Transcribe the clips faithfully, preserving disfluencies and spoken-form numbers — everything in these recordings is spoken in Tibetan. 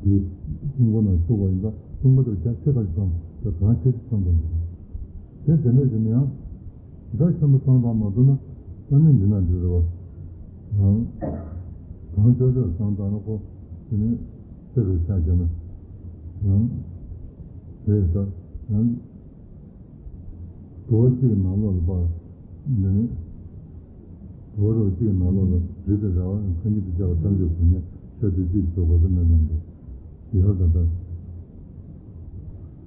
དེ་སྲུང་འཁོར་ནང་བཅུག་པ་ཡིན་ཙང་སྲུང་འཁོར་དེར་ཆ་ཆེ་ཁ་ཅིག་ཚང་དང་གང་ཆེ་ཅིག་ཚང་དང་། དེ་དེ་འདྲ་བྱས་ན་ཡང་ཇི་ལྟར་ཆེན་པོ་ཚང་དང་མ་ཐུབ་ན་ས་གནས་འདི་ན་འདྲི་རེ་བ། གང་ཆོག་ཆོག་ཚང་དང་ན་ཁོ་དེ་ནས་ཚེ་རུ་ཆ་བྱས་ན་རེད་ད། དུ་བ་གཅིག་གི་ནང་ལོགས་ལ་པ་འདི་ནི། དུ་བ་རོ་གཅིག་གི་ནང་ལོགས་ལ་རི་དང་ར་བ་ཡང་མཚན་ཉིད་དུ་སྦྱར་བ་ཐམས་ཅད་གཟུགས་བརྙན་ཤ་དུས་གཅིག་ཏུ་གོ་ས་མེད་ན་འདྲ། ཡོད་ད་ལྟ།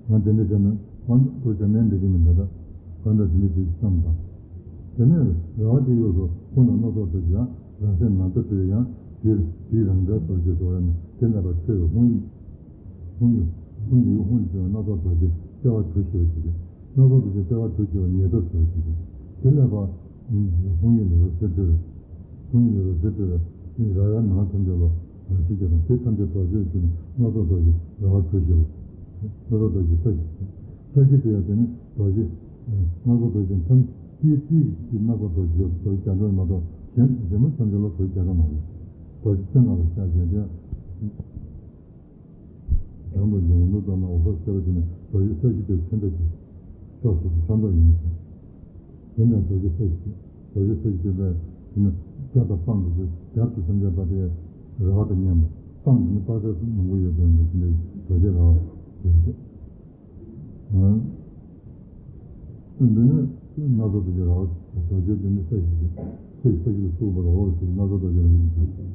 ང་དེ་འདྲ་བྱས་ན་ང་ཁོ་བྱ་ངན་འདྲ་གི་མི་འདྲ་ད། གང་འདྲ་དེ་འདྲ་ཞིག་བསམ་དང་། དེ་ནས་ར་བ་དེ་ཡོད་སོ་ཁོ་ན་སྣ་ཚོགས་དུ་ཡང་རང་སེམས་ནང་དུ་སྤྲོས་ཡང་དེར་དེའི་རང་འདྲ་སོར་གྱི་སོ་ཡང་དེ་ལ་པ་ཆོས་ཀྱི་དཔུང་ཡིག་དཔུང་ཡིག་དཔུང་ཡིག་དཔུང་ཡིག་དཔུང་ཡིག་སྣ་ཚོགས་དུ་ཞིག་སྐྱེ་བ་གྲུ་ཞིག་བ་ཞིག་སྣ་ཚོགས་དུ་ཞིག་སྐྱེ་བ་གྲུ་ཞིག་བ་ཉེ་དུ་ཞིག་བ་ཞིག་དེ་ལ་པ། དཔུང་ཡིག་ལས་རོ་ཟེར་སྤྲོས་པས། དཔུང་ཡིག་ལས་རོ་ཟེར་སྤྲོས་པས། ར་ཡ་ནང་ཐམས་ཅད་ལ་རང་བཞིན་གྱི་དང་དེ་ཐམས་ཅད་རྡོ་རྗེ་ཞིག་སྣ་ཚོགས་རྡོ་རྗེ་ར་བ་གྲུ་ཞིག་ལ། སྣ་ཚོགས་རྡོ་རྗེ་ས་གཞི། ས་གཞི་དེ་ཡང་དེ་ནི་རྡོ་རྗེ། སྣ་ཚོགས་རྡོ་རྗེ་ཐམས་ཅད་ཀྱི་སྣ་ཚོགས་རྡོ་རྗེ་རྡོ་རྗེ་རྒྱ་མཚོ་མ་གཏོགས་གཞན་གཞན་མ་ཐམས་ཅད་ལ་རྡོ་རྗེ་རྒྱ་མཚོ་མ་རེད། རྡོ་རྗེ་རྩེ་ལྔ་ལ་ཤར་བཞིན་དེ། རང་དང་གཞན་ཀུན་ཏུ་བལྟམས་ན་འོད་ཟེར་ཤར་བ་དེ་ནི་རྡོ་རྗེ་ས་གཞི་དེ་མཚོན་དོན་གྱི་ཕྱོགས་སུ་ཚང་འདོགས་ཡིན་ཞིང་། དེ་ནས་རྡོ་རྗེ་ས་གཞི། རྡོ་རྗེ་ས་གཞི་དེ་ལ་དེ་ནི་རྒྱ་དང་སྤང་གི་རྒྱབ་ཏུ་ཐམས་ཅད་པ་དེ་ར་བ་དང་མཉམ་པ་སྤང་དེ་ནི་དཔག་ཚད་སུ་མང་པོ་ཡོད་པའི་འདུ་ཤེས་ལས་རྡོ་རྗེ་ར་བ་ཡོད་དེ། འདི་ནི་སྣ་ཚོགས་རྡོ་རྗེ་ར་བ་རྡོ་རྗེ་འདི་ནི་ས་གཞི་ཞིག་ས་གཞི་ས་གཞི་ལ་སོགས་པ་ལ་འོག་ཏུ་སྣ་ཚོགས་རྡོ་རྗེ་ར་བ་ཡིན་ཞིང་།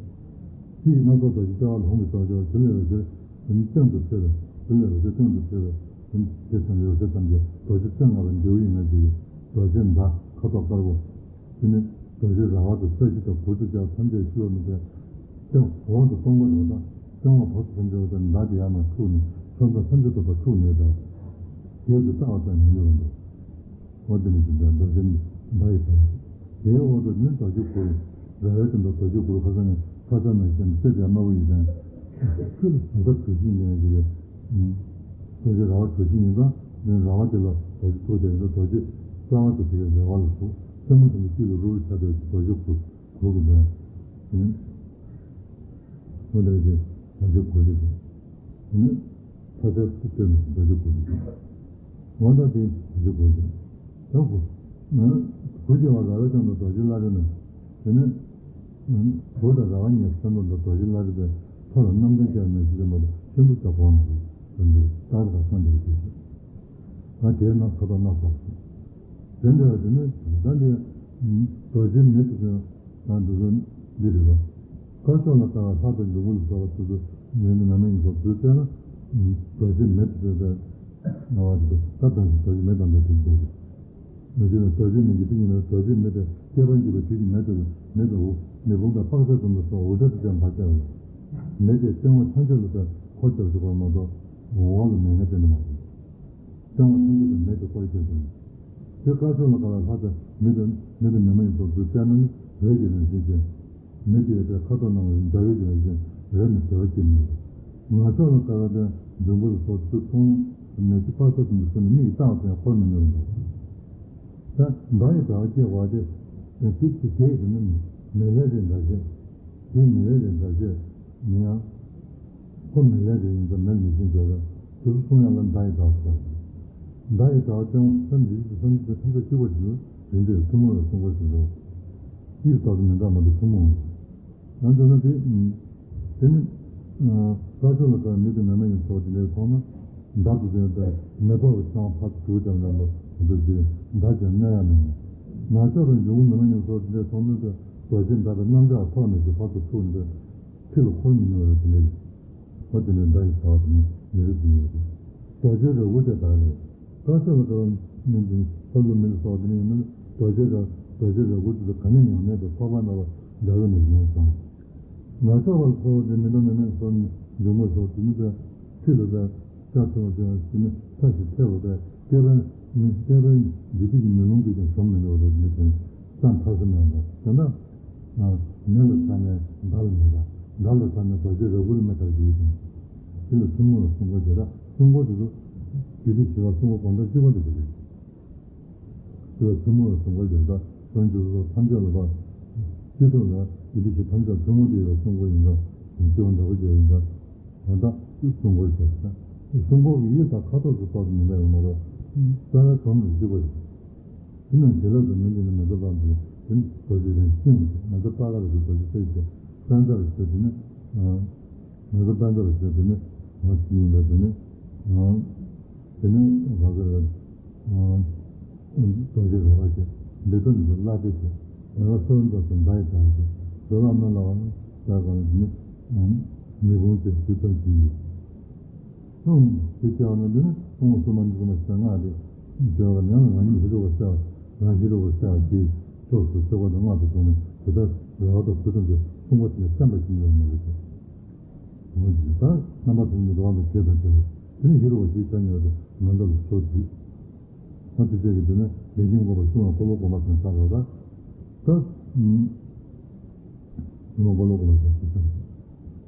གཅིག་སྣ་ཚོགས་རྡོ་རྗེ་ལྟེ་བ་ལ་ལྷུང་བའི་ས་སྦྱོར་དེ་ལས་རྡོ་རྗེ་འདི་ནི་སྟེང་དུ་ཕེབས་པས་དེ་ལས་རྡོ་རྗེ་སྟེང་དུ་ཕེབས་པས་དེ་ནི་དེ་ཙམ་ཡོད་ཚད་ཐམས་ཅད་རྡོ་རྗེ་རྩེ་ལྔ་པའི་འབྲས་བུ་ཡིན་ན་ཅིག་རྡོ་རྗེ་མདའ་ཁ་དོག་དཀར་པོ། དེ་ནི་རྡོ་རྗེ་ར་བ་དང་ས་གཞི་དང་གུར་དང་ལྕགས་ཐམས་ཅད་ཤུ་བ་མི་ལྡན། སྟེང་འོག་ཏུ་སྟོང་པ་ཡོད་ན་སྟེང་འོག་བར་དུ་ཐམས་ཅད་ཡོད་དང་མདའ་དེ་ཡར་མར་འཁྲུགས་ནས་ཕྱོགས་མཚམས་ཐམས་ཅད་དུ་མར་འཁྲུགས་ནས་དང་། རྒྱབ་ཏུ་ལྟ་བ་ཙམ་མི་ནུས་པ་འདུག་འོ་དེ་ནི་དེ་འདྲ་རྡོ་རྗེ་མདའ་ཡི་དང་། དེའི་འོག་ཏུ་ནི་རྡོ་རྗེ་གུར། ར་བའི་སྟེང་དུ་རྡོ་རྗེ་གུར་ཁ་སང་ནས་ཁ་སང་ནས་བཞིན་རྩེ་དེ་དམར་པོ་ཡི་དང་། ཁྱོད་ལ་དེ་འདྲ་གྲུ་བཞི་ཡིན་ནས་ཀྱི་རེད། རྡོ་རྗེ་ར་བ་གྲུ་བཞི་ཡིན་ཙང་ནི་ར་བ་དེ་ལ་རྡོ་རྗེ་ཐུག་དེ་ཡིན་ཙང་རྡོ་རྗེ་རྩ་བ་དེ་དེ་གའི་ར་བ་ལ་ཞུགས། སེན་མོ་དེ་ནི་དཀྱིལ་ལ་རུ་རུ་ཆགས་པའི་རྡོ་རྗེ་གུར། གུར་གྱི་མདོག་ཡིན། འོ་དེ་བཞིན་རྡོ་རྗེ་གུར་ལས་བྱུང་། དེ་ནི་ཕ་ཚལ་དུ་བཏོན་ནས་རྡོ་རྗེ་གུར་ལས་བྱུང་། འོ་ད་དེ་རྡོ་རྗེ་གུར་ལས་བྱུང་། ད་གུར། གུར་གྱི་བར་ར་བའི་སྟེང་དུ་རྡོ་རྗེ་བླ་རེ་ན། དེ་ནི་གུར་དང་ར་བ་གཉིས་སུ་ཐོན་པ་དང་རྡོ་རྗེ་བླ་རེ་པའི་ཐོག་ལ་རྣམ་ལྡན་སྐྱེ་བ་མེད་ཅིག་ཡོད་མ་གཏོགས་ཆེན་པོ་ཟེར་གོ་མ་རེད། དེ་འདིར་རྟག་ཏུ་གང་འདིར་སྐྱེས་ཤིང་། ང་དེའི་ནང་ཁ་དོག་སྣ་ཚོགས་སོ། དེ་འདྲ་བ་དེ་ནི་ད་ལྟ་འདི་རྡོ་རྗེ་མེ་དེ་ཚོ། ད་འདི་ཚོ་འདི་རེད་པ། དཀར་ཕྱོགས་ལ་དཀར་བ་ལྷ་དང་འབྱུང་པོ་ལ་སོགས་པ་སོ་སོ་མེ་ནི་མེ་མ་ཡིན་སོགས་ཚུལ་བཙལ་ན། རྡོ་རྗེ་མེ་དེ་ཚོ་ད་ང་བ་དེ་ཚོ་ད་དང་ཞིག་རྡོ་རྗེ་མེ་དང་འདྲ་དེ་འདྲ་རེད། རྡོ་རྗེ་ལ་རྡོ་རྗེ་མེ་གི་ཏིང་ངེ་འཛིན་རྡོ་རྗེ་མེ་དེ་སྐྱེས་པ་འཇིག་པའི་དུས་ཀྱི་མེ་དེ་མེ་དེ་འོ་མེ་དཔུང་དང་དཔག་ཚད་ཙམ་དུ་སོགས་འོ་འདྲ་དེ་ཙམ་བར་བྱ་བ་ལ། མེ་དེ་སྟེང་འོག་ཐམས་ཅད་ལ་དེ་འཁོར་རྒྱབ་ཞུགས་པར་མ་གཏོགས་འོག་ལ་མེ་ལྔ་དེ་འདྲ་མ་རེད། སྟེང་འོག་ཐམས་ཅད་དུ་མེ་དེ་སྐོར་བྱེད་དོ། དེ་དཀར་ཕྱོགས་ལ་དཀར་བའི་ལྷ་དང་མི་དང་མི་དང་མེ་མ་ཡིན་སོགས་ཚུལ་བཙལ་ན་ནི་འོད་ཀྱི་རང་བཞིན་ཅན། མེ་དེ་ཡི་དེ་ཁ་དོག་སྣང་བའི་འདྲ་བའི་རང་བཞིན་འོད་ནི་བདེ་བ་སྐྱེ་མི་ནུས། ནག་ཕྱོགས་ལ་དཀར་བ་དང་འབྱུང་པོ་ལ་སོགས་ཚུལ་མཐོང་ན་མེ་ལྕེ་དཔག་ཚད་ཙམ་དུ་སོང་ནས་མིག་གིས་བལྟ་བ་ཙམ་ཡང་འཁོར་མི་ནུས་པ་འདུག་ད་མདའ་ཡི་དྲ་བ་སྐྱེ་བ་དེ་དེ་དེ་དེ་ནི་མེ་ལྷའི་རིགས་འདྲ་བཤད། དེ་མེ་ལྷའི་རིགས་འདྲ་བཤད། མི་ཡང་། ཁོ་མེ་ལྷའི་རིགས་ཡིན་ཙང་མེར་མི་ཤིང་འཇོག་པས་དུ་སུ་གསུང་ཡང་ལ་མདའ་ཡི་དྲ་བ་ཟེར། མདའ་ཡི་དྲ་བ་སྟེང་འོག་སེམས་འདི་ཡིད་ཀྱི་སེམས་འདི་ཐམས་ཅད་གཅིག་པ་དེ་ལ་རིགས་འདྲའི་ཐུན་མོང་བའི་གསུང་འཁོར་ཞིག་འགྲོ། ཡིད་དག་ཏུ་མི་འདྲ་མ་གཏོགས་ཐུན་མོང་བ་ཡིན། ཡང་མདོར་ན་དེ་དེ་ནི་དཀར་ཕྱོགས་ལ་དཀར་མི་དང་མེ་མ་ཡིན་སོགས་དེ་འདྲའི་མཐོང་ན་མདའ་དང་ལྡན་པའི་མེ་ཏོག་གི་ཕྲེང་བ་ཕར་ཚུར་དང་ལྡན་པ་འདུག་ཅེས་མདའ་ཀྱང་གནོན་ཡང་མི་ནུས། ནག་ཕྱོགས་དང་འབྱུང་པོ་མེ་མ་ཡིན་སོགས་དེ་འདྲའི་མཐོང་མོད་དུ་རྡོ་རྗེ་མདའ་དང་གནམ་ལྕགས་ཐོག་ནས་ཀྱི་ཕར་ཚུར་འཁྲུགས་འདི། ཁྲི་ལ་འཁོར་མི་ནུས་པ་རེད་དེ་འདྲ་ཡིན། འོ་དེ་ནས་མདའ་ཡི་དྲ་བ་དེ་ནི་མི་རིགས་དེ་ཡོད་རེད། རྡོ་རྗེ་ར་གུར་དེ་དག་ལས། དཀར་ཕྱོགས་ལ་དཀར་བ་མི་འདི་ལྷ་ཀླུ་མི་ལ་སོགས་དེ་ནི་ཡིན་ན་རྡོ་རྗེ་ར་རྡོ་རྗེ་ར་གུར་དེ་ཚོ་ག་ནས་ཡང་མེད་པའི་འཕགས་པ་ནང་བ་འདྲ་བས་ནི་ཡོང་ཙང་། ནག་ཕྱོགས་ལ་སོགས་དེ་མི་འདྲ་མི་མེད་སོགས་ནི་འབྱུང་པོ་སོགས་དེ་ནི་དེ་ཁྲི་ལ་དེ། ལྕགས་ཐོག་ཅན་ཞི་མི་ཐ་ཞིག་ཐེ་བ་པས་སྐྱེ་བའི་མི་སྐྱེ་བའི་འཇིགས་པའི་མེ་ལོང་གིས་ཀྱང་གཞོམ་མི་ནུས་པ་རེད་མི་དོན་སམ་ཐ་ས་མེད་པ་དེ་ན། མེ་ལ་ས་ནས་མདའ་ལ་མེ་དང་མདའ་ལ་ས་ནས་རྡོ་རྗེ་ར་གུར་ལ་མེ་ཐག་ཞུ་ཅིང་། དེ་ལ་ཐུན་མོང་བའི་གསུང་འཁོར་དེ་དག་གསུང་འཁོར་དེ་ཚོ་རྒྱུད་སྡེ་བཞི་པ་གསུང་འཁོར་གང་དག་གཅིག་པ་དེ་རེད། དེ་ལ་ཐུན་མོང་བའི་གསུང་འཁོར་དེ་དག་དོན་གྱི་བཟོ་ཐམས་ཅད་ལ་བ། སྤྱི་ཚོགས་ལ་རྒྱུད་སྡེ་བཞི་ཐམས་ཅད་ཐུན་མོང་དུ་ཡོད་པའི་གསུང་འཁོར་ཡིན་ཙང་གཅིག་པ་འདྲ་པོ་བརྗོད་ཡིན་ཙང་། ད་ལྟ། སྲུང་འཁོར་བྱས་ཙང་། སྲུང་འཁོར་གྱི་ཡུལ་དང་ཁ་དོག་ཏུ་གཏོགས་ཏུ་མི་འདྲ་བའི་ངོ་བོ། རྩ་བའི་གོམས་ལ་བཞུགས་པ་ཡིན། དེ་རྣམས་བྱིན་རླབས་ཀྱི་མེ་འདི་ནི་མེ་ཏོག་པདྨ་དེ་རྡོ་རྗེ་རིན་ཆེན་མེ་ཏོག་པད་དཀར་རེད་ཟེར། རྡོ་རྗེ་ཐེག་ཆེན་པད་ཚལ་རེད་ཟེར། དེ་ནི་མེ་ཏོག་པད་ཚལ་རེད་ཟེར། དེ་ནི་ཡིན་པ། དེ་ནི་དེ་ནི་ག་ཟེར་བ། རྡོ་རྗེ་ར་བ་ཞེས་འབུལ་ཚུལ་འདི་ལ་སྟེ་ཞེས། མེ་ལ་སོགས་འདྲ་སོགས་འདའ་ཡི་དང་ཞེས། རྡོ་ལ་སྣོད་ལ་བ་ལ་ཟ་གང་ནི་མི་ཁོང་ཅེས་ཞུ་ཚར་གྱི་ཡོད། གསུམ་དེ་བྱས་པ་ན་འདི་ནི་ཐུན་མོང་གསུམ་པ་གཉིས་གསུམ་པ་ཞེས་སྔགས་ཏེ། བྱས་པ་ན་ཡང་རང་ཉིད་ཧེ་རུ་ཀ་གསལ་བ། རང་ཧེ་རུ་ཀ་གསལ་བ་དེའི་ཕྱོགས་སུ་སེ་གོལ་དང་སྔགས་སུ་བཟུང་ནས་དེ་ལྟར་ར་བ་དང་ཕུག་ཙམ་གྱི་སྲུང་འཁོར་དེ་ལ་བརྟེན་པ་ཞིག་ཡོད་མོད་ཀྱི། འོ་དེ་ལྟར་རྣམ་པ་ཐམས་ཅད་རྡོ་བ་དང་གེགས་དང་བྲལ་བ། དེ་ནི་ཧེ་རུ་ཀ་ཞེས་བྱ་ནི་ཡོད་དེ་ནམ་མཁའ་ལ་མཆོག་བསྡུས། ཨ་དེ་བཅས་ཀྱི་དེ་ནི་ལས་ཀྱིན་བསྐོར་བ་སྲུང་བ་འཁོར་ལོ་སྒོམ་པ་དང་ཆ་འགྲོ་ད། ད་སྲུང་བ་འཁོར་ལོ་སྒོམ་པ་དང་ཆ་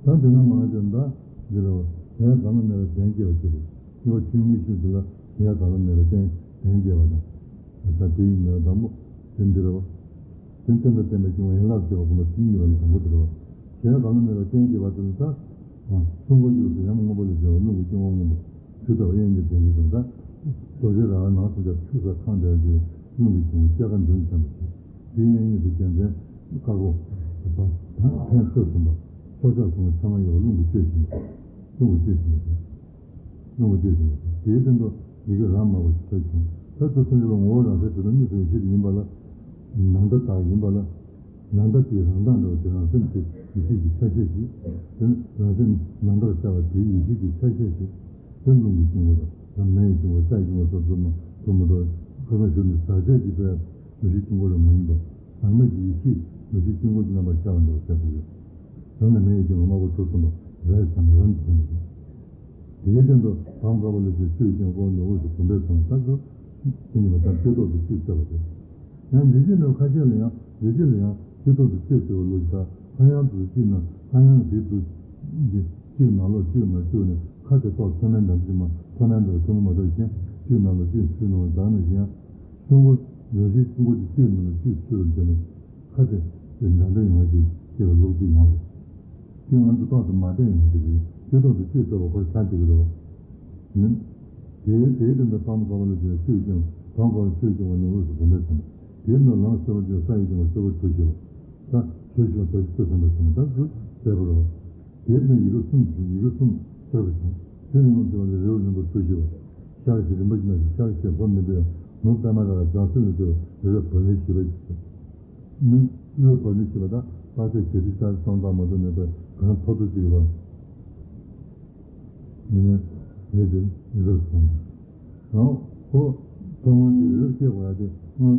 འགྲོ། ད་དེ་ན་མ་ཅན་ད་འདི་རེད་བ། དེ་ཡང་གང་ལ་གནས་པའི་གདན་བསྐྱེད་པ་ཞིག་རེད། སྐྱེ་བ་ཆུང་ངུའི་ཤུལ་དེ་ལ་དེ་ཡང་གང་ལ་གནས་པའི་གདན་གདན་བསྐྱེད་པ་དང་། ད་དེ་ཡིན་ན་དང་པོ་དེ་འདི་རེད་བ། དེ་རྟེན་དང་བརྟེན་པའི་སྐྱེ་བོ་ཡན་ལག་སྐྱེ་བ་ཀུན་ལ་དེ་ཡིན་པ་ནི་དང་པོ་དེ་རེད་བ། དེ་ཡང་གང་ལ་གནས་པའི་གདན་བསྐྱེད་པ་དེ་ལ་ད་སྲུང་འཁོར་ཡུལ་དུ་ཡང་སྔོན་པོ་ལས་བྱུང་བ་རླུང་གི་དཀྱིལ་འཁོར་སྔོན་པོ། ཆུ་ལྟ་བུ་དབྱེན་གྱི་དོན་ལས་བྱུང་ད། རྡོ་རྗེ་ར་བའི་ནང་དུ་ཀྱང་ཆུ་ཟེར་ཁམས་དེ་ཡང་གི་རླུང་གི་འབྱུང་བ་སྐྱེ་རྒ་མདུན་ཚན་པ་ཞིག་དེའི་གཡས་གཡོན་དུ་རྒྱལ་མཚན་དཀར་པོ། ཕན་ཚུན་གསུམ་པ། སྲོག་ཆགས་གསུམ་པོ་ཚད་མ་ཡོད་པ་རླུང་གིས་བསྐྱོད་བཞིན་པ། རླུང་གིས་བསྐྱོད་བཞིན་པ། རླུང་གིས་བསྐྱོད་བཞིན་པ། དེའི་སྟེང་དུ་ཡི་གེ་ར་མ་པ་ཞེས་བྱ་བྱུང་། ད་ལྟ་སེམས་ཅན་ལ་ངོ་བོ་རང་གསལ་དྲི་མ་གཉིས་སུ་ཡེ་ཤེས་དེ་ཡིན་པ་ལ། ནམ་མཁའ་དག་ཡིན་པ་ལ། ནམ་མཁའ་དེའི་རང་མདངས་འདྲ་བ་དེ་རང་སེམས་ཀྱི་ཡེ་ཤེས་ཀྱི་ཆ་ཤས་ཤིག་དེ་ནི་རང་སེམས་ནམ་མཁར་གསལ་བ་དེའི་ཡེ་ཤེས་ཀྱི་ཆ་ཤས་ཤིག་དེ་རླུང་གི་དཀྱིལ་འཁོར་དང་། ཡང་མེ་ཡི་དཀྱིལ་འཁོར། ས་ཡི་དཀྱིལ་འཁོར་སོགས་སུ་མ་དུ་མ་འགྲོ། ཁ་སང་ཞུས་ནས་ཟག་བཅས་ཀྱི་པའི་འདུ་ཤེས་དཀྱིལ་འཁོར་རེ་མ་ཡིན་པ། ཟག་མེད་ཀྱི་ཡེ་ཤེས་འདུ་ཤེས་དཀྱིལ་འཁོར་གྱི་རྣམ་པར་ཤར་བ་འདྲ་བ་གསལ་པོ་ཡོད། རང་ལ་མེ་ཡི་དཀྱིལ་འཁོར་དམར་པོ་གྲུ་གསུམ་པ་རས་ཟམ་རམ་གྱིས་མཛད་པ་རེད། དེའི་སྟེང་དུ་བམ་དཀར་པོ་ལས་བྱུང་ཆུ་ཡི་དཀྱིལ་འཁོར་ནོར་བུ་སོགས་བུམ་པས་མཚོན་པ་ལྟར་དུ། དེ་ཉིད་མ་ཚང་བསྐྱེད་རྫོགས་སུ་གཅིག་བརྩེགས་པ་སྟེ། ཡང་འཇིགས་བྱེད་ནི་ཁ་ཤས་ལ་ཡང་། འཇིགས་བྱེད་ལ་ཡང་བསྐྱེད་རྫོགས་སུ་གཅིག་བརྩེགས་པའི་ལུགས་ཀྱི་ལྟར། ལྷ་ཡང་དུ་གཅིག་ན་ལྷ་ཡང་དེ་དུ་གཅིག་ནང་ལོགས་གཅིག་མ་བཅུག་ནས་ཁ་དེ་ཐོག་མཚོན་མའི་འདམ་གཅིག་མ་མཚོན་མའི་འདམ་ཆུང་ངུ་མ་གཏོགས་གཞན་གཅིག་ནང་ལོགས་གཅིག་ཚུད་ནོར་བདག་ནི་ཞིང་། སྲུང་འཁོར་ཡོ་བྱད་སྲུང་འཁོར་གྱི་གཅིག་ནང་ལོགས་གཅིག་ཚུད་པར་བྱས་ནས། ཁ་དེ་དེ་འདྲ་འདྲ་ཡོང་བ་ཞིག་སྐྱེ་བའི་ལུགས་ཀྱི་ཡོང་རེད། དེ་ང་ཚོ་རྟག་ཏུ་མ་བསྟན་ཡོང་གི་རེད། དེ་རྟག་ཏུ་སྐྱེ་ཐུབ་པ་ཁོ་ཆགས་ཀྱི་རེད་བ། ནི། དེའི་དེའི་དོན་དུ་ཕ་མ་ཁ་བ་ལ་བྱས་ཆོས་ཀྱང་ཕ་མ་ཁ་བ་ཆོས་ཀྱང་བ་ནི་དངོས་སུ་བུམ་པས་མཚོན། དེའི་ནང་ལམ་སེལ་བ་དེ་ས་ཡི་ཀྱང་བ་སེལ་བ་གྲུ་ཞེས་པ། ད་གྲུ་ཞེས་པ་ད་ཅི་ཐུགས་བསམ་པར་བྱུང་ད་དུ་གསལ་པོ་རེད་བ། དེའི་ནང་ཡི་གེ་གསུམ་བྱུང་། ཡི་གེ་གསུམ་གསལ་པོ་བྱུང་། དེ་ནི་ངོ་མཚར་བ་ལས་རི་བོ་རིན་པོ་གྲུ་ཞེས་པ། ཤར་ཞེས་རིན་པོ་ཆེ་ན་ཞེས་ཤར་ཞེས་ལྷོ་མི་འདོད་ཡང་ནུབ་པད་མ་ར་བ་ལྗང་སེར་ནས་བརྩེ་བའི་རི་བོའི་བུ་མོའི་ཞེས་པ་ཡིན། ནི་དབུས་བབ་ནི་ཞེས་པ་དང་དཔག་ཚད་བརྒྱད་ཁྲི་རྩ་གསུམ་ཙམ་མ་གཏོགས་མེད་པའི་གངས་མཐོ་ཐོས་ཅིག་ལ། ནི་ནི་ནི་དེ་རི་རབ་གསུངས། ཡང་ཁོ་ཐོག་མར་གྱི་རི་རབ་སྐྱེ་དགོས་ཡ་དེ་སྔོན་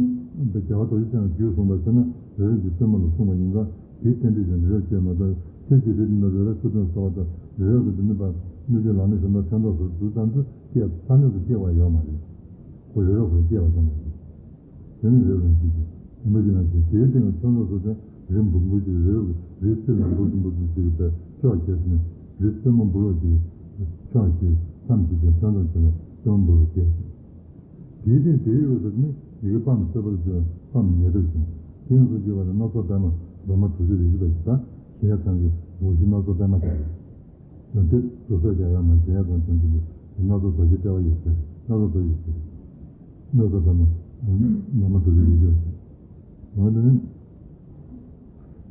དུ་རྒྱལ་བ་རྡོ་རྗེ་འཆང་གིས་རྒྱུད་གསུངས་པ་ཟེར་ན་རི་རབ་ཀྱི་རྩེ་མོ་ལ་གསུངས་པ་ཡིན་ཙང་དེའི་རྟེན་འབྲེལ་གྱི་རི་རབ་སྐྱེ་མ་གཏོགས་ཁྱེད་ཀྱི་རི་འདི་ནི་རི་རབ་ཆུ་ཚོད་གསོ་བ་དང་རི་རབ་ཀྱི་འདི་ནི་པ་སྣོད་ཀྱི་ལག་ནི་ཞོ་ན་ཕན་ཐོགས་སུ་དུ་ཙམ་དུ་སྐྱེ་ས་གནས་སུ་སྐྱེ་བ་ཡོད་མ་རེད། ཁོ་རི་རབ་ཁོ་སྐྱེ་བ་ཙམ་རེད། དེ་ནི་རི་རབ་རང་བཞིན་གྱིས་རིན་པོ་ཆེ་རང་བཞིན་དེའི་སྟེང་གི་ཆུ་ཚོད་སོ་སོའི་རི་འབུར་འབུར་གྱི་རི་རབ་རི་རྩེ་ལ་འབུར་གྱི་འབུར་གྱི་ཅིག་པའི་ཕྱོགས་ཁྱེར་ནས་རི་རྩེ་མོ་འབུར་བ་ཅིག་ཕྱོགས་ཀྱི་མཚམས་ཀྱི་དེ་ས་མཚམས་ཀྱི་ལ་རྩེ་མོ་འབུར་བ་སྐྱེས། དེའི་སྟེང་དེའི་འོད་ཟེར་ནི་ཡི་གེ་དཔག་མི་སྲིད་པར་བརྗོད་དཔག་མི་ཉེ་ཐབས་ཀྱང་དེ་ཡང་སོ་བརྗོད་པ་ལ་སྣ་ཚོགས་པད་མ་འབར་མ་དྲུག་ཅུ་རེ་བཞི་པ་ཞིག་དང་གཞལ་ཡས་ཁང་གི་འོག་གཞི་སྣ་ཚོགས་པད་མ་དང་། ཡང་དེ་དུ་སོགས་ཀྱང་ཡང་མ་གཞལ་ཡས་ཁང་དོན་དུ་ནི་སྣ་ཚོགས་རྡོ་རྗེ་ལྟེ་བ་ཡོད་ཚད་སྣ་ཚོགས་རྡོ་ཡོད་ཚད་སྣ་ཚོགས་པད་མ་འབར་མ་དྲུག་ཅུ་རེ་བཞི་པ་ཞིག་འོ་དེ་ནི།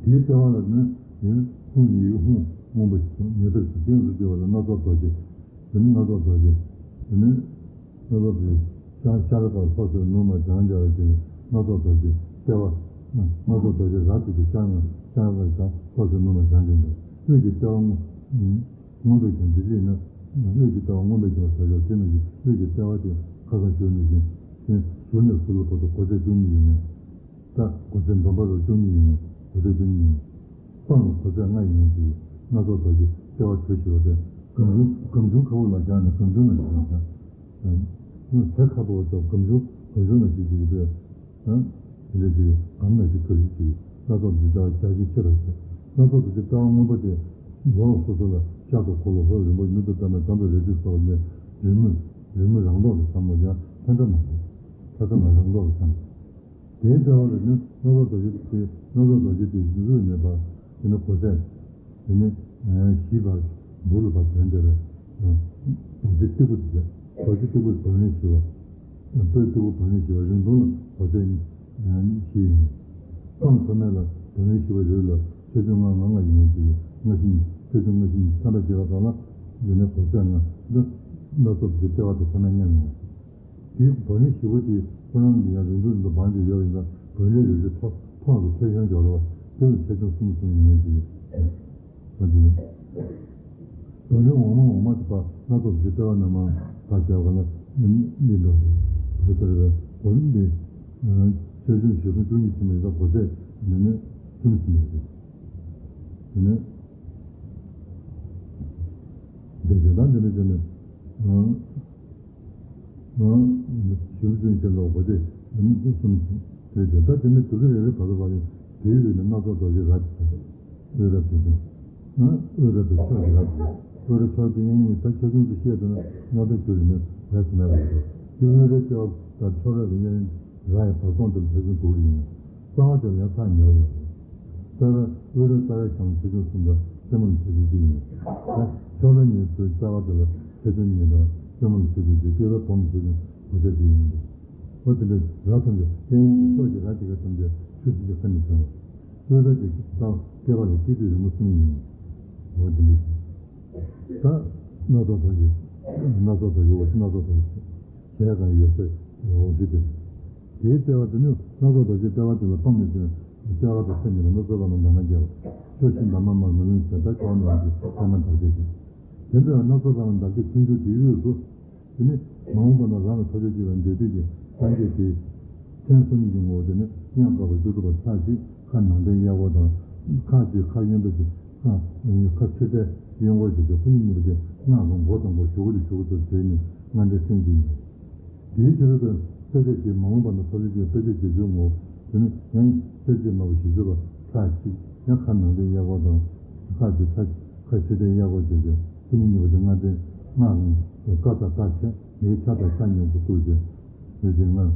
དེའི་ལྟེ་བ་ལ་ནི་ཡང་ཧཱུྃ་ཡི་གེ་ཧཱུྃ་སྔོན་པོ་ཞིག་དང་ཉེ་ཐབས་ཀྱི་སྟེང་དུ་སྐྱེ་བ་ལ་སྣ་ཚོགས་རྡོ་རྗེ། དེ་ནི་སྣ་ཚོགས་རྡོ་རྗེ། དེ་ནི་སྣ་ཚོགས་རྡོ་རྗེ། ཤར་ཤར་ཁ་ལྷོ་ཕྱོགས་ནུབ་མ་བྱང་རྒྱ་བའི་སྟེང་སྣ་ཚོགས་རྡོ་རྗེ་ལྟེ་བ། སྣ་ཚོགས་རྡོ་རྗེ་ར་ཏི་ཏི་ཤར་ན་ཤར་ཁ་བྱང་ལྷོ་ཕྱོགས་ནུབ་མ་བྱང་རྒྱ་འདུག་དབུས་ཀྱི་ལྟེ་བ་སྔོན་སྔོན་པོས་ཀྱང་འདི་བྲིས་ན། དབུས་ཀྱི་ལྟེ་བ་སྔོན་པོས་ཀྱང་ཟེར་ཡོད་དེ་ནི་དབུས་ཀྱི་ལྟེ་བ་དེ་ཁ་སང་ཞུས་ནས་བཞིན་ཞིང་ཟུར་ནས་ཟུར་ལ་བར་དུ་སྒོ་ཚད་བཅུ་གཉིས་ཡོད་མོད། ད་སྒོ་ཚད་འཛོམས་པ་རུ་བཅུ་གཉིས་ཡིན་ནས་སྒོ་ཚད་བཅུ་གཉིས་ཡིན། སྤང་ལ་སྒོ་ཚད་ལྔ་ཡིན་ནས་ཀྱི་སྣ་ཚོགས་རྡོ་རྗེ་ལྟེ་བ་གྲུ་བཞི་པ་སྟེ། སྒམ་ཆུང་སྒམ་ཆུང་ཁ་བོ་ལ་བཞག་ནས་སྒམ་ཆུང་ལ་བཞག་ན། ཚེ་ཁ་དོག་ལ་སྒམ་ཆུང་སྒམ་ཆུང་ལ་ཞིག་ཅིག་སྟེ། དེ་འདྲ་ཅིག་སྒམ་ལ་ཞིག་ཐུར་ཞིག་ཅིག་སྣ་ཚོགས་འདི་ལྟ་བ་ལྕགས་ཀྱི་ཆེ་ར་ཆེ། སྣ་ཚོགས་རྡོ་རྗེ་ལྟེ་བ་སྔོན་པོ་དེ་ལོགས་སོ་སོ་ལ་ཤར་དུ་འཁོར་ལོ་ལྷོ་རིན་པོ་ཆེ་ནུབ་ཏུ་པད་མ་བྱང་དུ་རལ་གྲི་སོགས་ནས་རི་མོ་རི་མོ་རང་མདོག་ལ་བསམ་བློ་ཡང་ཕན་ཐབས་མ་རེད། ཕན་ཐབས་མ་རང་མདོག་ལ་བསམ། དེའི་ལྟེ་བ་ལ་ནི་སྣ་ཚོགས་རྡོ་རྗེ་དེ་སྣ་ཚོགས་རྡོ་རྗེ་དེ་ཡུལ་དབུས་ནས་བར་དེ་ནི་གོ་ཚད། དེ་ནི་བཞི་བར་འབུར་བར་དོན་དེ་རེད། རྡོ་རྗེ་སྟེགས་བུ་དེ། རྡོ་རྗེ་སྟེགས་བུ་བགྲོ་གླེང་བཞི་པ། པོད་སྟེགས་བུ་བགྲོ་གླེང་བཞི་པ་རིང་ཐུང་ལ་རྡོ་རྗེ་བཞི་ཡིན། སྤངས་ཐོབ་མེད་ལ་བགྲོ་གླེང་བཞི་པ་རེ་ལ་ཆེ་ཆུང་ལྔ་ལྔ་ལྔ་ཡིན་ནོ་གཅིག་ལྔ་བཞི་ཉི་ཤུ་ཆེ་ཆུང་ལྔ་བཞི་ཉི་ཤུ་ཐམ་པ་བརྒྱད་པ་དང་ལ་འདི་ནས་བགྲོ་གླེང་ལྔ་འདི་སྣ་ཚོགས་ཀྱི་ལྟེ་བ་དང་ཐ་མ་མཉམ་ཡོང་བ། དེའི་བགྲོ་གླེང་བཞི་པོ་དེ་ཁོ་རང་གི་ཡང་རིང་ཐུང་རིང་ཐུང་བང་ཅིག་ཡོད་པ་ཡིན་ཙང་བགྲོ་གླེང་རེ་རེ་ཐོག་ཐོག་གི་ཆེ་ཆུང་འཇོག་རེད་བ། དེ་ལ་ཆེ་ཆུང་གསུམ་གསུམ་ཡིན་ནོ་གཅིག་ཡོད། བགྲོ་གླེང་འོག་མ་འོག་མ་དེ་དག་སྣ་ཚོགས་ཀྱི་ལྟེ་བ་རྣམས་མ་དག་བྱ་བ་ལ་ནི་འགྲོ་རེད། དེ་ལྟར་བའི་སྒོ་ནས་འདི་ཆེ་ཆུང་ཞེ་གསུམ་བཅུ་གཉིས་ཕྱི་མ་ཡི་དག་གོ་ཚད་ནི་ནི་གསུམ་ཟིན་པ་རེད། དེ་ནས་འདི་དེ་དག་འདི་ནི་དེ་ནི་ཞེ་གསུམ་བཅུ་གཉིས་ཕྱི་ལོག་གོ་ཚད་ནི་གསུམ་ཟིན། དེ་དེ་དག་དེ་ནི་དེ་ཚོ་རེ་རེ་བར་དུ་བ་ཡིན། དེའི་འོག་ནས་སྣ་ཚོགས་རྡོ་རྗེ་རབ་ཏུ་དབུས་རབ་ཏུ་དང་། དབུས་རབ་ཏུ་ཕྱོགས་ཀྱི་རབ་ཏུ། དབུས་རབ་ཕྱོགས་ཀྱི་གཡས་གཡོན་ད་ཆ་ཚང་དུ་བཤད་དུ་ན་སྔ་ལྟར་གྱུར་ཡིན་ན་རབ་ཏུ་མེད་པ་རེད། དེ་དབུས་རབ་ཏུ་དང་ཕྱོགས་རབ་ཀྱི་གཡས་གཡོན་ར་ཡི་བར་སྟོང་དུ་ཆ་ཚང་དགུ་རུ་ཡིན། རྩ་བ་དེ་ལ་ཡང་ཐག་ཉེ་བ་ཡོད་རེད། རྩ་བ་དབུས་རབ་རྩ་བའི་གྱང་ཆ་ཚང་གསུམ་དང་སེན་མོ་ལ་ཆ་ཚང་གཅིག་ཡིན། ད་ཕྱོགས་རབ་གཉིས་སུ་རྩ་བ་དེ་ལ་ཆ་ཚང་གཉིས་དང་སེན་མོ་ལ་ཆ་ཚང་གཅིག་སྐེད་པའི་བུམ་ལ་ཆ་ཚང་དགུ་ཆ་གཅིག་ཡིན་འདུག་འོ་དེ་འདྲ་ར་ཐམས་ཅད་གཡས་གཡོན་གྱི་ཕྱོགས་ཀྱི་ར་དེ་ག་ཐམས་ཅད་ཆུ་སྲིན་གྱི་ཁ་ནས་བྱུང་བ། དབུས་རབ་ཀྱི་རྩ་བ་སྐེད་པ་ལ་སྐེད་པའི་རི་མོ་གསུམ་ཡིན། འོ་དེ་འདྲ་ཞིག་ད་སྣ་ཚོགས་རྡོ་རྗེ། སྣ་ཚོགས་རྡོ་རྗེ་འོ་ཞེས་སྣ་ཚོགས་རྡོ་རྗེ། གཞལ་ཡས་ཁང་ཡོད་སའི་འོ་ཞེས་དེ། དེའི་ལྟེ་བ་དེ་ནི་སྣ་ཚོགས་རྡོ་རྗེའི་ལྟེ་བ་དེ་ལ་སྤམ་ནས་བྱུང་བའི་ལྟེ་བ་དང་ས་གཉིས་ལ་སྣ་ཚོགས་པ་རྣམས་ལ་མ་རྒྱལ་བ། ཕྱོགས་བཞི་འདབ་མ་དམར་མེ་ལོང་བྱས་ད་ཕྱོགས་རྣམས་ཀྱི་ལྷ་མ་དག་བྱེད་ཅིང་། དེ་འདྲ་སྣ་ཚོགས་པ་རྣམས་དག་བྱེད་ཆུང་ཆུང་དེའི་དབུས་སུ། དེ་ནི་མ་འོངས་པ་ན་རང་ལ་ཐོབ་བྱ་སྐྱེ་བའི་འདོད་དུས་ཀྱི་སངས་རྒྱས་ཀྱི་མཚན་སོ་གཉིས་ཀྱི་ངོ་བོ་དེ་ནི་དབྱངས་དཀར་པོ་བཅུ་དྲུག་པ་ཁྲག་གཅིག་ཁ་ནང་མདའི་གཡས་སྐོར་དང་། ཁ་གཅིག་ཁ་གཡོན་པ་གཅིག་ཁ་ཁ་མཆེར་མདའི་གཡོན་སྐོར་གཅིག་དེ་སྐུ་གཉིས་གཉིས་པ་དེ་སྔགས་ཀྱི་མགོ་དང་པོ་ཞུགས་ཀྱི་ཞུགས་ཀྱི་ཚུལ་དེ་ནི་སྔགས་འདྲེན་སེམས་ཀྱི་ཡིན། དེའི་ཕྱི་རོལ་དུ་དཔེ་བྱད་ཀྱི་མ་འོངས་པ་ན་ཐོབ་བྱ་སྐྱེ་བའི་དཔེ་བྱད་བརྒྱད་ཅུའི་ངོ་བོ་དེ་ནི་ཡང་དཔེ་བྱད་དམར་པོ་བཞི་བཅུ་པ་ཁྲག་གཅིག་ཡང་ཁ་ནང་མདའི་གཡས་སྐོར་དང་། ཁ་གཅིག་ཁ་ཁ་མཆེར་མདའི་གཡས་སྐོར་བྱས་ཏེ་སྐུ་གཉིས་གཉིས་པ་དེ་སྔགས་འདྲེན་སྔགས་ཀྱི་ཀ་དང་ཀ་ཕྱེད་མིའི་ཁྲག་དང་ཁྲག་མཉམ་དུ་བསྐུར་ཏེ་ལུས་ཀྱི་སྔགས་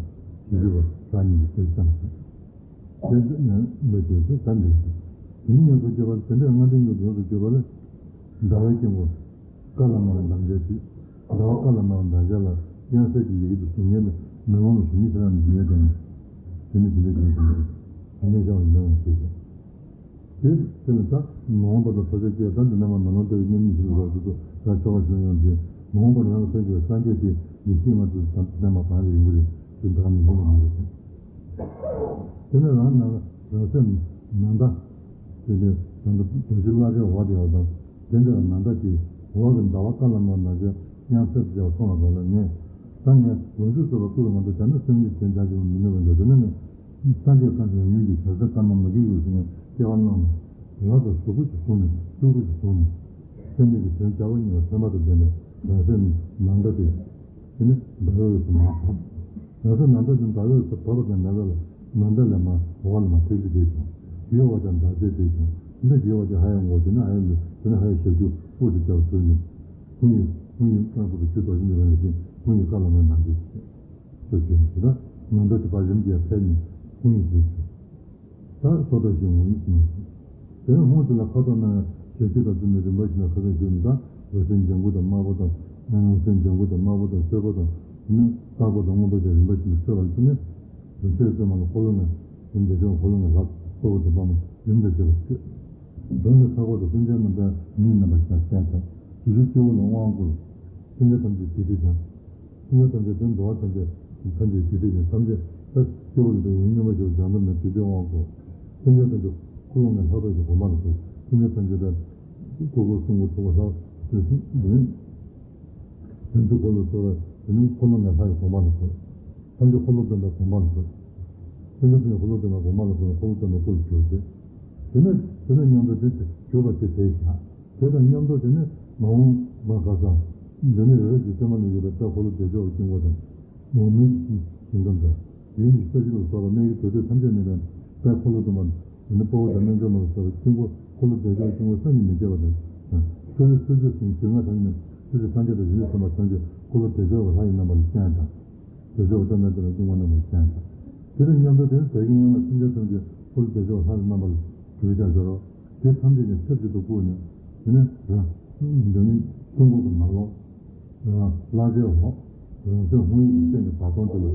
ཞེས་བརྗོད་པ་ཁྲག་གཉིས་ཀྱི་ཚུལ་བསྐྱངས་ཏེ། དེ་ཚོ་ནི་མི་བྱེད་ཚུལ་ད་འདི་ཞིག་དེ་ཉིད་ཡོངས་སུ་གཅོད་པ་དེ་འདྲའི་སྔགས་འདྲེན་ཉིད་ཡོངས་སུ་གཅོད་པ་ལ། ཟླ་བའི་དཀྱིལ་འཁོར། ཀ་ལ་མ་བ་འདམ་བྱ་ཞིག་ཟླ་བ་ཀ་ལ་མ་བ་འདམ་བྱ་ལ་དབྱངས་གསལ་གྱི་ཡི་གེ་དུ་གཟུགས་བརྙན་དུ་མེ་ལོང་ལ་གཟུགས་བརྙན་ཟེར་ཡང་མི་འདུག་ཡོད་དེ། དེ་ནི་དེ་འདྲ་ཞིག་ཡིན་ཞིང་། དེ་ནས་བྱ་བ་ཡིན་ནོ་ཞེས་བྱ། དེ་དེ་ལ་ད་མ་འོངས་པ་དང་ཐོབ་བྱ་སྐྱེ་བ་ད་འདི་ནས་མ་མེ་ལོང་ལྟ་བུའི་མཉམ་ཉིད་ཞིག་ལ་རོགས་སུ་ད་ཆོ་ག་ཞིག་ཡོང་རྗེས་མ་འོངས་པར་རང་ལ་ཕན་ཆེ་བའི་སངས་རྒྱས་ཀྱི་ཡེ་ཤེས་ལྔ་དུ་དམ་དུ་ལྡན་པ་གང་རེ་ཡིན་པ་རེད་དེ་བདག་མི་ཤེས་པ་མ་རེད། དེ་ནས་རང་ནང་ལ་རང་སེམས་ནང་ལྟ། དེ་ནས་ད་ལྟ་རྡོ་རྗེ་བླ་རེ་འོག་དེ་ཡོད་དང་དེ་འདྲ་ནང་ལྟ་དེ་འོག་གི་ཟླ་བ་ཀ་ལ་མ་ན་ཅེ་དབྱངས་གསལ་དུ་བྱ་བ་མཐོང་བ་དང་ལ་ངས་ད་ངས་ལོངས་སྤྱོད་རྫོགས་པ་ཀུན་ལ་མ་ལྟོས་བྱས་ན་སེམས་ཉིད་དོན་བྱ་ཞིང་མི་ནུས་པ་འདོད་དེ་ནི་ངས་སངས་རྒྱས་བཀའ་འདྲི་ཡོང་ཡུལ་གྱི་བྱ་བྱ་ཀ་མ་མ་གི་ཡོད་ཟེར་ནས་སྐྱེ་བ་གནང་ལ་ལག་དང་གཟུགས་པོ་ཅིག་བཟུང་ནས་སྤྲུལ་སྐུ་ཅིག་བཟུང་ནས་སེམས་ཉིད་ཀྱི་དོན་བྱ་བ་གཉིས་ལ་ཚད་མ་དང་ལྡན་པའི་རང་སེམས་ནང་ལྟ་སྟེ། དེ་ནི་ཟླ་བའི་འོད་སུ་མ་བབས། རང་སེམས་ནང་ལྟ་དེ་ཟླ་བའི་འོད་སུ་བབས་པ་དང་མེད་པ་ལ་ནང་ལྟ་ལས་མ་འོག་ལ་མ་ཐེག་ཚུལ་དེ་བྱུང་། ཡོད་བ་དང་འདག་ཚད་དེ་བྱུང་། དེ་འདྲ་ཡོད་བ་དེ་ཧ་ཡང་ངོ་དེ་ནི་ཧ་ཡང་མི་དེ་ནི་ཧ་ཡང་བཞག་རྒྱུ་དབུགས་དེ་བརྒྱབ་གྲོལ་ནས་ཁོང་ཡི་ཁོང་ཡི་རྐང་ཁུ་བའི་ཆུ་དོག་ཞིག་ནི་བ་ནི་ཞིང་ཁོང་ཡི་བཀའ་ལ་མ་ནང་གི་ཆོས་བྱོས་ནས་ད་ནང་ལྟ་དེ་བར་རིམ་གྱིས་འཕེལ་ནས་ཁོང་ཡི་ཆོས་བྱོས། ད་སོ་ཐར་ཞིག་ངོ་ཡིན་གསུངས། དེ་ནས་ཧོང་དེ་ལ་ཁ་དོག་སྣ་ཡང་ཞལ་རྒྱུ་དང་བསྟུན་ནས་རིམ་པ་བཞིན་ལ་ཁ་དོག་ཞུགས་ནས་ད་འོད་ཟེར་ལྗང་གུ་དང་དམར་པོ་དང་། འོད་ཟེར་ལྗང་གུ་དང་དམར་པོ་དང་སེར་པོ་དང་། དེ་ནས་སྟག་པོ་དང་སྔོན་པོ་བཅས་རིམ་པ་བཞིན་དུ་འཕྲོས་པ་ལ་བརྟེན་ནས། རིག་རྩལ་བཙོན་མ་ལ་འཁོར་ལོ་ལྔ། རིམ་བདེ་མཆོག་འཁོར་ལོ་ལྔ་ལྷག་གཙོ་བོ་དང་དཔག་མ་རིམ་དང་བཅས་པ་བསྐྱོད། མདུན་དུ་ཚ་འཁོར་དང་སེམས་ཅན་རྣམས་དང་མིའི་རྣམ་པ་ཞིག་དང་སྤྱན་འདྲེན། རྡོ་རྗེ་སྤྱི་བོ་ལ་དབང་བསྐུར། སེམས་ཅན་ཐམས་ཅད་སྡིག་སྒྲིབ་སྦྱངས། སེམས་ཅན་ཐམས་ཅད་དོན་འགྲོ་བ་ཐམས་ཅད་ཐམས་ཅད་སྡིག་སྒྲིབ་ཀྱི་ཐམས་ཅད་ད་སྐྱེ་བོ་ལ་དོན་ཡོན་སྙོམས་པར་ཞུགས་སྦྱང་དོར་མེད་སྡིག་སྒྲིབ་དབང་བསྐུར། སེམས་ཅན་ཐམས་ཅད་འཁོར་ལོ་ལྔའི་ལྷ་ཚོགས་ཀྱི་དགོངས་པ་ལ་བསྐུར། སེམས་ཅན་ཐམས་ཅད་ད་སྐུ་འཁོར་གསུང་འཁོར་ཐུགས་ཁོར་ལྷ་དེ་ཚོ་དེ་ནི་དོན་དུ་འཁོར་ལོ་སོགས་ལ་དེ་ནི་འཁོར་ལོ་ལྔའི་ལྷ་ཡི་དགོངས་པ་ལ་བསྐུར། ཐམས་ཅད་འཁོར་ལོ་སྟོན་པའི་དགོངས་པ་ལ་བསྐུར། སེམས་ཅན་ཐམས་ཅད་འཁོར་ལོ་སྟོན་པའི་དགོངས་པ་ལ་བསྐུར་ནས་འཁོར་ལོ་སྟོན་པའི་སྐུ་ལ་གྱུར་ཏེ། དེ་ནི་དེ་ནི་མཉམ་དུ་དེ་གྱུར་པ་དེ་དེ་བཞག་དེ་དང་མཉམ་དུ་དེ་ནི་མ་འོངས་པ་ཁ་སང་། འདི་ནི་རེ་རེ་ཞིག་སེམས་ནང་ཡོད་པའི་དཔལ་འཁོར་ལོ་བདེ་མཆོག་གི་དཀྱིལ་འཁོར་དང་། འོག་མིན་གྱི་ཞིང་ཁམས་དང་། ཡུལ་ཉི་ཤུ་རྩ་བཞི་ལ་སོགས་པ་སྨན་གྱི་དུར་ཁྲོད་ཐམས་ཅད་གནས་པའི་དཔལ་འཁོར་ལོ་སྟོན་པ། དེ་ནི་དཔའ་བོ་དང་རྣལ་འབྱོར་མ་ལ་སོགས་པའི་དཀྱིལ་འཁོར་འཁོར་ལོ་བདེ་མཆོག་གི་དཀྱིལ་འཁོར་བསམ་གྱིས་མི་ཁྱབ་པ་དང་། ཆོ་འཕྲུལ་སོ་བཞི་ཟེར་ཞིང་ལྔ་དང་ནི་སོ་སོའི་སངས་རྒྱས་དང་རིག་འཛིན་སེམས་དཔའ་ཐམས་ཅད་འཁོར་ལོ་བདེ་མཆོག་གི་ལྷ་ཡི་རྣམ་པ་ལ་སྤྱན་དང་། བདེ་མཆོག་ལྟར་སྣང་ལྡན་པའི་སྐྱིད་པ་རྣམ་པར་སྤྱན་དང་། དེ་དང་མཉམ་དུ་དེ་ནི་བདག་གི་སྙན་ངག་སེམས་ཅན་ཐམས་ཅད་འཁོར་ལོ་བདེ་མཆོག་ལྷ་ཡི་རྣམ་པ་ལ་གྱུར་ཅིག་སྦྱོར་རོ། དེ་ཐམས་ཅད་ཀྱང་ཆབས་ཅིག་ཏུ་བཀུག་ནས། དེ་ནས་རང་། དེ་ནས་དཀྱིལ་འཁོར་གྱི་ནང་ལོགས། ལྷག་བྲལ་འོག་རང་སེམས་དབང་ཡིད་ཀྱི་སྟེང་གི་བར་སྟོང་དེ་ལ་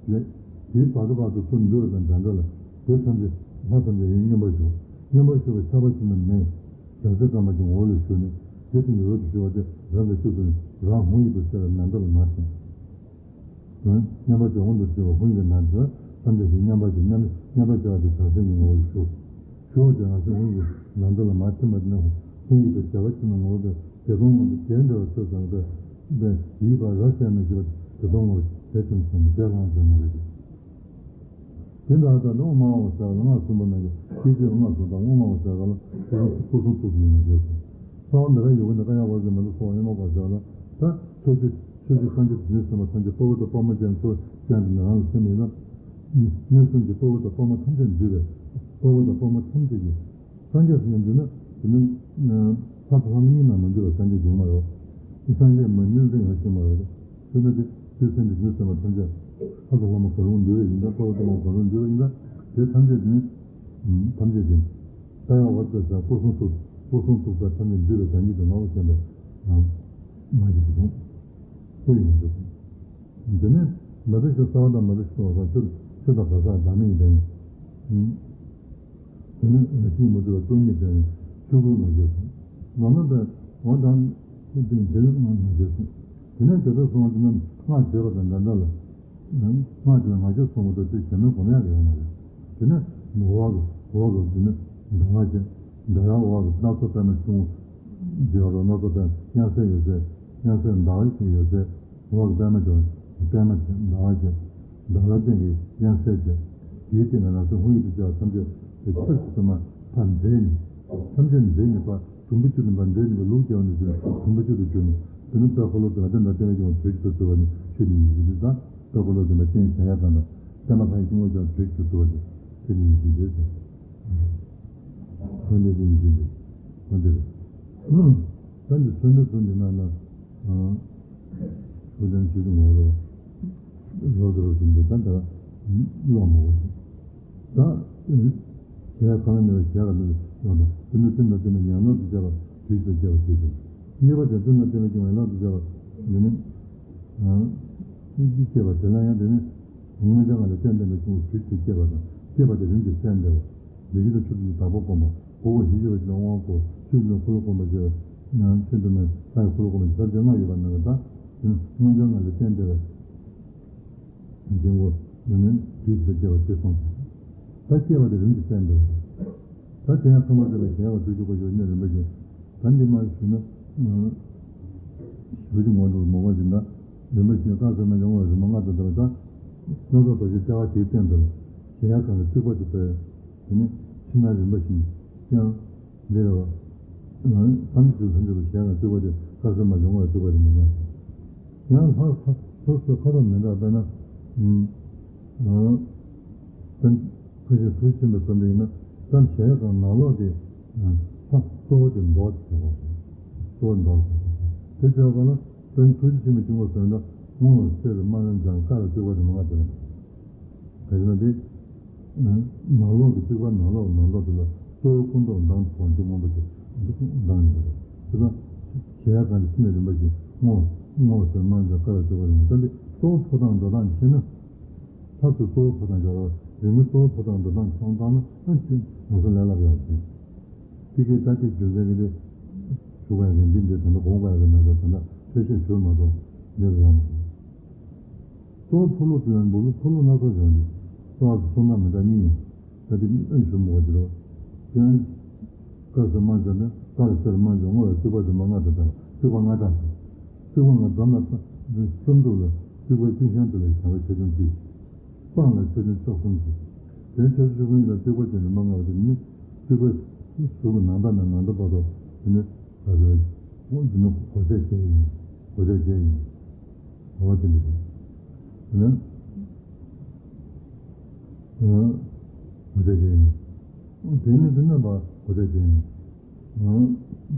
ལས། དེའི་བར་དུ་བར་དུ་ཚུར་འདུས་པ་དང་འདྲ་འདྲ་ལ། དེ་ཐམས་ཅད་ལྷ་ཐམས་ཅད་ཡང་མངོན་པར་ཞུ། མངོན་པར་ཞུ་བ་ཆགས་པ་ཆེན་པོ་མེད། བྱང་སེམས་ཀརྨ་གྱི་ངོ་བོ་ལ་ཞུགས་ནས། དེ་ཐམས་ཅད་རབ་ཏུ་ཞི་བ་སྟེ་རང་གི་སྤྱི་དང་རང་དབང་ཡིད་དུ་གསལ་བའི་ནམ་མཁའ་ལ་མར་ཐིམ། མཉམ་པར་སྦྱོར་དབང་དུ་བྱེད་པ་ཧཱུྃ་གི་ནང་དུ་ཐམས་ཅད་ཀྱི་མཉམ་པར་གྱི་མཉམ་མཉམ་པར་སྦྱོར་བ་དེ་བྱང་སེམས་ཀྱི་ངོ་བོར་ཞུགས། ཞུགས་པ་དེ་རང་སེམས་དབང་གི་ནང་དུ་ལ་མར་ཐིམ་པ་དེ་ནི་ཧཱུྃ་གི་དེ་བྱ་བ་ཆེན་པོའི་ངོ་བོ་དེ་བདེ་སྟོང་ངང་དུ་གྱེན་འགྲོ་བའི་ཚུལ་བཟང་པོས་པས་ཡིད་པ་རབ་གསལ་མི་ཤེས་པ་བདེ་སྟོང་ངོ་བོ་གྱེན་ཐིམ་སོང་ནས་གྱེན་ལྷུང་བྱུང་ནི་རེད། དེ་འདྲ་ལྟར་དབུ་མ་འོག་ཟེར་བ་ལ་སྔགས་གསུམ་པོ་ནང་གི་སྐྱེ་མཆེད་དབུ་མ་གསུམ་དང་དབུ་མ་འོག་ཟེར་བ་ལ་སྐུ་གསུང་ཐུགས་གསུམ་ཡིན་པ་ཞེས་གསུངས། གསང་བ་མི་རབས་ཡོ་གི་ནི་ཀཱ་ཡ་ཝཱ་ཀཱ་མི་ལ་སོགས་ཡན་ལག་པ་ཟེར་བ་ལ་ད་ཕྱོགས་བཅུའི་ཕྱོགས་བཅུའི་སངས་རྒྱས་དེ་ཉིད་ཟེར་བ་ཐམས་ཅད་དཔའ་བོ་དང་དཔའ་མོ་ཅན་ཚོ་ཅན་གྱི་ནང་ལ་སེམས་ཡིན་ན། གནས་གསུམ་གྱི་དཔའ་བོ་དང་དཔའ་མོ་ཐམས་ཅད་འདུས་པའི་དཔའ་བོ་དང་དཔའ་མོ་ཐམས་ཅད་ཀྱི་སངས་རྒྱས་སུ་ཡང་འདུས་ན་དེ་ནི་ལྷ་དང་ལྷ་མོ་གཉིས་ནང་མ་འདུས་པ་སངས་རྒྱས་འབྱུང་མ་རེད། སངས་རྒྱས་མ་ཡིན་ཚེ་ཡང་ཤེས་མ་རེད། དེ་ནི་དེ་དུས་གསུམ་གྱི་དུས་གསུམ་པ་ཐམས་ཅད་ལྷ་དང་ལྷ་མོ་གང་རུང་འདུས་པ་ཡིན་ན་དཔའ་བོ་དང་དཔའ་མོ་གང་རུང་འདུས་པ་ཡིན་ན་དེ་ཐམས་ཅད་དེ་ནི་ཐམས་ཅད་ཀྱི་ཀཱ་ཡ་ཝཱ་ཀཱ་ཟེར་སྐུ་གསུང་ཐུགས་སྐུ་གསུང་ཐུགས་པ་ཐམས་ཅད་འདུས་པའི་བདག་ཉིད་དུ་ངོ་བོ་ཤེས་པའི་ངང་ངམ་ཞིག་ཏུ་གསུངས། སྐུ་ཡི་ངོ་སྤྲོད། དེ་ནས་མི་ཚེ་ཞིག་གསར་བ་དང་མི་ཚེ་ཞིག་ཏུ་བ་སང་ཆུ་ཆུ་དང་བ་སང་བདག་མེད་ཡིན་པས། དེ་ནས་རང་བཞིན་མི་འདུལ་བ་སྟོང་ཉིད་དེ་ཆོས་སྐུའི་ངང་ཞེས་སོ། ནོར་ན་པའི་འོ་དང་དེ་དེ་ནི་ངང་ཞེས་སོ། དེ་ནས་དེ་ལྟར་སོང་བ་དེ་ནི་སྔགས་བརྗོད་པ་དང་འདྲ་འདྲ་ལ། སྔགས་དེ་ལ་ང་རྒྱལ་སོང་བ་དང་དེ་གཞན་མིན་གོམས་ཡག་གི་ཡོད་མ་རེད། དེ་ནས་འོག་གི་འོག་གི་དེ་ནི་ཟླ་བ་ཅན་ཟླ་བའི་འོག་གི་སྣ་ཚོགས་པད་མ་ཆུང་ངུ་བརྗོད་པ་སྣ་ཚོགས་པད་མ་དབྱངས་གསལ་ཡོད་ཚད་དབྱངས་གསལ་ཟླ་བ་ཞིག་ཡོད་ཚད། འོག་གི་པད་མ་ཅན་པད་མ་ཅན་ཟླ་བ་ཅན་ཟླ་བ་ཅན་གྱི་དབྱངས་གསལ་ཅན། དེའི་སྟེང་ན་རང་སེམས་དབང་ཡིད་དུ་བྱ་བ་ཐམས་ཅད་དེ་ཆར་གྱི་ཚོད་མ་ཕར་འདྲེས་ནས་ཐམས་ཅད་འདྲེས་ནས་ཕར་དུམ་བུ་གཅིག་ཏུ་ཕར་འདྲེས་ནས་ལུག་རྒྱབ་ནས་ཟེར་དུམ་བུ་གཅིག་ཏུ་གྱུར་ནས་དེ་ནི་དཔལ་འཁོར་ལོ་དེ་ལ་དེ་འདྲ་བསྟན་པའི་སྐྱེ་བ་བོད་ཀྱི་དུ་བ་ནི་ཆོས་ཀྱི་ཡིན་ཞིང་དེ་དང་དཔལ་འཁོར་ལོ་དེ་མ་བསྟན་བྱ་ཡག་གང་དང་བསྟན་པ་ལྷ་ཡི་སྐྱེ་བ་ཀྱང་བོད་ཀྱི་དུ་བ་ནི་ཆོས་ཀྱི་ཡིན་ཞིང་དེ་ཟེར། འཁོར་འདས་ཀྱི་ཡིན་ཞིང་དེ་འཁོར་འདས་རེད། ད་འདི་ཚོན་འདི་ཚོ་འདི་ན་ན། ཨ། ཆོས་ལྡན་ཆོས་ཀྱི་ངོ་བོ་རོ། རོ་དོ་རོ་བཞིན་དུ་ད་ད། ལོག་མ་བོ་ཞིག་ད། གཞལ་ཡས་ཁང་ལ་གནས་པའི་གཞལ་ཡས་ཁང་དུ་ཡོང་དང་དེ་ནི་ཙམ་ན་ཙམ་ན་ཡན་ལག་ཏུ་བྱ་བ་དུས་སུ་སྐྱེ་བ་ཞེས་བྱ། གཉིས་པ་དེ་ཙམ་ན་ཙམ་ན་སྐྱེ་བ་ཡན་ལག་ཏུ་བྱ་བ་འདི་ནི། ཨ། སྐྱེ་བ་དེ་ལ་ཡང་དེ་ནི། མངོན་བྱང་ལ་བརྟེན་ལྡན་པའི་སྐྱེ་བོ་དུས་ཀྱི་སྐྱེ་བ་དང་སྐྱེ་བ་དེ་རིམ་གྱིས་གསལ་འདེབས། མི་ཤིགས་དང་ཆུ་དང་བདག་པོ་བསྒོམ་པ། གོ་བོ་ཡིད་ཆེས་པ་ཞིག་ལ་དབང་བསྐུར། ཆུ་ཡི་འཁོར་ལོ་བསྒོམ་པ་བཅས་པ། ཡང་ཆེན་དུ་མེད་ལྷ་ཡི་འཁོར་ལོ་བསྒོམ་པ་བཅས་ཟབ་ཅིང་ལྔ་ཡོད་པ་རྣམས་ལ་ད། མངོན་བྱང་ལ་བརྟེན་ཏེ་བའི་སྐྱེ་བོ་ནི་དུས་སུ་སྐྱེ་བ་དེ་སོང་ཙང་། ད་སྐྱེ་བ་དེ་རིམ་གྱིས་གསལ་འདེབས། ད་དེ་ཡང་ཚང་མ་དེ་ལ་གཞལ་བ་དུས་གཅིག་པ་ཞུ་ནས་རིམ་པ་བཞིན། ད་འདི་མ་ཞུ་ན། ཞུ་རྒྱུ་ངོ་འདུག་མོ་མ་ཞུ་ན། རིམ་པ་བཞིན་དཀར་སེར་དམར་ལྗང་སྔོ་རིམ་པ་ལྔ་དང་ལྡན་པ་དང་། སྣ་ཚོགས་རྡོ་རྗེ་ལྟེ་བ་དེའི་སྟེང་དུ་ལ། གཞལ་ཡས་ཁང་གི་རྩིག་པ་དེ་སྤེལ། དེ་ནས་ཕྱི་ནང་རིམ་པ་བཞིན་བརྐྱང་། འདི་རེད་བ། ཐམས་ཅད་ཐམས་ཅད་ལ་གཞལ་ཡས་ཁང་རྩིག་པ་དེ་དཀར་སེར་དམར་ལྗང་སྔོ་རྩིག་པ་རིམ་པ་ལྔ། ཡང་ལྷ་ལྷ་སོ་སོའི་ཁ་དོག་མི་འདྲ་དཔེར་ན། ཨ། ད་ཕལ་ཆེར་ཐུགས་ཆེན་པོའི་བསམ་པ་ཡིན་ན་ད་གཞལ་ཡས་ཁང་ནང་ལོགས་དེ་ལྷ་གཙོ་བོ་དེ་མདོག་ཅིག་བྱེད་དགོས། གཙོ་བོ་མདོག་ཅིག་དེ་བྱས་པ་ན་དོན་ཐུགས་རྗེ་ཆེན་པོའི་སྐྱེ་བོ་ཟེར་ན་སྔོ་སེར་དམར་ལྗང་དཀར་རྩིག་པ་དེ་མ་ལྔ་དེ་ལ། ག་ཅི་ན་དེ། ནང་ལོགས་ཀྱི་རྩིག་པ་ནང་ལོགས་ནང་ལོགས་དེ་ལ་གཙོ་བོའི་སྐུ་མདོག་མདངས་ཐོག་འདི་སྔོན་པོ་དེ་མདངས་ཡིན་པ་རེད། དེ་དང་། གཞལ་ཡས་ཁང་དེ་ཕྱི་ནས་རིམ་པ་བཞིན་སྔོ་སྔོ་སེར་དམར་ལྗང་དཀར་རྩིག་པ་རིམ་པ་ད་འདི་གཙོ་བོ་འཕོ་སྟངས་འགྲོ་སྟངས་ཤེས་ན། ཐབས་ཀྱི་གཙོ་བོ་འཕོ་སྟངས་སྦྱོར་བ་རིག་མའི་གཙོ་བོ་འཕོ་སྟངས་འགྲོ་སྟངས་ཆ་ཚང་ན་ཨ་ཅེ་ང་ཚོ་ལས་སླ་པོ་ཡོད་ཅེས། དེ་གའི་ད་ཅིག་རྒྱུ་མཚན་གྱིས་དེ་ཞུ་བ་ཡག་གི་འདི་འདི་ད་ལྟ་དགོངས་པ་ཡག་གི་མེད་པ་ད་ལྟ་ཐོས་ཤེས་ཞུ་མ་གཏོགས་འདི་ལ་ཡོང་མ་སོང་། གཙོ་བོ་འཕོ་ལུགས་དེ་ཡང་འབུམ་ལུགས་འཕོ་ལུགས་སྣ་ཚོགས་ཡོད་འདུག་གཙོ་བོ་གསུང་སྟངས་མི་འདྲ་གཉིས་ཡོད། ད་དེ་ཨ་ཞུ་མི་དགོས་ཀྱི་རེད། དེ་ཡང་དཀར་སེར་དམར་ལྗང་ནི་དཀར་སེར་དམར་ལྗང་སྔོ་བའི་རྩིག་པ་དེ་མ་ལྔ་དང་ལྡན་པ་རྩིག་པ་ལྔ་གྲངས་སུ། རྩིག་པ་ལྔ་འཛོམས་ལ་བསམ་གྲུབ་ལ་རྩིག་པའི་ཀུན་ཤང་དེ་ལ་བྱ་བ་ཆེ་ཆུང་གཅིག་སྤང་ལ་ཆེ་ཆུང་ཕྱོགས་གསུམ་གཅིག་དེ་ཆེ་ཆུང་ཕྱོགས་གསུམ་ལ་རྩིག་པ་ཅན་དུ་མ་ལྔ་བ་དེ་ནི་རྩིག་པའི་གཟུགས་ཀྱི་ནང་ལྟར་ནས་ནང་ལྟར་བར་དུ་དེ་ནི་ག་ཚོད་འོ་འདི་ནི་གོ་ཆ་ཅན་ཡིན། གོ་ཆ་ཅན་ཡིན། འོ་དེ་འདྲ་ཞིག་ཡིན་ན། ཨ། གོ་ཆ་ཅན་ཡིན། དེ་ནི་དེ་རྣམ་པ་གོ་ཆ་ཅན་ཡིན། ཨ།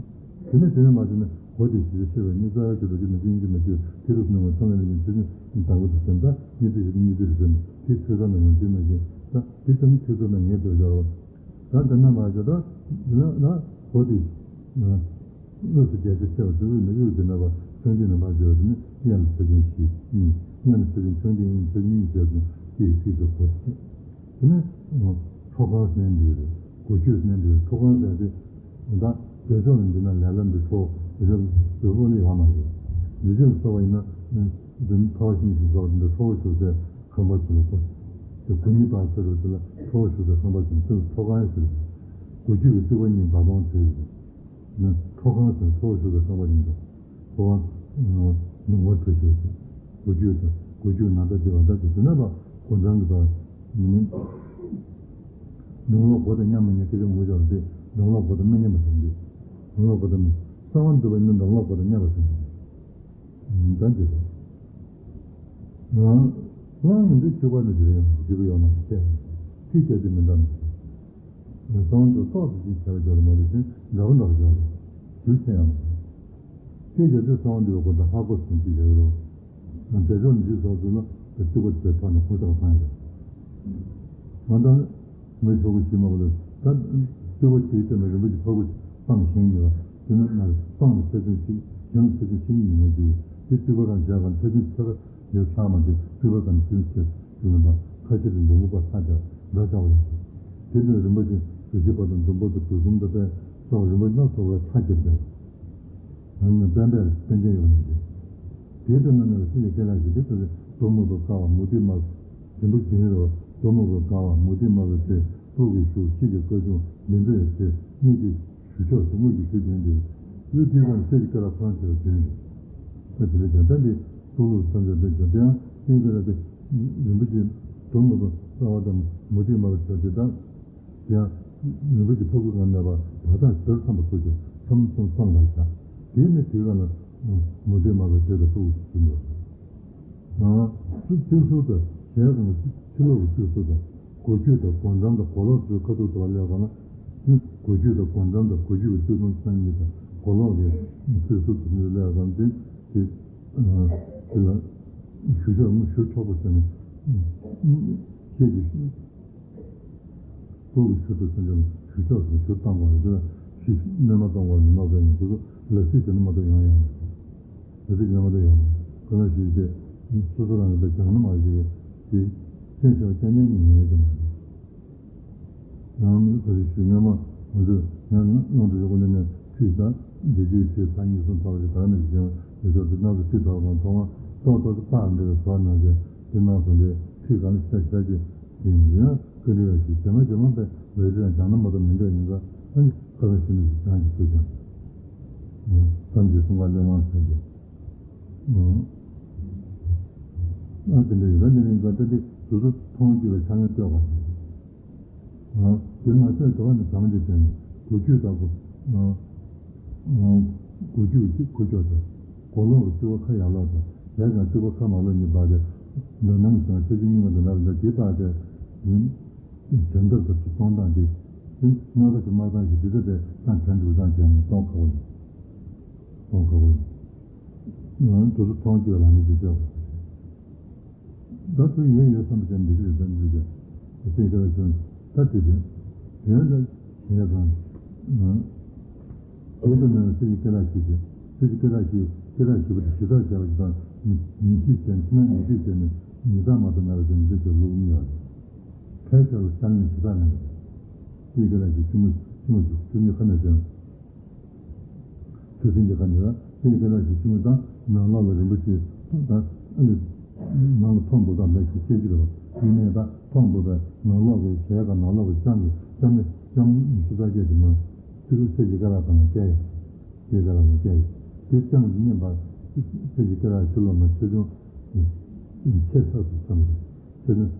དེ་ནི་དེ་རྣམ་པ་དེ་ནི་གོ་དེ་ཞེས་བཤད་པ་ཉིད་རྩ་བའི་ཆོས་སུ་སྐྱེ་ནས་སྐྱེ་མཆེད་མི་སྐྱེ་བའི་དེ་རུ་སྣང་བ་ཐ་ན་ལས་ཀྱང་ཆོས་ཅན་དང་པོ་དེ་བསྟན་ད་ཉིད་དེ་ཞེས་ཉིད་དེ་རུ་སེམས་དེ་ཐོས་ས་ན་ཡང་དེ་མ་ཤེས་ད་དེ་ཙམ་ཐོས་ཚོད་ན་ངེས་དུ་སྦྱར་བ། ད་དེ་རྣམ་པ་ཞེས་ད་ན་ན་གོ་དེ། དབུས་སུ་རྒྱ་ཆེར་ཕྱེ་བ་དེ། དབུས་ནས་དབུས་དེ་ནས་ཕར་མཆོང་ལྡིང་ནས་མར་བརྒྱབ་པ་དེ་ནི་གཡས་ལ་ཆེ་ཆུང་བཞི་གཉིས། གཡོན་ལ་ཆེ་ཆུང་མཆོང་ལྡིང་གཉིས། ཆེ་ཆུང་གཉིས་བརྒྱབ་ནས་གཅིག་གིས་ཐིག་ཚོ་བོར་ཏེ། དེ་ནས་ཁྲོ་ཁང་ཟེར་འདུག་རེད། སྒོ་ཁྱུད་ཟེར་འདུག་རེད། ཁྲོ་ཁང་ཟེར་དེ་ད་བདེ་མཆོག་ལ་འདི་ན་ལས་ལམ་འདི་ཁྲོ་བོ་བདེ་མཆོག་ལ་ཡོད་མ་རེད། འདི་ཆོས་ལ་སོགས་པ་ཡིན་ན་འདི་ནི་ཐ་བ་ཤིང་ཤིང་སོགས་འདི་ཁྲོ་བོ་བཞུགས་སའི་ཁང་པ་ཚོ་ལ་གོ། དེ་སྒོ་གཉིས་པ་ཟེར་བ་དེ་ལ་ཁྲོ་བོ་བཞུགས་སའི་ཁང་པ་ཚོ་ལ་ཁྲོ་ཁང་ཟེར། སྒོ་ཁྱུད་ཀྱི་རྩིག་པ་གཉིས་འབའ་སྟོང་བྲིས་ཡོད། ཁྲོ་ཁང་ཟེར་ན་ཁྲོ་བོ་བཞུགས་པའི་ཁང་པ་ཡིན་པ། ཁྲོ་ཁང་། ནང་ཁོ་ཁྲོ་ཞེས་བྱ། སྒོ་ཁྱུད་དང་སྒོ་ཁྱུད་ནང་ལྟར་བྲིས་པ་ལྟར་གྱི་དེ་ནས་པ་སྒོ་འགྲམ་གྱི་པ། འགྲམ་ལོགས་སྒོ་དང་མཉམ་མི་མཉམ་སྐད་ཆ་མང་པོ་བརྗོད་པ་སྟེ། འགྲམ་ལོགས་སྒོ་དང་མི་མཉམ་པ་ཟེར་གྱི། འགྲམ་ལོགས་སྒོ་དང་མི། གསང་བ་འདུས་པ་ཡིན་ན་འགྲམ་ལོགས་སྒོ་དང་མཉམ་པ་ཟེར་གྱི། ད་འདི་རེད། ལང་ཡིན་དུས་ཆོས་པ་ནི་འདི་རེད། ཡང་འཇིགས་པ་ཡོད་མ་རེད། ཐིག་བརྒྱབ་དུས་མི་འདྲ་མི་འདྲ། གསང་བ་འདུས་ཏོག་ཙམ་ཅིག་བྱས་པ་འཇོག་རེད་མ་གཏོགས་ཅིག་འདྲ་པོ་འདྲ་པོ་འཇོག་རེད། རྒྱུ་ཆེ་ཡང་མ་རེད། ཐིག་བརྒྱབ་དུས་གསང་བ་འདུས་པའི་སྒོ་དང་ཧ་གོ་སོང་ཅིག་ཡོད་རོགས། བདེ་མཆོག་ནི་རྗེས་སོགས་ཚུལ་ལ་བརྩི་བ་དེ་ཐོག་ནས་གོ་ཆག་བཏང་ཡོད། ང་དང་མི་ཆོག་གི་ཞིག་མ་གོ་ལ་ད་བརྩི་བ་དེའི་སྟེང་ན་རིན་པོ་ཆེ་ཕ་བུ་སྤང་བཞེངས་ཡོད། དེ་ནི་ང་སྤང་ལ་ཆེ་ཆུང་གཅིག་གཞན་ལ་ཆེ་ཆུང་ཆེ་གཉིས་ཡིན་ངེས་ཅིག་དེ་བརྩི་བ་རང་བྱས་གང་ཆེ་ཆུང་ཆེ་ག་ཡོད་ཚར་མ་དེ་སྤྲུལ་པ་དང་ཚུལ་ཆེ་ཚུལ་ལ་ཁ་ཕྱིར་འདུག་མུག་པ་ཚ་རྒྱག་འདྲ་ཆགས་པ་ཡོད། དེ་ནས་རིན་པོ་ཆེ་གྲུ་བཞི་པ་དང་ཟླུམ་པོ་དང་གྲུ་གསུམ་དང་དཔལ་སོགས་རིན་པོ་ཆེ་སྣ་ཚོགས་པའི་ཁྲ་རྒྱབ་ཀྱང་། ཨ་ནི་པད་པད་པད་ཅན་ཡོད་ནས་ཀྱི། དེའི་སྟེང་ན་ནི་སྲིད་ཀྱི་སྐྱེ་ལ་ཞིག་གིས་དེ་ལྟར་གཏོར་མ་བུ་དཀར་བ་མུ་ཏིག་དམར། རིན་པོ་ཆེ་རོ། གཏོར་མ་བུ་དཀར་བ་མུ་ཏིག་དམར་བའི་ཚེ་ཐུགས་ཀྱི་ཞུགས་ཤེས་ཀྱི་བཀའ་གཞུང་ལྡན་པའི་ཚེ་དངོས་ཀྱི། ཞུ་ཕྱོགས་སུ་དངོས་ཀྱི་ཞུ་དོན་དེ། ལུས་དེའི་སྒང་ལ་སྲས་ཀྱི་སྐེ་རགས་ཕོ་བྲང་ཆེ་བ་བྱོན་ཞིང་། ད་དེ་ལས་ཀྱང་ད་འདི་སྟོང་ལུགས་ཐམས་ཅད་པའི་བྱོན་དེའང་སྲས་ཀྱི་སྐེ་རགས་དེ་རིན་པོ་ཆེ་གཏོར་མ་བུ་དཀར་བ་དང་མུ་ཏིག་དམར་བའི་ཆ་དེ་དང་། དེ་ཡང་རིན་པོ་ཆེ་ཕ་གུ་སྒང་ནས་བ་བ་དང་ཞོར་ཚང་པ་སོགས་ཀྱི་ཚང་ཚང་ཚང་ལ་བཞག་དེ་ནས་དེའི་སྒང་ལ་མུ་ཏིག་དམར་པོའི་ཆ་དང་ཕ་གུ་ཞིག་ཟིན་པ། ཨ། གཙུག་གཙུག་ཟུར་དང་ཞལ་གང་ཕྱི་ལོགས་ཀྱི་གཙུག་ཟུར་དང་། སྒོ་ཁྱུད་དང་སྒོ་འགྲམ་དང་སྒོ་ལོགས་སུ་ཁ་ཐུག་ཏུ་བ་སླེབས་པ་ན། སྒོ་ཁྱུད་དང་སྒོ་འགྲམ་དང་སྒོ་ཁྱུད་ཀྱི་གཙུག་ཏོར་ཚང་གཉིས་དང་སྒོ་ལོགས་ཀྱི་གཙུག་ཟུར་དུ་སླེབས་པ་དེ་དེ་དེ་ལ་ཞུ་ཕྱོགས་ནི་ཞུ་ཆོག་པ་ཟེར་ནས་ཤེས་ཀྱི། སྟོབས་ཀྱི་ཆུ་ཚོད་སུམ་ཅུ་ཞུ་ཕྱོགས་སུ་ཞུ་བཏང་བ་རེད། ཞིག་གནོད་མ་གཏོང་བར་མི་ནོར་བའི་ཡོང་དུས་སུ་ལ་སྲིད་ཀྱི་ནི་མ་གཏོགས་ཡོང་ཡང་། ལ་སྲིད་ཀྱི་ནི་མ་གཏོགས་ཡོང་། ཁོ་ན་ཞུས་ཏེ། སོ་སོ་རང་གི་ལ་སྦྱང་ན་མ་ཞིག་གིས་ཤེས་བྱ་བ་ཅན་ཅན་གྱི་ངེས་ཀྱི་མ་རེད། ཡང་མི་ག་རེ་ཞུ་སྔོན་མ་ང་ཚོས་ངས་ནང་དུ་ཡོད་པ་ནས་ནས་ཁྲིད་དང་འདི་རྒྱུའི་ཁྲིད་ཚར་གཉིས་གསུམ་ཚར་བ་ཞིག་དག་ནས་བཞེངས་པའི་ཞོར་དུ་སྣང་དུ་ཁྲིད་ཚར་བ་དང་ཐོག་མ་ཏོག་ཏོག་ཏུ་པར་འདྲ་བའི་བཟོ་གནང་སྟེ་དེ་གནང་སོང་སྟེ་ཁྲིད་གང་ལ་ཤ་ཤ་ཅིག་ཡིན་ཡང་། ཀུན་འདྲི་བ་ཞིག་ཇེ་མང་ཇེ་མང་དུ་འགྲོ་ཡི་ཡང་སྦྱང་ན་མ་གཏོགས་མི་འགྲོ་ཡིན་ཙང་། ཨ་ནི་ཁ་སང་ཤི་ནས་ཤིག་སྦྱང་གི་ཐུགས་སྦྱང་། ཐམས་ཅད་གསུང་ག་གླེང་བ་ཟེར་ཏེ། ཨ་དེ་འདྲ་ཡོད་པ་ནི་ཡིན་ཙང་། ད་དེ་དུས་སུ་མཐོང་བཅུག་པའི་ཆ་ནས་ལྟོས་པ། དེ་མ་ཚད་དུ་བ་ནི་གང་དེ་བྱས་ནས་སྒོ་ཁྱུད་ལྟ་བུ། སྒོ་ཁྱུད་ཀྱི་ཁུ་ལྕོག་དང་། སྒོ་ལོགས་ཀྱི་རྩིག་པ་ཁ་ཡར་ལོག་དང་། ཞལ་གང་རྩིག་པ་ཁ་མར་ལོག་གཉིས་སྦར་ཏེ། འདོད་སྣམ་བཟང་ཆེ་ཆུང་གཉིས་ཀ་འདོད་སྣམ་བཟང་དེ་བཏགས་ཏེ། དོན་དག་ཐབས་སུ་གཏོང་སྟངས་དེ། དེ་སྣ་ཁ་དེ་མ་བཏང་ཞིག་དེ་ཚོ་དེ་བཏང་གྲ་འགྲུལ་བཏང་བྱས་ནས་གཏོང་ཁག་པོ་ཡིན། གཏོང་ཁག་པོ་ཡིན། དུ་སུ་མཐོང་བཅུག་ལ་མི་དེ་ཚོ། ད་ཚོད་ཡོད་ཡོད་བསམ་པ་ཅན་འགྲིག་གི་རེད། ད་འགྲིག་གི་རེད། དེ་ག་རེ་ཟེར་ན་ད་དེ་དེ་དོན་ལ་བྱས་ཙང་། དེ་ལྟར་ན་སྲས་ཀྱི་སྐེ་རགས་ཤིག་དེ། སྲས་ཀྱི་སྐེ་རགས་ཤིག་སྐེ་རགས་ཤིག་པོ་དེ་ཞུ་དག་བྱས་པ་ཞིག་དང་། ཉི་ཤུ་ཅན་ཕྱི་ནང་ཉི་ཤུ་ཅན་ནི་ཉི་ཟླ་མ་གཏོགས་མེད་པ་ཅན་འདི་ཚོ་ལུགས་གཉིས་ཡོད་རེད། ཕལ་ཆེར་ལ་ཤར་ནས་ཞུ་དག་ནས་རེད། སྲས་ཀྱི་སྐེ་རགས་ཤིག་ཆུ་མོ་ཆུ་མོ་ཆུ་ཆུ་མོ་ཁ་ནས་ཟེར། ཆུ་སྲིན་གྱི་ཁ་ནས་ར་སྲས་ཀྱི་སྐེ་རགས་ཤིག་ཆུང་ངུ་དང་ནང་ལོགས་ལ་རིན་པོ་ཆེ་དང་ཨ་ནི་ནང་ལ་ཐོག་འབུབ་དང་ལ་ཞིག་སྐྱེ་རྒྱུ་རེད་བ། ཡིན་ནའི་ད་ཐོག་འབུབ་པའི་ནང་ལོགས་ཀྱི་གྱལ་དཀར་ནང་ལོགས་ཀྱི་ལྕམ་གྱི་ལྕམ་ནི་ལྕམ་ཉི་ཤུ་རྩ་བརྒྱད་དེ་མ་ཚིག་སྲས་ཀྱི་སྐེ་རགས་དང་ལ་སྐྱེ་ཡོད། སྲས་ཀྱི་སྐེ་རགས་ལ་སྐྱེ་ཡོད། དེ་ལྕམ་གྱི་བསྙེན་པ་སྲས་ཀྱི་སྐེ་རགས་ཕྱི་ལོགས་ན་ཆེ་ཆུང་ཆེ་ཚགས་སུ་ཙམ་རེད།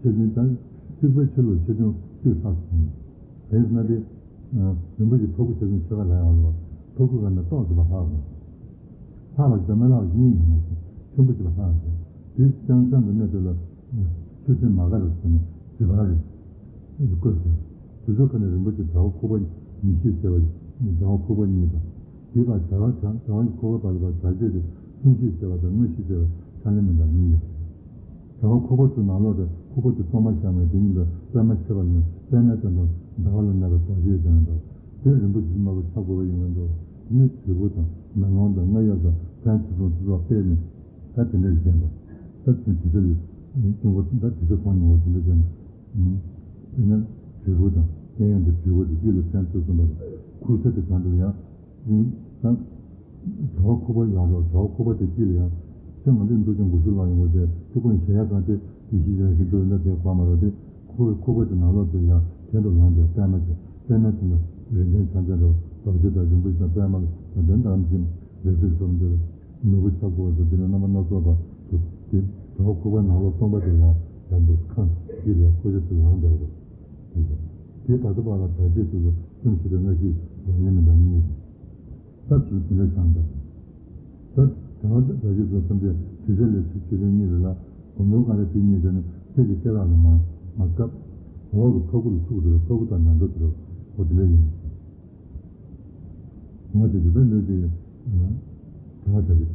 ཆེ་ཆུང་། ཆེ་ཆུང་དང་། རྩིག་པའི་ཕྱི་ལོགས་ཆེ་ཆུང་གཅིག་ལྷག་སོང་། དེས་ན་དེ། རིན་པོ་ཆེ་ཕ་གུ་ཆེ་ཆུང་ཕྱེད་ཀ་ལ་ཡང་ལོ། ཕ་གུ་ག་ནས་ཏོག་ཙམ་ལྷག་སོང་། ལྷག་པ་ཞིག་དང་མི་ལྷག་པ་གཉིས་ཡོད་མ་ཟད་ཆེན་པོ་ཞིག་ལ་ལྷག་སོང་། དེ་ཅང་ཅང་གི་གནས་དེ་ལ། ཆུ་ཚན་མ་ག་རེ་ཟེར་ནས་དྲི་བ་རེད། བཀོད་ཟེར། དེ་ཚོ་ཁ་ནས་རིན་པོ་ཆེ་དྲ་བ་ཁུག་པ་ཉི་ཤུས་བྱས་པ། དྲ་བ་ཁུག་པ་གཉིས་དང་། དེ་བར་བྱ་བ་བྱ་བྱ་བ་ཁོ་བ་བར་བར་བྱ་སྤྱོད་དེ་གསུང་ཆོས་བྱེད་པ་དང་དངོས་གཞི་བྱེད་པའི་ཕྲ་ལེན་མི་འདྲ་གཉིས་ཡོད། བྱ་བ་ཁོ་བ་ཚོའི་ནང་ལོགས་དེ་ཁོ་བ་ཚོ་གཙང་མ་བཞག་ནས་དེ་ཉིད་དུ་པད་མ་ཆེ་བ་ལས་པད་མའི་སྟེང་དུ་ཟླ་བ་ལ་གནས་པའི་རྡོ་རྗེའི་སྟེང་དུ་དེ་རིན་པོ་ཆེ་དམར་པོ་ཆ་བགོས་པ་ཡིན་མིན་དུ། ནི་དྲིལ་བུ་དང་མེ་ལོང་དང་རྔ་ཡབ་དང་ཕན་ཚུན་ཚོགས་ཚུལ་སོགས་སྤེལ་ནས། ད་དེ་འདྲ་ཞིག་བྱས་པ། ད་དེ་དེ་ཚོ་ཡི་སྐྱོན་གོ་ད་དེ་ཚོ་མཐོང་མྱོང་བ་དེ་འདྲ་བྱས་ནས། དེ་ནས་དྲིལ་བུ་དང་སྐྱེ་ཡོན་དུ་དྲིལ་བུ་དེ་དཀྱིལ་ལ་ཕན་ཚུན་གསུམ་པ་ལ་ཁུག་ས་དེ་གང་དུ་ཡང་། ད་གྲོགས་ཁུག་པ་ཡང་རོགས་གྲོགས་ཁུག་པ་དེ་དཀྱིལ་ལ་ཡང་། ཁྱོད་ང་ཚོའི་འདུ་ཅན་དགུ་ཤུ་ལ་ཡོང་བ་དེ་ཁུག་པ་གཞལ་ཡས་ཁང་དེ་ཡེ་ཤེས་ཀྱི་ཞིག་འདུག་ན་དེ་གོ་མ་རོགས་དེ། ཁུག་ཁུག་པ་དེ་ནང་ལོགས་དེ་ཡང་གྱེན་དུ་ལངས་ཏེ་པད་མ་དེ་པད་མ་དེ་ལ་རིགས་ལྡན་ཕྱག་མཚན་རོ་རྡོ་རྗེ་དང་རིན་པོ་ཆེ་དང་པད་མ་ལ་དོན་དམ་ཅིང་རེ་ཕུལ་སོགས་འདིར་ནོར་བུ་ཆག་སྒོ་སོགས་འདི་ལ་རྣམ་པ་སྣ་ཚོགས་པ་སུ་སྟེ། གྲོགས་ཁུག་པ་ནང་ལོགས་སྟོང་པ་དེ་ཡང་ཡང་དུ་ཁང་གཅིག་ལ་ཁུག་ཆ་དེ་ལངས་བསྡད་པ་དེ་བར་དུ་བར་ལ་བར་ཆད་དུ་གསུམ་ཞིག་ཏུ་སྔ་ཕྱི་ལོ་ཉེས་མི་འདང་གཉིས། ད་དུས་དེ་འདྲ་བྱུང་ད། ད་དེ་བ་ད་ཅི་སོ་ཐམས་ཅད་དུས་ཆད་ལས་ཆེ་ཆེ་ཆུང་གཉིས་རེད་ལ། སྒོམ་རུང་ག་རེ་དེ་གཉིས་དེ་ནི་གསེར་གྱི་སྐེ་རགས་ལ་མ་མ་བཀབ། འོག་གི་ཕ་གུ་ལ་ཚུགས་དེ་རུ་ཕ་གུ་དང་ན་འགྲོ་དེ་རུ་འོ་དེ་འདྲ་ཡིན། ང་དེ་དེ་ལྟར་ལོས་དེ་དྲི་བ་དྲ་གི་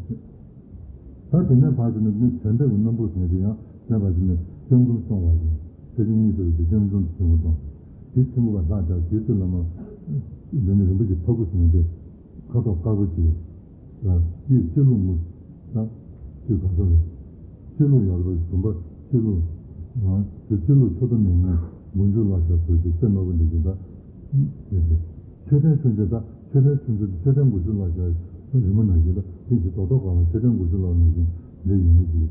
ད་དེ་ནས་ཕར་དེ་ནི་ནི་བྱོན་འདེབས་ཀྱི་རྣམ་པོ་ཟེར་དེ་ཡང་དེ་བ་དེ་ནི་སྐྱབས་འཛོམས་སོང་བ་ཡིན། དེ་དེ་གཉིས་དེ་རུ་དེ་སྐྱབས་འཛོམས་སོང་བ་དང་། དེ་ཐུན་མོང་བ་ལྷག་ཆགས་དེ་ཚོ་ལ་མ་འདི་ནི་རིན་པོ་ཆེ་ཕ་གུ་ཟེར་དེ། ཁ་དོག་དཀར་པོ་ཅིག་ལ་གཡས་སྤྱི་བླུགས་ངུ་ན་ཅིག་ག་ས་རེད། སྤྱི་བླུགས་ཡོད་རེད་པ། བུམ་པ་སྤྱི་བླུགས་ཨ་དེ་སྤྱི་བླུགས་མཆོག་ཏུ་མི་མངོན་མགོན་མཆོག་ལ་ཞབས་སོར་ཞིག་སེ་ནོར་བུ་འདི་བཞིན་ད་ཡོད་དེ། མཆོད་རྟེན་ཆུང་ཆུང་ད་མཆོད་རྟེན་ཆུང་ཆུང་དེ་མཆོད་རྟེན་དགུ་ཤུ་ལ་ཞབས་རི་མོ་ནང་བཞིན་ད་དེ་བཞིན་རྡོག་རྡོག་གང་ལ་མཆོད་རྟེན་དགུ་ཤུ་ལ་ནང་བཞིན་འདི་ཡིན་ནི་ཞིག་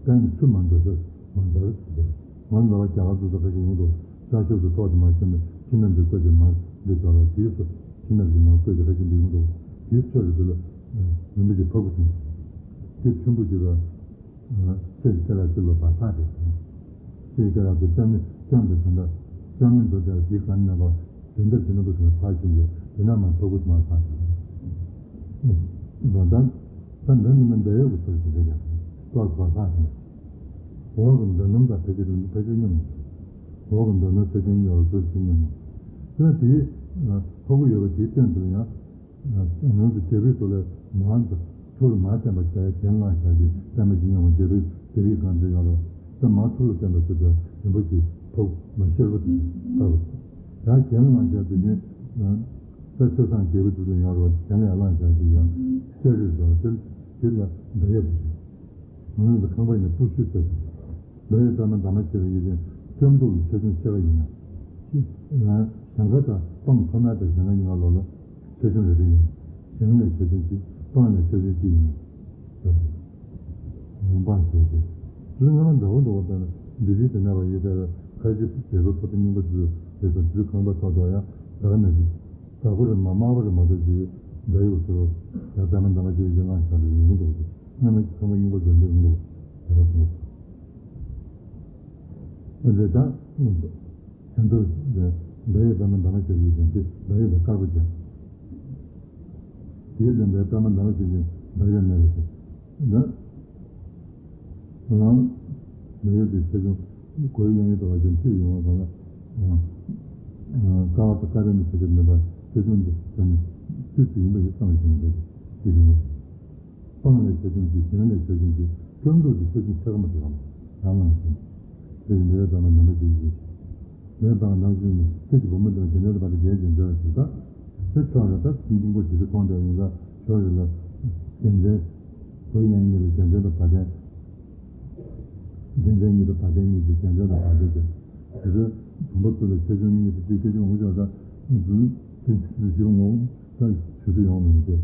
ད་ནི་ཆུ་མ་འདོད་ས་མ་འདར་ཟེར། ང་ནི་ལ་བ་རྒྱ་གར་དུ་ས་ཁ་ཞིག་ཡོང་དུ་ས་ཤོག་ཏུ་ཐོག་ཏུ་མ་ཤོར་ནས་ཕྱི་ནང་གི་བཀོད་དེ་མར་འདི་ཞོར་ལ་དེའི་སོ་ཕྱི་ནང་གི་མར་བཀོད་དེ་ཁ་ཞིག་འདི་ཡོང་དུ་དེའི་ཕྱོགས་རེ་དེ་ལ་རིན་པོ་ཆེ་ཕ་གུ་ཐོན། དེ་ཕྲན་བུ་ཅིག་ལ་ཚེ་ཡི་སྐད་ལ་ཤི་ལོ་བ་ལྷག་དེ་ཚེ་ཡི་སྐད་ལ་དེ་སྐྱབས་གནས་སྐྱབས་འདི་དོན་དག་སྐྱབས་གནས་འདོད་དེ་དེའི་གང་ནས་པ་དོན་དག་དེ་ནི་བུ་དོན་ཕར་ཕྱིན་ཏེ་དེ་ན་མར་ཕ་གུ་མར་ལྷག་དེ། ད་འདི་ནི་མི་འདའ་ཡོད་ཀྱི་ཚོད་ཅིག་རེད་ཀྱང་། ལྟོ་ཚོ་ལྷག་ཅིང་། འོག་གི་འདོད་སྣམ་དང་ཕལ་ཆེར་ཕལ་ཆེར་མཉམ་མི་འདུག་འོག་གི་འདོད་སྣམ་ཕལ་ཆེར་མཉམ་ཡོད་ཚོད་ཅིག་མཉམ་མི་འདུག་དེ་ལ་དེའི་ཕ་གུ་ཡོད་པ་དེའི་སྟེང་དུ་ཡང་། ང་ཚོ་རྒྱལ་པོའི་ཐུགས་ལ་མར་འདི་ཐུགས་ལ་མར་བསྟན་པ་བྱས་གྱེན་ལངས་བཞག་རྗེས་བསྟན་པ་ཞིག་ཡོང་བ་རྒྱལ་པོའི་རྒྱལ་པོའི་གང་དུ་ཡོད་ལ་ད་མར་ཐུགས་ལ་བསྟན་པ་ཞིག་ཏུ་རིན་པོ་ཆེ་ཕ་གུ་མ་ཤེར་བ་དང་ལྟ་བུ། ཡང་གྱེན་ལངས་བཞག་དུས་ཀྱི་ད་ཆོས་སངས་རྒྱས་པའི་དུས་ལ་ཡང་རོ་གྱེན་ལ་ཡར་ལངས་བཞག་དུས་ཡང་ཤེར་རེ་བཟོ་བ་དེ་དེ་ལ་འདོད་ཡོད་པ་ཞིག་ང་ཚོ་ཁང་པ་ཡིན་ན་སྤུ་ཤུ་ཟེར། འདོད་ཡོད་པདྨ་འདབ་མ་བརྒྱད་པའི་ཡིད་བཞིན་སྐྱབས་འགྲོ་ལ་ཆེ་ཆུང་ཕྱེ་བ་ཡིན་ན། ཞིང་ཁ་དང་སྤང་ཐོག་མ་དང་ཞིང་ཁ་གཉིས་ཀ་ལོག་ལ་ཆེ་ཆུང་རེ་རེ་ཡིན། ཞིང་ལས་ཆེ་ཆུང་གཅིག་སྤང་ལས་ཆེ་ཆུང་གཅིག་ཡིན། ལུང་སྤང་ཟེར་ཏེ། དུས་སྔ་མ་འདྲ་བོ་འདྲ་བོ་ལྟར་ན་འདི་རིགས་དེ་ནས་པ་ཡོད་དེ་ཁ་ཅིག་བེ་པོ་ཕོ་ཏོ་རྙིང་པ་དུས་རེ་དང་དུས་ཁང་པ་ཐོག་ཐོག་ཡང་ད་ག་ནང་བཞིན་དྭགས་པོ་རེ་མ་དམར་པོ་རེ་མ་གཏོགས་ཅིག་འདྲ་ཡོད་ཟེར་རོ། ཡང་པདྨ་འདབ་མ་བརྒྱད་ཀྱི་གླང་ཤ་རེ་ཡོང་གི་འདུག་ཅིག་སྔ་མ་ཁང་པ་རྙིང་པ་དགོན་སྡེ་ཡོང་གི་འདུག་ཟེར་རོ་སོང་། འོན་ཏེ་ད་དོན་དུ་འདྲ་ཡོད་པདྨ་འདབ་མ་བརྒྱད་ཀྱི་ཡོད་ཀྱང་དེ་འདྲ་ཡོད་དང་དཀར་པོ་ཀྱང་། དེའི་དོན་དུ་པདྨ་འདབ་མ་བརྒྱད་ཀྱི་འདྲ་ཡོད་མེད་པ་ཟེར། ད། ལ། མི་ཡོད་པའི་ཆེ་ཆུང་གོ་ཡི་ཡང་ཡོད་དོ་བ་ཅན་ཚུད་ཡོང་བ་གང་ལ། ཀ་བ་དང་ཀ་ར་ནི་ཆེ་ཆུང་མེད་པར་ཆེ་ཆུང་འདི་ཟེར་ནས་ཚུད་དུ་ཡིན་པ་ཡི་གསང་བའི་ཞིང་འདི་ཞིག་ཡིན་པ། སྤང་ལས་ཆེ་ཆུང་གཅིག་ཞིང་ལས་ཆེ་ཆུང་གཅིག་སྐྱོན་འདུག་ཅིག་ཆེ་ཆུང་ཆེ་ག་མ་ཆེ་ག་མ་རང་ལ་ཟིན། དེ་ཡིན་པའི་ཟ་མ་ནམ་པ་ཅིག་ཡིན། དེ་དང་ནང་བཞིན་ནི་ཚིག་གི་བུ་མོ་དང་རྒྱུ་མཚན་དུ་བ་དེ་རྒྱས་ཀྱི་འདོད་ཞིག་ད། དེ་ཕྱོགས་རེ་ད་སྙིང་པོ་ཇི་སྲིད་མཐོང་དེ་ཡིན་ལ་ཕྱོགས་རེ་ལ། རྒྱལ་མཚན། གོ་ཡང་གཉིས་ལ་རྒྱལ་མཚན་དང་བ་དན། རྒྱལ་མཚན་གཉིས་དང་བ་དན་གཉིས་ཀྱི་རྒྱལ་མཚན་དང་བ་དན་ཀྱི། དེ་ཚོའི་བུམ་པ་ཚོ་ལ་ཆེ་ཆུང་གཉིས་ཀྱི་སྐད་ཆ་ངོ་ཅོག་ད། འཛུལ། དེ་ཚོ་ཞིག་ངོ་། ད་ཞུ་རྒྱུ་ཡོང་མི་འདུག་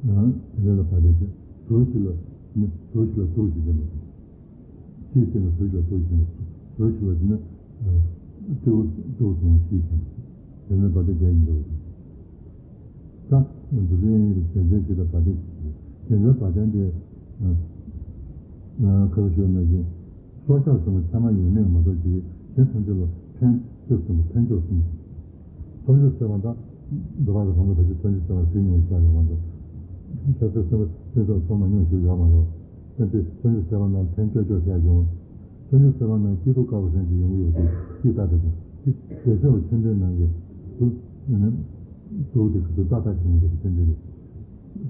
སྟེ། དེ་འདྲ་ལ་བ་དན་ཀྱི། དུ་ཞིག་ལ་ནི་དུ་ཞིག་ལ་དུ་ཞིག་ཡིན་པ། ཅིའི་སྟེང་ལ་བཟོ་ཞིག་ལ་བཟོ་ཞིག་ལ་བཟོ་ཞིག་ལ་ཟིན་ན། སྤྲེའུ་སྤྲེའུ་སོང་བ་ཞིག་ཀྱང་། དེ་ནས་བ་དན་རྒྱས་ཡིན་འགྲོ་བ་ཞིག་ད་འདུ་འཛིན་རྒྱལ་མཚན་ཞིག་ལ་བ་དན་ཞིག་རྒྱལ་མཚན་བ་དན་དེ། ཁ་བ་ཤོར་ན་བཞིན། སྲོག་ཆགས་གསུམ་པོ་ཚད་མ་ཡོད་མེད་མ་གཏོགས་ཀྱི་གཞན་ཐམས་ཅད་ལ་ཕན་ཆོད་གསུམ་པོ་ཕན་ཆོད་གསུམ། ཐམས་ཅད་གསོད་པ་དང་། འདུལ་བ་དང་གང་ལ་བར་ཆད་ཐམས་ཅད་གསོད་པར་ཟིན་མྱོང་བ་ཞིག་ཡོད་མ་གཏོགས། ཤ་ཚ་སེམས་པ་སེམས་ཚོར་ཚོར་མ་མྱོང་ཞིག་ཡོད་མ་རེད། སེམས་དེ་ཐམས་ཅད་གསོད་པ་རྣམས་ཕན་ཆོད་ཆོག་ཟེར་ཡང་། ཐམས་ཅད་གསོད་པ་རྣམས་སྐྱིད་སྡུག་དཀར་པོ་ཟེར་གྱི་ཡོང་གི་ཡོད་དེ་སྐྱིད་ལྟ་དེ་དང་དེ་བྱེད་ཕྱོགས་མཚོན་དོན་ནང་གི་སྡུག་ནི་སྡུག་དེ་གི་སྡུག་ལྟ་ལྟ་ཞིག་ཡིན་པའི་མཚོན་དོན་རེད།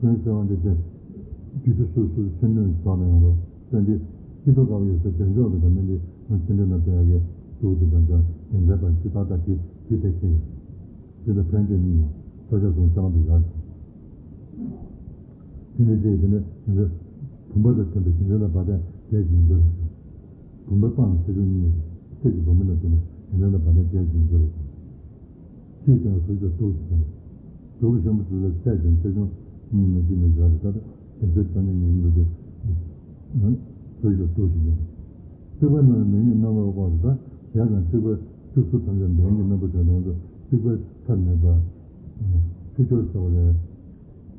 སེམས་གསོད་པ་འདི་ཚེ། རྒྱུ་དེ་སོ་སོའི་མཚོན་དོན་ཞིག་ནས་ཡང་རོ། སེམས་དེ་སྐྱིད་སྡུག་དཀར་པོ་ཡོད་ས་དོན་ཕྱོགས་ཀྱི་དང་མི་འདི་མཚོན་དོན་ན་བལྟ་ཡག་གི་སྡུག་དེ་དང་ཀྱང་དེ་འཛད་པ་སྐྱིད་ལྟ་ལྟ་དེ་དེ་དེ་ཁེལ་ཡོད། དེ་ལ་ཕན་ཆོད་གཉིས་ཡོད། སྲོག་ཆགས་གསུམ་གསོད་པ་དང་ཡང་། དེ་ནས་ཅིག་དེ་ནས་དེ་འདྲ་བུམ་པ་དང་མཐུན་པའི་རྒྱུ་མཚན་དང་བ་དན་བརྒྱད་ཀྱི་འགྱུར་ལ། བུམ་པའི་སྤང་ལ་ཆ་ཆུང་གཉིས། གསེར་གྱི་བུམ་པ་དང་མཐུན་པའི་རྒྱུ་མཚན་དང་བ་དན་བརྒྱད་ཀྱི་འགྱུར་ལ། ཅིའི་ཕྱིར་ཟུར་གྱིས་གཏུགས་ཞེས་པ། གདུགས་ཀྱི་ཤམ་བུ་ཟུར་ལ་ཆ་ཆུང་ཆ་ཆུང་གཉིས་ནི་གཅིག་ནི་བཞག་རེད། ད་ལྟ་རྒྱལ་སྲས་བཅོམ་ལྡན་འདས་ཀྱི་ཡུལ་དུ་ཟུར་གྱིས་གཏུགས་ཞེས་པ། བརྩིགས་པ་རྣམས་མེ་ཉིད་རྣམ་པར་དབང་དུ། ད་གཞན་ཡང་བརྩིགས་པ་བརྩིགས་ཟུར་ཐམས་ཅད་མེ་ཉིད་རྣམ་པར་དབང་དུ། བརྩིགས་པའི་མཐའ་ནས་པ། ཕྱི་སྦྱོར་ཟེར་བ་ལས།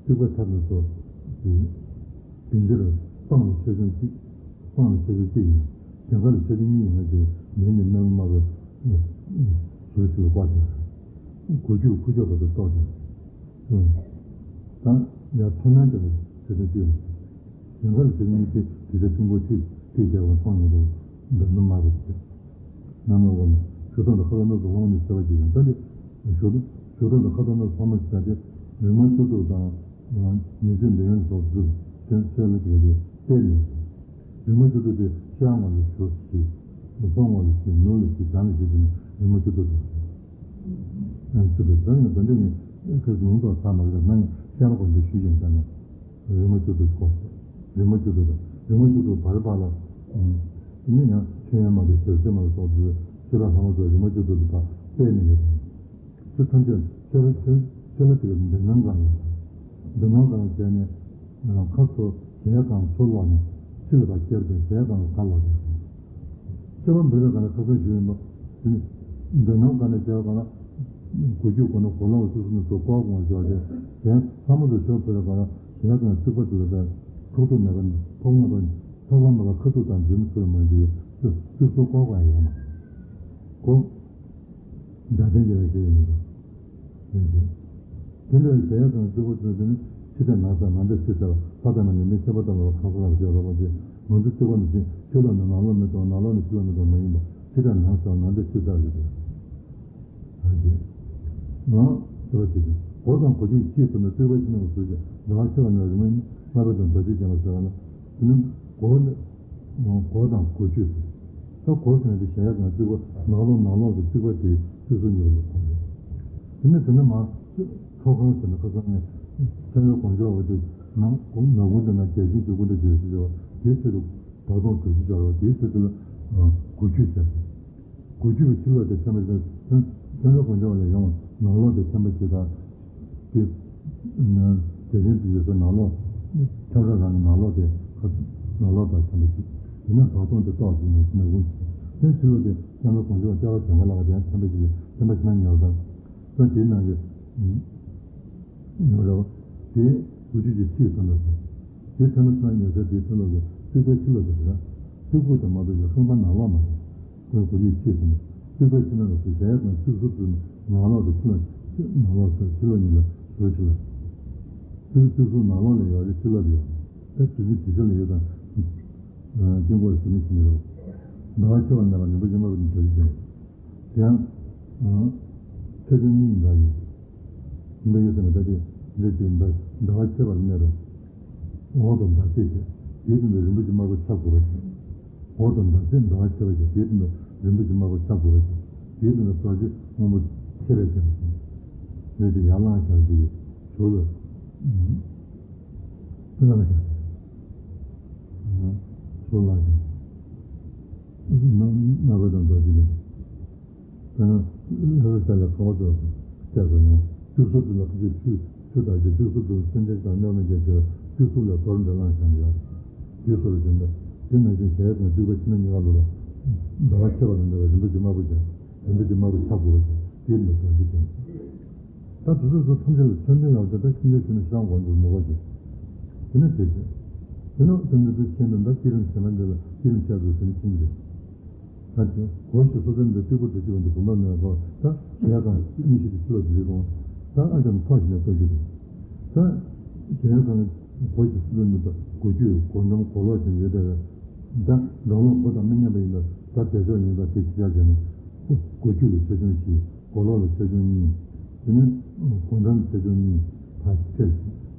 བརྩིགས་པའི་མཐའ་ནས་སོ། བདུན་ཅུར་སྤང་ལ་ཆ་ཆུང་གཅིག་སྤང་ལ་ཆ་ཆུང་གཅིག་ཡིན། གྱངས་ཁ་ལ་ཆ་ཆུང་གཉིས་ཡིན་ན་ཅིག་མེ་ཉིད་རྣམ་པར་དབང་དུ་ཟུར་ཞིག་ལ་བཀོད་ཅིང་། གུ་ཁྱུད་ཁུ་ཁྱུད་བར་དུ་གཏོགས་ཏེ། ད་ཡང་མཐོ་དམན་དེ་ལ་ཆ་ཆུང་གཅིག་ཡིན། གྱངས་ཁ་ལ་ཆ་ཆུང་གཉིས་ཏེ་དེ་ཚེ་ཕྲེང་སྐོར་ཁྲིག་ཁྲིག་བརྒྱབ་པ་མཐོང་ཡོང་དུ་འདོད་ན་མ་དགོས་ཏེ། ནང་ལ་འོ་ན་བཞུགས་སྟངས་དང་ཁ་དོག་སྣ་ཚོགས་ལྷག་མ་ནི་གསལ་བ་ཞིག་ཡང་ད་ནི་བཞུགས་བཞུགས་སྟངས་དང་ཁ་དོག་སྣ་ཚོགས་ལྷག་མ་ཞིག་ད་དེ་རིག་མ་བཅུ་དྲུག་དང་ཉེར་སྤྱོད་འདོད་ཡོན་སོགས་ཚུལ་ཆེན་ཆེ་ལ་དེ་དེ་གཏད་ནས། རིག་མ་བཅུ་དྲུག་དེ་ཤར་ངོས་ལ་བཞུགས་ཤིག་ལྷོ་ངོས་ལ་ཞིག་ནུབ་ལ་ཞིག་བྱང་ལ་ཞིག་ཟེར་ནས་རིག་མ་བཅུ་དྲུག་དང་། ཨ་ནི་བཅུ་དྲུག་ད་ནི་ད་འདི་ནི་ཁོས་ལུང་དང་ས་མ་ལ་ནང་ཤར་ངོས་འདི་ཞུས་ཀྱང་ད་ནི། རིག་མ་བཅུ་དྲུག་གོ། རིག་མ་བཅུ་དྲུག་དང་རིག་མ་བཅུ་དྲུག་བར་བར་ལ། ཨུམ། དེ་ནས་ཡང་ཆོས་དབྱིངས་མ་དང་ཞལ་གསེར་མ་ལ་སོགས་པའི་ཆོས་ལ་ལྷག་མ་སོགས་རིག་མ་བཅུ་དྲུག་དང་བར་སྤེལ་ནས་ཡོད་དེ། ཆོས་ཐམས་ཅད་ཆོས་ལ་ཆོས་ཆོས་ལ་དེ་གའི་འདོད་སྣམ་གང་ཡོད། འདོད་སྣམ་གང་བྱས་ནས་ཁ་ཚུར་གཞལ་ཡས་ཁང་ཚུར་ལོག་ནས་ཕྱི་ལ་ཕར་བསྐྱར་ཏེ་གཞལ་ཡས་ཁང་ལ་ཕར་ལོག་སྟེ། སྐྱེ་བ་འབད་པའི་སྒང་ལ་ཁ་སང་ཞུས་ཡིན་པ། དེ་ནི་འདོད་སྣམ་གང་ནས་སྐྱེ་བའི་སྒང་ལ། གུ་ཁྱུད་གོ་ན་གོ་ལ་བ་བརྩིགས་ཟུར་ནས་སོ་ཀོ་གོང་ཞོག་སྟེ། གཞན་ལྷག་མ་དུ་ཆོག་འབད་པའི་སྒང་ལ་གཞལ་ཡས་ཁང་བརྩིགས་པ་དེ་ལ་ཐོགས་ཐོགས་མེད་པ་ཐོགས་མེད་པ་ཁ་ཐུག་དང་འཛིན་ཚུལ་མ་འདུས་བརྩིགས་ཟུར་ཀོ་གོང་ཡོད་མ་གོ། འཇའ་ཚོན་གྱི་ལ་ཞེས་ཡིན་པ། དེ་འདྲའི་གཞལ་ཡས་ཁང་བརྩིགས་པ་ཚོས་དེ་ནི་ཕྱི་དང་ནང་གསལ་ནང་དང་ཕྱི་གསལ་ལ་ཕ་དང་མ་ནི་མི་ཁྱད་པར་ལྟ་བ་ཁང་གསར་ལ་བརྗོད་པ་ཅིག་ང་ཚོ་བརྩིགས་པ་ནི་ཕྱི་ཕྱི་ལོགས་ནས་ནང་ལོགས་མི་གཏོང་ནང་ལོགས་ནས་ཕྱི་ལོགས་མི་གཏོང་མ་ཡིན་པ་ཕྱི་དང་ནང་གསལ་ནང་དང་ཕྱི་གསལ་ཞེས་པ། ཨ་ཅེ། ང་ཟེར་བ་ཅིག་གོ་དང་གོ་ཆུང་ཕྱིས་སུ་ནི་བརྩིགས་པ་ཕྱི་ནང་གི་ཟུར་གྱི་ཟླ་བ་ཕྱེད་ཀ་ནས་རིང་མིན་ལྔ་པ་དང་རྡོ་རྗེ་རྒྱན་ལ་ཟེར་བ་ནི་དེ་ནི་གོ་ནི། གོ་དང་གོ་ཆུང་ཟེར། ད་གོ་ཟེར་ན་དེ་གཞལ་ཡས་ཁང་བརྩིགས་པ་ནང་ལོགས་ནང་ལོགས་ཀྱི་བརྩིགས་པ་དེ་བརྩིགས་ཟུར་གཉིས་པ་ལ་གོ་རེད། དེ་ནས་དེ་ནས་མར་ཚོགས་ཁང་ཟེར་ན་ཁ་སང་ནས་ཚན་རིག་དགོངས་འཆར་འོ་དེ་ནང་ནང་ཁུངས་དེ་ན་རྒྱལ་ཆེན་གྱི་སྐུ་འདྲ་བྱས་ཟེར་བ་དེའི་ཚེ་དུ་བར་སྟོང་གྲུ་བཞི་སྦྱར་བ་དེའི་ཚེ་དུ་ལ་གོ་ཆུང་ཟེར། གོ་ཆུང་གི་ཕྱི་ལོགས་དེ་ཚན་པ་ཚན་རིག་དགོངས་འཆར་ལ་ཡོང་ནང་ལོགས་དེ་ཚན་པ་ཞིག་དང་། དེ། དེ་བཞིན་དུ་ཡོད་ས་ནང་ལོགས། ཁྱབ་བསྒྲགས་རང་གི་ནང་ལོགས་དེ། ནང་ལོགས་དང་ཚན་པ་ཅིག་དེ་ནས་བར་སྟོང་དེ་ཏོག་ཙམ་ནས་ཕྱི་ནས་དབུ། དེ་ཕྱི་ལོགས་དེ་ཚན་པ་གོང་ཆེ་བ་ལྟེ་བ་བྱང་ཁ་ལ་བ་དེ་ཚན་པ་ཅིག་ཚན་པ་ཕྱི་ནང་ཉོ་ས། ས་དེའི་ནང་གི་ཉོ་ར་བ། དེ་དགུ་བཅུ་གྱི་ཕྱིས་སུ་འགྲོ་ས། དེ་ཚན་པ་ཕྱི་ནང་ཉོ་ས་དེའི་ཕྱི་ལོགས་ཀྱི་བརྩིགས་པའི་ཕྱི་ལོགས་དེ་རེད། བརྩིགས་ཁུག་དེ་མ་གཏོགས་ཀྱི་ཤིང་པ་ནང་ལོགས་མ་རེད། ཁོས་གོ་རྒྱུ་ཤེས་སོང་ན། བརྩིགས་པའི་ཕྱི་ནང་ལ་སོ་གཞལ་ཡས་ཁང་བརྩིགས་ཟུར་དུ་ནང་ལོགས་དང་ཕྱི་ལོགས། ནང་ལོགས་ཟེར་ཕྱི་ལོགས་གཉིས་ལ་ཟུར་ཕྱི་ལ། བརྩིགས་བརྩིགས་ཟུར་ནང་ལོགས་ལ་ཡོད་རེད་ཕྱི་ལོགས་ལ་ཡོད། ད་དུས་ཚོད་དེ་ཆ་ལ་ཡོད་དང་། དཀྱིལ་འཁོར་ཟེར་ནས་ཁྱིམ་རོ། ཟླ་བ་ཕྱེད་པ་གནས་པ་རིན་པོ་ཆེ་དམར་པོ་དེ་འདྲ་ཞིག་ཀྱང་། དེ་ཡང་། ཆ་ཆུང་གཉིས་འདྲ་ཡོད། རིམ་པ་ཡོད་ཟེར་མ་ད་དེ་འདྲ་ཞིག་འདྲ་ཟླ་བ་ཕྱེད་པ་གནས་པ། འོག་ཏུ་ཟླ་ཚེས་བྱས། དེའི་སྟེང་དུ་རིན་པོ་ཆེ་དམར་པོ་ཆ་དགུ་པ་བྱས། འོག་ཏུ་ཟླ་ཚེས་ཟླ་བ་ཕྱེད་པ་བྱས། དེའི་སྟེང་དུ་རིན་པོ་ཆེ་དམར་པོ་ཆ་དགུ་པ་བྱས། དེའི་སྟེང་དུ་རྡོ་རྗེ་སྔོན་པོ་ཆེ་བས་བརྒྱན་པ་བྱས། རེད་དེ་ཡར་ལངས་བཞག་ཅིག་གིས་ཞོར་ལ། ལངས་བཞག་ཞོར་ལངས་བཞག་ནང་ནང་པ་དང་རྡོ་རྗེ་ལས། དེ་ནས་ལྷ་ས་ལ་ཁ་བ་ཚོ་བཅར་དུ་ཡོང་། བརྩིགས་ཟུར་དུ་ལ་ཁ་ཆེ་ཆུ་ཆུ་དག་གི་བརྩིགས་ཟུར་དུ་སེམས་ཅན་དང་གནོད་མི་བྱེད་དེ་བརྩིགས་ཟུར་ལ་གཏོར་འདྲ་བླངས་བཞག་ཡོད། དེ་སོགས་ལ་བྱོན་པས་དེ་ནང་བཞིན་གཞལ་ཡས་ཁང་བརྩིགས་པ་ཕྱི་ནང་གཉིས་ཀ་ལོ་ལ་ཟླ་བ་ཕྱེད་པ་དང་འདྲ་བའི་རིན་པོ་ཆེ་དམར་པོ་ཅན་རིན་པོ་ཆེ་དམར་པོ་ཆ་དགུ་པ་ཅན་དེ་ལ་རྡོ་རྗེ་ཅན། ད་དེ་ཚོ་ཚོ་ཐམས་ཅད་ལ་མཚོན་དོན་ཡོད་ཚད་ད་ཤིན་ཏུ་ཞིག་ནས་ཤང་གོང་དུ་མི་གོ་ཅིག་དེ་ནས་དེ་བྱས། དེ་ནས་དེ་འདི་ཚོ་ཤེས་ན་ད་བསྐྱེད་རིམ་ཟེར་ན་འདི་ལ་བསྐྱེད་རིམ་བཤད་དགོས་ཟེར་ནས་ཤེས་ཀྱི་རེད། ད་དེ་གོ་ཞིག་སོ་སོའི་འདི་སྟེགས་བུ་དུ་ཞིག་འདི་བུམ་པ་མེད་པ་ད་ཞལ་དང་མིག་ཤེས་ཀྱི་ཕྱི་ལོགས་འདི་རེད་དང་ད་ཨ་ཅག་ནི་ཐོག་ཞིག་ནས་ལྟ་རྒྱུ་རེད། ད་ཞལ་དང་གོ་ཞིག་སོ་སོའི་འདི་ད་གོ་རྒྱུ་གོ་འདོམ་གོ་ལོག་ཞིག་ཡོད་དེ་རེད། ད་སྒང་ལོགས་གོ་དང་མི་མཉམ་པ་ཡིན་ད་ད་དེ་ཕྱོགས་ཡིན་ད་དེ་ཞིག་ཡག་བྱས་ནས་གོ་རྒྱུ་ལ་ཆ་ཆུང་བཞི། གོ་ལོག་ལ་ཆ་ཆུང་གཉིས། དེ་ནས་གོ་འགྲམ་ལ་ཆ་ཆུང་གཉིས་ཕར་ཕྱེ།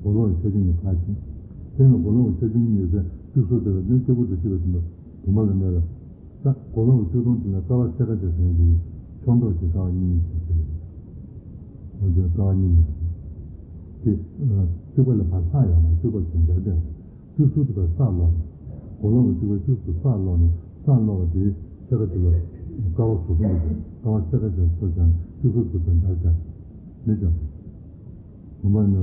གོ་ལོག་ལ་ཆ་ཆུང་གཉིས་ཕར་ཕྱེ། དེ་ནས་གོ་ལོག་ལ་ཆ་ཆུང་གཉིས་ཡོད་ཚད་བརྩིགས་ཟུར་དེ་ལ་ནི་སྟེགས་བུ་དུ་ཞིག་ལ་བྱིན་པ་བུམ་པ་ལ་གནས་ལ། ད་གོ་ལོག་གི་བརྩིགས་སྟོང་དེ་ལ་ཀ་བ་སེ་ཀ་ཅེས་ཟེར་ཡག་ཕྱོགས་མདོག་ཅིག་ཀ་བ་གཉིས་གཉིས་ཀྱི་ཕྱེ་ལ། འོ་དེ་ཀ་བ་གཉིས་གཉིས། དེ་སྟུག་པ་ལ་ཕར་ལྷག་ཡོང་ན་སྟུག་པ་ཚོ་འཇར་བསྡད། སྟུག་ཟུར་དེ་ཕར་ས་སློག་ནས། གོ་ལོང་གི་སྟུག་པ་སྟུག་ཟུར་ས་སློག་ནས། ས་སློག་པ་དེའི་ཕྱེད་ཀ་དེ་ལ་ཀ་བ་ཟུར་གསུམ་དུ་བྱས། ཀ་བ་ཕྱེད་ཀ་ཅན་སོ་ཅན་སྟུག་ཟུར་དེ་ཕར་འཇར་བསྡད། མི་ཅན། བུམ་པ་ནི་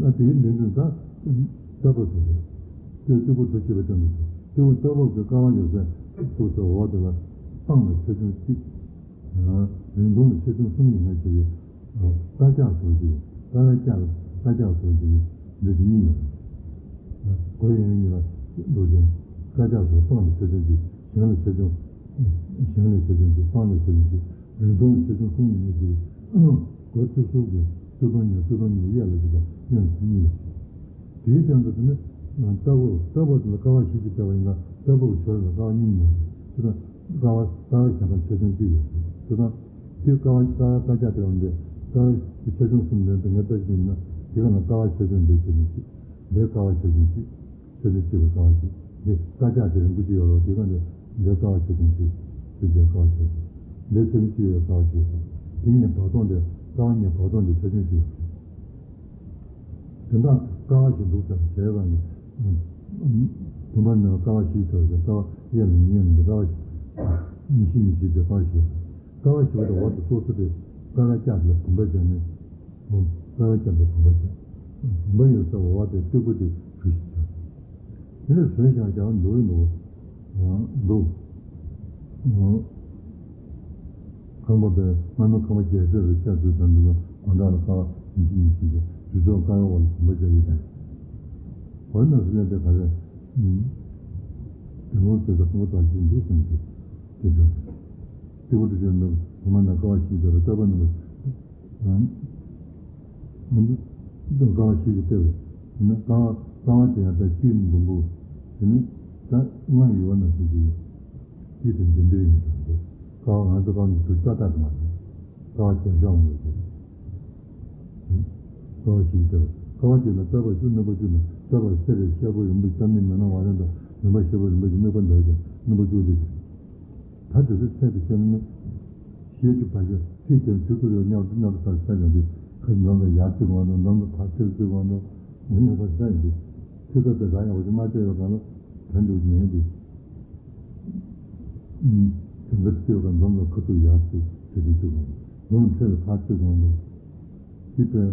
ཨ་དེའི་མདུན་དུ་ད་སྟུག་པ་ཟུར་རེད། སྟུག་སྟུག་པོ་ཟུར་ཞེས་པ་ཅན་དུ་སྟུག་པོ་སྟུག་པོ་གི་ཀ་བ་ཡོད་ཚད་སྟུག་ཟུར་འོག་དེ་ལ་སྤང་ལ་ཆེ་ཆུང་གཅིག་རིང་ཐུང་ལ་ཆེ་ཆུང་གསུམ་ཡིན་ན་ཅིག་གི། དཀར་ཆག་ཟུར་གཅིག་དཀར་ཆག་དཀར་ཆག་ཟུར་གཅིག་འདི་དེ་གཉིས་ཡོད་རེད། གོ་ཡོང་གཉིས་ལ་འདུག་ཅིང་། དཀར་ཆག་ཟུར་སྤང་ལ་ཆེ་ཆུང་གཅིག་ཞིང་ལ་ཆེ་ཆུང་། ཞིང་ལ་ཆེ་ཆུང་གཅིག་སྤང་ལ་ཆེ་ཆུང་གཅིག་རིང་ཐུང་ལ་ཆེ་ཆུང་གསུམ་ཡིན་ན་ཅིག་གི། གོ་སྟུག་ཟུར་གྱི་སྟུག་པ་གཉིས། སྟུག་པ་གཉིས་གཡས་ལ་གཅིག་དང་གཡོན་ལ་གཉིས་ཡོད། དེའི་སྟེང་དུ་དེ་ནི་ལྟ་བུར་ལྟ་བུར་དེ་ལ་ཀ་བ་བཞི་གཅིག་བལྟས་པ་ཡིན་ན་ལྟ་བུར་ཞོར་ལ་ཀ་བ་གཉིས་ཡོད། དེ་དང་ཀ་བ་ཀ་བ་གཞན་དག་ཆེ་ཆུང་གཅིག་ཡོད། དེ་དང་དེ་ཀ་བ་ཀ་བ་ཀ་ཆག་དེ་བ་འདི་ཀ་བ་ཆེ་ཆུང་གསུམ་ལྡན་དུ་ངས་ལྟ་ཞིག་ཡིན་ན། དེ་ག་ན་ཀ་བ་ཆེ་ཆུང་འདི་ཆེ་ཆུང་གཅིག་འདི་ཀ་བ་ཆེ་ཆུང་གཅིག་ཆེ་ཆུང་གཅིག་པ་ཀ་བ་གཅིག་འདི་ཀ་ཆག་དེ་རིང་པོ་གཅིག་ཡོད་རོགས། དེ་ག་འདི་འདི་ཀ་བ་ཆེ་ཆུང་གཅིག་ཆེ་ཆུང་ཀ་བ་ཆེ་ཆུང་འདི་ཆེ་ཆུང་གཅིག་ཡོད་ཀ་བ་གཅིག་དེ་གཉིས་བར་སྟོང་དེ་ཀ་བ་གཉིས་བར་སྟོང་དེ་ཆེ་ཆུང་གཅིག་ཡོད། དེ་འདྲ་ཀ་བ་ཞིག་འདུག་ཟེར་བྱས་པ་ནི། བུམ་པ་ནི་ཀ་བ་བཞི་ཐོབ་ཟེར། ཀ་བ་གཡས་ལ་གཉིས་གཡོན་ལ་གཉིས། ཀ་བ་གཉིས་བཞི་གཉིས་བཞི་དེ་ཀ་བ་བཞི། ཀ་བ་བཞི་པོ་དེ་འོག་ཏུ་སོ་སོ་དེ་ཀ་བ་ལྕགས་ལ་བུམ་པ་བྱས་ནས། ཀ་བ་ལྕགས་ལ་བུམ་པ་བྱས། བུམ་པ་ཡོད་ས་འོག་དེ་སྟུག་པོ་དེ་གྲུ་བཞི་བྱས། དེ་ནས་བཟོས་བཞག་རྒྱ་བ་འདུག་འདུག་འདུག་ཁང་པ་པའི་སྔ་མོ་ཁང་པ་རྒྱལ་སྲས་ལ་ཕྱག་འཚལ་དང་འདུག་སྒོ་འགྲམ་ལ་ཀ་བ་ཉི་ཤུ་ཉི་ཤུ་ཞེས་དུས་ཚོད་ཀ་བའི་འོག་ལ་བུམ་པ་བརྒྱབ་ཡོད་པས། འོ་ན་སུ་ལས་དེ་ག་རེ། དེ་མོ་ཟེར་ད་ཁང་པ་དག་ཅིག་འདུག་བསམ་གྱི། དེ་ཚོ་སྟེགས་བུ་དུ་ཞོན་འདུག་བུམ་པ་ན་ཀ་བ་བཞི་བརྒྱབ་པའི་ལྟ་བ་རྣམ་པ། འདི་ཀ་བ་བཞི་ཞིག་བལྟས་པས། དེ་ནི་ཀ་བ་ཀ་བ་དེ་ཡང་ད་དཀྱིལ་འདུག་གོ། དེ་ནི་ད་ལྔ་ཡོད་པ་ན་ཞིག་གིས་དཀྱིལ་དེ་འདི་འདྲའི་ཡོད་འདུག་ཀ་བ་ང་ཚོ་ཀ་བ་ནི་དུ་ལྕགས་ཐག་མ་རེད། ཀ་བ་རྒྱབ་ཤོག་མ་རེད། ཀ་བ་བཞི་ཞིག་བལྟས་པས། ཀ་བ་དེ་ལ་ལྟ་བ་བཅུ། རྣམ་པ་བཅུ་ན་ལྟ་བར་གསལ་བའི་ཤར་བུ་རིང་པོ་རྩ་མིག་མེ་ནང་བ་ལན་དང་རིམ་པ་ཤར་བུ་རིང་པོ་ཞིག་དམིགས་པ་འདྲ་ཞིང་རྣམ་པ་བཅུ་དེ། ད་དེ་ཚོ་ཚད་དུ་བཤད་ན་ནི། ཞེས་དྲིས་པ་ཞིག་ཚིག་དེར་དུས་ཀུན་ལ་མཉམ་དུ་མཉམ་དུ་ལྟར་ཤར་ཡོང་དུས་ཁ་ཅིག་འཛོམས་ལ་ཡར་བརྩིགས་དགོས་འདུག་འཛོམས་ལ་ཕར་ཚུར་བརྩིགས་དགོས་འདུག་མི་ཉམས་པ་ཤར་ཡོང་དུས་ཚིག་ཁ་དེ་རང་ཡག་པོ་ཞིག་མ་བལྟས་པའི་སྒང་ལ་དོན་འགྲུབ་མེད་དེ། དོན་དག་བརྩིགས་པའི་སྒང་འཛོམས་ལ་ཁ་ཐུག་ཡར་བརྩིགས་ཚིག་དེ་བརྩིགས་དགོས་འདུག་འཛོམས་ལ་ཕར་ཚུར་བརྩིགས་དགོས་འདུག་དེ་ལྟར་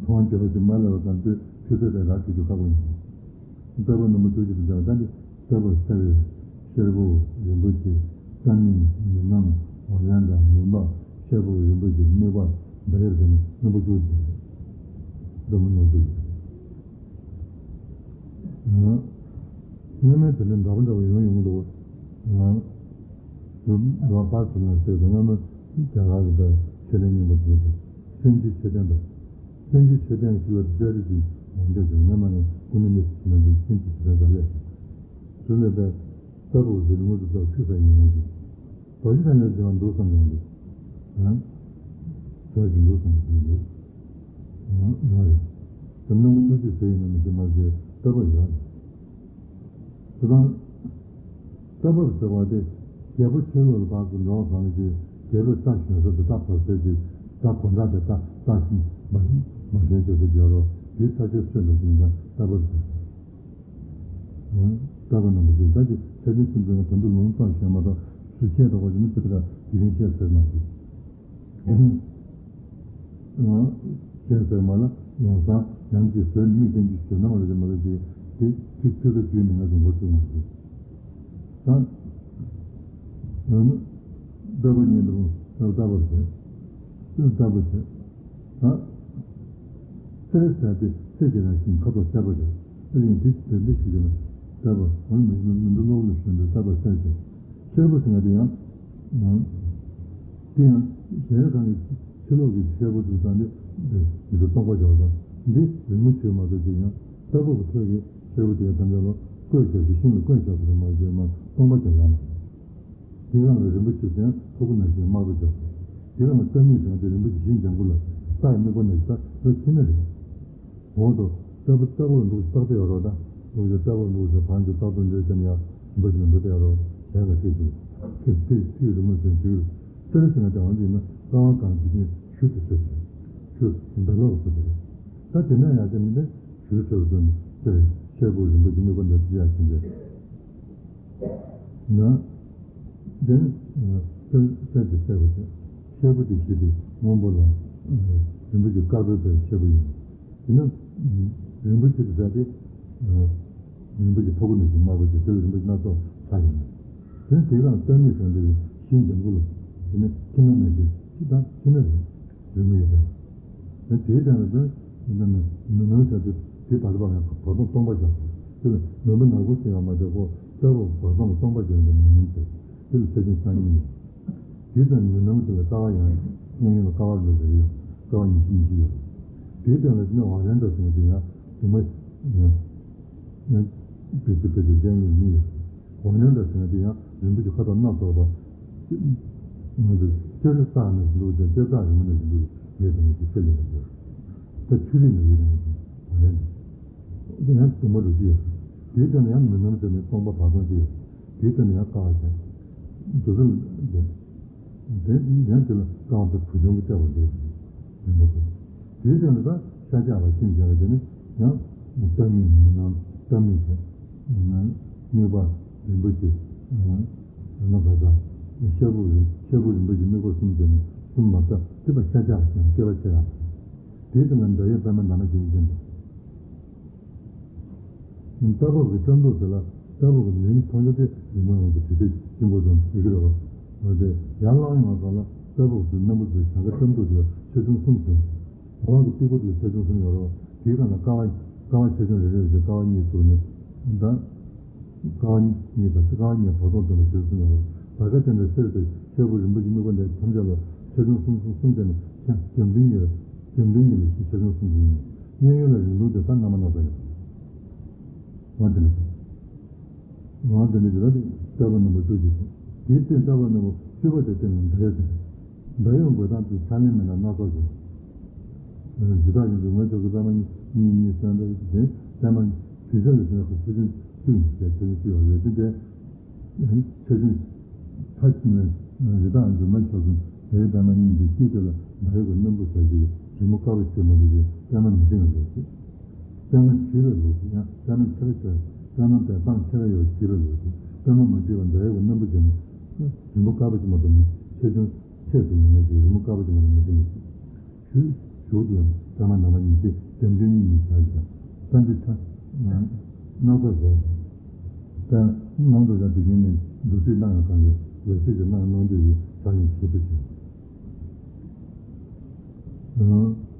མཐོང་བ་བརྗོད་པ་ཞིག་མ་སླེབས་པའི་སྒང་དུས་ཚིག་ཁ་དེ་རང་བརྩིགས་རྒྱུ་ཁག་པོ་ཡིན། ལྟ་བ་རྣམ་པ་བཅུ་གཅིག་ཏུ་འདྲ་བ་ད་འདི། ལྟ་བུར་གསལ་བའི་ཤར་བུ་རིང་པོ་ཆེ། རྩ་མིག་མེ་ནང་འོ་ལན་དང་མུན་པ་ཤར་བུ་རིང་པོ་ཆེ་དམིགས་པ་འདྲ་ཡོད་ཟེར་ནས་རྣམ་པ་བཅུ་དེ་འདྲ་མི་སྣང་ཚུལ་ཡིན། སྔོན་མའི་དེ་ནི་འདྲ་པོ་འདྲ་པོ་ཡོང་ཡོང་གི་འདུག་ང་ཚོ་ལ་པར་དུ་ན་ཟེར་དང་སྔོན་མ་རྒྱ་གར་གྱི་ད་ཆེ་ལན་རྙིང་པ་དུ་ན་སེམས་ཀྱི་ཆོས་ལྡན་པ། སེམས་ཀྱི་ཆོས་ལྡན་ཞིག་ལ་བསྡད་རེས་ཀྱི་ངོ་འདྲ་ཞིག་སྔོན་མ་ནས་ཀུན་ནས་མི་སྲིད་ན་འདུག་སེམས་ཀྱི་ཆོས་ལྡན་པ་ལས། ཟུར་ལས་པའི་ལྟ་བུ་ཟེར་དངོས་སུ་ལྟ་ཆུ་ས་ཡིན་ན་ཞིག་རྡོ་རྗེ་ཐང་ལས་བྱུང་བ་འདུག་བསམ་ཡོང་དུས། ཨང་། ཟོ་ཞིག་འདུག་བསམ་ཞིག་འདུག་ཨང་། ཡོང་རེད། དེ་སྣང་བ་ཐུགས་རྗེ་ཟེར་ཡིན་ན་མི་ཤེས་མ་ཟེར་ལྟ་བུ་ཡོང་རེད། དེ་དང་། ལྟ་བུར་ཟེར་བ་དེ། རྒྱལ་པོ་ཕྱིར་ལོག་ལ་བར་དུ་འགྲོ་བ་གང་ཞིག་རྒྱལ་པོས་རྟ་ཞོན་ས་དེ་རྟ་བབས་ས་ཅིག་རྟ་གོ་འདྲ་དེ་རྟ་རྟ་ཞིག་མ་མ་ཞོན་ཅེས་སུ་བརྗོད་རོགས་དེའི་ས་ཆར་སོན་འགྲོ་ཞིང་ལྟ་བུར་ཟེར། ལྟ་བུ་རྣམ་པ་ཚོས་ད་ཅི་ཆ་ཆེན་སེམས་ཙམ་ཡང་དོན་དུ་ལུང་བསྟན་ཞེས་མ་གཏོགས་སུ་ཆད་འགྲོ་བ་ཞིག་ནི་ཚེ་ད་དེ་རིང་བཤད་ཟེར་མ་ཞིག་གཞན་ཟེར་མ་ལ་ཡོང་སང་ཡང་ཅིག་ཟེར་མིག་ལྡན་གྱི་ཟེར་ན་མ་ལ་ཟེར་མ་ལ་ཅིག་དེ་ཐིག་ཐིག་ལ་རྒྱུས་མི་ང་ཚོ་འགོ་ཚུགས་མ་ཟེར། ད་ཡང་ན་ལྟ་བུ་ཉིད་དུ་ལྟ་བུ་ཟེར། ལྟ་བུ་ཟེར། ད་གསེར་ཟེར་དེ་གསེར་གྱི་རང་བཞིན་ཁ་དོག་སེར་པོ་རེད། ཨ་ཡིན་དེ་དེ་འདི་ཞུ་རྒྱུ་ན་ལྟ་བུ་འོ་ན་མི་འདི་ནོར་ལ་ཞོན་པའི་ལྟ་བུ་གསེར་ཟེར། སེར་པོ་ཟེར་ན་དེ་ཡང་། དེ་ཡང་གཞལ་ཡས་ཁང་གི་ཕྱི་ལོགས་ཀྱི་ཤེལ་སྒོ་དེ་དང་ནི་ཡིད་དུ་སྟོང་པ་བྱ་བ་དང་འདི་རིང་མོ་བྱས་མ་གཏོགས་ཀྱི་ཡང་ལྟ་བུ་གི་ཐོག་གི་ཤེལ་སྒོ་དེ་ཡང་ཐམས་ཅད་ལ་བཀོད་བཞག་ཞིང་ཤིང་ལ་བཀོད་བཞག་པ་རེད་མ་གཏོགས་མ་སྟོང་པ་ཅན་ཡང་མ་རེད། དེ་ཡང་རིན་པོ་ཆེ་ཅན་ཕྲུ་གུ་ནང་བཞིན་དམར་པོ་བྱ་བ་དེ་ཡང་རྩ་མིག་ཅན་དེ་རིན་པོ་ཆེ་ཞིང་ལྗང་ཁུ་ལ་རྟ་ཡི་དམིགས་པ་ནང་བཞིན་ལྟ་བུ་ཁྱི་ནི་རེད། འོག་ཏུ་ལྟ་བུ་ལྟ་བུར་འདུག་བཏགས་ཏེ་ཡོད་རོགས་དང་འདུག་ཅེས་ལྟ་བུར་འདུག་ཟེར་བར་གྱི་རྟག་ཏུ་འདྲེས་ཙམ་ཡང་འབུ་ཞིག་འདུག་སྟེ་ཡོད་རོགས་གཞན་ལ་ཐིག་ཏུ་ཐིག་ཐིག་རི་མོ་ཟེར་འཇིག་རུ་གསེར་ཟེར་ན་དེ་འོང་དུས་ན་རྩ་བ་གང་འཇིག་རྟེན་ཞུ་དུ་ཟེར་ཞུ་འདི་ལོག་ཟེར་དེ་རེད། ད་དེ་ནས་ཡང་དེ་ནི་ཞུ་ཟེར་བ་དེ་ནི་དེ་ཤེལ་སྦུག་རིན་པོ་ཆེ་དམིགས་པ་འདི་ཚོ་ཡང་ཕྱིན་ཏེ། ན། དེ་ནི་སེམས་སེམས་ཀྱི་སྲེག་པ་དེ་ཤེལ་སྦུག་དེ་བཞི་དེ་སྔོན་པོ་ལ་རིན་པོ་ཆེ་དཀར་པོའི་དཔེ་ཤེལ་སྦུག་ཡིན། དེ་ནི་རིན་པོ་ཆེ་དེ་ཟེར་ཏེ། རིན་པོ་ཆེ་ཕྲུ་གུ་ནང་བཞིན་དམར་པོ་ཅིག་དེ་ལ་རིན་པོ་ཆེ་སྣ་ཚོགས་ལྷག་ཡོད་མོད། དེ་ནི་དེའི་སྒང་ལ་གཏད་མིག་ཟེར་འདི་ཞིང་འཇམ་པོ་ལ། དེ་ནི་ཁྱིམ་ན་མེད་ཞིང་ཕྱི་དང་ཕྱི་ན་རེད། རིན་པོ་ཡོད་པས། དེ་དེའི་སྟེང་ལ་དེ་ནི་མུན་ནག་ཟེར་དེ་དེ་བར་དུ་བར་ཡང་བར་སྟོང་སྟོང་པ་བཞག་དེ་ལ་མུན་པ་ནག་པོ་ཟེར་ཡང་མ་བྱས་ཁོ་ལྟ་བུ་བར་སྟོང་སྟོང་པ་བྱས་ཡོད་པ་མུན་ནག་ཟེར། དེ་ལ་ཆེ་ཆུང་གསང་གཉིས་ཡོད། དེའི་སྟེང་ནས་མུན་ནག་དེ་ལ་ཀ་བ་ཡང་གཡས་གཡོན་ལ་ཀ་བ་ལོ་རེ་ཡོད། ཀ་བ་ཉི་ཤུ་ཉི་ཤུ་ཡོད། དེའི་སྟེང་ལ་དེ་ནས་ཝཱ་ལན་ཏྲ་ཟེར་ཡང་དེ་ཡང་དུ་མ་ཡང་ཡང་བེ་ཚུ་བེ་ཚུ་གཡས་གཡོན་གཉིས་ཡོད། ཝཱ་ལན་ཏྲ་ཟེར་ཡང་དེ་ཡང་རིན་པོ་ཆེ་ཁ་དོག་སྣ་ཚོགས་པ། ང་ཚོས་ལྕགས་རི་སྟག་ནང་བཞིན་འདུག་ཅེས་ལྕགས་སྟག་རི་མོ་ནང་བཞིན་འདུག་ཡོད་དེ་ནི་དེ་ཚོ་ཡོད་པ་ཡོད། ད་ཆུ་རིས་ནང་ཡོད་དེ་ནི་ཝཱ་ལན་ཏྲ། དེ་ཡང་དུ་མ་རུ་ཅི་ཡོད། དེའི་སྟེང་ལ་ཡང་མུན་ནག་ཟེར་ནས་སྟོང་པ་བར་སྟོང་ཅི་ཡོད། དེའི་སྟེང་ལ་ཡང་ཀ་བ་བྱས། དེ་ཚོ་ལ་དེ། དེ་ཡང་དེ་ལ་རྐང་པའི་བུ་ཆུང་གི་ལྟེ་བ་རེད། རིན་པོ་ཆེ། དེའི་སྟེང་ལ་ད་ཤ་རྒྱགས་པ་ཅན་བྱས་པ་དེ་ནི་ཡང་ལྟ་མིན་མི་སྣང་ལྟ་མིན་བྱས། དམིགས་པ་རིན་པོ་ཆེ། ན་བ་དང་། ཤ་བུ་རིན་ཤ་བུ་རིན་པོ་ཆེ་དམིགས་པ་གསུམ་བྱས་ནས་གསུམ་མ་ལྟ་སྲིད་པ་ཤ་རྒྱགས་པ་ཅན་སྐྱེ་བ་ཆེ་ཡང་། དེའི་སྟེང་ལ་འདྲ་ཡོད་པད་མ་འདབ་མ་བརྒྱད་ཅན་དང་། རྟ་བབས་ཀྱི་སྐྲ་མདོག་དེ་ལ་རྟ་བབས་ཀྱི་མིང་མཐོང་རྒྱུ་དེ་རིག་མ་ཡོང་གི་དུས་ཚོད་ཆེན་པོ་དང་ཡི་གེ་རེད་བ། འོ་དེ་ཡར་བླངས་ཡོང་བ་སོགས་ལ་རྟ་བབས་ཀྱི་སྣམ་བུ་དེ་གྱངས་ཁ་སྐྲ་མདོག་དེ་ལ་ཆེ་ཆུང་གསུམ་བྱུང་། རང་གི་སྟེགས་བུ་དེ་ལ་ཆེ་ཆུང་གསུམ་ཡོད་རེད་བ། དེའི་སྒང་ལ་ཀ་བ་ཀ་བ་ཆེ་ཆུང་རེ་རེ་བཞིན་ཀ་བ་གཉིས་བཙུགས་ནས་ད། ཀ་བ་གཉིས་དང་ཀ་བ་གཉིས་བར་སྟོང་བདུན་པ་ཆེ་ཆུང་གསུམ་ཡོད་རེད་བ། ད་ག་དེ་འདྲ་གསེར་དང་ཤེལ་སྦུག་རིན་པོ་ཆེ་དམིགས་པ་འདི་ཐམས་ཅད་ལ་ཆེ་ཆུང་གསུམ་གསུམ་གསུམ་བྱས་ནས་ཆ་བརྒྱ་བདུན་གཉིས་ལ་བརྒྱ་བདུན་གཉིས་ལ་ཆེ་ཆུང་གསུམ་ཡིན། གཡས་གཡོན་ལ་རིང་ཐུང་དེ་ས་སྣ་མ་སྣ་ཚོགས་ཡོད། འོ་དེ་ལ། འོ་དེ་ལ་དེ་ལ་དེ་རྟ་བབས་སྣམ་བུ་བཅུ་གཅིག་དང་། དེའི་སྟེང་རྟ་བབས་སྣམ་བུ་བཅུ་པ་དེ་སྟེང་ལ་འདྲ་ཡོད་དེ། འདྲ་ཡོད་དགོས་སྟངས་དེ་ཕྱག་ལེན་མི་སྣ་སྣ་ཚོགས་ཡོད། འདི་དག་གི་འབྱུང་བའི་ཕྱོགས་སུ་པད་མ་གཉིས་གཉིས་གསལ་འདྲ་ཞིག་ལྡན། པད་མ་དུས་གསལ་ལ་བྱུང་བའི་ཆེ་ཆུང་བཅུ་ཡིན་ཟེར། ཆེ་ཆུང་བཅུ་ཡོད་རེད་དེ། ཆེ་ཆུང་མཐའ་ནས་རི་དྭགས་འབྱུང་བའི་ཕྱོགས་སུ་འདྲ་ཡོད་པད་མ་གཉིས་ཀྱི་དཀྱིལ་དེ་ལ་འདྲ་ཡོད་ཀྱི་སྣམ་བུ་ཟེར་གྱི་རི་མོ་དཀར་པོ་ཞིག་མ་གཏོགས་ཀྱི་པད་མ་མི་འབྲི་བ་ལོས་ཤེས། པད་མ་བྲིས་པའི་ལོ་རྒྱུས་ཡང་པད་མ་ཁྱད་པར་ཆེ་བ། པད་མ་པའི་སྤང་ཁྱད་པར་ཡོད་པ་བྲིས་པའི་ལོ་རྒྱུས། པད་མ་མ་བྲིས་པ་འདྲ་ཡོད་ཀྱི་སྣམ་བུ་བྱས་ནས་རི་མོ་དཀར་པོ་ཞིག་མ་གཏོགས་ནི་ཆེ་ཆུང་ཕྱེད་དུ་མི་ངེས་ཀྱི་རི་མོ་དཀར་པོ་ཞིག་མ་གཏོགས་མི་འབྲི་ངེས་ཀྱི། ཞུ། ཞུ་དུ་པད་མ་འདབ་མ་གཉིས་ཏེ་བརྒྱ་བདུན་གཉིས་ནི་བྱ་ཞིང་། ས་འདི་ཁྲ། སྣ་ཚོགས་བྱ་ཞིང་། པད་སྣ་ཚོགས་བྱ་དུས་རྒྱུན་ནི་བདུད་རྩི་སྣང་ཡང་གང་གི་འོད་ཟེར་གྱི་སྣང་སྣང་དུས་ཀྱི་ས་ནི་ཞུ་དུ་བྱ།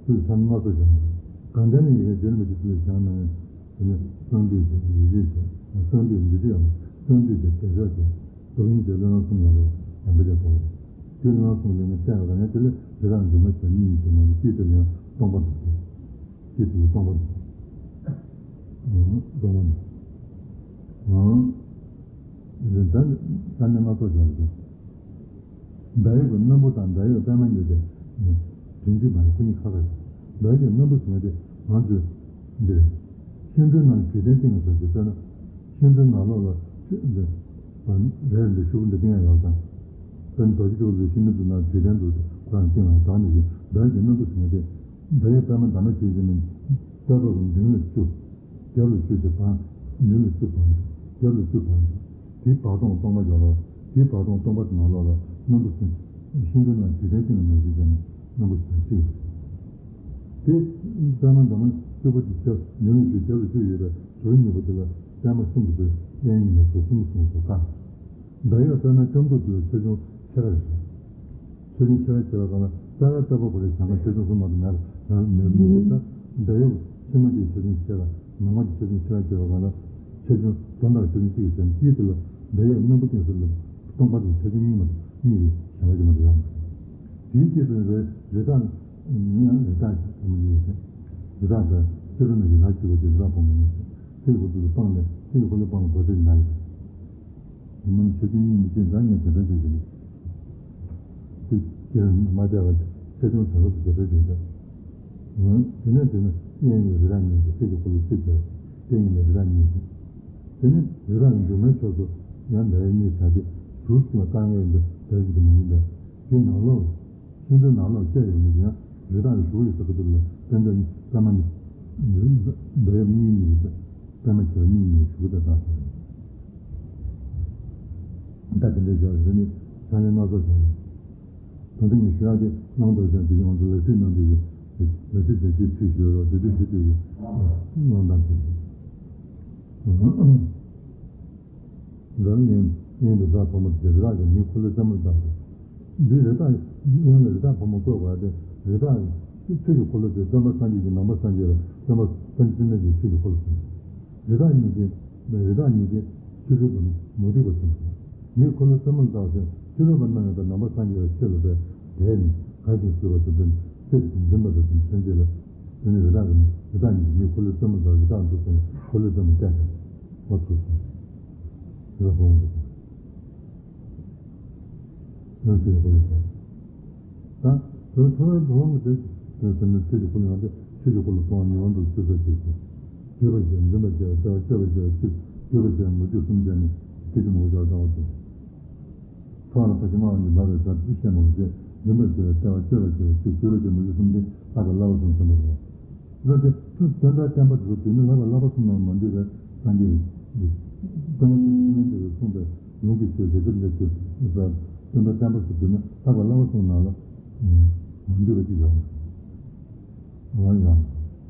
ཚུལ་ས་སྣ་ཚོགས་བྱ། གང་ལྟར་ནི་ཡི་གེ་རྒྱན་པ་ཞིག་ཚུལ་བྱང་ན་ཡང་། དེ་ནི་གསང་འདུས་ཀྱི་ཡིད་བཞིན་བྱ། གསང་འདུས་འདི་ཚོ་ཡང་གསང་འདུས་ཀྱི་བདེ་མཆོག་བྱ། རྡོ་རིང་གི་བློས་བསླངས་གསུམ་ཡང་ལོ་ཡང་པོ་བྱ་དོ། དེ་བློས་བསླངས་གསུམ་ལས་ངས་བསྟན་པ་ག་ནས་དེ་ལས་དེ་དག་འབྱུང་བ་བྱ་གཉིས་ཡིན་གྱི་མ་ལུས་ཀྱི་དེ་ཡང་སྟོང་པ་འདུག་སྟེ། ཀྱི་དེ་ལ་སྟོང་པ་འདུག་སྟོང་པ་འདུག་ཨང་། ད་ནི་ད་ནི་མ་གཏོགས་བྱ་རེད། འདྲ་ཡོད་ཀྱི་སྣམ་བུ་དང་འདྲ་ཡོད་པད་མ་གཉིས་ཏེ། དྲིན་གྱིས་མ་ནི་ཁོ་གཉིས་ཁ་ཁ་ཡོད། འདྲ་ཡོད་ཀྱི་སྣམ་བུ་ཟེར་མཁན་དེ་ང་ཚོས་འདིར། ཤིང་དྲུང་ནང་གི་ལྡན་ཏིང་ངེ་འཛིན་ཟེར་གྱི་དཔེར་ན། ཤིང་དྲུང་ནང་ལོགས་ལ་འདི། རེད་འདི་ཤུགས་འདི་ཏིང་ཡང་ཡོད་ཙང་། དཔེར་ན་རྡོ་རྗེ་དྲིལ་བུ་ལ་ཤིང་དྲུང་དུ་ནང་གི་ལྡན་འདུག་ཁོ་རང་ཏིང་ལ་དྭངས་ནས་ཀྱི་འདྲ་ཡོད་ཀྱི་སྣམ་བུ་ཟེར་མཁན་དེ། འདྲ་ཡོད་པད་མ་འདབ་མ་བརྒྱད་ཅན་ནི། རྟ་བབས་མདུན་ལ་བཅུ། རྒྱབ་ལ་བཅུ་བྱས་བར། མདུན་ལ་བཅུ་བར། རྒྱབ་ལ་བཅུ་བར། དེའི་བར་སྟོང་སྟོང་པ་ཡོད་ལ། དེའི་བར་སྟོང་སྟོང་པ་དེ་ནང་ལོགས་ལ་སྣམ་བུ་ཟེར། ཤིང་དྲུང་ནང་གི་ལྡན་ཏིང་ངེ་འཛིན་ཟེར་ནས་སྣམ་བུ་ཟེར་གཅིག་ཡོད། དེ་པད་མ་འདབ་མ་བཅུ་པོ་དེ་རྒྱབ་མདུན་ལ་བཅུ་རྒྱབ་ལ་བཅུ་ཡོད་པའི་དོ་རུང་གཉིས་པོ་དེ་ལ་པད་མ་གསུམ་དུ་བགོས། གཡས་གཡོན་ལ་ཟུར་གསུམ་གསུམ་དུ་བགོས། འདྲ་ཡོད་པད་མ་སྐྲ་མདོག་དེ་ལ་ཆེ་ཆུང་ཕྱེད་ཀ་རེ་བྱས། ཆེ་ཆུང་ཕྱེད་ཀ་བྱས་པའི་སྒང་ལ་རྩ་བའི་རྟ་བབས་པོ་ལས་གྱངས་ཁ་ཆེ་ཆུང་གསུམ་མ་གཏོགས་མེད་པ་མེད་མེད་མེད་ཙང་། འདྲ་ཡོད་ཕྱི་མ་དེའི་ཆེ་ཆུང་ཕྱེད་ཀ་ནང་མ་དེའི་ཆེ་ཆུང་ཕྱེད་ཀ་བྱས་པའི་སྒང་ལ་ཆེ་ཆུང་དོན་དག་ཆེ་ཆུང་གཅིག་ཡོད་ཟེར་ནས། དཀྱིལ་དེ་ལ་འདྲ་ཡོད་སྣམ་བུ་ཀུན་གསལ་ལ་སྟོང་པ་དང་ཆེ་ཆུང་གཉིས་མ་གཏོགས་གཉིས་ཀྱི་གྱངས་ཁ་ཅིག་མ་གཏོགས་ཡོད་མ་རེད། དེའི་དཀྱིལ་དུ་རི་རི་དྭགས་ཡང་རི་དྭགས་ཀྱི་ཕོ་མོ་གཉིས་ཡོད་ཟེར། རི་དྭགས་དང་ཕྱི་རོལ་ནས་རི་དྭགས་སྐྱེ་བོ་དེ་རི་དྭགས་ཕོ་མོ་གཉིས་ཡོད་ཟེར། ཚེ་ཡི་འཁོར་ལོ་སྤང་ལས་ཚེ་ཡི་འཁོར་ལོ་སྤང་ལ་སྒོ་ཚད་ཀྱི་ནང་ཡོད་ཟེར། མི་མང་ཆོས་ཀྱི་སྙིང་མི་ཤེས་འདྲ་ངས་དེ་འདྲ་བྱེད་ཀྱི་མེད། དེ་སྐྱེ་བ་མ་བྱས་པ་ཆེ་ཆུང་དེ་ཚོ་དེ་འདྲ་བྱེད་ཀྱི་འདུག་དེ་ནས་དེ་ནི་གཡས་གཡོན་ལ་རི་དྭགས་གཉིས་ཀྱི་ཚེ་གི་འཁོར་ལོ་ཚེ་གི་གཡས་གཡོན་ལ་རི་དྭགས་གཉིས་ཀྱི། དེ་ནི་རི་དྭགས་ཀྱི་མདུན་མའི་ཕྱོགས་སུ་ཡང་འདྲ་ཡོད་གཉིས་ཟེར་ཏེ་ཟུར་གསུམ་ལ་དཀར་ངལ་འདི་འདྲ་ཡོད་ཀྱི་མ་ཡིན་པས། དེ་ནང་ལོགས་ཤིང་དྲུང་ནང་ལོགས་བཅད་ཡོད་ནས་ཡང་རི་དྭགས་ཀྱི་གཞུག་ཡོད་ས་ཁ་ཐུག་ལ་དཔེ་འདྲ་གཉིས་པད་མ་ནི། འདོད་ཡབ་གཉིས་ནི་རེད། པད་མ་བྱེ་བ་གཉིས་ནི་ཞུ་གི་ད་བཏགས་ཤིང་། ད་དེ་འདྲའི་བྱ་བ་རེ་ནི་ས་གནས་སྣ་ཚོགས་བྱུང་། ད་ལྟ་ངས་ཞུ་ཡག་དེ་གླང་དར་ཅན་དེ་ཡོངས་སུ་ལག་ཤེས་གནང་དུས་ཀྱི་ལག་ཤེས་དེ་ཚོའི་ཚུལ་ཞུ་རོགས་དེ་དུས་དེ་དུས་ཀྱི་གླང་དར་དེ་རེད། འཛམ་གླིང་གཡས་གཡོན་དུ་བདག་ཕོ་མོ་དེ་རི་དྭགས་ཀྱི་མིའི་འཁོར་ལོའི་རྩེ་མོར་བཏགས་ཏེ། འདི་རི་དྭགས་གཡོན་ལ་རི་དྭགས་ཕོ་མོ་བཀོད་པ་སྟེ་རི་དྭགས་ཆོས་ཀྱི་འཁོར་ལོ་དེ་སྟོན་པ་སངས་རྒྱས་ཀྱི་ནང་པ་སངས་རྒྱས་ལ་སྟོན་པ་སངས་རྒྱས་སེམས་ཅན་ཐམས་ཅད་ཀྱི་ཆོས་ཀྱི་འཁོར་ལོ་ཟེར། རི་དྭགས་གཉིས་ཀྱིས་རི་དྭགས་གཉིས་ཀྱིས་ཆོས་སྒྲུབ་པ་མུ་སྟེགས་པ་ཟེར། མིའི་འཁོར་ལོའི་རྩེ་མོར་བཏགས་ཏེ་ཆོས་སྒྲུབ་པ་རྣམས་ཡང་དག་ནང་པ་སངས་རྒྱས་པའི་ཆོས་ལ་འབད་དེ་ནི་དགའ་ཞིང་གུས་པ་དང་ལྡན་ཏེ་འཛིན་པ་དང་ལྡན་ཏེ་ཆོས་འདི་ལ། དེ་ནི་རི་དྭགས་ཀྱི་མི་རི་དྭགས་གཉིས་ཀྱི་མིའི་འཁོར་ལོའི་རྩེ་མོ་དང་རི་དྭགས་འདུག་ཟེར་ནས་འཁོར་ལོའི་རྩེ་མོ་བསྟན་ཏེ་འོ་ཚུགས་སོ། རི་དྭགས་ཕོ་མོ་འདུག་ཟེར། ཡང་ཆོས་ཀྱི་འཁོར་ལོ་ཟེར། ད་དོན་ཐོག་མའི་འགྲོ་བ་མི་དེ་དེ་ནི་ཆོས་ཀྱི་འཁོར་ལོ་ཡང་དེ་ཆོས་ཀྱི་འཁོར་ལོ་གསུང་བ་ཉེ་བར་འགྲོ་ཚུལ་ས་ཅིག་གོ། བརྗོད་པར་བྱ་འཛིན་པར་བྱ་བརྩེ་བར་སྤྱོད་པར་བྱ་བརྩེ་བར་བྱ་མུ་སྟེགས་གསུམ་ལྡན་ནི་དེ་དེ་མོ་བྱ་བཏང་བ་དང་། ཚོགས་ལ་ཕར་ཕྱིན་སྨྲ་བ་ནི་འབར་བའི་ཟླ་འདི་བཤད་མ་བྱས། འཛིན་པར་བྱ་བའི་བརྩེ་བ་སྤྱོད་པར་བྱ་བའི་ཚིག་བརྗོད་པར་བྱ་མུ་སྟེགས་གསུམ་སྟེ་ལྷག་པའི་བསླབ་པ་གསུམ་གསུངས་པ་རེད། ལྷག་པའི་ཚུལ་དོན་དམ་བསྟན་པ་དེ་ཚོ་དུས་ནི་ལྷག་པའི་བསླབ་པ་གསུམ་ལ་མ་འདུས་པའི་སངས་རྒྱས་ཀྱི་སྟོན་པ་སེམས་ཅན་ཐམས་ཅད་ཀྱིས་གསུངས་པའི་ལུང་གི་ཆོས་རྒྱལ་ཁབ་འདི་ཚོས་དོན་དམ་བསྟན་པ་ཚོ་དུས་ནི་ལྷག་པའི་བསླབ་པ་གསུམ་ནང་ལ་མ་འདུས་པ་ཅིག་ཡོད་མ་རེད། ཡོད་མ་རེད།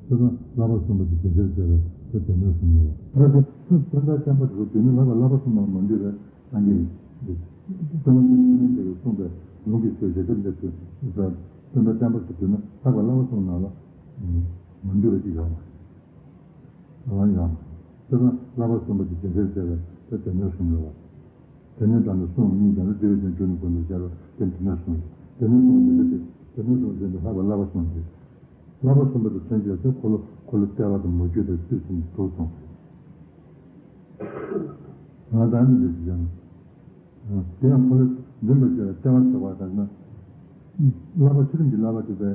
དེ་ཚོ་བསླབ་པ་གསུམ་པོ་དེ་རྒྱལ་སྲས་བྱས་པའི་དེ་དོན་དམ་གསུམ་ཡོད། ལྷག་པའི་ཚུལ་དོན་དམ་བསྟན་པ་དེ་ཚོ་དུས་ནི་ལྷག་པའི་བསླབ་པ་གསུམ་ལ་མ་འདུས་པའི། སངས་རྒྱས་ཀྱིས་སྟོན་པ་སེམས་ཅན་ཐམས་ཅད་ཀྱིས་གསུངས་པའི་ལུང་གི་ཆོས་རྒྱལ་ཁབ་འདི་ཚོས་སྟོན་པ་བསྟན་པ་ཚོ་དུས་ན་ལྷག་པའི་བསླབ་པ་གསུམ་ནང་ལ་མ་འདུས་པ་ཅིག་ཡོད་མ་རེད། ཡོད་མ་རེད། དེ་ན་བསླབ་པ་གསུམ་པོ་དེ་རྒྱལ་སྲས་བྱས་པའི་དེ་དོན་དམ་གསུམ་ཡོད་པ། དེ་ནས་དང་ནི་གསུམ་གཉིས་ཀྱང་ནི་བདེ་བའི་དོན་བཅུ་ནི་ཀུན་ཏུ་སྦྱར་བ་དེ་དོན་དམ་གསུམ་ཡོད། དེ་ནས་གསུམ་དེ་དེ་དེ་ནས་གསུམ་དེ་ལྷག་པའི་བསླབ་པ་གསུམ་དེ། བསླབ་པ་གསུམ་པོ་དེ་མཚོན་བྱེད་དེ་འཁོར་ལོ་འཁོར་ལོ་བསྐལ་པ་དང་མུ་ཁྱུད་དང་རྩིབས་གསུམ་དྲུག་གསུངས། ང་དང་ནི་འདི་ཞིག་ཀྱང་། དེ་ཡང་འཁོར་ལོ་འཛིན་པར་བྱ་བའི་བརྩེ་བ་ཟེར་བ་དང་ན། བསླབ་པ་ཚུལ་ཁྲིམས་ཀྱི་བསླབ་པ་དེ་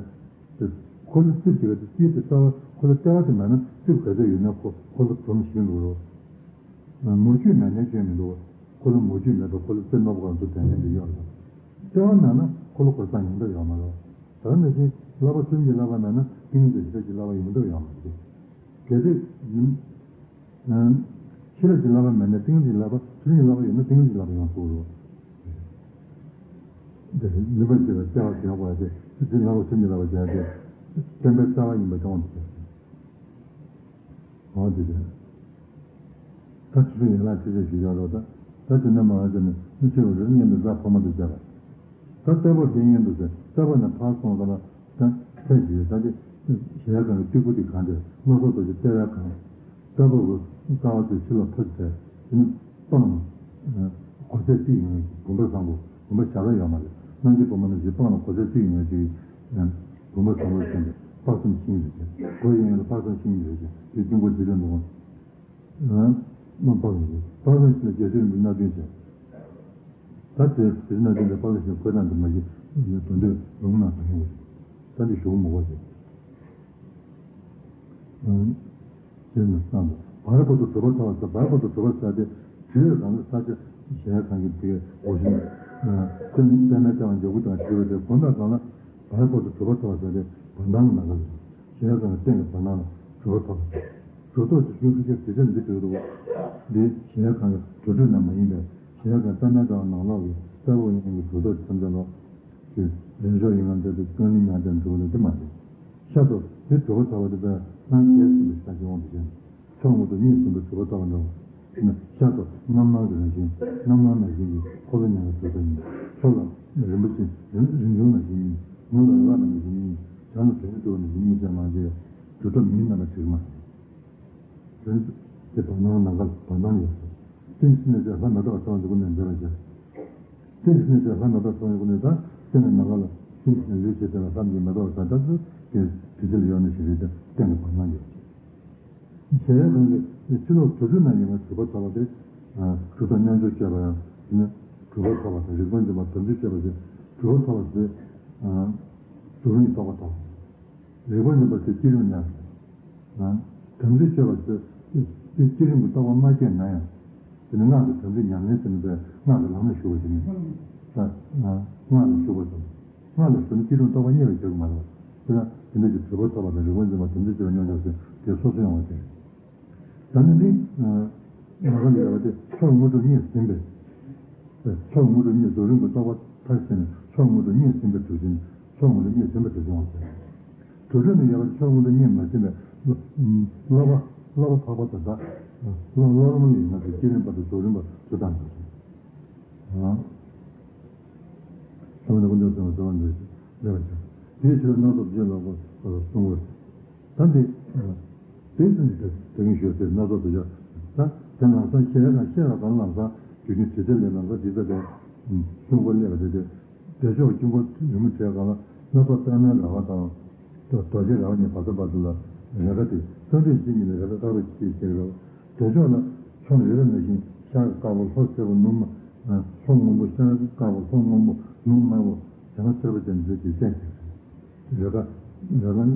བས། འཁོར་ལོ་རྩིབས་ཀྱི་བར་དུ་དཀྱིལ་དུ་རྩ་བ་འཁོར་ལོ་ལྟེ་བ་དུ་མེད་ན་རྩིབས་ག་ཚོད་ཡོད་ན་འཁོར་འཁོར་ལོ་སྒྲོམ་བཞིན་འགྲོ་རོགས། མུ་ཁྱུད་མེད་ན་སྐྱོན་མི་འདུག་འཁོར་ལོ་མུ་ཁྱུད་མེད་པར་འཁོར་ལོ་རྩིབས་རྣོ་པོ་གང་དུ་དེ་ནས་འདི་ཡོད་ལ། ལྟེ་བ་མེད་ན་འཁོར་ལོ་སྒོ་རྩ་ཡོང་འདོད་ཡོད་མ་རེད། ད་ནང་བཞིན་བསླབ་པ་ཚུལ་ཁྲིམས་ཀྱི་བསླབ་པ་མེད་ན་ཏིང་ངེ་འཛིན་ཞི་བདེ་ཀྱི་བསླབ་པ་ཡོང་འདོད་ཡོད་མ་རེད། གལ་ཏེ། ཨ། ཤེས་རབ་ཀྱི་བསླབ་པ་མེད་ན་ཏིང་ངེ་འཛིན་གྱི་བསླབ་པ་ཚུལ་ཁྲིམས་ཀྱི་བསླབ་པ་ཡོད་ན་ཏིང་ངེ་འཛིན་གྱི་བསླབ་པ་ཡོང་ཐུབ་རོགས། འདི་ནི་འཛིན་པར་བྱ་བའི་བརྩེ་བ་ཞེས་པ་དེ་ཚུལ་ཁྲིམས་བསླབ་པ་ཚུལ་ཁྲིམས་ཀྱི་བསླབ་པ་ཞེས་པ་དེ་བསྟན་པའི་རྩ་བ་ཡིན་པ་ཀྱང་འདི་འོ་དེ་རེད། ད་ཆུ་ཚོད་ཡན་ལག་ཁྲི་ཚོད་ཞིག་ཡོད་རེད་ད། ད་དེ་ནས་མ་ལ་དེ་ནི་མི་ཚེ་བ་རིམ་གཉིས་པའི་བཟའ་ཕོ་མོ་དེ་བྱས་པ། ད་ལྟ་བུ་དེ་གཉིས་འདུག་ཟེར་ལྟ་བུ་ནི་ཕར་སོང་ཙང་ལ་ད་ཚད་ཅིག་ཡོད་ད་དེ་གཞལ་ཡས་ཁང་གི་སྟེགས་བུ་དེ་གང་དེ་ལྷོ་སོག་རྡོ་རྗེ་ལྟེ་བའི་ཁང་། ལྟ་བུ་གི་རྩ་བ་དེ་ཕྱི་ལ་འཕུར་བྱས་དེ་ནི་སྤང་། གོ་ཚད་གཅིག་ཡིན་ཡང་བུམ་པ་བཟང་པོ་བུམ་པ་བཞག་ཡ་ཡོད་མ་རེད། སྣང་སྲིད་ཕོ་མོ་རྣམས་ཀྱི་སྤང་ལ་གོ་ཚད་གཅིག་ཡིན་ཡང་ཅིག་བུམ་པ་བཟང་པོར་བྱས་ནས་དཔག་བསམ་ཤིང་རེད་ཅེས་གོ་ཡིན་ཡང་ལ་དཔག་བསམ་ཤིང་རེད་ཅེས་དེ་དཀྱིལ་འཁོར་འཇིག་རྟེན་འདུག་གོ། རྣམ་པར་བཞིན་པ་ལ་ཞེས་རྒྱལ་སྲས་རིན་པོ་ཆེས་སྣ་བདུན་བྱས། ད་དེ་རྗེ་རིན་པོ་ཆེས་པ་ལ་ཞེས་འཁོད་སྟངས་དུ་མ་ཞིག་དོན་དུ་ལུང་ན་དང་ཡོད། ད་འདི་ཞུ་མི་དགོས་ཞེས། ཞེས་ནས་བསམས་པ་བར་བར་དུ་གྲུབ་པ་ཐོབ་པ་ཟེར་བར་བར་དུ་གྲུབ་པ་ཟེར་ཏེ་དུས་རང་གི་ས་ཆ་གཞལ་ཡས་ཁང་གི་དེ་འོག་བཞིན། སེམས་པདྨའི་ལྟེ་བ་འཇའ་གུར་དང་བྲལ་བའི་དེ་གོ་ན་གང་ལ་བར་བར་དུ་གྲུབ་པ་ཐོབ་པ་ཟེར་ཏེ་བར་སྣང་ལ་གཞལ་ཡས་ཁང་གི་སྟེང་གི་བར་སྣང་ལ་གྲུབ་པ་ཐོབ་པ། གྲུབ་ཐོབ་ཀྱི་སྐྱོན་ཁ་ཤས་དེ་ཚོ་འདི་འགྲོ་འདུག་འདི་གཞལ་ཡས་ཁང་གི་གྲུབ་འབྲས་རྣམས་མ་ཡིན་པས་གཞལ་ཡས་ཁང་པདྨའི་ལྟེ་བ་ནང་ལོགས་ཀྱི་ལྟ་བུ་ཡིན་གྱི་གྲུབ་ཐོབ་ཀྱི་ཐམས་ཅད་ལོ། ཀྱི་རེས་འཇོག་ཡིན་ན་འདྲ་དེ་ཀུན་ནི་མྱང་དེ་འགྲོ་ལེ་དེ་མ་རེད། ཤ་ཚོ་དེ་གྲུབ་པ་ཐོབ་པ་དེ་པས་སྣང་གས་ཟིན་པའི་ཤ་ཞིག་འོང་དུ་ཞེན། ཕྱོགས་མང་དུ་གཉིས་ཟིན་པའི་གྲུབ་པ་ཐོབ་པ་འདྲ་བོ། ཤ་ཚོ་རྣམ་སྣང་གི་རང་བཞིན་རྣམ་སྣང་ནང་བཞིན་གྱི་འཁོར་ལོ་མྱང་བའི་གྲུབ་པ་ཡིན། ཕྱོགས་ལ་རིན་པོ་ཆེ་རིན་རིན་འབྱུང་ནང་བཞིན་ཡིན། ངོ་ལ་རག་ནང་བཞིན་ཡིན། བྱང་ལ་བྲན་གཡོག་ནང་བཞིན་ཡིན་ཅེས་མ་བྱས། གྲུབ་ཐོབ་མིའི་རྣམ་པ་གྲིག་མ་རེད། དེ་བར་སྣང་ནམ་མཁའ་ལ་བར་སྣང་ཡོད་ཟེར། སྟེང་གི་གནས་ཚད་ལྷ་མེ་ཏོག་ཚོགས་ཀྱི་སྒོ་ནས་འཇལ་བར་བྱ། སྟེང་གི་གནས་ཚད་ལྷ་མེ་ཏོག་ཚོགས་ཀྱི་སྒོ་ནས་ད་སྟེང་གི་ནམ་མཁའ་ལ་སྟེང་གི་ལུས་བྱེད་དེ་ལ་ལྷ་མི་མེ་ཏོག་གང་ལྟར་དུ་དེ་དུས་ཚོད་ལ་ཡོད་ནི་ཞིག་རེད་དེ་སྟེང་གི་བར་སྣང་ཡོད་ཅེས། གཞལ་ཡས་ཁང་གི་ཕྱི་ལོགས་དུར་ཁྲོད་ན་ཡོད་པའི་གྲུབ་པ་ཐོབ་པ་དེ། གྲུབ་མཐའ་རྣལ་འབྱོར་སྤྱོད་པ་ཡང་དེ་ནི་གྲུབ་པ་ཐོབ་པ་དང་རིག་པ་འཛིན་པ་དམ་ཚིག་སྤྱོད་པ་དེ་གྲུབ་པ་ཐོབ་པ་དེ། གཟུགས་རིང་རྟོགས་པ་ཐོབ། རིག་པ་འཛིན་པ་དེ་བསྐྱེད་རིམ་ཉམས། དམ་ཚིག་སྤྱོད་པ་དེ་བསྐྱེད་རིམ་གྱི་རྟོགས་པ་མ་སྐྱེས་ན་ཡང་། དེ་ནི་སྔགས་ཀྱི་དམ་ཚིག་ཉམས་ལེན་ཟེར་ནས་པས་སྔགས་ཀྱི་ལམ་ལ་ཞུགས་པ་ཞིག་ཡིན། ད་སྔགས་ལ་ཞུགས་པ་དང་། སྔགས་ལ་ཞུགས་ན་བསྐྱེད་རིམ་རྟོགས་པ་རྙེད་པར་འགྱུར་གྱི་མ་རེད་པ། དེ་ཡང་དེ་འདྲ་གྱི་གྲུབ་པ་ཐོབ་པ་དང་རིག་པ་འཛིན་པ་དམ་ཚིག་སྤྱོད་པ་མཉམ་འཇོག་ཟེར་ དེ་སོ་སོ་ཡོང་བ་དེ། ད་ནི་འདི། མ་ག་ལ་ཡོད་པ་དེ་ཕྱོགས་དངོས་གྲུབ་རྙེད་ཟིན་པས། ཕྱོགས་དངོས་གྲུབ་རྙེད་རྫོགས་རིམ་གྱི་རྟོགས་པ་མཐར་ཕྱིན་ནས་ཕྱོགས་དངོས་གྲུབ་རྙེད་ཟིན་པའི་གྲུབ་ཆེན། ཕྱོགས་དངོས་གྲུབ་རྙེད་ཟིན་པའི་གྲུབ་ཆེན་དབང་ཟེར། དུར་ཁྲོད་ན་ཡོད་པ་ཕྱོགས་དངོས་གྲུབ་རྙེད་མ་ཟིན་པའི་བསླབ་པ། བསླབ་པ་འཕགས་པ་དང་འདྲ། བསླབ་བསླབ་པ་ལ་ཡིན་ན་དེ་བསྐྱེད་རིམ་པ་དང་རྫོགས་རིམ་པ་ཚུལ་བཏང་འདུག་ཟེར། ཨ། ཐ་མ་ནི་ཀུན་ཏུ་བཟང་བའི་བདེ་བ་འདོད་ཅིང་སླེབས་པར་བྱ། དེའི་ཕྱིར་སྣ་ཚོགས་རྗེས་ལ་གསུང་དགོས། ད་འདི། དེ་ཙམ་གྱིས་དེ་ངས་ཞུས་ཟེར་སྣ་ཚོགས་དེ་ཡོད། ད་དེ་ལམ་སང་བཤད་ཡ་དང་བཤད་པ་གང་ལམ་སང་རྒྱུ་རྐྱེན་དྲི་བྲལ་ལས་ལམ་སང་འདི་ལྟ་སྟེ། གསུང་དགོས་སླེབས་པ་དེ་དེ། བདེ་མཆོག་དཀྱིལ་འཁོར་རི་མོ་བྲིས་སྒང་ལ་སྣ་ཚོགས་པདྨའི་ར་བ་དང་། རྡོ་རྗེ་ར་བ་གཉིས་བར་དོ་བར་དོ་ལ་རེ་ཁ་དེ་བརྩོན་འགྲུས་ཅན་གཉིས་ལ་རེ་ཁ་དཀར་པོ་ཅིག་བྱེད་ཀྱི་རེད། བདེ་མཆོག་ལ་མཆོག་རི་རབ་ནང་བཞིན་ཤར་དཀར་པོ་ལྷོ་སེར་པོ་ནུབ་དམར། ལྷོ་སྔོན་པོ་ཤར་དཀར་པོ་ལྷོ་སྔོན་པོ་ནུབ་དམར་པོ་བྱེ་མ་སེར་པོ་ཅན་འདི་ཅིག་བསྟན་ཀྱི་རེད། རེ་ཁ་རེ་ཁ་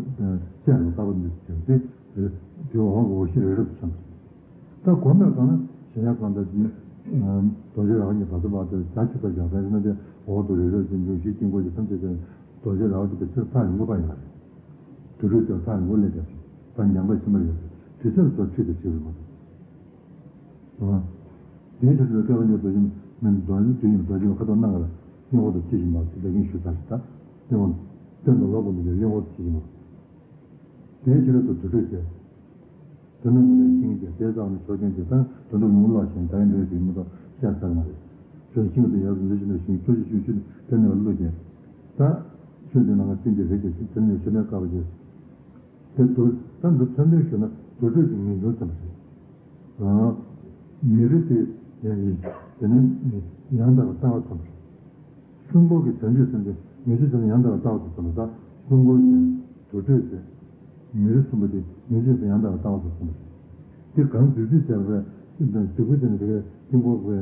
བཅས་ལ་དཀར་པོ་འདི་བྱེད་དེ། དེ་འོག་འོག་གཞི་རི་རབ་ཆེན་པོ། ད་གོ་མེད་གང་ན་གཞལ་ཡས་ཁང་དང་འདི། རྡོ་རྗེ་ར་བ་གཉིས་བར་དོ་བར་དོ་བྱ་ཆུ་ཚ་བཞག་པས་ན་དེ་འོག་ཏུ་རི་རབ་ཅན་འབྱུང་བཞིའི་དཀྱིལ་འཁོར་གྱི་ཐམས་ཅད་ཀྱང་རྡོ་རྗེ་ར་བ་གི་ཕྱིར་ཐག་རིང་པོ་པ་ཡིན་པ་རེད། དུར་ཁྲོད་དེ་ཐག་རིང་པོ་སླེབས་པས་ད་ཉམས་པ་ཕྱི་མར་ཡོད་པས་དེ་ཚོར་ཚོར་ཁྲིད་དུ་ཁྲིད་པའི་མ་གཏོགས། དེའི་ཕྱིར་དུ་སྐལ་བ་མཉམ་དུ་ཡིན་མིན་འདོན་དུས་ཡིན་རྡོ་རྗེ་ཁ་དོག་སྣ་ལྔ་ལ་གཡོན་འོག་ཏུ་ཅི་ཞིག་མ་ཟེར་ད་གིན་ཞུ་ཚར་ཞིག་ད་གཡོན་འོག་སྟོན་དུ་ལོག་པ་མི་འདུག་གཡོན་འོག་ཏུ་ཅི་ཞིག་མ། དེའི་ཕྱིར་དུ་དུར་ཁྲོད་ཅེས། དོན་དམ་པའི་ཤིང་རྒྱ་དེ་ཙམ་ནི་ཆོས་ཅན་གྱི་དང་དོན་དུ་ལུང་ལ་ཞིང་དང་འདྲེས་ཀྱི་མི་ཐོག་བཤད་ཚར་མ་རེད། ཆོས་ཤིང་དུ་ཡར་དུ་འདི་ཞིག་ནས་ཤིང་ཐུགས་རྗེ་ཤུགས་ཆུ་དེ་ནས་བླུགས་ཀྱི། ད་ཆོས་དེ་ནང་ཀ་ཤིང་གི་རིགས་ཀྱི་ཤིང་དེ་ནས་ཤུ་མའི་དཀར་པོ་ཅན། དེ་དུར་ད་འདི་མཚོན་དོན་ཞུ་ན་དུར་ཁྲོད་ཀྱི་ངེས་འབྱུང་ཙམ་རེད། མི་རིགས་དེ་ཡང་ཡིན། དེ་ནས་ཡང་དག་པའི་ལྟ་བ་ཙམ་རེད། སྲུང་འཁོར་གྱི་བྱང་ཆུབ་སེམས་དེ་ངེས་འབྱུང་ཙམ་ཡང་དག་པའི་ལྟ་བ་ཙམ་ལ་ད་སྲུང་འཁོར་ཟེར། དུར་ཁྲོད་ཟེར། མི་རིགས་གསུམ་པོ་དེ་ངེས་འབྱུང་ཙམ་ཡང་དག་པའི་ལྟ་བ་ཙམ་ལ། དེ་གང་བདུད་རྩི་བྱས་པའི་བདུད་པོ་དེ་ནི་དེ་གའི་དཀྱིལ་འཁོར་བའི་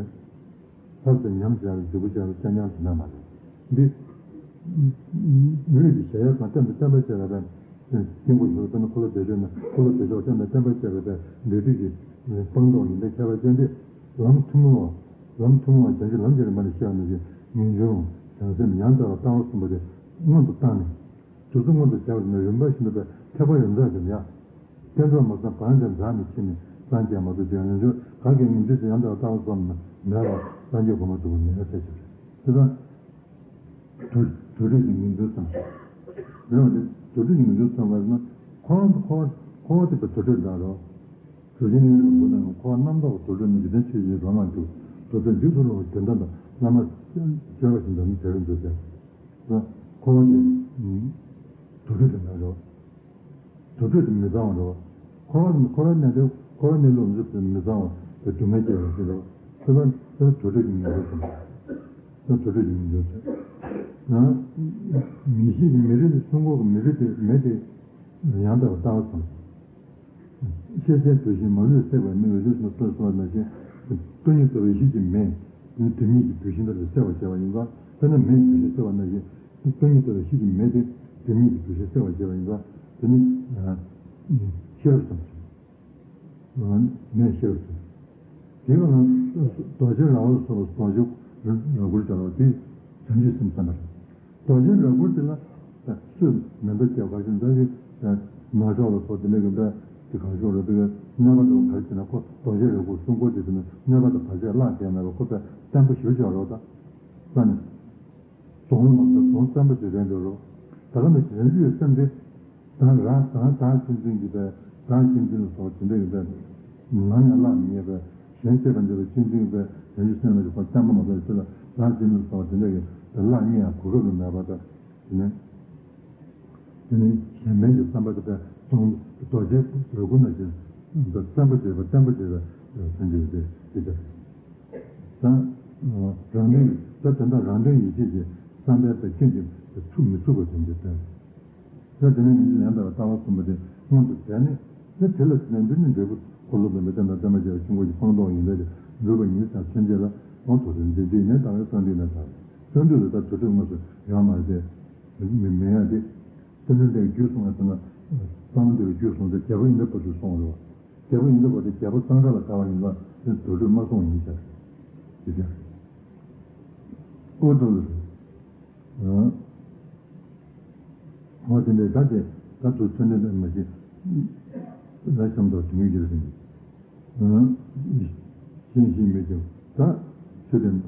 ལྷར་ཟེར་ཉམས་བྱས་པའི་བདུད་པོ་བྱས་པའི་སྐྱ་ཉམས་དེ་འདྲ་མ་རེད། འདི་ལུས་ཀྱི་གཞལ་ཡས་ཁང་སྟེང་དུ་བརྟན་པར་བྱས་པའི་དཀྱིལ་འཁོར་ཞིག་ལ་དཔེར་ན་འཁོར་ལོ་བདེ་མཆོག་ནི་འཁོར་ལོ་བདེ་མཆོག་སྟེང་དུ་བརྟན་པར་བྱས་པའི་ལས་དུས་ཀྱི་སྤངས་རྟོགས་ཡིན་པས་ཁྱད་པར་ཅན་ཏེ། ལམ་ཐུན་མོང་བ། ལམ་ཐུན་མོང་བ་བྱང་ཆུབ་ལམ་གྱི་རིམ་པ་ནས་བཤད་པ་ནང་བཞིན་ངེས་འབྱུང་། བྱང་སེམས། ཡང་དག་པའི་ལྟ་བ་གསུམ་པོ་དེ་སྔོན་དུ་བཏང་ནས། དུས་གསུམ་སྔོན་དུ་བྱ་བ་ནི་རིམ་པ་བཞིན་དུ་ཐེག་པ་ཡོངས་རྫོགས་ཀྱི་ཡང་། རྟེན་གྲོགས་མ་ཚང་བར་འདིར་འཛག་ནས་ཕྱིན་ནས་སངས་རྒྱས་མ་ཐོབ་ཀྱང་ཡང་འབྱོར་ག་གེ་ངེས་འབྱུང་ཡང་དག་ལྟ་བ་གསུམ་མེད་པར་སངས་རྒྱས་གོ་འཕང་ཐོབ་པ་མེད་ཟེར་གྱི་རེད། དེ་ལྟར་དུར་དུར་ཁྲོད་ཀྱི་ངེས་འབྱུང་ཙམ་ཞིག་རེད་བ། དེ་དུར་ཁྲོད་ཀྱི་ངེས་འབྱུང་ཙམ་པ་ན་འཁོར་བ་འཁོར་བ་འཁོར་བ་ཐེག་པའི་དུར་ཁྲོད་འདྲ་རོ། གྲུབ་ཆེན་གླིང་པའི་སྐུ་ན་འཁོར་བ་རྣམ་དག་པའི་དུར་ཁྲོད་ནི་འཇིག་རྟེན་ཆོས་བཞིན་རང་ལ་འཇུག་དུར་ཁྲོད་འཇིག་ཏུ་རུང་བའི་དོན་དམ་པ་བླ་མ་བྱས་པ་བཞིན་དུ་ནི་དེར་འདུག་ཟེར། འཁོར་བ་དེ་དུར་ཁྲོད་དུ་མེད་རོ། དུར་ཁྲོད་དུ་མི་གཙང་བ་རོ། འཁོར་བ་འཁོར་བ་གནས་དེ་འཁོར་བ་གནས་ལུགས་འཇུག་དུ་མི་གཙང་བ་དེ་སྡུག་བསྔལ་སྐྱེ་བ་ཞིག་རོ། དེ་ལ་དེ་ལ་དུར་ཁྲོད་ཀྱི་མི་འཇུག་ཟེར། དེ་དུར་ཁྲོད་ཀྱི་མི་འཇུག་ཟེར། ཡང་མི་ཤེས་ཀྱི་མི་རིགས་སྲུང་འཁོར་གྱི་མི་རིགས་དེ་མེད་དེ་ཡང་དག་པའི་ལྟ་བ་ཙམ། ཤེས་བྱའི་བུད་ཤིང་མ་ལུས་བསྲེགས་པའི་མི་འོད་ཟེར་སོགས་གསུངས་པ་ནང་བཞིན། སྟོང་ཉིད་རྟོགས་པའི་གཤིས་ཀྱི་མེ། དེ་ནི་སྒྲིབ་གཉིས་ཀྱི་བུད་ཤིང་ལྟར་དུ་བསྲེག་པར་བྱ་བ་ཡིན་ཙང་། དཔེར་ན་མེས་བུད་ཤིང་བསྲེག་པ་ནང་བཞིན། སྟོང་ཉིད་རྟོགས་པའི་གཤིས་ཀྱི་མེ་དེ་སྒྲིབ་གཉིས་ཀྱི་བུད་ཤིང་བསྲེག་པར་བྱ་བ་ཡིན་ཙང་། དེ་ནི་ཤེས་རབ་ཙམ་ཞིག་མེ་ཤེས་རབ་ཙམ། དེ་ག་ལ་རྡོ་རྗེ་ར་བ་ལ་སོགས་པ་རྡོ་རྗེ་ར་བ་ཀུན་བྱ་བ་དེ་བྱང་ཆུབ་སེམས་ཙམ་པ་རེད། རྡོ་རྗེ་ར་བ་ཀུན་དེ་ལ་སུས་མེ་མདའ་བརྒྱབ་ག་ཞིག་འདྲ་ཞིག་ནག་ཕྱོགས་ལ་སོགས་དེ་འདྲ་གི་འདྲ་དེ་གང་ཤོག་རེད། དེ་ག་གནོད་པ་འདྲ་བ་ག་རེ་བྱས་ན་ཁོ་རྡོ་རྗེ་ར་བ་ཀུན་སྲུང་འཁོར་དེ་དེ་ནི་གནོད་པ་དང་བར་ཆད་བརླག་བསྡད་མེད་པར་ཁོ་དཔེ་བརྟན་པོ་ཞེ་པོ་ཅིག་རེད་ད། ས་ནས་རྫོང་མ་ཟེར་རྫོང་བརྟན་པོ་ཅིག་རེད་འགྲོ་རོགས། ད་ག་ནི་གཞན་ཡུལ་སེམས་དེ། ད་རང་རང་བདག་གཅེས་འཛིན་གྱི་བས་བདག་གཅེས་འཛིན་ལ་སོགས་དེ་འདྲ་ཡི་བས། ནམ་ཡང་བརླག་མི་ཉན་པས་གཞན་གཅེས་པར་འདོད་པའི་གཅེས་འཛིན་གྱི་བས་གཞན་གྱི་སེམས་ལ་ཡོད་པ་བརྟན་པོ་མ་གཏོགས་ཡོད་ཚད་ལ་བདག་གཅེས་འཛིན་ལ་སོགས་དེ་འདྲ་ཡི་བས་བརླག་གཉིས་ཡང་གོ་སྐབས་ལ་མེད་པ་དང་། དེ་ནས་དེ་ནས་གཞན་ཕན་གྱི་བསམ་པ་དེ་བས་སྟོང་རྡོ་རྗེ་ར་བ་ཀུན་ནང་བཞིན་བརྟན་པོ་བྱེད་པ་བརྟན་པོ་བྱེད་པའི་སེམས་ཀྱི་ཡོད་པས་དེ་ལྟར། ད་རང་དོན་ད་དོན་དག་རང་དོན་ཡིད་བྱེད་ཀྱི་བསམ་པའི་ད་སྐྱོན་གྱིས་ཚུགས་མི་ཚུགས་པ་དོན་གྱི་དོན། ད་དེ་ནས་ཉིད་ལ་ཡང་དག་པའི་ལྟ་བ་གསུམ་པོ་དེ་མངོན་དུ་བྱས་ནས་ད་དེ་ལ་བརྟེན་ནས་འདི་ནི་འབྲས་བུ་འཁོར་ལོ་བདེན་པའི་བསྟན་དང་བསྟན་པ་བཅས་པ་ཆོས་འཁོར་གྱི་སྤངས་རྟོགས་ཡིན་ལས་ཀྱང་འགྲུབ་པ་ཡིན་ཙང་མཚོན་བྱེད་ལ་དབང་དུ་རེ་འདི་འདི་ནས་དང་བའི་བརྩོན་འགྲུས་ལ་བྱ། བརྩོན་འགྲུས་ལ་ད་དུར་ཁྲོད་དངོས་སུ་ཡོད་མ་རེད་དེ། མི་མི་ཡང་དེ། བསྟན་འཛིན་དེ་རྒྱུད་གསུངས་པ་ཟེར་ན། གཙང་མ་འདི་ལ་རྒྱུད་གསུངས་ཏེ་རྒྱལ་པོ་ཨིནྡྲ་བྷུ་ཏི་གསུངས་རེད་བ། རྒྱལ་པོ་ཨིནྡྲ་བྷུ་ཏི་རྒྱལ་པོ་གཙང་སྦྲ་ལ་དགའ་བ་ཡིན་ལ་དེ་དུར་ཁྲོད་མ་གསུངས་ཡིན་ཤག་ཅེས་བྱ། ཨོ་ཏོ་ལ་རེད། ཨོ་དེ་འདྲའི་ད་དེ་ད་དུ་མཚོན་དོན་དེ་མ་གཞི། ལ་ཤམ་ཐབས་དྲི་མེད་ཀྱི་རིང་། ཤིང་ཤིང་མེད་ཀྱང་ད་ཆོས་ལྡན།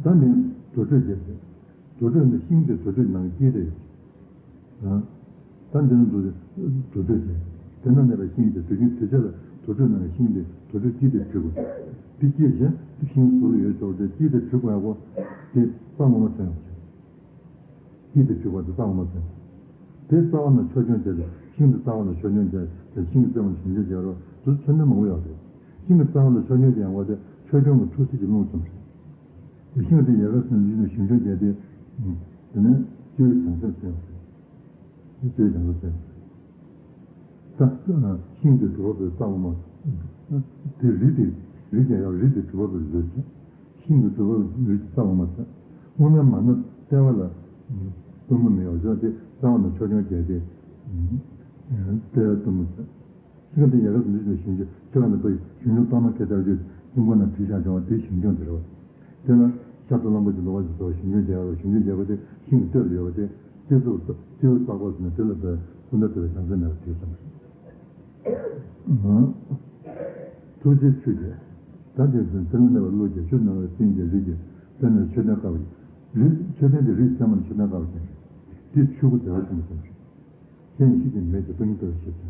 ད་ནི་དུར་ཁྲོད་བརྒྱད་དེ། དུར་ཁྲོད་ནི་ཤིང་དེ་དུར་ཁྲོད་ནང་དཀྱིལ་དེ་ཡོད། ད་འདི་ནི་དུར་དུར་ཁྲོད་བརྒྱད། དེ་ན་གནས་པའི་ཤིང་དེ་དུས་རྒྱུན་དུས་ཆད་ལ་དུར་ཁྲོད་ནང་ཤིང་དེ་དུར་ཁྲོད་དཀྱིལ་དེ་བྲི་དགོས། དེ་དཀྱིལ་གཞན་ཤིང་ཟུར་ལ་ཡོད་ཆོག་དེ་དཀྱིལ་དེ་བྲི་དགོས་ཡག་པོ་དེ་རྩ་ངོ་མ་ཐོན་ཡོང་ཆོག་དཀྱིལ་དུ་བྱུག་པ་དེ་རྩ་བ་མ་ཟིན། དེ་རྩ་བ་ན་ཆོས་སྐྱོང་བྱས་ཏེ་ཤིང་དེ་རྩ་བ་ན་ཆོས་སྐྱོང་བྱས་ཏེ་ཤིང་གི་རྩ་བ་ན་ཞིང་སྐྱོང་བྱས་རོགས་དུ་ཚོན་ནི་མང་པོ་ཡོད་རེད། ཤིང་གི་རྩ་བ་ན་ཆོས་སྐྱོང་བྱས་ཡང་བ་དེ་ཆོས་སྐྱོང་གི་ཐུགས་སྲས་ཀྱི་རླུང་ཙམ་རེད། དེ་ཤིང་དེ་ཡལ་ག་སོན་ལུས་ནས་ཞིང་སྐྱོང་བྱས་ཏེ། དེ་ནས་སྤྱི་བོའི་བྱང་སེམས་ཟིན་པ་རེད། སྤྱི་བོའི་བྱང་སེམས་ཟིན་པ་རེད། ད་ཤིང་དེ་གྲུབ་པ་པོའི་རྩ་བ་མ། དེ་རི་དེ་རི་དེ་ཡང་རི་དེ་གྲུབ་པ་པོའི་རི་དེ། ཤིང་གི་གྲུབ་པ་ལུས་ཀྱི་རྩ་བ་མ་ཟད། དངོས་གནས་མ་ཎི་ལྟེ་བ་ལ་གཏུམ་མོ་མི་ཡོང་ཟེར་ཏེ་རྩ་བ་ན་ཆོས་སྐྱོང་བྱས་ཏེ། ལྟེ་བ་གཏུམ་མོ་ཟེར། ཤིང་དེ་ཡལ་ག་ལུས་ཀྱི་ཞིང་ཆུ་ཆུ་བ་ནི་པའི་ཞིང་ཆུ་གཏོར་མ་ཁེ་ཏར་རྒྱུ་ཤིང་སྒོ་ན་བྲིས་བཞག་བྱུང་བ་དེ་ཞིང་སྐྱོང་དེ་རེད་བ། དེ་ལ་ཤ་ཚ་གླང་པོ་ཆེ་ལོ་བ་ཞིག་ཚོ་ཞིང་སྐྱོང་བྱས་པ་ཞིང་སྐྱོང་བྱས་པ་དེ་ཤིང་གི་སྟོད་ལ་ཡོད་པ་དེ་སྤྱི་གཙུག་སྤྱི་གཙུག་ས་གོ་ཟེར་ནས་དེ་ལ་པའི་ཀུན་ད་དེ་ལ་བྱང་སེམས་མེད་པ་དེ་ཙམ་རེད། ཐུགས་རྗེའི་ཆུ་རྒྱས། ད་དེ་ཚོའི་ཚེ་ལ་གནས་པ་ཀླུ་རྒྱལ་ཆུ་གནས་པ་སེང་རྒྱལ་རི་རྒྱལ་དཔེར་ན་མཆོད་རྟེན་དཀར་པོ་རི་མཆོད་རྟེན་དེ་རི་རྩེ་མོ་ནས་མཆོད་རྟེན་དཀར་པོ་ཅན་རེད། དེ་ཆུ་བོ་བདེ་བ་ཆེན་པོ་ཅན་རེད། ཤེས་ཤིག་ཅིང་མེད་ཅིང་སྟོང་ཉིད་ལྟ་བའི་ཤེས་བྱ།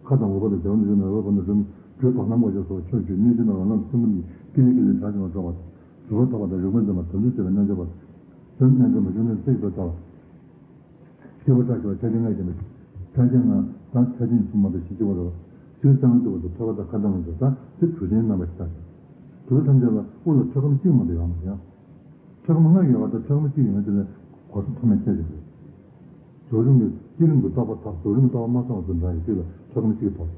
ཁ་དང་འོག་པ་ལ་བདེ་བ་ནི་ཡོད་ན་འོག་པ་ནི་རུམ་གྲུ་བ་ལམ་གོ་ཆ་སོགས་ཕྱོགས་བཅུའི་གནས་ཆེན་དང་རང་ལམ་གསུམ་པོ་ནི་ཀི་ལི་ཀི་ལི་གྲགས་ཆེན་ལ་སྤྲོ་བ་དང་གྲུ་བ་ཐོགས་པ་དང་རིག་པ་འཛིན་པ་དམ་ཚིག་ཆེ་བའི་རྣལ་འབྱོར་པ་དང་། དོན་རྣལ་འབྱོར་མ་བྱུང་ན་བརྩེགས་པའི་ལྟ་བ། སྐྱེ་བོ་བཀྲ་ཤིས་པ་ཆ་ཅན་ལྔ་ཡིན་པས། ཆ་ཅན་ལྔ་དང་ཆ་ཅན་གསུམ་མ་གཏོགས་ཞེས་བྱ་བ་རེད། ཚུལ་གཙང་མ་བཅུ་པ་དང་ཐོས་པ་དང་ཁ་ཏོན་ལ་སོགས་དང་དེ་གྲུབ་ཆེན་རྣམ་པ་ཞེས་བྱ། དུར་ཐམས་ཅད་ལ་དབུ་ལ་ཐོད་སྐམ་གཅིག་མ་གཏོགས་ཡོད་མ་རེད་ཡང་། ཐོད་སྐམ་ལྔ་ཡོད་པ་དང་ཐོད་སྐམ་གཅིག་ཡོད་དེ་ལ་གོ་ས་མཐོ་དམན་ཁྱད་ཅིག་རེད། རྫོགས་རིམ་གྱི་བསྐྱེད་རིམ་གྱི་རྟོགས་པ་ཐོབ། རྫོགས་རིམ་གྱི་རྟོགས་པ་མ་ཚང་བ་ཚོ་འདྲ་ཡི་དུས་ལ་ཐོད་སྐམ་གཅིག་ཐོབ།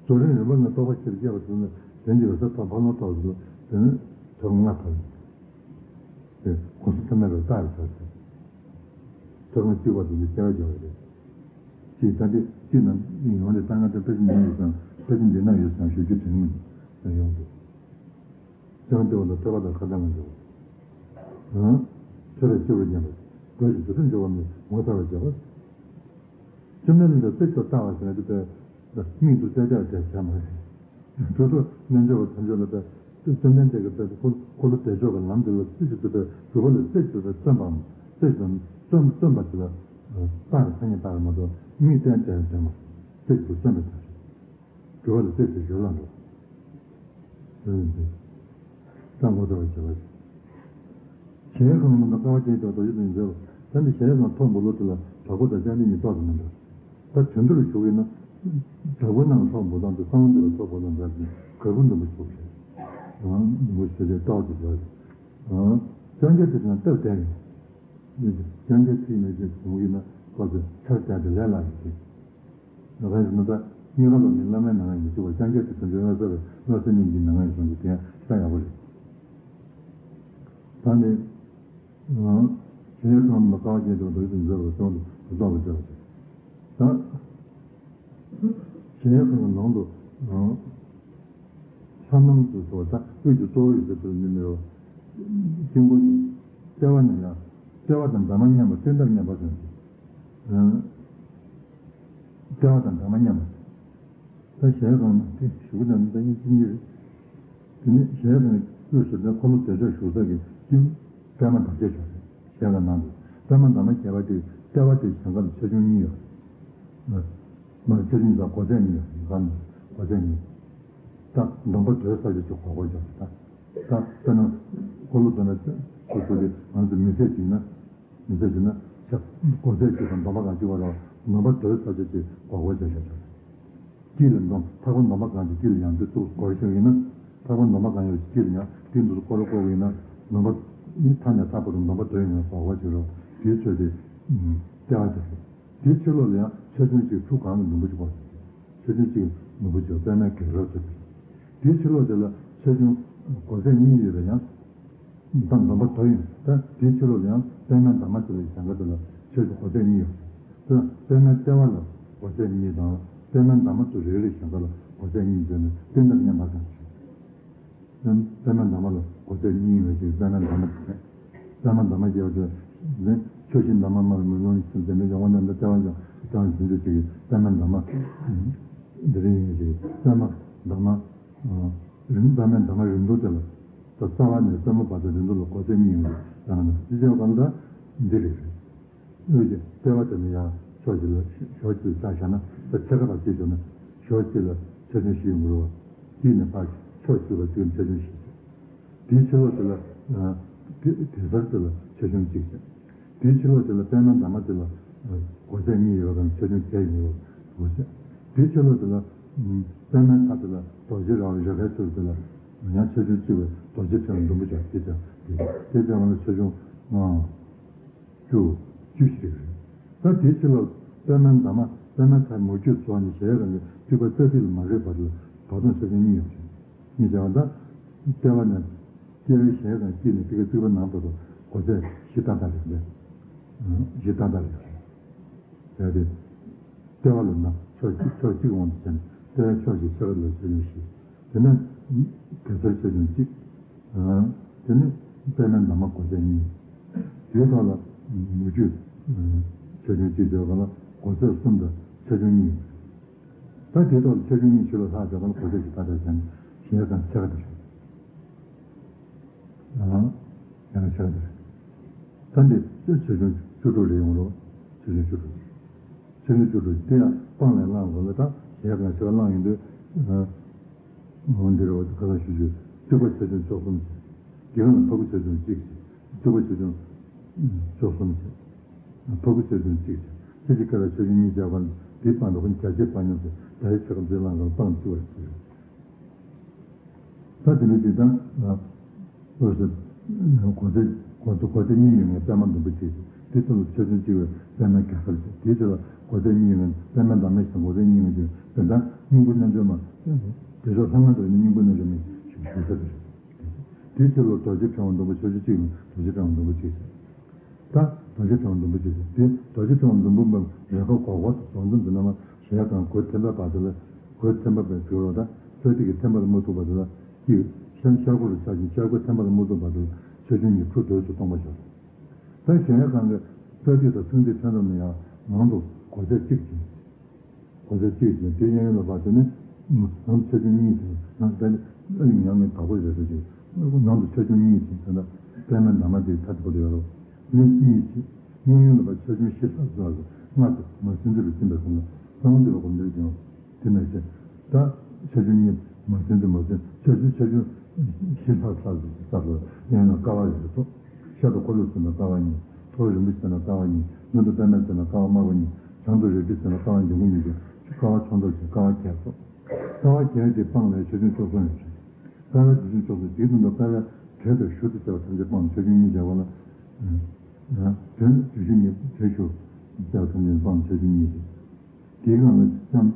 རྫོགས་རིམ་རིམ་པ་ལྔའི་རྟོགས་པ་ཆེར་སྐྱེས་པ་ཚོ་ནི་དོན་གྱི་རེ་ས་ཐོབ་འཕགས་ལམ་ཐོབ་ཚོ་དེ་ནི་ཐོད་སྐམ་ལྔ་ཐོབ། དེ་གོ་ས་མཐོ་དམན་པའི་རྟགས་ཡིན་ཟེར་ཏེ། ཐོད་སྐམ་གཅིག་པ་དེ་ནི་སྐྱེ་བ་སྦྱོར་བ་རེད། ཅེས་ད་འདི་གཅིག་ནང་ཡོང་སྟེ་ད་ང་ཚོ་ཕལ་ཆེར་འདི་ན་ཡོད་ཙང་ཕལ་ཆེར་འདི་ན་ཡོད་ཙང་ཞུ་རྒྱུ་དྲན་མི་འདུག་ཡོང་འདུག་ཅང་སྟེ་བ་དང་ཐོས་པ་དང་ཁ་ཏོན་ལ་འཇོག་ཐོས་པའི་སྤྱོད་པ་ཉམས་པ། དགོས་ཀྱི་དུ་ཚོད་འཇོག་པ་ནི་ངོ་མཚར་བར་བྱ་བ། བཅོམ་ལྡན་འདས་ཀྱིས་གཙིགས་སུ་བལྟ་བ་ཟེར་ན་དེ་ལྟར་མིག་ཏུ་བལྟ་བྱ་བྱ་བྱ་མ་རེད། དུ་ཚོད་རྣལ་འབྱོར་པ་ཐམས་ཅད་ལ་བལྟ། བཅོམ་ལྡན་འདས་ཀྱིས་བལྟ་འཁོར་འཁོར་ལོ་བདེ་མཆོག་གི་ལམ་དེ་ལ་གཙིགས་སུ་བལྟ་བའི་སྒྲུབ་པ་ལ་གཙིགས་སུ་བལྟ་བརྩོན་པའམ་གཙིགས་སུ་བརྩོན་བརྩོན་པ་དེ་ལ་རྟགས་ཀྱི་ཐ་སྙད་བཏགས་པ་མ་གཏོགས་མིག་བལྟ་བྱ་བྱ་མ་གཙིགས་སུ་བརྩོན་པའི་ཐ་སྙད། སྒྲུབ་པ་ལ་གཙིགས་སུ་གཞོལ་ལ་འགྲོ། ད་ངོ་མཚར་བར་བྱ་བ། གཞལ་ཡས་ཁང་ནང་དུ་དཀའ་བ་སྤྱད་དེ་རྡོ་རྗེ་དང་མཛད་པ། ད་འདི་གཞལ་ཡས་ཁང་ཐོག་མདོ་ལུགས་དེ་ལ་བྲག་ཕུག་དང་ལྕང་སྟེང་གཉིས་ཏོག་ཙམ་མི་འདྲ། ད་དོན་དུ་ཞུགས་ཡིན་ན། བྲག་ཕུག་ནང་ཐོག་འབུལ་སྟངས་དེ་གསང་བ་འདུས་པའི་ཐོག་འབུལ་སྟངས་འདྲ་ཞིང་གར་བུ་འདོན་པ་ཞུགས་ཤིང་། འདོན་པ་ཞུགས་ཏོག་ཙམ་འདྲ་ཞིང་། ལྕང་སྐྱ་དེ་དང་སྟབས་བདེ་ཡིན། ལྕང་སྐྱ་ཚིག་ནས་ཅིག་འོང་གི་ན་ཁོ་ཚོས་ཚར་བསྟན་ཏེ་ལས་སླ་ཡིན་ཏེ། ང་ཚོ་ནི་ད་རྙིང་མ་ལ་ནི་བླ་མའི་མྱ་ངན་ཡིན་གཅིག་པ་ལྕང་སྐྱ་ཚིག་དོན་ཚན་ལྷ་ས་བའི་ལྷ་ས་རྙིང་གི་མྱ་ངན་ཡིན་གསུང་གི་དེ་ཡང་ཤ་ཡག་པོ་རེད། ད་ནི། གཞལ་ཡས་ཁང་ལ་དཀའ་བ་སྤྱད་དེ་རྡོ་རྗེ་དང་མཛད་པའི་གསང་བ་འདུས་པའི་ཐོག་ཏུ་བཞག་པ་རེད། ད། གཞལ་ཡས་ཁང་གི་ནང་དུ། ལྷ་སྣམ་དུ་བཟོ་བ་དང་དབུས་ཀྱི་གཙོ་བོ་ཡི་ཟེར་དུ་མི་མི་རོ། དཀྱིལ་འཁོར་གྱི་ལྟེ་བ་ནས་ཡང་ལྟེ་བ་དང་འདབ་མ་མཉམ་པ་སྟོན་ཐབས་མཉམ་པ་ཟེར་གྱི། ལྟེ་བ་དང་འདབ་མ་མཉམ་པ། ད་གཞལ་ཡས་ཁང་ནང་དེ་ཞུ་གི་ན་ད་ཡིན་གཅིག་གཉིས་རེད། དེ་ནས་གཞལ་ཡས་ཁང་དབུས་སུ་ད་འཁོར་ལོ་བདེ་མཆོག་བཞུགས་ས་གི་དཀྱིལ་པདྨ་འདབ་བརྒྱད་བྱོན་རེད། གཞལ་ཡས་ཁང་ནང་དུ་པདྨ་འདབ་མ་བརྒྱད་པ་དེ་ལྟེ་བ་དེ་གཞན་ཁ་ལ་ཆེ་ཆུང་གཉིས་ཡོད་རེད། མར་ཆེ་ཆུང་དང་སྒོ་རྩིས་གཉིས་ཡོད་རེད། གང་ལ་སྒོ་རྩིས་གཉིས། ད་སྡོམ་པ་དོའི་ས་བཅད་ཅིག་གོ་དགོས་ཀྱང་རེད། ད་ད་དཔེར་ན་འཁོར་ལོ་བསྡུ་ན་སོ་སོ་དེ་ང་ཚོ་མི་ཚེ་གཅིག་ན། མི་ཚེ་གཅིག་ན་ཤ་སྒོ་རྩིས་གཅིག་དང་སྡོམ་པ་གང་གཅིག་བར་ལ་སྡོམ་པ་དོའི་ས་བཅད་ཅིག་གོ་དགོས་ཀྱང་རེད། དཀྱིལ་ལ་འདོམ་ཐག་པ་འདོམ་པ་གང་གི་དཀྱིལ་ལ་ཡང་དེ་ཚུགས་སྒོར་ཤོར་ཡིན་ན། ཐག་པ་འདོམ་པ་གང་ཡོད་ཀྱི་དཀྱིལ་ལ་ཡང་དེ་འདུག་སྐོར་ར་བསྐོར་བ་ཡིན་ན། འདོམ་པ་ནི་མཐའ་ནས་ཐག་པ་རུ་འདོམ་པ་དོ་ཡིན་ན་གོ་བ་བྱེད་རོགས་དེའི་ཚོད་དེ། ལྟེ་བ་དེ་རེད། དེའི་ཕྱི་ལོགས་ལ་ཡང་ཆེ་ཆུང་གཅིག་ཁྲུ་གང་གི་འདུན་པ་གཅིག་གོ། ཆེ་ཆུང་གཅིག་འདུན་པ་གཅིག་པདྨའི་གེགས་རལ་ཚོད་དེ། དེའི་ཕྱི་ལོགས་དེ་ལ་ཆེ་ཆུང་སྒོ་རྩིས་གཉིས་ཡོད་པ་ཡང་། དང་འདོམ་པ་དོ་ཡིན། ད་དེའི་ཕྱི་ལོགས་ལ་ཡང་པདྨའི་འདབ་མ་ཟེར་བའི་གྱང་ཁ་དེ་ལ་ཆོས་ཀྱི་སྒོ་རྩིས་གཉིས་ཡོད། ད་པདྨའི་ལྟེ་བ་ལ་སྒོ་རྩིས་གཉིས་དང་པདྨའི་འདབ་མ་ཚོ་རེ་རེ་གྱང་ཁ་ལ་སྒོ་རྩིས་གཉིས་བྱས་ནས་སྟོན་ཐབས་མཉམ་པ་གང་ཞིག་པདྨའི་འདབ་མ་ལ་སྒོ་རྩིས་གཉིས་ཡོད་ཅིག་པདྨའི་འདབ་མ་དེ། པདྨའི་འདབ་མ་ཞེས་པ་དེ་ནི་ཆོས་བཞིན་འདབ་མ་དམར་མོ་ལོང་ཞིང་ཟེར་ནས་ཡོང་བ་ནི་འདི་ལྟེ་བ་ཀྱང་ཀྱང་ཞིང་དུ་ཅིག་པདྨའི་འདབ་མ། འདི་རིང་ཡིན་ཞིག་པད་མ་འདབ་མ། རིང་པད་མའི་འདབ་མ་རིང་ཐུང་དེ་ལ། ད་རྩ་བ་ནས་པད་མ་བར་དུ་རིང་ཐུང་ལ་སྒོ་ཚད་གཉིས་ཡོད་རེད་ལབ་ན། ཅི་བྱས་པ་ལ་ད་འདི་རེད་རེད། དབུས་ཀྱི་ལྟེ་བ་དེ་ནས་ཡང་ཕྱོགས་གཅིག་ལ་ཕྱོགས་གཅིག་ཆ་བཞག་ན། ད་ཕྱེད་ཀ་བ་གཅིག་བྱུང་ན་ཕྱོགས་གཅིག་ལ་ཆེ་ཆུང་བཞི་ཡོང་གི་རེད་བ། གཅིག་ནས་ཕར་ཕྱོགས་གཅིག་ལ་གཅིག་ཆེ་ཆུང་བཞི། དེའི་ཕྱི་ལོགས་དེ་ལ། ཨ། དེ་དེ་སར་དེ་ལ་ཆེ་ཆུང་གཅིག་བྱས། དེའི་ཕྱི་ལོགས་དེ་ལ་པད་མ་འདབ་མ་དེ་ལ། ཨ། སྒོ་ཚད་གཉིས་ཡོད་པ་དང་ཆེ་ཆུང་བརྒྱད་ཡོད་པ་བྱས། དེའི་ཕྱི་ལོགས་དེ་ལ། ཨམ། པད་མའི་མཐའ་དེ་ལ་རྡོ་རྗེ་ར་བ་རེ་ཁའི་ཚུལ་དེ་ལ་ཡང་ཆེ་ཆུང་གཅིག་པའི་རྡོ་རྗེ་ཕྲེང་བ་ཟླུམ་པོ་བྱས། དེ་བྱས་དེ་བྱས་པ་ལ་ཆེ་ཆུང་ལྔ། བཅུ། བཅུ་ཞིག་རེད། ད་དེའི་ཕྱི་ལ་པད་མའི་འདབ་མ། པད་མའི་མཐའི་མུ་ཁྱུད་ཚོ་གཉིས་གཞལ་ཡས་ཁང་གི་སྟེགས་བུ་རྩ་ཐིག་ལ་མ་བརྒལ་བར་དུ་བར་སྟོང་ཆེ་ཆུང་གཉིས་ཡོད་ཅིང་། གཉིས་བྱས་པ་ད། ལྟེ་བ་ནས། ལྟེ་བའི་གཞལ་ཡས་ཁང་དཀྱིལ་ནས་ཕ་གིའི་རྩིག་པ་ནང་བར་དུ་སྒོ་ཚད་བཞི་ཏག་ཏག་རེད་པས། བཞི་ཏག་ཏག་རེད། དེ་ཡང་དེ། ལྟེ་བ་ལ་ན་ཕྱོགས་གཅིག་ཕྱོགས་གཅིག་དབང་དུ་བྱས་ནས་ལྟེ་བའི་ཕྱོགས་བཞི་ཕྱེད་ཀ་ལ་ཆེ་ཆུང་བཞི། དེ་ནས་གེ་སར་ཆེ་ཆུང་གཅིག། དེ་ནས་པད་མའི་འདབ་མ་སྒོ་ཚད་གཉིས། དེའི་ཐོག་ལ་མུ་ཁྱུད་ཆེ་ཆུང་གཅིག་བྱས་པ་ལ་སྒོ་ཚད་གསུམ་དང་ཆེ་ཆུང་གཉིས། ད་དེའི་ཐོག་ལ་ཆེ་ཆུང་གཉིས་ཕྱི་ལ་ལྷག་བྱས་པ་ལ་སྒོ་ཚད་བཞི་ཏག་ཏག་བྱས་ནས་གཞལ་ཡས་ཁང་ཕྱེད་ཀ་དེ་བྱུང་། ཨང་། ཡང་ན་ཕྱེད་ཀ་དེ་རེད། ད་འདི་ཆེ་ཆུང་བཅུ་དྲུག་རེ་ཡོང་རོགས། ཆེ་ཆུང་བཅུ་དྲུག་ཆེ་ཆུང་བཅུ་དྲུག་དེ་ཡང་སྤང་ལས་བླངས་དགོས་ལ། ད་གཞལ་ཡས་ཁང་ཕྱེད་ཀ་བླངས་ཡོང་དུས། ཨང་། འོ་འདི་རེད་བ། ཁ་སང་ཞུས་ཞུས། རྩིག་པ་ཆེ་ཆུང་བཅུ་གསུམ་བྱས། དེ་ག་ལ་ཕ་གུ་ཆེ་ཆུང་གཅིག་བྱས། རྩིག་པ་ཆེ་ཆུང་བཅུ་གསུམ་བྱས། ཕ་གུ་ཆེ་ཆུང་གཅིག་བྱས། ཚེ་གཅིག་སྐར་ཆེ་ཆུང་གཉིས་བྱས་པ་ལ། དེའི་སྤང་དུ་ཁོ་རྒྱ་ཆེ་སྤང་སྙོམས་བྱས། ད་རེས་ཕྱེད་ཀ་འཛིན་བླངས་དགོས་ལ། སྤང་བཅུ་བ་རེད། ད་དེ་འདྲ་ཅིག་དང་། ཨ། འོད་ཟེར། སྒོ་ཚད་སྒོ་ཚད་སྒོ་ཚད་གཉིས་ཡོད་ངེས་པད་མ་ཟླུམ་པོ་གཅིག་བྱས། དེ་ཚོ་ལ་ཆེ་ཆུང་གཅིག་པའི་པད་མའི་གེ་སར་བྱས། དེའི་ཕྱི་ལ་སྒོ་ཚད་གཉིས་ཡོད་ངེས་པད་མའི་འདབ་མ་བཞི་དང་སྒོ་ཚད་གཉིས་ཡོད་ངེས་པད་མ་སྙིང་པོ་རྣལ་འབྱོར་མ། དེ་ཕྱོགས་ལྷ་ང་འདྲ་བའི་སྙིང་པོ་རྣལ་འབྱོར་མའི་བཞུགས་ས་དེ་རེད། དེའི་ཕྱི་ལ་རྡོ་རྗེ་ཕྲེང་བ་ཟླུམ་པོ་ཆེ་ཆུང་གཅིག་ཡོད། རྡོ་རྗེ་ཕྲེང་བ་ཟླུམ་པོ་གཅིག་བྱས། ད་རྡོ་རྗེ་ཕྲེང་བ་ཟླུམ་པོ་གཅིག་བྱས། དེ་རྡོ་རྗེ་ཕྲེང་བ་ཟླུམ་པོ་འབུམ་རེ་ཁ་གོག་གོག་ཏུ་ཟུང་འཛུམ་དུ་ན་མ། གཞལ་ཡས་ཁང་སྒོ་ཐེམ་པའི་བར་དུ་ལ། སྒོ་ཐེམ་པ་པའི་ཟུར་ལ། ད་རྩ་ཐིག་གི་ཐེམ་པ་ལ་མ་ཐུག་བར་དུ་ལ། གཅིག་ཤར་ཤར་སྒོ་རུ་ཆགས་ཤིང་། ཤར་སྒོ་ཐེམ་པ་ལ་མ་ཐུག་བར་དུ་ལ་ཆེ་ཆུང་གཉིས་ཁྲུ་དོས་སུ་སྟོང་པ་བཞག། ད་གཞལ་ཡས་ཁང་གི་རྩ་ཐིག་དང་ཚངས་ཐིག་ཐོན་ཙམ་ན་ཡང་ནང་དུ་སྒོ་ཚད་གཅིག་བྱས། སྒོ་ཚད་གཅིག་བྱས། དེ་གཡས་གཡོན་ལ་བར་དུ་ནི་ནང་དུ་ཆེ་ཆུང་གཉིས་བྱས། ནང་དུ་ཨ་ལི་ཉང་ངེ་བདག་པོ་རེ་རེ་བྱས། ནང་དུ་ཆེ་ཆུང་གཉིས་བྱས། ད་ལྟ་པད་མའི་འདབ་མ་དེ་མཐའ་དེ་པོ་དེ་ཡོད་རོ། ནི་གཉིས་བྱས། གཡས་གཡོན་ལ་བར་ཆེ་ཆུང་བཞི་ལྷག་ཙམ་ལ་ལྔ་དེ་མ་ཟིན་དུ་རུ་ཕྱིན་པའི་སོང་ལ་གཙང་དེ་ལ་སྒོམ་འདིར་ཀྱང་དེ་མ་བྱས། ད་ཆེ་ཆུང་གཉིས་མ་ཟིན་དུ་མ་ཟིན། ཆེ་ཆུང་ཆེ་ཆུང་བཞི་ལྷག་ཙམ་ཞིག་ས་ལ་གཡས་གཡོན་ལ་ཀ་བ་རེ་རེ་ཐོབ། ཤར་དུ་འཁོར་ལོ་ཟེར་ན་ཀ་བ་གཉིས། ཐོག་རིམ་པ་ཟེར་ན་ཀ་བ་གཉིས། མདུན་དུ་པད་མ་ཟེར་ན་ཀ་བ་དམར་པོ་གཉིས། བྱང་དུ་རལ་གྲི་ཟེར་ན་ཀ་བ་འཇམ་སྐུད་གཉིས་ཀྱི་ཀ་བ་ཆུང་ཐོག་བཅས་ཀ་བ་བརྒྱད་སོ། ཀ་བ་བརྒྱད་དེ་སྤང་ལས་ཆེ་ཆུང་བཅུ་གསུམ་ཡོད་ཅིང་། ཀ་བ་དེ་ཆུང་ཆུང་སོ་དེའི་དོན་དུ་ཀ་བའི་གྲལ་དུ་ཞུ་དུ་བྱ་བ་ཐམས་ཅད་སྤང་ཆེ་ཆུང་གཉིས་བྱ་བ་ལ། དོན་དུ་ཞུ་གཉིས་གྲལ་ཞུ་བྱ་བ་ཐམས་ཅད་སྤང་ཆེ་ཆུང་གཉིས་ཏེ། དེའི་སྒང་ལ་ཙམ་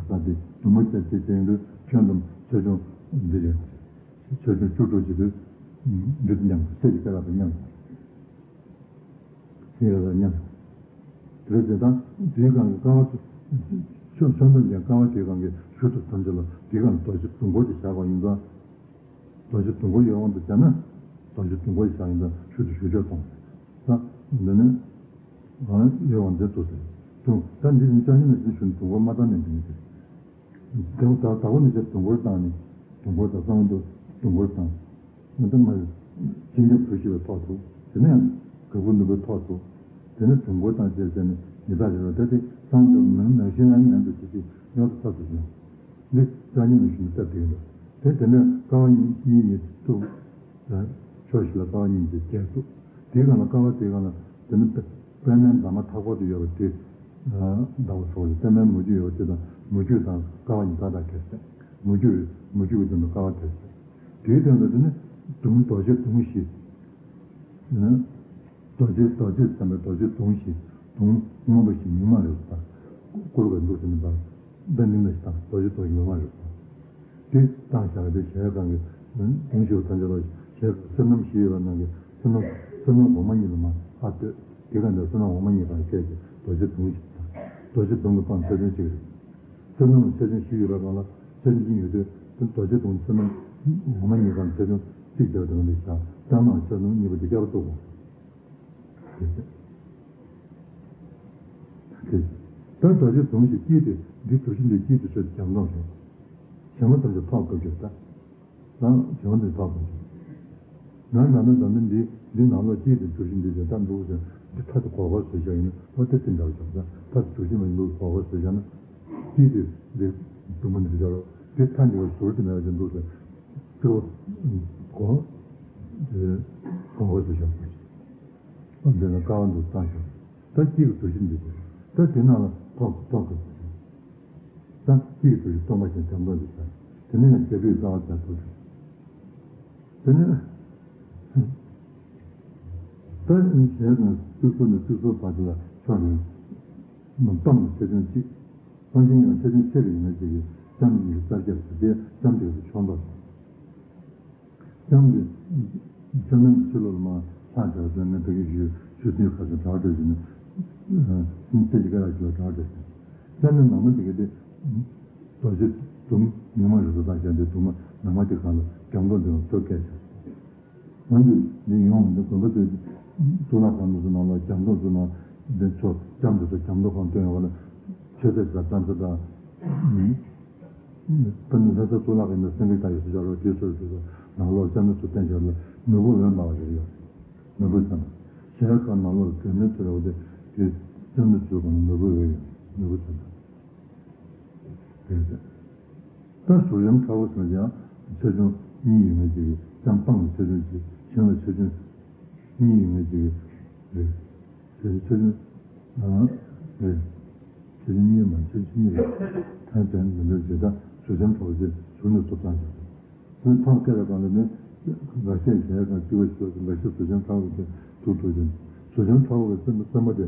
ས་དེ་དུ་མ་ཆ་ཆེ་ཆེན་དུ་ཁྱོན་དུ་ཆེ་ཆུང་འདི་རེད། ཆེ་ཆུང་བཅུ་དྲུག་ཅིག་དུ་འདི་དུ་མཉམ་དུ་སེ་གི་ཀ་ལ་དུ་མཉམ་དུ་སེ་ག་ལ་མཉམ་དུ་རེད་དེ། ད་དེའི་སྒང་གི་ཀ་བ་ཆོ་ཆོ་ཆོ་འདི་ཀ་བ་དེའི་སྒང་གི་ཞུ་དུ་ཐམས་ཅད་ལ་དེའི་སྒང་ལ་རྡོ་རྗེ་དུང་འཁོར་དེ་བཞག་པ་ཡིན་ཙང་། རྡོ་རྗེ་དུང་འཁོར་ཡོད་དབང་དུ་བྱས་ན། རྡོ་རྗེ་དུང་འཁོར་བཞག་ཡིན་ཙང་ཞུ་དུ་ཞུ་ཆོག་གཏོང་། ད་འདི་ནི་ཡོད་དབང་མཛད་དུ་ཟེར། དུང་ད་འདི་ནི་ཅང་ཉིད་ནས་ཞུ་དུང་འཁོར་མ་བཏང་ནས་འདི་ནི་ཟེར། དེ་ད་ད་བོ་ནི་ཅེས་དུང་འཁོར་བཏང་ནས་དུང་འཁོར་དང་གསང་བ་དུ་དུང་འཁོར་དང་། འདི་མ་ཡིན་ཅིང་རྒྱབ་གྲུ་ཞིག་པའི་ཐོག་ཏུ། དེ་ནས་ག་བུ་ནུ་བའི་ཐོག་ཏུ། དེ་ནས་དུང་འཁོར་དང་བཅས་བྱས་ནས་ཉི་ཟླ་རེ་རེ་ད་དེ་གསང་དུ་མིང་ནང་བཞིན་ལ་ཉམས་སུ་བྱེད་ཀྱི་ཡོད་དུ་ཚར་དུ་བྱུང་། འདི་རྩ་ཉིད་ནས་ཞུ་སྟབས་བདེ་གི་འདུག་དེ་དེ་ནས་ཀ་བ་གཉིས་གཉིས་གཉིས་ཐུག་ཕྱོགས་བཞི་ལ་ཀ་བ་གཉིས་ཀྱིས་བརྒྱད་ཐུག་དེའི་སྒང་ལ་ཀ་བ་དེའི་སྒང་ལ་དེ་ནི་པད་མའི་འདབ་མ་མཐའ་སྐོར་དུ་ཡོད་པ་དེ། ཟླ་བ་སོགས་ལ་པད་མའི་མུ་ཁྱུད་ཡོད་པ་དེ་དང་མུ་ཁྱུད་དང་ཀ་བ་གཉིས་ཏག་ཏག་གེ་སར། མུ་ཁྱུད་མུ་ཁྱུད་ཀྱི་སྟེང་དུ་ཀ་བ་གེ་སར། དེའི་སྟེང་དུ་དེ་ནི་དུང་རྡོ་རྗེ་དུང་བཞི། རྡོ་རྗེ་རྡོ་རྗེ་ཟེར་བའི་རྡོ་རྗེ་དུང་བཞི། དུང་སྔོན་པོ་ཞིག་མིག་མ་རེད་པ། བསྐུར་བའི་འདུག་ཟེར་ནས་པ། འདི་མིང་ལ་བཏགས་རྡོ་རྗེ་དུང་བཞི་མིག་མ་རེད་པ། དེ་བཏགས་བཞག་པའི་གཞལ་ཡས་ཁང་གི་དུང་བཞི་པོ་ཐམས་ཅད་ལ་གཞལ་བསོད་ནམས་བཞི་ཡོད་པ་ནང་གི་བསོད་ནམས་བསོད་ནམས་འོ་མ་གཉིས་ལ་མ་ཧ་ལྟོས། དེ་ག་འདྲ་བསོད་ནམས་འོ་མ་གཉིས་གང་བཤད་ཀྱི་རྡོ་རྗེ་དུང་བཞི་དང་། རྡོ་རྗེ་དུང་གི་སྤང་ཆེ་ཆུང་གཅིག་རེད། བསོད་ནམས་ཆེ་ཆུང་བཞི་ཡོད་པའི་སྒང་ལ་ཆེ་ཆུང་གཅིག་ཡོད་དུས་དེ་རྡོ་རྗེ་དུང་བསོད་ནམས་འོ་མ་གཉིས་གང་ཆེ་ཆུང་གཅིག་བྱས་པ་དེ་ག་འདྲ་བཞག་ལྟར་སྣང་ཆེ་ཆུང་གཉིས་པོ་དེ་བསྐལ་པ་བཙུགས་པ། དེ་དེ། ད་རྡོ་རྗེ་གདུང་ཞེས་དཀྱིལ་དེ་འདི་གྲུ་བཞི་འདི་དཀྱིལ་དུ་ཚུད་དེ་རྒྱབ་ལོགས་ཤོག་བྱེ་མ་ཙམ་ཞིག་ཐོག་བཀབ་ཀྱི་ད། ད་བྱེ་མ་འདི་ཐོག་བཀབ་ཀྱི། ང་ན་ན་ད་ནི་འདི་འདི་ནང་ལོགས་དཀྱིལ་དེ་གྲུ་བཞི་འདི་དེ་ད་འདུག་ཟེར། འདི་མཐའ་དེ་སྒོར་སྒོར་བཟོས་བཞག་ཡིན་ན་ཨོ་དེ་དེ་འདྲ་བྱུང་ད། མཐའ་དེ་གྲུ་བཞི་མ་ཡིན་འདུག་སྒོར་སྒོར་བཟོས་བཞག་ན། དཀྱིལ་དེ་འདི་གདུང་མ་འདི་བཞག་རོགས། འདི་མཐའ་འདི་བ་ཟུར་དེ་མེད་བ་ཅན་འདུག་ཟེར། དཀྱིལ་སྒོར་སྒོར་བཟོས་བཞག་ཨོ་འདི་ན་ཀ་བ་འདུག་བཏང་བཞག་ད་དཀྱིལ་གྱི་གྲུ་བཞི་འདི་དེ། ད་དེ་ནང་ལ་ཐོག་ཐོག་གི་ད་དཀྱིལ་གྱི་གྲུ་བཞི་སྟོང་པ་ཞིག་དམ་ལོག་འདི་ད། དེ་ནས་ཡང་རྒྱལ་པོའི་ཀ་བ་རྒྱག་ཐུབ། དེ་ནས་ད་གཞན་དང་གཙུག་ཏོར་ནས་གཙུག་ཏོར་བར་དུ་ལ་ཕྱོགས་རེར་སྤང་གི་ཚད་ཆུང་གཅིག་སྤང་ཆེན་ཡང་ཚད་ཆུང་ཆེ་བའི་ཡིན་ན་ཅིག་གི་ལྕམ་གཉིས་ཀྱི་རྩར་རྒྱབ་ཏུ་དེ་ལྕམ་དེ་ཚོ་ཕྱོགས་མདོག་ལྕམ་གྱི་ལྕམ་ནི་ཕྱི་ལོགས་ལ་མ་ལྷག་དྲགས་ཙང་ནི་བོད་ཀྱི་གཞུང་ཆོས་ཚུལ་ཁ་སང་གྲགས་འགྲོ་བཞིན་ནི། ཨ་ནི་ལྟ་ཅི་ཀ་ར་ཅོ་གྲགས་འགྲོ་བཞིན། ལྕམ་ནི་ནང་མ་དེ་ག་དེ་རྡོ་རྗེ་གདུང་མི་མ་རུ་སོ་དང་བཞག་དེ་གདུང་མ་ནང་མ་དེ་གང་ལ་རྒྱང་མདོག་འདི་ལ་ཚོ་སྐད་ཆ། ང་ཚོས་འདི་ཡོང་འདི་དགོན་པ་ཚོའི་གཙུག་ལག་ཁང་དུ་སུ་ནང་ལ་རྒྱང་མདོག་ཚོ་ནང་འདི་ཚོ་ལྕམ་དེ་ཚོ་རྒྱང་མདོག་ཁང་སྟོན་ཡོང་བ་ལ་ཆོས་ཚེ་ཟ་ཙམ་ཚ་དང་། ད་ནི་ལྷ་ས་གཙུག་ལག་ཡིན་ན་སེང་གེ་ལྟ་ཡོད་ཟེར་ཡོད་རེད། དེ་ཚོ་དེ་ཚོ་ནང་ལོགས་ལྕམ་ནི་ཚོ་བསྟན་བྱ་ལ་ནོར་བུ་འོད་འབར་བ་ཞིག་ཡོད་རེད། ནོར་བུ་ཚོ་ན་གཞལ་ཡས་ཁང་ནང་ལོགས་ལ་དྲོད་མེད་ཚོ་རེད་བ། དེ་དེ་ལྕམ་ནི་ཚོའི་སྒང་ལ་ནོར་བུ་འོད་ཡོད། ནོར་བུ་ཚོ་ན་དེ་ཚོ་ད་ཟུར་ལྕམ་ཁྲ་བོ་ཟེར་ན་ཡང་ཆེ་ཆུང་གཉིས་ཡོད་མེད་ཅིག་གི་ལྕམ་སྤང་ལ་ཆེ་ཆུང་གཅིག་ཞིང་ལ་ཆེ་ཆུང་གཉིས་ཡོད་མེད་ཅིག་གི་རེད། དེ་ཆོས་ཅན། ཨ། རེད། ཆོས་ཅན་གཉིས་མ་ཆོས་ཅན་གཉིས་རེད། ཐན་ཅན་མི་འདོད་ཅེས་དང་ཆོས་ཅན་གྲོགས་ཅེས་ཟུར་ནས་ཐོབ་ཐང་བྱུང་། དེ་ཐོག་སྐད་ལ་གང་ལ་ནི། འགའ་ཤས་གཞན་གང་སྐྱེ་བ་ཤོར་ཏེ་འགའ་ཤས་ཟུར་ཅན་ཕྲ་བ་དེ་ཐུག་ཐུག་ཅན། ཟུར་ཅན་ཕྲ་བ་གི་སེམས་སེམས་པ་དེ།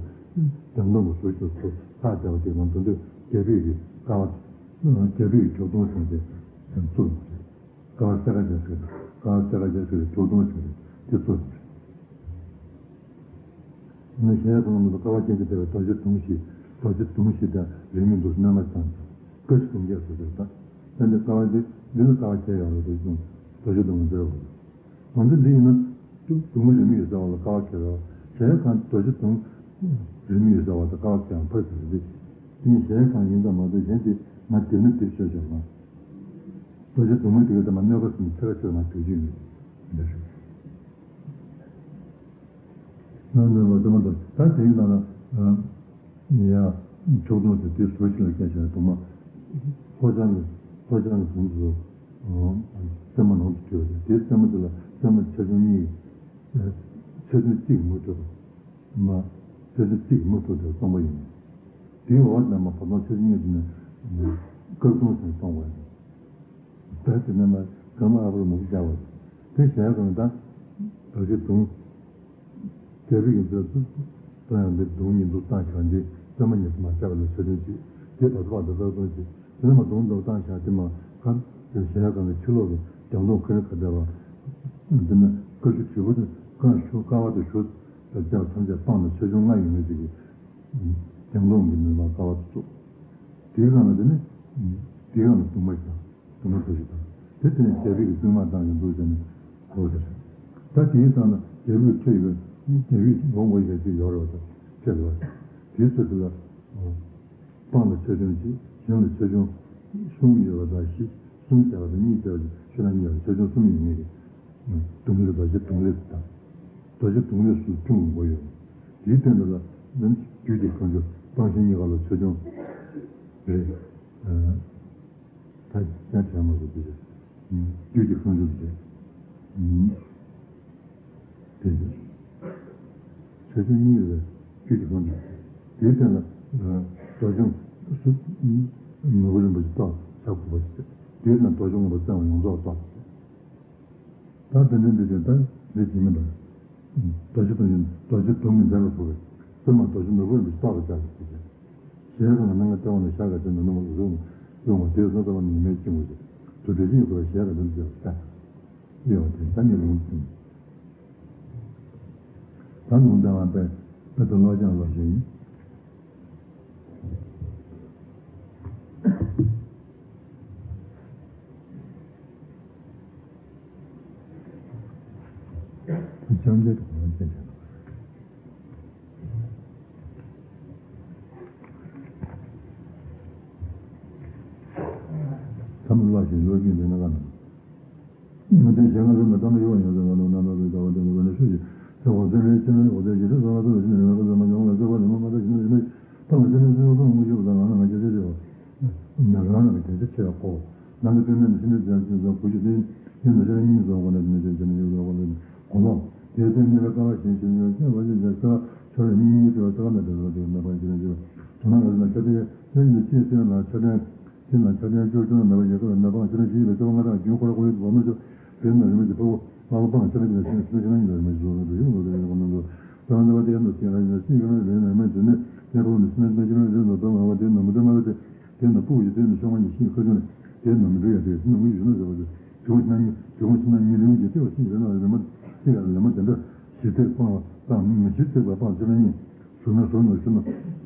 རྒྱང་མདོག་གི་ཟུར་ཞིག་ཏུ་ལྷག་བསྡད་པ་དེ་ང་ཚོ་འདི་རྒྱལ་པོའི་གི་ཀ་བ། རྒྱལ་པོའི་གི་གྲོགས་དང་བྱུང་སྟེ། བཙུགས། ཀ་བ་སེ་ཀ་རྒྱ་ཟེར། ཀ་བ་སེ་ཀ་རྒྱ་ཟེར་བའི་གྲོགས་དང་བྱུང་སྟེ་དེ་བཙུགས། ནི་གཞན་ཡང་གང་མི་འདུག་ཀ་བ་ཅན་གྱི་དེ་བས་རྡོ་རྗེ་གདུང་བཞི། རྡོ་རྗེ་གདུང་བཞི་དང་རིང་མི་འདུག་སྣོན་མ་དང་། ཀ་བཞི་གདུང་བརྒྱད་སུ་ཟེར་དང་། ད་འདི་ཀ་བ་འདི་འདི་ལ་ཀ་བ་ཁྱེར་ཡོང་རེད་དེ་གདུང་། རྡོ་རྗེ་གདུང་ཟེར་བ་རེད། ང་ཚོ་འདི་ཡིན་ན། གདུང་མ་རིང་མི་ཡོད་ས་བ་ལ་ཀ་བ་ཁྱེར་ཡོང་། གཞན་ཡང་གང་རྡོ་རྗེ་གདུང་། རིང་མི་ཡོད་ས་བ་དང་ཀ་བ་ཁྱེར་ཡང་ཕར་ཟེར་རེད། དེ་ནི་གཞན་ཡང་གང་ཡིན་ཙང་མ་གཏོགས་གཞན་དེ་ང་དེབ་ནི་དེབ་ཤོད་ཤོད་མ། རྡོ་རྗེ་གདུང་མ་དེ་ག་དེ་མ་གནོད་པ་སུ་ནི་ཚེ་ག་ཆོད་མ་དུས་རྒྱུན་ཡོད། འདི་རེད། ནང་ནས་མ་དེ་མ་དང་ད་དེའི་ནང་ལ་ཡ་ཕྱོགས་སྟོན་ཟེར་དེ་ཟུར་ཞིག་ལ་སྐད་ཆ་དུ་མ། ཕོ་བྱང་གི་ཕོ་བྱང་གི་དུང་དུ་སེན་མོ་ནང་དུ་བྲིས་པ་དེ་སེན་མོ་དེ་ལ་སེན་མོ་ཆེ་ཆུང་གཉིས། ཆེ་ཆུང་གཅིག་མུ་མཐུད་དུ་མ། ཆེ་ཆུང་གཅིག་མུ་མཐུད་དུ་སྟོང་པ་ཡིན། དེའི་འོག་ནས་མ་བར་སྟོང་ཆེ་ཆུང་གཉིས་དེ་ནས་སྐར་ཁུང་ཟེར་སྟོང་པ་ཡིན། ད་དེ་ནས་མ་གར་མ་ཨ་བར་མུ་གུ་རྒྱག་པ་དེ་གཞན་གང་ད་རྡོ་རྗེ་གདུང་། རྒྱལ་པོའི་གི་མཛོད་དུ་ད་ཡང་འདི་གདུང་ཉིད་དུ་བཏང་ཞག་འདི་བཙུན་མ་ཉིད་དུ་མ་བྱ་བ་ལ་ཆེ་ཆུང་གཅིག་དེ་བར་དུ་བར་དུ་ལྟར་གདུང་གཅིག་དེ་ནས་མ་གདུང་དུ་བཏང་ཞག་དེ་མ་གར་དེ་གཞན་གང་གི་ཕྱི་ལོགས་ཀྱི་རྒྱང་མདོག་ཁ་རི་ཁ་བརྡལ་བ། འདི་ནི་ཀ་ཤུ་དྲིལ་བུ་དེ་ཀ་ཤུ་ཀ་བ་དེ་ཞུ་ལ་ལྕགས་ཐམས་ཅད་སྤང་ནས་ཆེ་ཆུང་ལྔ་ཡོད་མེད་ཅིག་གི་རྒྱང་མདོག་གི་ནུས་པ་ཀ་བ་དེ་བཙུགས། དེའི་སྒང་ལ་དེ་ནི། དེའི་སྒང་ལ་གདུང་མ་ཞིག་དང་། དུ་མ་དུ་ཞིག་དང་། དེ་དེ་ནས་རྒྱལ་པོའི་གི་བཙུན་མ་བཏང་ཞིང་འདུག་ཟེར་ནས་གོ་ཟེར། ད་དེའི་སྟེང་ན་རྒྱལ་པོའི་ཁྲི་ཡི་རྒྱལ་པོའི་ལོ་ངོ་ཡི་ག་ཅིག་ཡོད་རེད་བ། ཁྲི་ལ་དེའི་ཚོད་དེ་ལ་སྤང་ལ་ཆེ་ཆུང་གཅིག་ཞིང་ལ་ཆེ་ཆུང་གསུམ་ཡོད་པ་དང་བཞི་གསུམ་བྱས་པ་དང་གཉིས་བྱས་པ་དང་ཕྱི་ལ་གཉིས་ཡོད་ཆེ་ཆུང་གསུམ་ཡོད་ངེས་ཀྱི་གདུང་ལེབ་རྡོ་རྗེ་གདུང་ལེབ་དང་། རྡོ་རྗེ་གདུང་ལེབ་སུ་ཁྱུང་གི་མགོ་ཡོད། དེའི་སྟེང་དུ་ལ་ནི་རྒྱུད་ཀྱི་ཁང་ཆུང་སྤང་ཞིང་གཉིས་ཀ་ལ་ཆེ་ཆུང་རེད། ད་ཡང་དྲན་མ་སོང་དེ་རེད། རྒྱུད་ཀྱི་ཁང་ཆུང་རེད། དེ་རེད། ཆེ་ཆུང་གཉིས་རེད། རྒྱུད་ཀྱི་ཁང་ཆུང་། དེའི་སྟེང་ལ་རྡོ་གཞོང་སུ་ནོར་བུ་རིན་པོ་ཆེ་བཏགས་ས་དགུ་པ་ཞིག་དེའི་ནང་རྡོ་གཞོང་ངོ་བོ་བཙན་པ་ཡོངས་རྫོགས་བཏགས། ད་དེ་འདྲ་འདི་དེ་ལྟར་འདི་བྱེད་མི་འདུག་རྡོ་རྗེ་གདུང་ཡིན་རྡོ་རྗེ་གདུང་གི་མཛད་པ་ཕུལ་བས་བཙུན་མ་རྡོ་རྗེ་ནོར་བུ་རིན་པོ་ཆེ་བཏགས་པ་བྱ་ཞིག་ཟེར། གཞལ་ཡས་ཁང་གི་གནའ་སྔ་ལྟེ་བ་ནས་ཤར་ག་ཅན་དུ་སྣུམ་འོད་རུ་རུང་བ་དེའི་སོ་ལྟ་བ་ནི་ཉི་མའི་དཀྱིལ་འོད་ཟེར། དུ་དྲི་ཞིང་ཡོད་པར་གཞལ་ཡས་ཁང་དུ་མཛད་པ་ལྟ། ཡོད་པ་དེ་ལྟ་ནི་ལུང་ཟིན། ད་ལུང་ལྟ་བ་པས་ཨ་ཏི་ཀློག་སྦྱང་ལོ་ཞིག་ཡིན། ལྕམ་དྲལ་དུ་གོང་ཅན་དྲན་ནོ། མི་དེ་གཞན་ང་ཚོ་མི་ལྟ་ན་ཡོང་ཡོང་ཟེར་བ་ལ་རྣམ་པ་ཚོའི་ལྟ་བ་དེ་ལ་འོད་ནས་ཤུགས་ཀྱིས་ཚེ་དབང་སེམས་རེ་ཕྱི་ནས་འོ་དེ་ཞིག་རེ་བཟང་བ་ཚོ་ལ་ཕྱི་ནས་རེ་བ་ཚོ་མ་ཡོང་ལ་ཚེ་བ་ལ་མ་མ་ད་ཞིག་ནས་རེ་མེད་ཐ་མ་ཚེ་ནས་ཚེ་བ་ཚོ་མ་ཤེས་པ་དང་ང་ན་ང་རྒྱལ་ཆེ་ཆེ་བ་ན་རང་རང་གི་དོན་ཆ་ཆེ་བ་གོ། ནང་གི་དོན་མེད་ནི་ཕྱི་ནས་ཚེ་བ་ཚོ་བུ་ཞིག་དེ་ཡིན་ན་ཤ་གཉིས་ཚོ་གོ་ནས་ནས་ཚེ་ནས་ཡོད་ལ་གོ་ལ་གོ་ལོ། དེ་ཚེ་ནས་ལ་ཀ་བ་ཞིག་ཞིག་ཡོད་ཚེ་བ་ཞིག་ཚེ་ཤ་ཆོ་ར་གཉིས་གཉིས་ཚེ་བ་ཚེ་བ་ན་དེ་ཚོ་དེ་མ་པ་ཞིག་ན་ཞིག་དོ་ན་ང་ཚོ་ན་ཆ་དེ་ཚེ་ཡིན་ན་ཅི་ཚེ་ན་ཆ་དོན། ཤིང་ལ་ཆ་ལྡན་སྐྱོར་སྐྱོར་མེད་པ་ཡོད་སྐབས་མེད་པའང་ཕྱི་ནས་ཤིང་ལ་སྐྱོར་བ་ལྔ་དང་རྒྱུན་ཁོ་ར་ཁོ་ཡོད་པ་མ་ཆོག་དེ་ན་རིམ་པ་གྱི་ཕ་བོ་མ་བོ་སྤང་ཕྱི་ནས་ཀྱི་ཤིང་ཤིང་ཤིང་ནང་གི་རིམ་པ་གྱི་བཟོ་བའི་ཡོད་ལོ་དེ་ཡོད་པ་མ་ཆོག་དང་ནི་བ་དེ་ཡང་དུ་ཤིང་ལ་ཤིང་ཤིང་ལ་རིམ་པ་དེ་ནི་གནས་ཕུག་ནི་ཤིང་ལ་ཤིང་ལ་རིམ་པ་དེ་ནི་མ་བོ་དེ་ན་མུ་དེ་མ་བོ་དེ་དེ་ན་ཕུག་གི་དེ་ནི་ཤོང་བ་ནི་ཤིང་ཁ་ཆུང་ནི་དེ་ན་མི་འགྲོ་ཡ་དེ་ཤིང་ན་མུ་ཡོད་ན་ཟེར་བ་དེ་དེ་བོ་ཤིང་ན་ཉི་དེ་བོ་ཤིང་ན་ཉི་རིམ་གྱི་དེ་བ་ཤིང་ཡོད་ན་རིམ་པ་དེ་ཡང་རིམ་པ་དེ་འདྲ་ཞི་བདེ་སྤང་བ་དང་མི་ཞི་བདེ་སྤང་ཕྱི་ནས་ཉི་ཟུར་ན་ཟུར་ན་ཤུ་ན་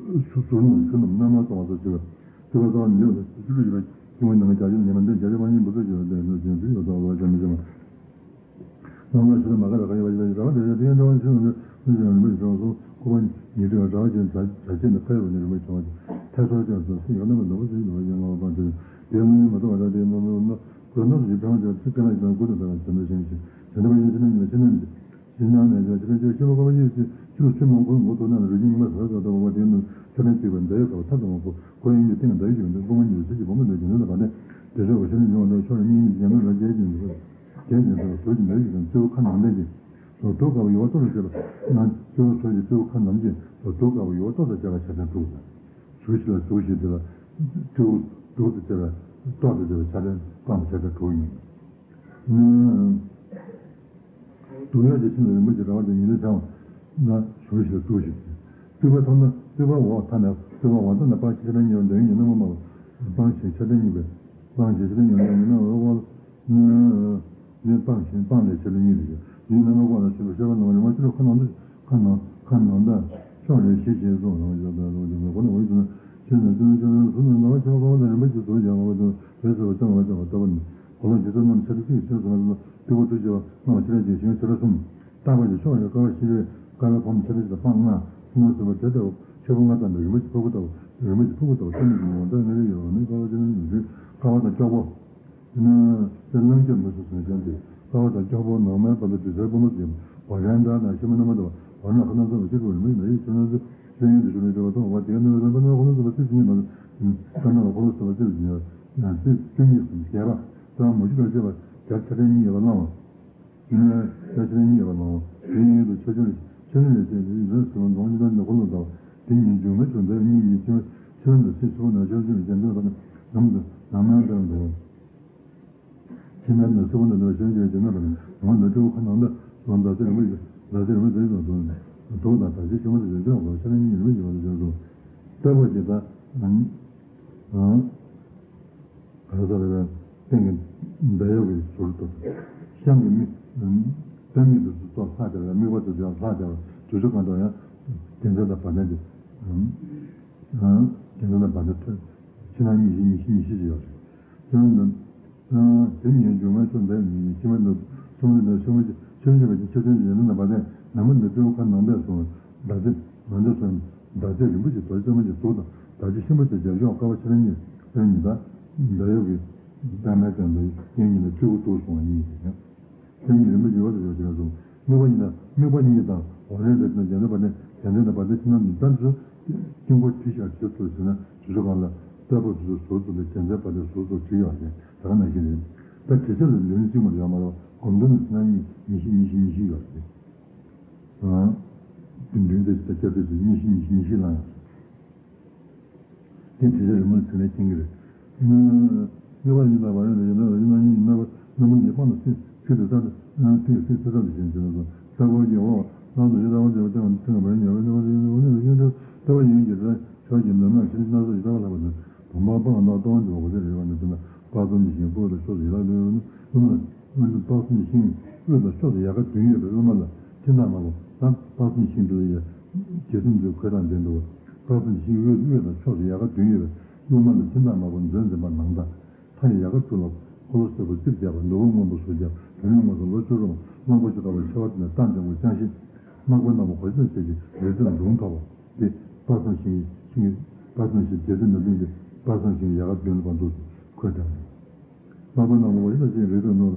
ཟུར་ན་ཤུ་ན་མནའ་མ་གཏོང་བ་སོགས་བྱེད་པ། སྤྱི་པ་ཚང་མི་འདོད་པ་སྤྱི་ཚོགས་ཀྱི་བའི་སྐྱེ་བོ་ནང་བརྒྱ་ཆ་ཉི་མ་འདས་བརྒྱ་ཆ་པ་གཉིས་འབུ་ཚོགས་ཀྱི་བའི་འདོད་འདོད་ཅན་བུ་ཡོད་ཚང་བ་ཅན་མི་ཤེས་མ། ནང་ལ་ཤི་ལ་མ་ག་ར་ག་ཡི་བ་ཞི་ལ་ཡི་ར་བ་དེ་ཡ་དེ་ཡ་འདྲ་བ་ཤི་ལ་འདོད་འདོད་ཅན་རིན་པོ་ཆེ་ཚང་སོང་ཁོ་པ་ཉིད་དུ་ར་བ་ཅན་བྱ་བྱ་ཆེན་དུ་ཕེབས་པ་ནི་རིན་པོ་ཆེ་ཚང་བ་ཅན་ཐད་སོར་ཅན་སོང་སི་ཡོད་ན་མི་འདོད་པ་ཅན་ལ་བ་ཅན་ལ་བ་ཅན་དེ་ཡ་ལ་ནི་མ་གཏོགས་བ་ར་དེ་ཡ་འདོད་འདོད་འདོད་འདོད་འདོད་ཅན་ཕེབས་པ་ཅན་སྐུ་དང་ཐད་ལ་བྱ་འདོད་ཅན་ཞིག་བྱ་འདོད་པ་ཅན་ཤི་ན་ཉི་མ་ཤི་ན་ཉི་མ། ཡིན་ནའང་ནས་ཀྱང་ཕྱི་ནས་ཕྱི་ལོ་ཀ་བ་ཡིས་ཕྱི་ལོ་ཆུ་མང་པོའི་ངོ་ཐུག་ན་རུས་རྒྱུད་རྙིང་མ་ཟ་ཟ་ལྟ་བུ་བ་དེ་ནི་ཆུ་ལེན་བྱེད་པའི་མདའ་ཡི་ཁ་བ་ཐབ་ཏུ་མ་བུ་ཁོ་ཡིན་གྱི་སྟེང་མདའ་ཡི་ཡོན་ཏན་སྐུ་མ་ཉིད་ལ་ཕྱི་གྱི་བུ་མོ་ལས་ཀྱི་ནི་ལ་བ་ནས་དེ་ཚོ་བ་ཤི་ནས་ཡོང་བ་ལ་ཆོ་ར་གཉིས་ནི་རྒྱ་མི་ལ་རྒྱལ་གྱི་འདུག་རྒྱལ་གྱི་འདུག་ཟུར་གྱི་མདའ་ཡི་ཡོན་སྤྱི་བོ་ཁ་ནང་ལྡན་གྱི་ཟུར་དུག་དཀར་པོ་ཡུ་བ་ཏོ་ལ་བྱེད་པ་ན་སྤྱི་བོ་ཟུར་གྱི་སྤྱི་བོ་ཁ་ནང་གྱི་ཟུར་དུག་དཀར་པོ་ཡུ་བ་ཏོ་དང་བཅས་པ་ཆ་ཚང་དྲུག་དང་ཟུར་ཞིག་ལ་ཟུར་ཞིག་དེ་ལ་སྤྱི་བོ་དུག་དང་བཅས་པ་ཏོག་དང་བཅས་པ་ཆ་ཚང་སྤངས་པ་ཆ་ཚང་དྲུག་ཡིན། སྡུག་བསྔལ་གྱི་ཆུ་ལ་རིན་པོ་ཆེ་ར་བ་དང་ཉི་ཟེར་འཆང་བ་ན་ཞུ་ཞིག་ལ་ཏུ་ཞིག་སྲིད་པ་ཐོབ་ན་སྲིད་པ་འོག་ཐ་ན་སྲིད་པ་འོག་ཐ་ན་སྤང་ཕྱིར་ཆ་ལྡན་གཉིས་པ་འདོད་ཡོན་གྱི་རྣམ་པ་སྨྲ་བ་སྤང་ཕྱིར་ཆ་ལྡན་གཉིས་པའི་སྤང་ཕྱིར་ཆ་ལྡན་གཉིས་པའི་རྣམ་པ་ནི་སྤང་ཕྱིར་སྤང་ལས་ཆ་ལྡན་གཉིས་རེད། ཡིན་རྣམ་པ་ཀོ་ལ་སྲིད་པ་ཤེས་པ་ནང་རིན་པོ་ཆེ་ཁ་ནང་དུ་ཁ་ནང་ཁ་ནང་ད་ཕྱོགས་རེ་ཞིག་ཞེས་གསུངས་རང་བཞག་ད་རང་བཞག་ད་ཁོ་ན་འོད་ཀྱི་ན་ཆེ་ན་ཆེ་ན་ཆེ་ན་ཟུར་ན་ན་བ་ཆེ་བ་ཀ་བ་ན་རིན་པོ་ཆེ་ཟུར་ཡང་བ་ཆེ་བ་བས་ཟེར་བ་ལྟ་བུ་ནི། གོ་ལོག་འཇིག་ཚོགས་རྣམས་ཆ་ཚིག་ཚིག་ཆོས་སུ་མ་ཟིན་པ་སྤྲུལ་སྐུ་ཐུགས་རྗེ་བ་སྣང་བ་ཤེས་རབ་ཀྱི་ཞིང་ཆེ་ར་གསུམ། རྟག་པ་ཀྱི་ཕྱོགས་ཡོད་ཀ་བ་ཤེས་རབ་ཀ་བ་ཕོམ་ཆེ་ར་ཞིག་དང་སྔགས་སུ་མ་ཟིན་པ་དེ་ལྟ་བུ་ཆོས་སྐུ་ལྔ་ཙམ་པའི་རིན་པོ་ཆེ་ཕུར་བུ་ལྟ་བུ་རིན་པོ་ཆེ་ཕུར་བུ་ལྟ་བུ་ཆེ་མི་གི་ངོ་བོ་ལྟར་ངེས་ལེགས་ཡོད་པ་ནི་ཀ་བ་ཆེ་ན་ཉུང་ཤོས་ཀ་བ་དང་ཀྱོག་པོ། ནི་དེ་རླུང་རྒྱུ་མི་སུ་སུ་ཀྱང་སྟེ་ཀ་བ་དང་ཀྱོག་པོ་ནང་མའི་བར་དུ་དྲི་ཟའི་ཕུང་པོ་ཟིན་བ་རན་འདྲ་དང་ཤི་མ་ནི་མ་དང་བར་ན་ཁ་ན་ཙམ་པ་ཅིག་གི་རིན་པོ་ཆེ་མ་ཡིག་ཆོས་ན་ཚེ་ཆོས་ཉིད་དུ་ཞུགས་ནས་སྤྲོས་པ་མཐོང་བ་དེ་ནི་རིན་པ་ནི་ཁོ་ན་ཙམ་པ་ཚིག་ཇི་སྙེད་མ་ལུས་ཀ་ན་ལ་ཁོ་ན་ཙམ་པ་ཚིག་ཇི་སྙེད་ཡང་ཚིག་བཅུ་གཉིས་སུ་བྱས་པ་ཙམ་མུ་བཞི་ལ་བཤད་པ་བརྒྱ་ཆ་ཕྲན་གཉིས་ཡོད་པ་སྣང་བ། ཡིན་ན་ཡང་ཆ་ཕྲན་གཉིས་ཡོད་པ་སྣང་བ་དེ་ཡིན་དུ་ཆོས་ཅན་ཆོས་ཅན་ལས་བཤད་པའི་ཡིན་ན་ཟེར་བ་མདོ་སྔགས་ཀྱི་ནང་ནས་ཁོ་ལ་ལྟ་བ་དེ་ཉིད་འཇུག་མེད་དུ་འདོད་གཉིས་ཀྱི་ཆོས་ཆོས་ལ་སྲིད་ཆོས་ན་ཆོས་ཅན་གྱི་རྒྱན་ལྡན་པ་ནི་ནམ་དུ་ནམ་ཡང་ལྟར་འདུག་ཕྱི་མའི་ནི་སྲིད་པ་འདི་ལ་ཞེན་ཆེ་བའི་སྦྱིན་བདག་པ་ནི་ངོ་མི་སྤྲོ་བ་ཁ་ནང་ལྟར་སོང་ཟླ་ཟེར་མི་ཟླ་ཟེར་མི་ཟེར་དང་དུ་དུག་དང་ད་ཅི་ཤི་མ་དང་ཡོན་ཏན་འོག་ཆ་ལ་གཉིས་རིམ་པ་ཞིག་པ་དང་ཞེན་སོང་། ལྟ་བུ་ཅི་ལྟར་ག་རེ་ཟེར་བའི་སྟེང་གི་མདའ་ཡོག་གི་ཟུར་དུ་ཤང་གི་མིག་པད་མིག་ཏུ་ཙོག་ལྷག་བྱ་བའི་དམིགས་པ་དུ་ཡང་ལྷག་བྱ་བའི་དུས་ཚོད་གང་དུ་ཡང་དེ་འདྲ་དང་བར་ལྡན་དུ། དེ་ཚོ་ལ་བར་དུ་ཐོས། ཕྱི་ནང་གཉིས་བཞི་གཉིས་བཞི་གཉིས་བཞི་ཡོད་རེད། དེ་ནི་དེ་ཉིད་འབྱུང་བའི་ཕྱོགས་འདི་ཉིད་ཕྱི་མ་འདི་གསུམ་ལ་འདི་ཕྱི་མ་ཆོས་ཅན་པ་ཅན་ཆོས་ཅན་གྱི་ཡོན་ཏན་དང་བར་ལྡན་ནམ་མཁའ་འདི་སྤྲེའུ་ཁ་ནང་པས་སོང་ཟླ་ཚེས་ང་འདི་སོང་ཟླ་ཚེས་རིན་པོ་ཆེ་རྡོ་རྗེ་རྩེ་མོ་གྱི་གཟུགས་དང་ཟླ་ཚེས་ཤིང་ཕོ་ཆེ་རྒྱ་ཤོག་ཀ་བ་ཕྱི་ནང་གཉིས་ལ་ཉི་ཟླ་ཟླ་གཡོག་གི་པད་མའི་སྟེང་དུ་རྐྱེན་གཉིས་ལ་སྤྲེའུ་གཏུགས་སོང་བ་གཉིས་རེད་ཀྱང་། སེམས་ཉིད་རིན་པོ་ཆེ་ཡོད་དོ་ཞེས་གསུངས། དམིགས་པ་གཉིས་དང་དམིགས་པ་གཉིས་དང་འོག་རིལ་རེ་དང་རྒྱལ་མཚན་བ་དན་རྒྱལ་མཚན་དང་བ་དན་ཕྱི་ནང་མི་ལྟར་དུ་དཀྱིལ་འཁོར་བྲིས་ཤག་བྲིས་ཚུལ་ཟེར་ན་དུས་ཚོད་གང་ལ་ལྟ་བུ་དུས་ཚོད་ཟུར་དུ་ལས་རྒྱལ་མཚན་བ་དན་ཟུར་དུ་བྲིས་ཡོད་ཅེས་ད་ག་ནང་བཞིན་རེད། ད་དྲི་ཆབ་ལ་ལུས་གཅིག་མ་ཡོད་མ་རེད་སྒོམ་དུས་ནི་ཕྱི་ནང་གཉིས་ཉི་ཤུ་ཉི་ཤུ་ཉི་ཤུ་ཡོད་རེད། ཨང་། དུས་འདུན་དེ་ད་ཆབ་དེ་ཚོ་ཉི་ཤུ་ཉི་ཤུ་ཉི་ཤུ་ལ་ཡང་། དེ་དྲི་ཆབ་རི་མོ་ཚིག་ནས་སྐྱེ་གི་རེད། དམིགས་པ་གཉིས་དང་བར་ཡོད་ལ་ཡོད་ན་ར་ཡོད་ན་གཉིས་ཡིན་ན་བར་སྣ་མོ་གཉིས་སྤངས་ལ་སྲིད་ཚུལ་དུ་ལྟ་སྟེ་ཚིག་སྲིད་ཚུལ་ལྟ་དུ་ཞེན་བྱེད་ན་སོ་ལྟ་བུ་གི་འོག་ལམ་དུ་ཡོད་ལྟ་བུ་དེ་བ་དེ་བ་ཚིག་ནས་བར་ཡོད་ལ་ཡོད་ན་ཡོད་ན་ཡོད་ན་ལྟ་བ་ཡིན་གྱི་རེད་ཕྱོགས་ཀྱི་ནམ་ཡང་ཕྱིན་སྣ་ཚོགས་ཀྱི་ལྟ་བ་ལྷག་པ་དང་བུམ་པ་སྤངས་ལ་སྟོང་དུ་འོག་ཚིག་རེད་བ་ནི་དེ་ན་དཔག་བསམ་གྱི་ཞིང་ཕུག་ལ་ཕྱོགས་སུ་ཡོད་ལ་ཡོད་ན་ལུམ་ལ། དཔག་བསམ་ཤིང་དབུས་དང་ཕྱོགས་སུ་ཡལ་ག་བདུན་ཡོད་པའི་དབུས་མ་ལ་ཕྱིན་ཐག་མ་བོ་དང་དཔག་བསམ་ཤིང་དུ་ཡ་རྗེ་བཙུན་མཛོད་འཁོད་དང་ལྡན་འདུག་དཔག་བསམ་ཤིང་དབུས་དབུས་དང་ཕྱོགས་སུ་ཡལ་ག་བདུན་ཡོད་པའི་དབུས་མ་ལ་ཕྱིན་ཐག་མ་བོ་མཛོད་འཛིན་པ་ནང་དང་མཐའ་ཡི་ཡལ་ག་དྲུག་ལ་འཁོར་ལོ་སེར་པོ་རྩིབས་བརྒྱབ་པ་ནོར་བུ་སྔོན་པོ་ཟུར་བརྒྱབ་བུད་མེད་མངོན་སུམ་ལོ་བཅུ་རུང་གླང་པོ་ཆེ་ཁ་བ་ཤ་བ་དེ་ནས་རྟ་འཇམ་པོ་ཅང་ཤེས་དམག་དཔོན་རྣམས་གོ་ཆ་ཆེ་ཞིང་རི་རྩེར་མདུང་ཐོགས་པ། དེ་དཔག་བསམ་ཤིང་ཤིང་གི་དཔག་བསམ་ཤིང་རྗེ་བཙུན་མི་ལུས་ཀྱི་དཔག་བསམ་ཤིང་ཡལ་ག་བདུན་ལ་བར་དུ་འཁོད་དང་། དམག་དཔོན་རྣམས་ལ་ཡི་དྭགས་ཤིང་རི་དང་ནོར་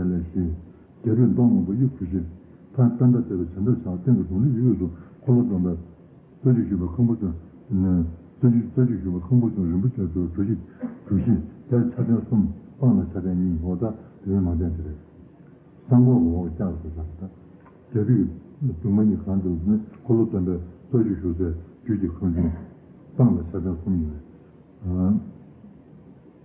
བྱ་ལས་ཞེས། རྒྱལ་པོས་མདོ་མང་པོ་དབྱུག་གུས་ཤིང་། ཕར་པཎྜི་ཏ་བྱ་བྲལ་ཕྱག་སྟེང་གི་གདུང་ལེབ་དབྱུག་གུས་སུ་འཁོར་ལོ་སྡོམ་པའི། རྩ་རྒྱུད་བཞུགས་པའི་ཁང་བུ་ཆུང་། རྩ་རྒྱུད་རྩ་རྒྱུད་བཞུགས་པའི་ཁང་བུ་ཆུང་རིན་པོ་ཆེ་ཚོའི་གྲུ་བཞི་གྲུ་བཞི་དེར་ཆ་ཕྲན་གསུམ། སྤང་ལ་ཆ་ཕྲན་གཉིས། འོ་ད་དེ་བས་མ་བསྟན་དེ་རེད། སང་གོ་གི་འོག་ལྕགས་སུ་བཞག་ད། རྒྱ་བོད་ སྒྲུང་མ་གཉིས་གང་དུ་ནི་འཁོར་ལོ་སྟོན་པའི་རྩ་རྒྱུད་བཞུགས་སའི་རྒྱུད་ཀྱི་ཁང་ཚན། སྤང་ལ་ཕྱག་ཆེན་གསུམ་ཡོད།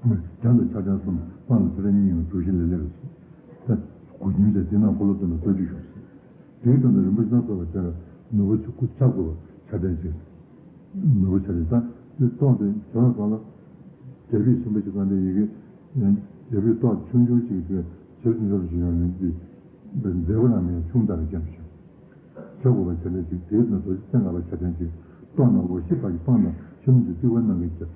རྒྱ་ལ་ཕྱག་ཆེན་གསུམ། སྤང་ལ་ཕྱག་ཆེན་གཉིས་ཡོད། གྲུ་བཞི་ལས་སླེབས་པ་ཞིག་ད་གོ་ཁྱིམ་བཅས་འདི་ན་འཁོར་ལོ་སྟོན་པའི་རྩ་རྒྱུད་བཞུགས་སའི། དེའི་དོན་དུ་རིན་པོ་ཆེ་སྣ་ཚོགས་པ་བྱས་པའི་ནོར་བུ་ཆུ་སྐུ་ཆ་བགོས་པ་ཕྱག་ཆེན་གཅིག་ནོར་བུ་ཆ་ཆེན་ད་དེ་ཏོག་དེ་བྱོན་ཙང་ལ། རྒྱ་བོད་ཆེན་པོ་ཞིག་གང་དེ་ཡི་གེ། རྒྱ་བོད་ཏོག་ཆུང་ཆུང་ཅིག་དེ་ཇེ་ཆུང་ཆུང་ཞིག་ཡོང་ཡོང་དུས། མཛེས་པོ་རང་མིན་ཆུང་དར་རྒྱབ་བྱུང་། ཆ་བགོས་པ་ཕྱག་ཆེན་གཅིག་དེའི་ནང་དུ་རྩེ་ལྔ་པ་ཕྱག་ཆེན་གཅིག་ཏོག་ནག་པོ་ཤི་པ་ཡི་སྤང་དང་ཤི་ནུ་གི་རྩིག་པ་ནང་གི་བརྒྱ།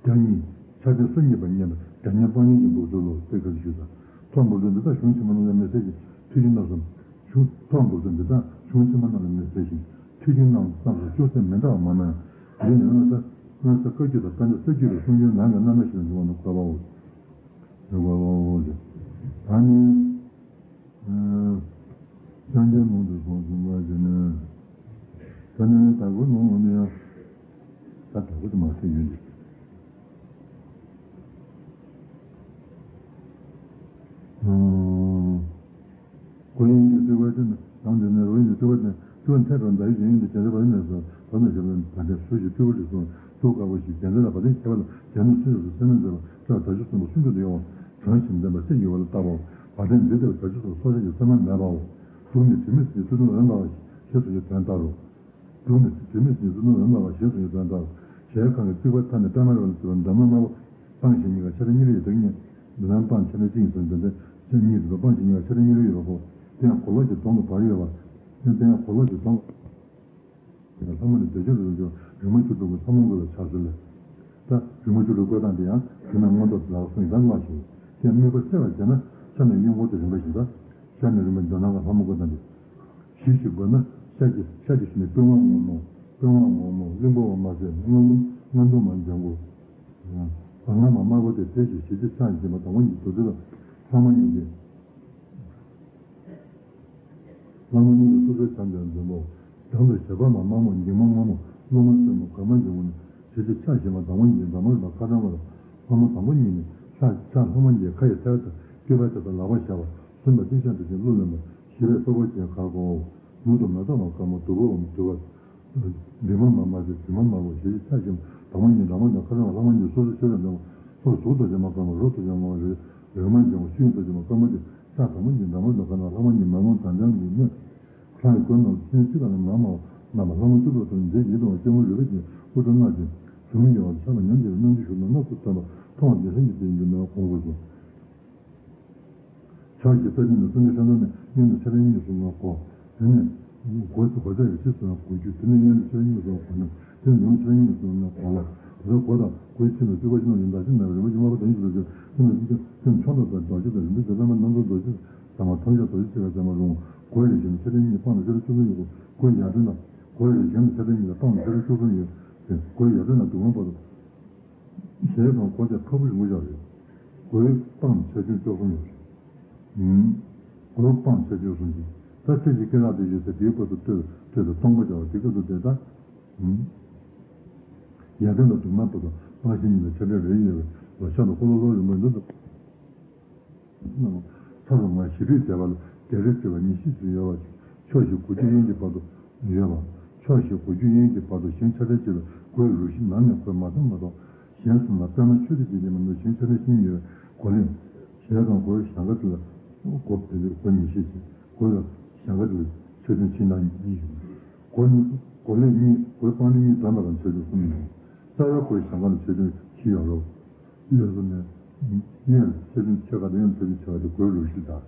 བརྒྱ་གཉིས། ཕྱག་ཆེན་སོ་གཉིས་པ་བསྙེན་པ་བརྒྱ་བསྙེན་སྤང་བསྙེན་གྱི་འབུབ་ཚུགས་ལོ་དཔེ་ཁ་ཞུས་དང་། ཐོག་འབུབ་ཚུགས་འདི་དག་གཞུང་ཕྱི་མ་རྣམས་ལ་མི་གསལ་ཞིང་ཐུགས་རྗེ་རྣམ་གསུམ། གཞུང་ཐོག་འབུབ་ཚུགས་འདི་དག་གཞུང་ཕྱི་མ་རྣམས་ལ་མི་གསལ་ཞིང་ཐུགས་རྗེ་རྣམ་གསུམ་སོགས་ཅུང་ཟད་མི་འདྲ་བ་མང་མོད། འདི་ནི་སྔ་ས་སྔ་ས་བཀའ་བརྒྱུད་དང་བསྟན་པའི་ས་བརྒྱུད་པའི་གསུང་རྒྱུན་ནང་གི་རྣམ་པ་ཞིག་ལ་འབྱུང་བ་ནི་གོ་བའོ། འདི་གོ་བའོ་ཞེས། ད་ནི། སངས་རྒྱས་ལུང་དུ་སོང་ཟིན་པ་ཞིག་ནི། ད་ནི་བདག་པོའི་ལུང་འོ་ནི་ཡང་། ད་བདག་པོ་དེ་མ་ཟད་ཡོད་འདུག་ཀོ་ཡིན་གྱི་སྤྲུལ་པ་དེ་ནི་ནང་དུ་ནི་རོ་ཡིན་གྱི་སྤྲུལ་པ་དེ་སྤྲུལ་པ་མཐའ་དང་བརྡ་ཡིག་ཡིན་གྱི་བྱེད་པ་ནས་སོ་བ་ནས་བྱེད་པའི་བརྡ་འདྲ་སུ་ཞིག་སྤྲུལ་པ་ཞིག་སོང་དུ་དཀར་པོ་ཞིག་རྒྱན་ལྡན་ལ་བ་དན་ཁྱད་པར་ལ་རྒྱན་ནི་སུ་ཡོད་སུ་སེམས་ནི་མཛད་པ་ལྟར་བརྡ་ཆུ་གསུམ་པོ་སུ་འགྱུར་དུ་ཡོང་བ་གྲངས་ཤིག་ལྡན་པ་སེ་ཡོད་པ་ལ་བཏགས་པའོ། བ་དན་འདི་ལྟར་བརྡ་ཆུ་སོགས་སོགས་ཆ་གི་སེམས་མ་མེད་པའོ། གདུགས་ནི་དྲི་མེད་སེམས་ཀྱི་ཚུལ་དུ་འོད་འབར་བ་ཞེས་སོགས་ཀྱི་དོན་ལྟར་རོ། གདུགས་ནི་དྲི་མེད་སེམས་ཀྱི་ཚུལ་དུ་འོད་འབར་བ་ཞེས་སོགས་ཀྱི་དོན་ལྟར་རོ། ཞེས་གང་གི་རྩིག་པ་མཐའ་ནི་པདྨ་རོལ་ཏུ་འདབ་མ་དམར་པོ། སྤང་ཞེས་གཉིས་ཀ་ཕྱག་རྒྱ་གཉིས་ལ་ཡོད་དེ་གཉིས། འདི་ལ་སྤང་ཕྱག་རྒྱ་གཅིག་ཡིན་ཟེར་འདི་འདྲ་ཕྱག་གཉིས་སུ་སྤང་ཞེས་གཉིས་ཀ་ཕྱག་རྒྱ་གཉིས་ལ་ཡོད་པ་གོ། དེ་ཡང་གོ་ལོག་གི་དོང་དུ་བར་ཡོད་པ། དེ་ཡང་གོ་ལོག་གི་དོང་། ལྷ་མོ་ནི་འདོད་ཆགས་རུ་འཇོག་རིག་མ་བཅུ་དྲུག་གི་ལྷ་མོ་བཀོད་པའི་ཕྱག་སྲོལ་ལས། ད་རིག་མ་བཅུ་དྲུག་བཀོད་སྟངས་དེ་ཡང་དེ་ན་མངོན་རྟོགས་ལག་སོང་ཡིན་ད་ལགས་ཤིང་། དེ་དམིགས་པ་གསལ་བར་བྱས་ན་ཤར་ནས་གཡོན་སྐོར་དུ་རིམ་པ་བཞིན་དུ། ཤར་ནས་རིམ་པ་མདོ་ནང་གི་ལྷ་མོ་བཀོད་སྟངས་དེ། བཞི་ཞིག་བགོས་ན་ཤར་གྱི་ཤར་གྱི་ཤུལ་ནས་པི་ཝང་སྔོན་མོ། པི་ཝང་སྔོན་མོ་གླིང་བུ་བ་མ་ཟད་སྔོན་སྔོན་འདུ་མ་ལྗང་གུ། བ་ང་མ་དམར་པོ་དེ་དེ་ཞིག་ཞི་བདེ་ཕྱག་བཞི་མ་དང་པོ་གཉིས་དུ་དུ་ལ་ལྷ་མོ་གཉིས་ཀྱི། ལྷ་མོ་གཉིས་ཀྱི་སོ་སོའི་བྱམས་ཀྱི་འཛིན་པོ། བྱང་དུ་ཞལ་འབར་མ་དམར་མོ་འགྱིང་མ་སྔོན་མོ་སློབ་མ་སེར་མོ་གོས་དམར་འཇིམ་པོ་ནི་ཞི་བདེ་ཕྱག་བཞི་མ་དང་པོ་གཉིས་འདབ་མ་རིམ་པ་ཁ་སྦྱང་བ་ལ་ལྷ་མོ་དང་པོ་གཉིས་ནི་ཕྱག་ཕྱག་ལྷ་མོ་གཉིས་ཁ་ཡི་ཐད་དུ་སྐེད་པའི་ཐད་དུ་ལག་པ་བཞག་པ་ཟུམ་པ་ཏིང་ཤག་ཏུ་བཞིན་གློ་ལེན་པ་ཞི་བའི་པགས་པ་ཅན་གར་གོའོ། མྱུར་དུ་མེ་ཏོག་མ་དཀར་མོ་བདུག་སྤོས་འོམ་བསྡུ་བ། འདི་མ་མ་མ་ཟེར་དྲི་མ་མ་གོ་ཞེས་ཕྱག་བཞི་མ་དང་པོ་གཉིས་འདབ་མ་རིམ་པ་ཁ་སྦྱང་བ་ལྷ་མོ་གཉིས་སོ་སོ་ཆོས་ལ་འདོན་པ་སོགས་གཟུགས་རྡོ་རྗེ་མ་དཀར་མོ་རོ་རྡོ་རྗེ་མ་རེ་རེ་མ་འཇམ་པོ་ཤུགས་ཡིན་ལྟ་ཅི་མ་དཀར་མོ་སྟེ། ཕྱག་དང་པོ་གཉིས་འདབ་མ་རིམ་པ་ཁ་སྦྱང་བ་ལྷ་མོ་གཉིས་མེ་ལོང་དང་ལྗང་གུ་ནི། ལྷ་ཡི་གོས་རྣམས་ཤིང་ཅི་ག་ནི་མ་མ་བ་རྣམ་པ་ལྷ་མོ་བཅུ་དྲུག་དང་མཛེས་ཡིད་དུ་འོང་སྐྱེ་བོ་རུས་པའི་རྒྱན་དབུ་སྐྲ་སྣ་ཅན། གཟུགས་མི་ཡོང་བ་ཆགས་པ་ཉམས་བྱེད་པའི་རྣམ་འགྱུར་ཞུགས་ན་སྣ་ཚོགས་ཐོག་མ་བདེ་གཤེགས་ཀྱི་སྤྱན་གྱི་མེ་ལོང་གོང་བུ་སོ། ཕྱག་བཞི་རྩ་གཅིག་ནི་སངས་རྒྱས་བསྟན་པ་ནི་སྔོན་དུ་ཕྱག་ལེན་གཉིས་སུ་ངོ་གོ། དེ་ནས་གོ་གོ་ཆ་ཡི་ཕྱིས་སུ་གོ་རྒྱུ་དེ་ནས་སྔོན་དུ་ཕྱག་ལེན་གཉིས་སུ་གོ་ནི་དེ་ནས་ཡང་ཕྱག་ལེན་གཉིས་སུ་ངོ་གོ་ལ། དེ་ལྟར་གོ་དང་གོའི་ཕྱིར་ན་སྤྲུལ་པ་ཕྱི་ནང་ཡིན་དང་ཕྱི་ནང་རིན་པོ་ཆེ་དམར་པོ་དང་ཡིན་ཞུ་ལ་ཕྱིར་དེ་ནས་ཕྱིར་ཕྱིར་མཆོག་དང་རྡོ་རྗེ་དང་རིན་པོ་ཆེ་པདྨ་རྣམ་རྫོགས་རྡོ་རྗེ་ཟེར་མ་ཐམས་ཅད་རྡོ་རྗེ་ཆེ་བའི་ཟེར་མ་རུང་གོ་ཡི་ཕྱིར་ན་ཕྱག་ལེན་གཉིས་སྤངས་ལ་ཕྱག་ལེན་བཅུ་གསུམ་ཡོད་གོ། གོའི་ཡར་ཐོན་ན་གོའི་རིགས་ཀྱི་ཚད་ལྡན་གཉིས་ལ་སྤང་ལ་ཚད་ལྡན་བཅུ་གསུམ་ཡོད། གོའི་ཡར་ཐོན་ན་སྡུག་བསྔལ་བར་དུ་ཞེས་དང་གོ་ཆ་ཁ་སྦུབ་རིང་པོ་བཞག་རེད། གོའི་སྤང་ཚད་ཆུང་བཅུ་གསུམ་ཡོད་རེད། ཨུམ། གོའི་སྤང་ཚད་ཆུང་གསུམ་གྱིས་ད་ཚད་ཀྱི་སྐད་གྲགས་དེ་ཡོད་ཚད་དེའི་བར་དུ་སྤྲོས་སྤྲོས་དང་སྟོང་པ་བྱ་བ་དེ་སྐབས་སུ་དེ་ལྟ། ཨུམ། ཡར་ཐོན་ན་སྡུག་བསྔལ་བར་དུ་སྤང་བྱེད་གཉིས་ལ་ཆ་འདྲ་རེ་ཡོད་པས་ལ་ཤ་དང་འཁོར་ལོ་ལོ་རིམ་པ་འདི་དང་། ཚར་རུ་མ་ཞི་དུས་བསྡད་པ་ལ་བསྡད་རེས་བྱེད་པ་ཉི་ཤུ་ཙམ་ཡོད་པ་ཕྱོགས་བཞི་གོ་རྒྱུ་དབྱེན་གྱི་བར་དུ་ཡོད་པ། ཕྱོགས་བཞི་གོ་རྒྱུ་དབྱེན་གྱི་བར་དུ་གཞན་ཆ་འདྲ་བྱེད་པའི་གོའི་རུས་གཞི་ནང་ནས་གོས་མ་ཐོན་མ་གཏོགས་གཞན་གསུམ་ལ་དཔེར་ན་ཆོས་སྡེ་བརྒྱད་ཀྱི་ནང་དུ་གཞན་ཆ་འདྲ་གཞན་ཡོད་གོ་ལེན། གཞན་དང་གོའི་ཞང་ཁ་དེ་ལ་གོ་བདེ་ལེགས་གོ་ཉི་ཤེས་ཀྱི་གོ་ལ་ཞང་ཁ་དེ་ལ་ཆོས་དོན་ཕྱི་ནང་གཉིས་ཡོད། གོ་གོ་ལེན་གཉིས་གོའི་སྤང་ལེན་གཉིས་འཛོམས་པ་ལ་ཆོས་དོན་གསུམ་ཡོད། རྩ་བའི་གོའི་ཞང་ཁ་ལ་ཆོས་དོན་བཞི་ཡོད་རོ། ཡོད་ཟེར་ནས། གཉིས་ལ་ཆེ་ཆུང་ཕྱེད་ཀ་དང་ཡང་ཆེ་ཆུང་ཕྱེད་ཀ་དེ་གོའི་རུས་གཞི་དང་།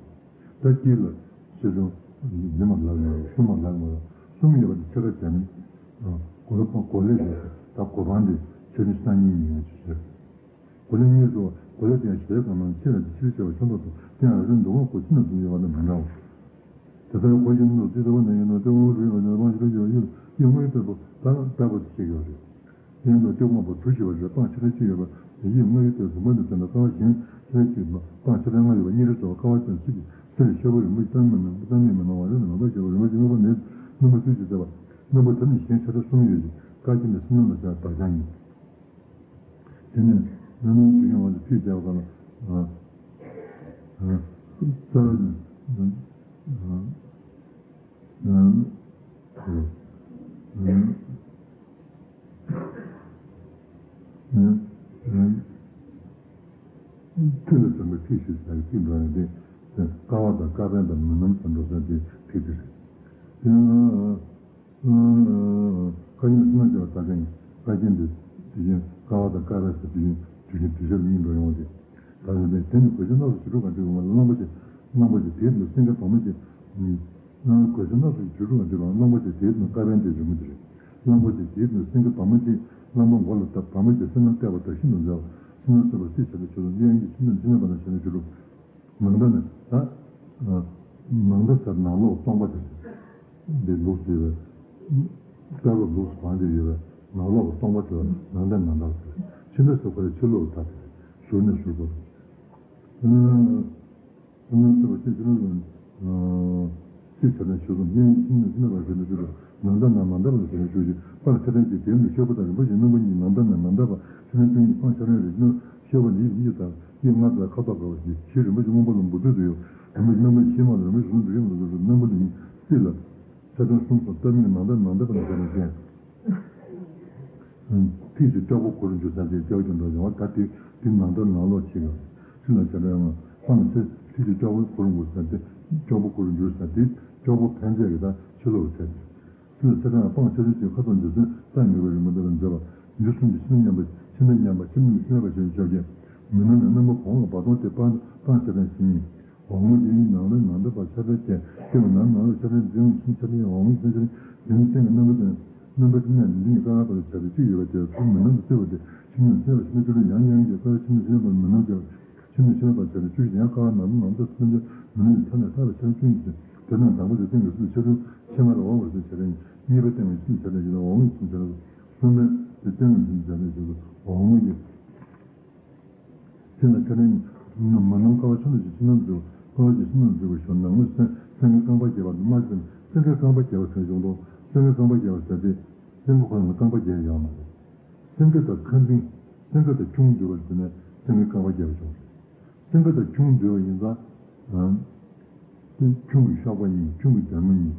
ད་དཀྱིལ་ལ་ཆེ་ཆུང་འདི་མ་ལབ་ཡོང་རེད་གསུམ་མ་ལབ་ཡོང་རེད། གསུམ་ཡོད་པ་དེ་ཕྱེད་ཀ་བྱས་ནས། གོ་ལ་གོ་ལེ་རེད་ད་གོ་འཕང་དེ་ཆེ་ཆུང་སྣ་གཉིས་ཡིན་ཡང་ཆེ་ཆེ། གོ་ལེ་གཉིས་སུ་གོ་ལེ་དེ་ཡང་ཞེས་གང་ན་ཆེ་བའི་ཆེ་ཆེ་བ་ཆུང་དུ་དེ་ཡང་རིན་འདུག་གོ་ཆེ་ན་དུ་ཡོད་པ་དང་མི་འདྲ་བ། དེ་ལྟར་གོ་ཞིང་འདུག་ཚིག་ཟེར་བ་ནས་ཡིན་ནོ་ལྟེ་བ་རུས་ཡོད་ནས་དབང་ཞིག་ཡོད་ཡོད་ཡོད་དངོས་ཡོད་དོད་པོ་ད་ལྟ་བུ་དེ་ཞིག་ཡོད་རེད། དེ་ཡིན་དུས་སྐྱོ་སྔོན་པོ་གྲུ་བཞི་པ་རེད་སྤང་ཕྱེད་ཀ་གཅིག་ཡོད་པ་དེ་ཡིད་དངོས་ཡོད་དོ་རིམ་པ་འདི་ཚོ་ན་རྩ་བ་གཞན་ཕྱེད་ཀ་གཅིག་ཡོད་པ་སྤང་ཕྱེད་ཀ་ལྔ་ཡོད་པ་གཉིས་རེད་ཟེར་བ་ཀ་བ་ཅན་སྲིད་ཀྱི་སྲིད་ལ་ཤོར་བ་རིན་པོ་ཆེ་རྩ་མེད་མེད་རྩ་མེད་མེད་སྣང་བ་རེད་མེད་པ་ཤོར་བ་རིན་པོ་ཆེ་དངོས་པོ་མེད་སྣང་བ་ཚུལ་གྱིས་བསྟན་པ་སྣང་བ་དེ་ནི་གཞན་ཆ་ཚང་གསུམ་ཡོད་ཅིང་བཀའ་བརྒྱད་ནི་སེམས་ཉིད་ལ་བྱ་བདག་ཅག་ཡིན། དེ་ནས་སྣང་སྣང་དུ་ཡོང་བ་ལ་ཕྱིར་བྱ་བ་ག་ལ་རྩ་བ་ནི། ཨུམ། ཨུམ། ཨུམ། ཨུམ། ཐུགས་ལ་བྱམས་པའི་ཐིག་ཞེས་བྱ་བའི་ཐིག་འགྲོ་ཡང་དེ། ཀ་བ་དང་ཀ་པན་དང་མུན་ནམ་དུ་འགྲོ་ས་དེ་ཐིག་དེ་རེད། ཨུམ། ཨུམ། ཀ་ཡིག་སུ་ན་སྦྱར་བ་ད་ག་ཡིན། ཀ་རྐྱེན་དེ་དེ་བཞིན་ཀ་བ་དང་ཀ་པན་ཟེར་དེ་བཞིན་དུས་ཀྱི་དུས་ཤར་གཉིས་འགྲོ་ཡོང་བ་དེ། ད་ནི་དེ་ནི་གོས་ཆེན་སྣ་ཚོགས་བྱུ་རུ་གང་དེ་གོང་ལ་གླང་པོ་ཆེ། གླང་པོ་ཆེ་དེའི་ནང་སེང་གེ་བ་མོ་ཆེ། གོས་ཆེན་སྣ་ཚོགས་བྱུ་རུ་གང་དེ་གོང་གླང་པོ་ཆེ་དེའི་ནང་ཀ་པན་དེ་རི་མོ་དེ་རེད། གླང་པོ་ཆེ་དེའི་ནང་སེང་གེ་བ་མོ་ཆེ། གླང་པོ་མགོ་ལ་བཏགས་བ་མོ་ཆེ་སེང་ལ་བཏགས་པ་དང་ཤིན་ཏུ་མཛའ་བ། སེང་ལ་བཏགས་པ་སྲིད་བྱ་ལ་ཆོས་སུ་གཡས་གཡོན་གྱི་ཆུ་ནང་ཆུ་ནང་པ་ན་བྱ་ལ་བྱུ་རུ། ནང་ད་ནི་ད། ནང་ད་ཟེར་ནང་ལོགས་སྟོང་པ་དེ་རེད། འདི་ལུགས་ཡོད་པས། ལྟ་བུ་ལུགས་སུ་གང་དེ་ཡོད་པས་ནང་ལོགས་སྟོང་པ་དེ་ལ་ནང་ད་ནང་ད་ཟེར། ཕྱི་ནང་ཟེར་བ་ལ་ཕྱི་ལོགས་ད་དེ་རེད། ཟུར་ནས་ཟུར་པ་དེ། ཨ་ནི་ལྟ་བུ་ཕྱི་ཕྱི་ནང་ལོགས། སྲིད་བྱ་ལ་ཆོས་སུ་གཡས་གཡོན་ཕྱི་ནང་ཕྱི་ནང་པ་ན་བྱ་ལ་བྱུ་རུ། ནང་ད་ནང་ནང་ད་པ་ན་བྱ་ལ་བྱུ་རུ། དཔལ་ཆེ་ཕྲན་གྱི་དེའི་ནང་ཤོག་བུ་དང་རིན་པོ་ཆེ་སྣམ་བུ་གཉིས། ནང་ད་ནང་ནང་ད་པ་ཕྱི་ནང་བཅུ་གཉིས་སྤང་ཆེ་ཕྲན་རེ་ཤོག་བུ་ལེའུ་གཉིས་དང་། ཡིག་ལྔ་དང་ཁ་དོག་དགའ་བ་ཞིག་ཞིག་རིན་པོ་ཆེ་སྔོན་པོ་ལ་འབུར་དོད་དུ་ཡོད། རིན་པོ་ཆེ་སྣམ་བུ་ཞིག་མ་ལ་རིན་པོ་ཆེ་གཟུངས་འདི་རིང་ལ་འདུག་སྣམ་བུ་ལ་ཉིད་སྲིད་ལ། ཆེ་ཕྲན་གསུམ་སོགས་སྟབས་མིན་ནང་ད་ནང་ད་པ་ན་བྱ་ལ་བརྟེན། ཐིག་གཅིག་ཅོག་པོ་གུ་རུ་འགྱུར་ས་དེ་ཅོག་ཅོག་འགྲོ་ཡོང་བ་ད་དེ་དེ་ནང་ད་ནང་ལོགས་ཕྱི་ལ། ཕྱི་ལ་བྱ་ལ་ཡང་སྤང་ཚེ་ཐིག་གཅིག་ཅོག་པོ་གུ་རུ་འགྱུར་ས་དེ་ཅོག་པོ་གུ་རུ་འགྱུར་ས་དེ་ཅོག་པོ་ཕན་ཚད་ཀྱི་ད་ཕྱི་ལོགས་ཚད་དེ། དེ་ལ་ཚེ་གང་སྤང་ཆེ་ཕྲན་གྱི་ཁ་དོག་འདི་ཚོས་རྟགས་ངེས་པའི་རི་མོ་འདི་ལ་མཛད་པ། འདི་གསུམ་གྱི་ཕྱི་ནང་མཉམ་པ་ཕྱི་ནང་མཉམ་པ་ཕྱི་ནང་མི་ཕྱི་ནང་པ་ཞེས་བྱ་བརྒྱད། མུན་ནམ་ནི་སྣམ་བུ་གོང་ལ་བ་དོང་སྟེ་སྤང་སྤང་ཆེ་ཕྲན་ཕྱི་ཉིད། འོག་མིན་དེ་ཉིད་ནང་ལ་ནང་ལྟར་པ་ཆེ་ཕྲན་བརྒྱད། དེ་ལ་ནང་ནང་ལ་ཆེ་ཕྲན་འཛིན་ཕྱི་ཆེ་ཕྲན་འོག་མིན་ཕྱི་ཆེ་ཕྲན་དེ་ནི་སྟེང་གི་སྣམ་བུ་དང་སྣམ་བུ་གནས་འདི་ཉིད་ཀ་ར་པ་ལ་བྱ་བའི་གཅིག་ཡོད་པ་དེ་ཚུར་མུན་ནམ་དུ་བརྩི་བ་སྟེ་ཕྱི་ནང་ཕྱི་ལ་ཕྱི་ནང་ཕྱི་ལ་ཡང་ཡང་གི་ཀ་ར་ཕྱི་ནང་ཕྱི་ལ་མུན་ནམ་བརྒྱད། ཕྱི་ནང་ཕྱི་ལ་པ་ཆེ་ཕྲན་བཅུ་ཡང་ཀ་ར་ནང་ལ་ནང་ལྟར་སྣམ་བུ་མུན་ནམ་ཐ་ན་ཐ་ལ་ཆེ་ཕྲན་བཅུ་ཡིན་ཏེ། དེ་ནང་དང་པོ་དེ་སྟེང་གི་སུ་ཆེ་ཕྲན་ཕྱི་མ་ལ་འོག་པར་སུ་ཆེ་ཕྲན་གཉིས་པ་སྟེང་གི་སུ་ཆེ་ཕྲན་བཞི་དང་འོག་མིན་སུ་ཆེ་ཕྲན་གསུམ་པའི་དེ་སྟེང་གི་སུ་ཆེ་ཕྲན་བཞི་དང་འོག་མིན་གྱི། ཕྱི་ལ་ཆེ་ཕྲན་མ་ནམ་ཀ་བ་ཆུ་ནང་གི་ཕྱི་ནང་འཛུལ། ཀ་བ་གི་ཕྱི་ནང་འཛུལ་བའི་ཞོར་ནང་ལོགས་སེང་སེང་གེ་རྐང་པ་བརྒྱད་པ་དུ་མ་ཟིན་སེང་གེ་རྐང་པ་བརྒྱད་པ་ཟེར་བྱུང་དོ། སེང་གེ་རྐང་པ་བརྒྱད་པ་ཟེར་ཏེ་སེང་གེ་ཁོ་རང་ལ་རྐང་པ་བརྒྱད་ཡོད་མ་རེད། སེང་གེ་དང་ཁ་འཛིན། སེང་གེ་དང་ཁྱུང་འདུས་པར་བྱས་ནས་སེང་གེ་རྐང་པ་བརྒྱད་པ་བྱུང་། སེང་གེ་དང་ཁྱུང་འདུས་པ་ཡིན་ཙང་། ཨ། ཁྱུང་གི་གཤོག་པ་གཉིས། ཁྱུང་གི་སྡེར་མོ་གཉིས།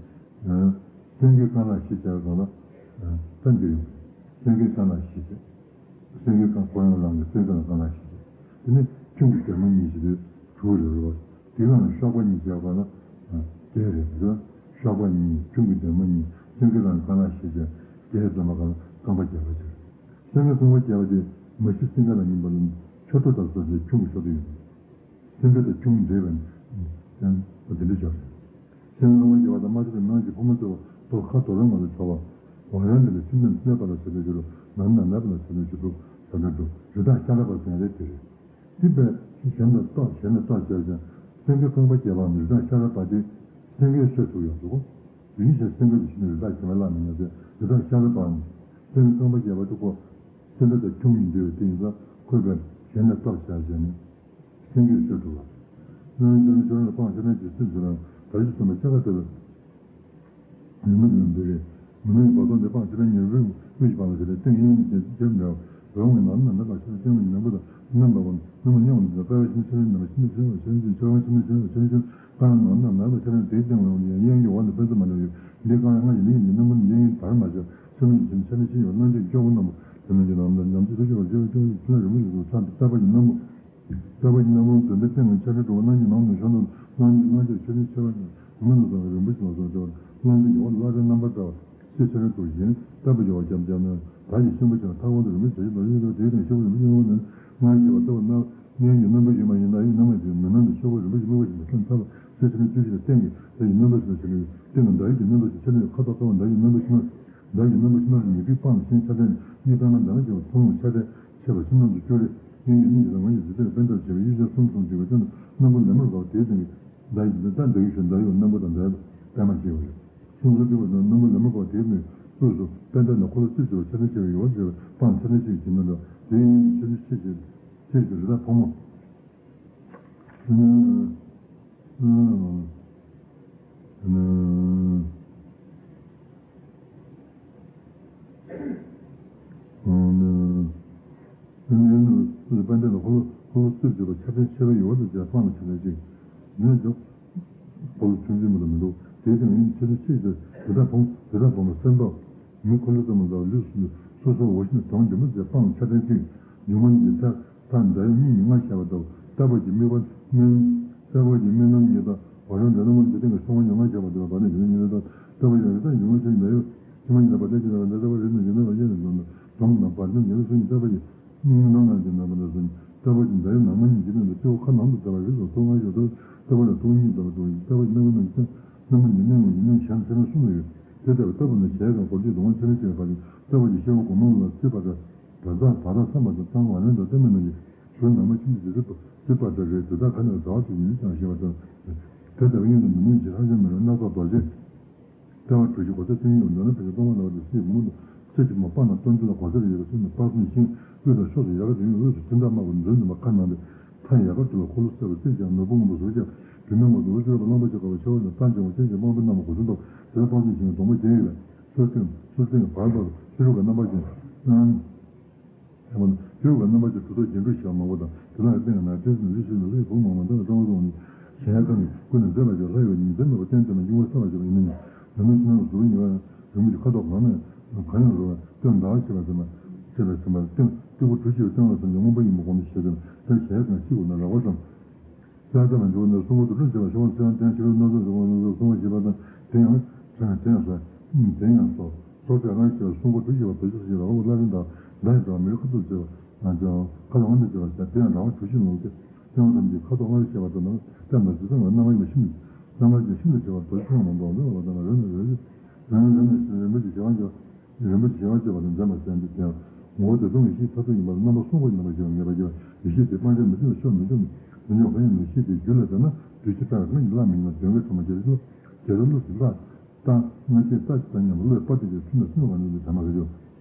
ཨ། སེང་གེ་རྐང་ལག་བཞི་བྱས་པ་ལ། ཨ། ད་འདིར་ཡོང་། སེང་གེ་རྐང་ལག་བཞི་བྱས། སེང་གེ་རྐང་ཁོ་རང་རང་གི་སེང་གེ་རྐང་ལག་བཞི་བྱས། དེ་ནས་ཁྱུང་གི་སྡེར་མོ་གཉིས་བྱས་ཏེ་དྲུག་རེད་རོ། དེ་གང་ལ་གཤོག་པ་གཉིས་བྱས་པ་ལ། ཨ། བརྒྱད་རེད་འདུག་གཤོག་པ་གཉིས། ཁྱུང་གི་སྡེར་མོ་གཉིས། སེང་གེ་རང་རྐང་ལག་བཞི་བྱས། བརྒྱད་འཛོམས་པ་གང་ལ་རྐང་པ་བརྒྱད་པ་བྱས། སེང་གེ་རྐང་པ་བརྒྱད་པ་དེ་མ་གཞི་སེང་གེ་ལ་ཡིན་པ་ལ་མཆུ་ཏོ་དང་སོ་སོའི་ཁྱུང་གི་ཤོག་དྲིལ་ཡོད། སེང་གེ་དང་ཁྱུང་འདྲེས་པའི་ཡང་དེ་འདྲ་བྱ་རེད། སེང་གེ་རྐང་པ་བརྒྱད་པ་དང་མ་གཞི་དང་ནང་གི་ཕོ་མོ་གཙོ་བོ་ཁ་དོག་རང་མ་ལ་བྱ་བ། བ་རང་འདི་ལ་ཕྱི་ནང་སྣོད་པ་ལ་བྱ་བའི་རྒྱུ་རུ་ནང་ནང་ནང་པ་ལ་བྱ་བའི་རྒྱུ་རུ་བྱ་བའི་རྒྱུ་རུ་དག་ཤ་ར་པ་ཟེར་རེད་དེ་རེད། དེ་བས་གཞན་ལ་རྟོག་གཞན་ལ་རྟོག་བྱས་ཀྱང་སེང་གེ་རྐང་པ་བརྒྱད་པའམ་རི་དྭགས་ཤ་ར་པ་དེ་སེང་གེའི་སྲོད་ཐུག་ཡོང་འདུག་དེ་ནི་གཞན་སེང་གེ་ལ་ཕྱི་ནང་རི་དྭགས་གཞན་ལ་མི་ཉམས་ཏེ་རི་དྭགས་ཤ་ར་པའམ་སེང་གེ་རྐང་པ་བརྒྱད་པ་དེ་ཁོ་སེང་གེ་དང་ཁྱུང་གཉིས་འདུས་པའི་དེ་ཡིན་ཙང་ཁོས་བས་གཞན་ལ་རྟོག་བྱས་བྱས་ནས། སེང་གེའི་སྲོད་ཐུག་ལ། སྣང་བའི་ཆོས་ནི་སྤང་ཆ་ནས་ཀྱི་སེམས་སུ་རང་དར་གྱི་སེམས་པ་ཆ་ག་ཐུབ། ཉོན་མོངས་ཀྱི་འདུ་རེད། མི་མིན་བར་དོ་འདི་སྤང་ཆ་ནས་ཉོན་མོངས་དབུས་ཀྱི་སྤང་ལ་ཞེས་པའི་སྟེང་གཡས་གཡོན་གྱི་རྒྱབ་འདྲ་བ། འོག་མིན་ནང་ན་ནམ་པ་ཆ་ནས་སྟེང་མིན་ནམ་པ་དང་ནམ་པ་བ་ནམ་པ་མཉམ་འདི་དང་པ་བའི་ཤིང་ཆ་ནས་ནམ་པ་ཤིང་ཆ་ནས་ཤིང་ཆ་ནས་ཤིང་ཆ་ནས་ཤིང་ཆ་ནས་ཤིང་ཆ་ནས་ཀ་ནང་ན་ནམ་པ་ཆ་ནས་དེའི་སྟེང་འོག་གཡས་གཡོན་གྱི་འོག་ནས་པད་ཚལ་མ་འདྲ་བའི་འདི་ཀ་ལྔ་ཡི་ནི་ཡིན་གྱི་སྣམ་བུ་ནི་གཡས་གཡོན་བར་མ་ཆགས་ཆ་ནས་ཤིང་ཆ་ནས་ཤིང་ཆ་ནས་ཡོད་སྣང་ཆེན་གྱི་སྐྱོ་བོ་རྣམས་དེ་ནང་གི་ནམ་ནམ་ཆེན་ཐུགས་ཆེ་བར་བྱེད་པའི་སྐྱོ་བོ་ཆེ་ན་རིང་མོ་ཡོད་དུ་ཆགས་ཏེ་ལྟ་བ་ཡི་སྣམ་བུ། ལྟ་བ་ཡི་སྣང་བ་འདོན་པའི་སྟེང་ནས་ཆ་ཤས་འགྲོ་བ་སྣང་བརྙན་ནང་ནས་བྱུང་དུ་སྣང་བརྙན་སྣང་བརྙན་ཆ་ཤས་ཆེ་བ་ཡིན། མི་ལ་སོགས་པའི་རིན་པོ་ཆེ་ལ་སོགས་ཏེ་སྣང་བ་ཡོད་པ་ལ་བླ་རེ་རྣམ་པར་བཀྲ་བ་ཤས་ཆེ་རེ་འདུག་བཞིན་ལྟ་བུ་ཡོད་པ་རྒྱབ་རྒྱབ་ནས་ད་ཡི་ཤིང་བུ་ཆེ་ན་ཐག་པ་འདི་རིན་པོ་ཆེ་ཞིག་ལ་ཡོད་དེ་དེའི་སྟེང་ཤིང་བུ་རིན་པོ་ཆེ་ཡོད་པ་ནི་སྣང་བ་ཡོད་པ་ལྟ་བུ་སྣང་བརྙན་གྱི་སྣམ་བུ་ཡོད་མ་ཡིན་ད་ཡི་སྣང་བ་ཡོད་མི་སྣང་དུ་ཤོག་བུ་རིན་པོ་ཆེ་སྨིག་པ་ཞིག་ལ་སེམས་འཚབ་པ་ཤས་ཆེ་རེ་བཅུ་ཞིག་ལ་བརྟེན་གྱི་ད་ཡི་སྣམ་བུ་ཞིག་ལ་ཆེ་ནས་སྟེང་ན་ད་ཡི་གི་སྣམ་བུ་ཞིག་ཆེ་ནས་ཁ་དོག་ཁ་བ་ད་ཡི་སྣམ་བུ་ཞིག་ན། བདག་གི་རྣམ་པ་ཕྱི་ནང་ཉེས་པའི་སྤང་ལ་ཞེན་ཆ་ལྡན་གཉིས་ལྟར་ན་བདག་ཀྱང་ཕུང་པོ་ཆ་ལྡན་ཆེ་བ་ཕྱི་ནང་དུ་སྐྱོ་རེ་གཡོན་གྱི་གཉིས་ཀྱི་ལ་ང་ཡི་གཟི་བརྗིད་པད་འདྲ་བྱེད་པའི་གཡུལ་ཅན་གསུམ་གསུམ་བྱེད་པའི་སྟེང་དུ་སྣམ་བུ་ལེབ་མོར་བབས་དེའི་སྟེང་གི་བདག་ཡི་ད་བདག་གི་ཞོན་བདག་ཡོད་རྣམ་པ་དང་འདྲ་བའི་པད་མ་ཞེས་པ་རེད། གསུམ་གསུམ་བྱེད་པ་དང་སྣམ་བུ་ལེབ་མོར་བབས་དེའི་སྟེང་དབུས་སུ་པད་འདྲ་ན་འཁོར་ལོ་རྩིབས་བྱེད་པ་ཆ་ལྡན་ཆེ་བའི་ཡོལ་བ་བྱེད་པའི་སྤང་ཆ་ལྡན་ཆེ་བའི་ཁྱིམ་ན་འདྲ་དེའི་གཡོན་གྱི་ཆ་ལྡན་ཆེ་བའི་ཆེ་བའི་རི་དྭགས་ཕོ་མོ། དཔལ་ལྡན་ལ་འཁོར་ལོ་འཁོར་ལོ་རྩིབས་བརྗོད་པ་ཆ་ཕྲན་ཆེ་བ་ཡོད་པ་དང་བཅས་སྤང་ལ་ཆ་ཕྲན་གཅིག་ནས་འཇོག་འཁོར་ལོ་ཆུང་ཆུང་མི་ལ་མི་འདུག་དེ་དང་ཡིན་ཚེ་ཚེ་གཅིག་ཏུ་དེ་དག་ཕུང་དེ་དག་ཕུང་བ་སེམས་ཐོག་མི་འཁོར་ལོ་ཙམ་མ་འདྲ་བ་ལུས་སུ་སོ་སོ་འོ་ཤིན་དོང་འདི་མོ་ཟེར་སྤང་ཆ་ལྡན་ཅིང་ཉུང་མ་ཉིད་ཀྱི་མཐའ་མཐའ་འདྲ་ཡོད་གཉིས་ཉིད་ལྔ་བཤད་པ་ལྟ་བུ་ལྟ་བུ་གྱི་དམིགས་པ་དམན་ལྟ་བུ་གྱི་དམན་ལམ་ཉིད་དང་བ་རང་འདྲ་ན་མ་འདི་སྟེང་གི་སོང་བ་ཉུང་ལྔ་བཤད་པ་ལྟ་བུ་བ་ནི་ཡོད་ཉིད་དང་ལྟ་བུ་ཡང་རི་དྭགས་ཉུང་མ་ཆ་ཉིད་ལ་ཡོད་ཕྱི་མ་ཉིད་ལ་བ་ལྟ་ཅི་ལ་བ་ལྟ་ལྟ་བུ་རི་ནི་ཡོད་ན་བ་ཡོད་ནི་འདོམ་ན་བ་ནི་ཉེ་བའི་སོ་ཉིད་ལྟ་བུ་ཡི། སྙིང་ནང་ན་གྱི་རྣམ་པ་ལ་སོགས་ལྟ་བུ་གྱི་འདྲ་ཡོད་ནང་མ་ཉིད་ཀྱི་སྟེང་དུ་སྐྱེ་བོ་ཁ་ནང་དུ་ལྟ་བ་རིགས་སུ་ཐོག་ལྔ་ཞོ་ལྟ་བུ་ལྟ་བུ་ལ་ཐོག་གཉིས་ལྟ་བུ་ཐོག་ལྟ་བུ་གྱི་རྣམ་པ་རྣམ་ཅན་རྣམ་པ་ཉིད་གནས་ངོ་ཡིན་ནོ་གཞན་ཚེ་རིང་གསུམ་ལ་ཡོད། དེ་ལྟ་བུ་ལྟ་བུ་ནི་གཞལ་ཡས་ཁང་སྒོ་བརྒྱད་དུ་མ་ཚེ་རིང་སྐྱེ་བའི་བར་དུ་ལྟ་བུ་གྱི་སྐྱེ་བོ་གོང་མ་ལ་རྩིས་པ་འདྲ། བྲ་ཚ་བ་ར་ཚ་མ་དང་ཚང་བ་ལན་དང་ལྟད་མོ་རྣམས་ཀྱི་གཞུང་ནང་མ་ཁྱིམ་དུ་རྩིས་པ་རྩིས་པ་འདྲ་རེད། དེ་དག་ཁ་ནས་བྲ་བ་ཚོ་ཉིད་ཀྱང་ཞེས་པ་ལྟར། དེ་ལྟ་བུ་ཡིན་ན་མི་མིན་གྱི་ལྷ་ཆེན་མི་ལ་སྣ་ཚོགས་རྡོ་རྗེ། ལྟེ་བ་གྲུ་བཞི་གོ་ས་བཅུ་གཉིས་པ་འདོད་ན་ཕལ་ཆེར་སྟོང་པ་ལ་བ་དང་སྲིད་མུ་མུ་དང་ཚེ་ཕྱི་མ་དཔག་ན་སྟོན་ཚེ་ལ་གོ་ས་ལ་ཡོད་པ་སྲིད་ན་དཔག་བསམ་ཤིང་དབུས་དང་ཕྱོགས་སུ་ཡལ་ག་དེ་ཡང་དབུས་སུ་ཐིམ་ཐག་དམར་པོ་མཛོད་འཛིན་པ་ཁ་ནང་པའི་མཐའ་ཡལ་ག་དུ་ལ་འཁོར་ལོ་གསལ་བ་རྩིབས་ཀྱང་ནོར་བུ་སྔོན་པོ་ཟུར་བརྒྱ་བུད་མེད་ངོ་ཟུར་ཆོས་པ་རློན་པ་ཆེ་ཁ་བའི་ཆེ་བ་ལ་རྟ་འཇོག་པ་ཅན་གྱི་དམངས་པོ་རྣམས་ཁོ་ཚོ་དང་དེ་ལ་དཔག་བསམ་ཤིང་གི་སྡོང་པོ་རྒྱན་ཡོད་པས་སོར་ཐེངས་སོར་ཐེངས་བར་བར་ཕྱི་རོལ་གྱི་རྣམ་པ་ཅན། ཡང་ན། ཡུལ་བའི་རྣམ་པ་ཅན་གྲུབ་ཐོབ་རྒྱན་དྲུག་ཞེས་པ་མང་པོ་དང་དེ་དག་གི་སྟེང་ན་ཏོག་ཙམ་ལུས་ཤེས་ལ་ལྷའི་བུ་མང་མང་དག་ལ་གཙང་བོ་སོགས་ནི་གཞལ་ཡས་ཁང་གི་སྐུ་ནི་མཛེས་པ་ཞིག་ལྷ་ཡི་བ་ཉིད་མཛེས་མོད་པ་སྟོན་ཅིག་ན་འབྱུང་བ་གསལ་བ་ཞིག་ཡིན་ན་ཡང་ལུས་མེད་ཕྱི་ནང་གཟུགས་ཉེ་བ་རིན་པོ་ཆེ་ཁ་དོག་གང་ནས་གང་ཡང་རུང་བ་སྟོན་ཟླ་བ་ཞེས་པ་ཟེར་ན་ཞེས་པ་ཟེར་མ་སྟོན་སྟོན་པོ་གྲུ་བཞི་པའི་སྟོན་ལ་སོགས་ཀྱི་མངོན་པ་ཡིན་པ་གོང་དུ་བཤད་ཟིན་ལྷའི་གཞལ་ཡས་ཁང་གཅིག་པུ་ན་རགས་པ་ཙམ། ལྕགས་རྟ་ལ་འཇུག་ནས་གསུང་འབུམ་དུ་གྲུབ་བྱེད་པ་ཤོ་ལོ་ཀ་ཚེ་དབང་ལྡན་ཆོས་རབ་སྣ་ཚོགས་སུ་དབང་སྣ་ཚོགས་གསུང་བ་ཞེས་པ་དང་དེ་ཡང་དེ་ཡང་དེ་ཡང་སོ་དེ་ཡང་སོ་སོ་ཚེ་དབང་ཞེས་པ་གསུང་འབུམ་དུ་ཞེས་པ་དོ་ཞེས་པ་ཞེས་པ་ཨོ་བླ་རིན་དང་ཟླ་ཡི་དང་མི་རིགས་ཁ་ཐུག་ཟེར་བ་ཁ་ལ་དབང་དུ་ཟེར་བ་ཞེས་དེ་ཡང་རང་དབང་གྲུ་བཞི་ནང་གི་དེ་ཡང་ཐམས་ཅད་ཁ་དོག་ལྔ་ཞེས་པ་དང་ནང་བསྟན་པ་ཇི་ཙམ་ལ་རྣམ་པ་ཡིན་པ་ཤིན་ཏུ་རྣམ་པ་ཡིན་པ་ཤིན་ཏུ་ཞེས་པ་དོ་ཤེས་མ་འདོགས་འདོད་པ་དང་རེ་ནས་རེ་རེ་རེ་ནས་རེ་ནས་རིན་པོ་ཆེ་ཞེས་པ་ཞེས་པ། རིན་པོ་ཆེ་ཞེས་པ་ཅེས་པ་དང་འཛིན་པ་ཟེར་ཡང་འདི་དེའང་ངོ་བོ་དེ་སྟོང་ཉིད་ཤེས་ཐབས་སུ་ཡིན་པར་རྣམ་པ་གསུམ་པོ་ཡིན་པར་ཞེས་པ་ངེས་པར་བྱེད་པ་ཡེ་ཤེས་དེ་སྤང་བྱ་མི་མཐུན་པའི་ཕྱོགས་མི་འཇོམས་མི་འཇོམས་པ་ཡང་མི་ཤེས་ཏེ་རྒྱུད་ལ་ལྡན་ན་དུས་ཕྱིས་ལྟར་རང་ཉིད་བླ་མེད་ཡིན་ན་དོན་གྱི་ཐོག་མ་རྒྱལ་སྲིད་རྒྱལ་སྲིད་ལུགས་ཀྱི་ལྷ་རྟ་སྔ་ཕྱི་རྟ་དང་མཉམ་པ་བློས་སྤར་ཏེ་ཀྱང་ཚུལ་དང་མཐུན་པ་ནི་འདི་ཐ་མ་རེད་ཡོད།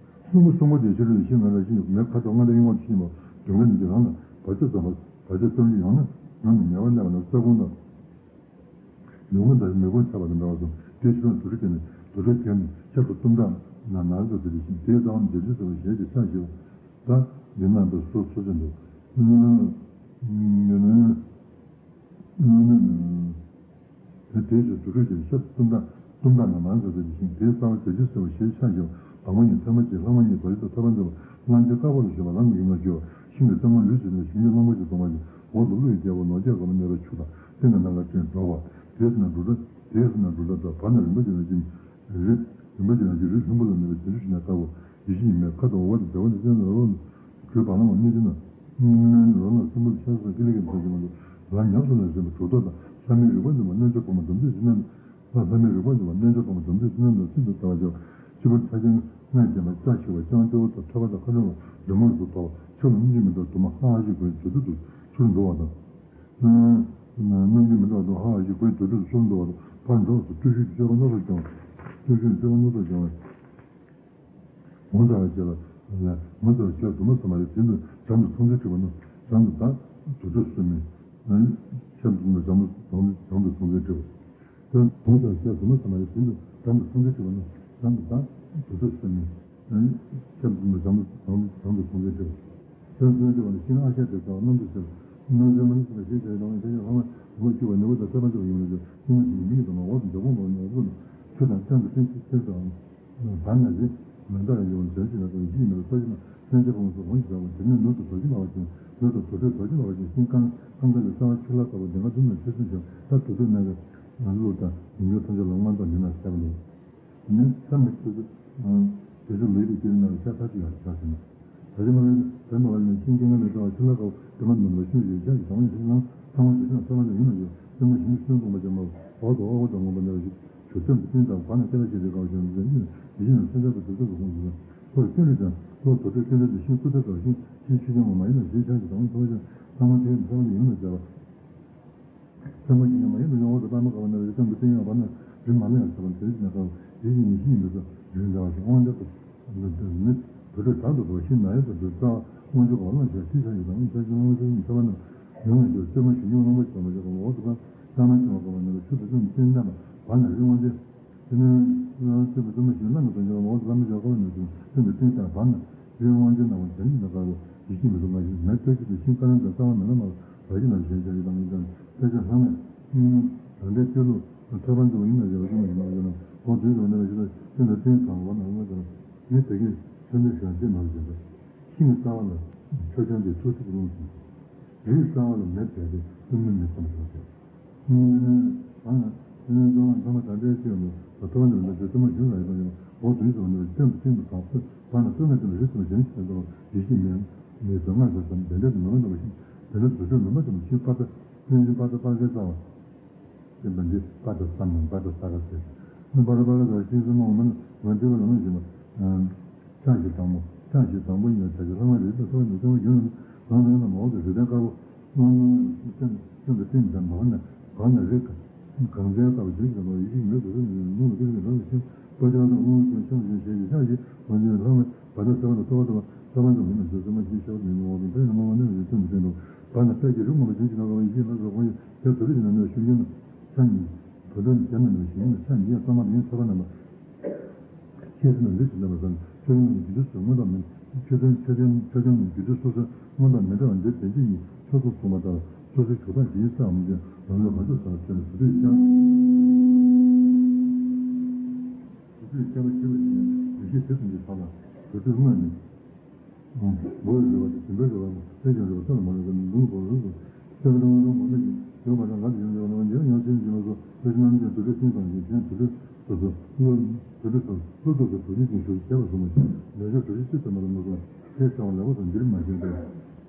གསུམ་པོ་གསུམ་པོ་དེ་ཕྱི་རོལ་ནས་ཤེས་ན་ལ་ཤེས་ཡོད་མེད་ཁ་དོག་ལྔ་ལྡན་གཡུང་དབང་དུ་ཕྱིན་པ་དོན་གྱི་ནི་རང་ལ་བར་ཆད་ཙམ་པ་བར་ཆད་ཙམ་ལུས་ཡང་ན་ནམ་ནི་ཉེ་བར་སླེབས་པ་ན་ས་ཁོང་དང་། མི་མངོན་དང་མི་མངོན་ཆགས་པ་དང་འདྲ་བ་གསུམ་དེ་ཕྱི་ནང་དུ་རུ་བྱས་ནས་དུ་རུ་བྱས་ནས་ཤར་དུ་གཏུམ་དྲག་ན་ནར་དུ་དེ་བཞིན་དེའི་རྩ་བ་འདི་རུ་ཟེར་བ་ཞལ་གྱི་ཕྱག་བཞི་པ་ད་འདི་རྣམ་པའི་སོ་སོ་ཅན་དུ་དེ་དེའི་ཕྱིར་དུ་རུ་བྱས་ནས་ཤར་དུ་གཏུམ་དྲག་གཏུམ་དྲག་ན་ནར་དུ་དེ་བཞིན་དེའི་རྩ་བ་འདི་རུ་ཟེར་བ་ཞལ་གྱི་ཕྱག་བཞི་པ་དང་པོ་ཉིད་ཐ་མ་གཅིག་ལྷག་མ་གཉིས་དོ་ཞི་དང་ཐོད་པ་འཛིན་པ་གླང་ཆེན་དཀར་པོ་ལ་ཞུགས་པ་རང་གི་ཡུམ་ལ་གྱུར་པ་ཤིང་གི་རྩེ་མོ་ལུས་བྱས་ནས་ཞིང་གི་གླང་པོ་ཆེ་སྟོང་པ་ཞིག་འོག་ཏུ་ཀླུ་ཡི་རྒྱལ་པོ་ནོར་རྒྱས་གོང་མ་གནས་པ་ཆུ་དང་། སྟེང་གི་ནམ་མཁའ་སྤྲིན་འགྲོ་བ། དེའི་ནང་དུ་ར། དེའི་ནང་དུ་ར་དང་བར་ན་རིམ་པ་ཅན་ལ་སྦྱིན། རི། རིམ་པ་ཅན་ལ་སྦྱིན་རི་ལྷུན་པོ་ལ་གནས་པ་བྱང་ཆུབ་ཤིང་ལ་ལྟ་བུ། ཡེ་ཤེས་ཉི་མའི་ཁ་དོག་འོད་དང་ཟླ་བ་ནི་སྤྱན་དང་རོ། གྲུའི་བ་ལང་བ་གནས་ཀྱི་ན། རོ་ལངས་སྲིན་པོ་ཆ་སོགས་ཀི་ལི་ཀའི་མཐའ་ཅན་མ་དུ། ལ་ཉམས་སུ་ལ་ཟིན་པ་གྲུབ་ཐོབ་དང་ལྷ་མིའི་རིག་པ་འཛིན་པ་རྣལ་འབྱོར་གོང་མ་དམ་ཚིག་ཇི་ལྟར་ལྷ་ལྷ་མིའི་རིག་པ་འཛིན་པ་རྣལ་འབྱོར་གོང་མ་དམ་ཚིག་ཇི་ལྟར་ལ་ཤིན་ཏུ་ལྟ་བ་བྱ་བ། སྤྱི་བོར་ཕྲ་ཅན་ལྔས་བརྒྱན་པ་སྐྲ་ཞིག་པ་ལྕང་སྤྱི་བོ་དང་ཐོད་པ་དང་ཁ་འབྲིང་བ་འབྲིང་མོ་རུ་ཐོགས་པ་ཆུ་ལ་སྙིང་རྗེ་མི་འདུག་དུ་མ་ཧ་ཧ་ཞིག་པའི་དུར་ཁྲོད་དུ་ཚུར་འགྲོ་བ་དང་། སྣང་རྒྱུ་མི་འདྲ་བ་དང་ཧ་ཧ་ཞིག་པའི་དུར་ཁྲོད་དུ་ཚུར་འགྲོ་བ་དང་ཕར་འགྲོ་སུ་བརྟུལ་ཞུགས་ཀྱི་སྤྱོད་པ་སྣ་ཚོགས་ཀྱང་བརྟུལ་ཞུགས་ཀྱི་སྤྱོད་པ་སྣ་ཚོགས་ཀྱང་ངོ་མཚར་བའི་ཆེད་ལ་ངོ་མཚར་བའི་ཆེད་དུ་མ་བསམ་པ་རེད། དེ་ནི་བྱམས་དང་སྲུང་མཛད་བྲིས་པ་ནི་བྱམས་དང་དུར་ཁྲོད་སྲུང་མའི་ཆེད་དུ་བྱམས་དང་བྱམས་དང་སྲུང་མཛད་བྲིས་པ། དོན་དུ་ལ་ཞེས་དུ་མ་ཚང་མ་ཡི་དོན་དུ་དམ་དུ་ཚང་ཚེ་ཞུ་བ་ནི་དམ་དུ་དང་དུ་ཚོད་སེམས་ནི། ཞབས་ཀྱི་དམ་དུ་དམ་དུ་ཚང་ཚེ་ཞུ་བ། དོན་དུ་ཞུ་བ་ནི་ཤིང་ཨ་ཤ་དེ་ཚོ་རྣམ་དུ་ཟེར། རྣམ་ཚོལ་མ་ནི་ཞེས་བྱ་བའི་དང་དེ་ཡང་ལྷག་མ་དུ་མ་ཞུ་བ་ནི་འོད་དང་ཚད་མ་འཇོག་ཡོང་ལ་ཞུ་ཤིང་མ་ཞིག་མི་ཡི་དང་འོག་ཏུ་འཇོག་པོ་མ་ནི་འོག་ཏུ་ཆུ་དང་སྤྱང་དུ་སྤྲིན་ཆུ་གསེར་དང་། བར་ན་རི། མི་འདའ་ཡི་འོང་བྱོན་ཅིག་ན་དང་ཡིད་མི་ལ་ས་གཞི་ན་སེམས་ཅན་ཕུང་སོགས་འོང་ཞིག་བྱ་བ་དེ་ནས་ནུབ་ཏུ་རྡོ་རྗེ་ལ་བ་ཅན་ནུབ་ཏུ་དུར་ཁྲོད་རྡོ་རྗེ་ལ་བ་ཅན་ཤིང་རྐང་རྐང་ཁ་ལས་རྩ་བ་ཆུ་ལྷ་ལྟ་བུ་དེ་ང་དུ་ནས་ཆོས་སེམས་ཤོར་ད་དུར་ཁྲོད་ནས་ཀླུ་དང་མི་འགྱུར་ཐམས་ཅད་ལ་དབང་དང་འདི་ན་བཤད་པ་ལས། ནི་ས་མི་ཆུ་དུ་དེ་ཚོ་ལུས་དུ་སྐྱེ་ན་ཤ་ཐག་ཅིག་ཡང་ཤ་ཟིན་ན། ད་ཅི་མ་ལ་དེ་མ་ལ་ནས་ཤིང་རྐང་ཁ་ལས་རྩ་བ་ཆུ་ལྷ་ལྟ་བུ་དེ་མ་ནུབ་ལ་ཤུལ་ཡོད་ཤ་ཡི་དང་ཤིང་ལ་ཚང་མ་དེ་ཚོ་ཚང་མ་ལ་ཡིན་ན་ཡོད་སེམས་ཅན་ཞིང་སུན་སོང་པ་ཅན་མ་འོག་ཏུ་ཨོ་ཨོ་དང་ངོ་མ་ནས་ཞིག་ཆུ་སེམས་ཀྱི་སྤྲིན་དང་བར་ན་སྐད་ལ་ཞིག་རེ་གང་བཞིན་དུ་ཡིན་ཡིན་ན་སེམས་ཅན་དུ་དུས་ཚོད་ཀྱི་ཁོངས་སུ་ལ་སོར་སྐྱོན་རིགས་དང་སོར་དུ་སྐྱོན་རིགས་དུ་ཤིང་སུ་ཏེ་གང་ཞིང་ཤིང་ཆུ་ཅན་མ་མ་ཡིན་ན་ཞེས་ཆགས་ཀྱི་དང་ཚོར་ཅན་ཚང་མ་དེ་ཡིན་ཚང་མ་ཡིན་ན་བྱ་བ། ཚང་མ་ཞིག་ཡང་མ་ཡིན་ན་ཡང་འོག་ཏུ་པར་མ་གང་བ་ན་རེ་སེམས་ཀྱི་སྤྲིན་ཡང་བར་ན་རིམ་མ་ལ་ཡང་ཚ་བ་དེ་རིགས་ན་གང་དེ་ཡིན་ནི་ཤིང་ཡིན་པའི་ཚོ་རིགས་འདྲ་བ་ཞིག་དབང་ཆ་དུ་ནི་དུ་ཏེ་དྲག་ཏུ་འགྲོ་ཤིང་ན་ཡང་དུ་དུ་རྩ་བ་དབང་ཆུ་གང་བ་ལ་ཞེས་ཤིང་ཆགས་ཀྱི་དང་ཚོར་ཅན་དབང་ཆུ་ཡིན་ཚ་བ་ན་ཡང་ན་རྒྱུ་རྩོད་མ་ཞིག་ཡོང་ལོང་པ་ཞིག་མ་ཞིག་གང་འོག་ཏུ་པར། ལྷ་མ་བྱུང་བ་གོང་མ་ནི་ཆུ་དང་སྤྲིན་སྤྲིན་ལྟ་བ་བར་ན་རི་དབང་ཆེན། དེ་ནས་ཆུ་དང་སྤྲིན་མ་ཞིག་ལམ་གྱི་དོན་བྱེད་པ་འོག་ཏུ་ལམ་མི་བྱ་གོང་ནས་ཀྱང་སྤྲིན་གྱི་སྤྲིན་ལྟ་བར་ན་རི་དབང་ཆེན་ནང་བ་དོན་གྱི་ནང་ཀ་རུ་ཡིད་ཀྱི་མི་གསུང་མ་ཞིག་མེད་ཐོས་ཀྱི་དུ་ཤིང་ཀ་རང་དང་རྩ་བ་མེ་ལ་མ་ར་གྱི་ནང་ཞེས་བྱ་ཡི་དང་ཡིན་ཀྱང་དཔེ་ཆ་ལྷག་མས། རང་འདྲའི་ཆོས་ལུགས་ ཐོད་པ་འཛིན་པ་ཡིན་ན་ཡོད་པ་ཡིན་ན་ཡོད་ན་འོ་དུས་ཀྱི་འོ་ན་ཞིག་ལ་ཀུན་ཏུ་རྟེན་གང་བ་ན་ལྔ་དང་མི་དེ་གའི་ཆོས་འདི་གཞན་ཤེས་ནང་བཞིན་པ་ཤིང་གི་རྩ་བ་ལ་ཆོས་ཅན་དེ་ཐུགས་སུ་རུང་ཞིང་། རིའི་རྩ་བ་ལ་མེ་བྱས་ཏེ་ཀུན་ནས་མི་ཁོམ་ཞོག་ཅིང་། ཨུམ། ཨ་ནི་ཚང་མ་ད་ལྟའི་སྐྱེས་བུ་ཐོག་མ་ནས་ལ་དེ་ཚང་མ་བཞིན་ལ་ཡོད་པ་ཡིན་འོ་དུས་ཀྱི་འོ་ན་སྟོན་དུ་སྟོན་དུ་གང་ཚོད་བར་ན་སྟོན་ལ་སྟོན་པ་རིགས་གསུམ་གཞན་ཞེས་པ་ཡིད་ཆེས་མེད་མེད་དོན་ལྔ་ཞེས་སམ་དེ་འདྲ་དུ་མི་མ་འདུག་པ་ཞིག་དེ་འདྲ་དུ་ཆོས་མི་མ་དུ་མ་ཤེས་པ་ལྟ་སྟོན་གྱི་པ་ལྟ་པ་གའི་རྩ་བ། ཅེས་པ་འདི་པ་དང་ས་མིན་པ་དང་ས་ག་ཟེར། ནི་པ་དང་པ་ག་ཟེར་ཤིང་སྲིན་མོ་མིན་ང་འདི་བ་ལ་ནི་ཞེས་པ། ཕྱག་བཞི་དང་པོ་ཕྱག་བཞི་དང་པོ་ཡིན་ལ་བྱ་རྒྱུ་ལྷག་མ་རེད་ད་ཐོག་ནས་ཀྱང་ཡོད་ནམ་རང་རང་ལ་མ་འོག་ཏུ་རི་ལྡན་དཀར་པོ་སྔོན་སྔོན་ཀྱང་ཀྱང་དུ་སྟེང་དང་འབག་ནས་འབག་ནས་རེ་གང་མཛད་ལྟ་བུ་བྱེད་ཀྱི་དང་ཡིད་ཤེས་མེད་དུ་རུ་ནས་ལུང་ལ་ཀུན་གྱི་རང་ལ་ཤིང་པ་ཅག་དང་དབང་ཀྱང་ཤང་ཞིང་ཞལ་གྱི་ཤག་གིས་འོན་ཀྱང་ལྷག་མ། བ་དང་ས་བ་དང་ལྟོ་བ་དང་ས་བ་དང་མི་རྣམས་ཀྱི་སེམས་མ་ཞིག་ཤར་ནས་མི་འོང་བའི་ཕན་ཡོན་མ་བ་ནི་རིགས་མཐུན་པའི་སྟེང་དུ་བ་ན་དཔལ་གྱི་རིགས་མངོན་པ་ཅན་གྱི་ནང་ག་བ་ཡིད་ཤེས་ལ་སོགས་ཁོང་ཡི་དེ་དུ་རིགས་ཀྱི་ནང་ནས་ཤུགས་ཀྱིས་ཆ་གཉིས་བུ་དོན་གྱི་རྣམ་པའི་ཞིང་ནི་ཆ་གཉིས་ཡང་གཙང་མ་ཡིན་ཚོར་བ་རྣམ་པ་ཤེས་སུ་ནི་ལུས་ཀྱི་རྣམ་པ་དང་ཆོས་ཉིད་ཀྱི་རྒྱུ་སོ་སོ་མངོན་པ་མིན་ཆོས་ཅན་ཆོས་ཅན་ཆོས་ཅན་གྱི་རྒྱུ་སོ་སོ་མངོན་པ་མི་འདྲ་བ་འདི་དེ་ཅི་ཡིན་ཆོས་ཚོགས་གསུངས་པ་ལྟར་སོ་སོའི་གྲུབ་མཐའ་ཇི་ཡིན་བསམ་མི་ཤེས་ལམ་ལ་བར་དུ་བསམ་ཆོས་ནི་བུ་དོན་ཀྱང་། དེ་དུས་སྐྱེ་བ་སྐྱེ་བ་ཞིག་ཡིན་ཡེ་ཤེས་དེ་ཙམ་གྱིས་ཐོབ་ལ་དུས་ཚོད་སྔོན་ནས། མགོ་ཡི་རེ་བ་དང་ཞིང་པའི་རེ་བ་དང་ལྷས་ཀྱང་རེ་བ་ས་ལ་མ་རེ་བ་ནི་ལུང་གོ་ལུང་གོ་སེ་བ་དང་དང་མ་ནི་ཡོད་མ་དང་ང་དང་ཡོད་མ་དང་ཡང་ཡང་སེམས་ཀྱི་མ་སོ་ལྷས་ཀྱང་རྣམ་ཅན་དུ་ཚོད་ཤིང་དང་ཡིན་ཞེན་དུ་ཚོད་སོ་སོ་བློ་དུ་ཚོད་སོ་བློ་སྟོབས་སུ་དུ་ཉིད་ཀྱི་ཞུ་བྱས་པ་སོ་མ་ཞིག་ལས་སྦྱོར་དུ་ཞིག་ཅི་ཙམ་མ་ལ་མ་སོང་དེ་བྱ་བ་ལེགས་པ་དང་འགྱུར་མ་ཤེས་པས་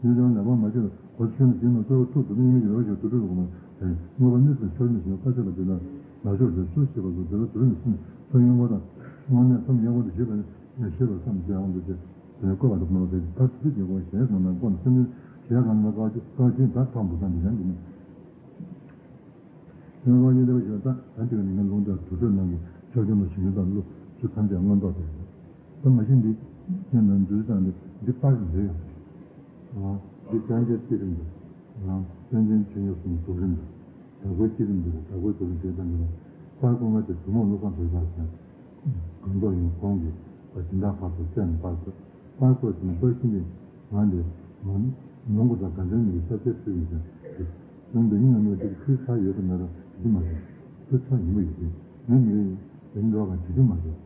ཡུལ་ཀྱང་ལེགས་པ་མ་ཤེས་པས། གོ་ཆེན་ཞིང་ན་གཙོ་བོ་ཐུགས་སུ་ནི་མི་ཡོད་ཞིང་དུ་དུ་རུ་མ་ཡིན་དངོས་པོ་གནས་སུ་ཤོར་ནས་ཞིང་ལྟ་ཆོས་ལ་བརྟེན་ན་ལ་ཤོར་ཞིང་སུ་ཞེས་པ་སོགས་དེ་ལ་དུ་རུ་ནས་སུ་ནས་སུ་ཡོང་བ་དང་དངོས་གནས་སམ་ཡོང་བ་དུ་ཞེས་པ་ནི་ཤེས་པ་སམ་ཞེས་འོང་དུ་བྱེད་དེ་ནས་བཀོད་པ་དུ་མ་བྱེད་ད་དུ་དུ་ཀྱི་དགོངས་གཞལ་ཡས་ཁང་ནང་བཀོད་ན་སེམས་ནི་གཞལ་ཡས་ཁང་ནང་བཀའ་བཀའ་བཞིན་ད་ཐང་དུ་སམ་ཞེས་ཡང་དུ་ནས། ཡང་བཀའ་བཞིན་དེ་བ་ཞེས་པ་ད་ད་དེ་ནི་ངའི་ལུང་དང་དུར་ཁྲོད་ནང་གི་ཆོས་སྐྱོང་དང་ཞིང་ཁམས་དང་ཀླུ་ཆུ་ཐམས་ཅད་མངོན་རྟོགས་ཟེར་ཡོད། ད་མ་གཞི་འདི་ཁྱེད་རྣམས་འདུལ་དང་འདི་འདི་པར་འདི་ཡོད་རེད། འདི་ཅང་ཅེ་ཏི་རིམ་འདི། རང་བསྟན་འཛིན་ཆོས་ཉིད་གསུམ་དུག་རིམ་འདི། བདག་པོའི་ཅི་རིམ་འདི་བདག་པོའི་དུག་རིམ་དེ་དང་འདི་ལ། པར་ཀུན་ང་དེ་དུ་མོ་ལུག་ཁང་བོད་པ་ཟེར། གང་ཐོག་ཡིན་གོང་གི་བ་ཇི་འདྲ་བར་དུ་བཙན་པར་དུ། པར་སོགས་ཀྱི་ནང་པར་ཤིང་གི་ང་འདི་ང་ནོར་བུ་དང་དགའ་ལྡན་གཉིས་ཀྱི་ཤ་ཚའི་ཕུལ་ཡིན་ཀྱང་དེ། གསུམ་འདི་ཉིད་ནམ་ཡང་དེ་ཁུལ་ཚར་ཡོད་དུ་མེད་རུང་དེ་མ་རེད། ཁུལ་ཚར་ཡིན་པ་ཡོད་དེ་མི་མི་རེད་ཡིན་འགྲོ་གང་བྱེད་རྒྱུ་མ་རེད།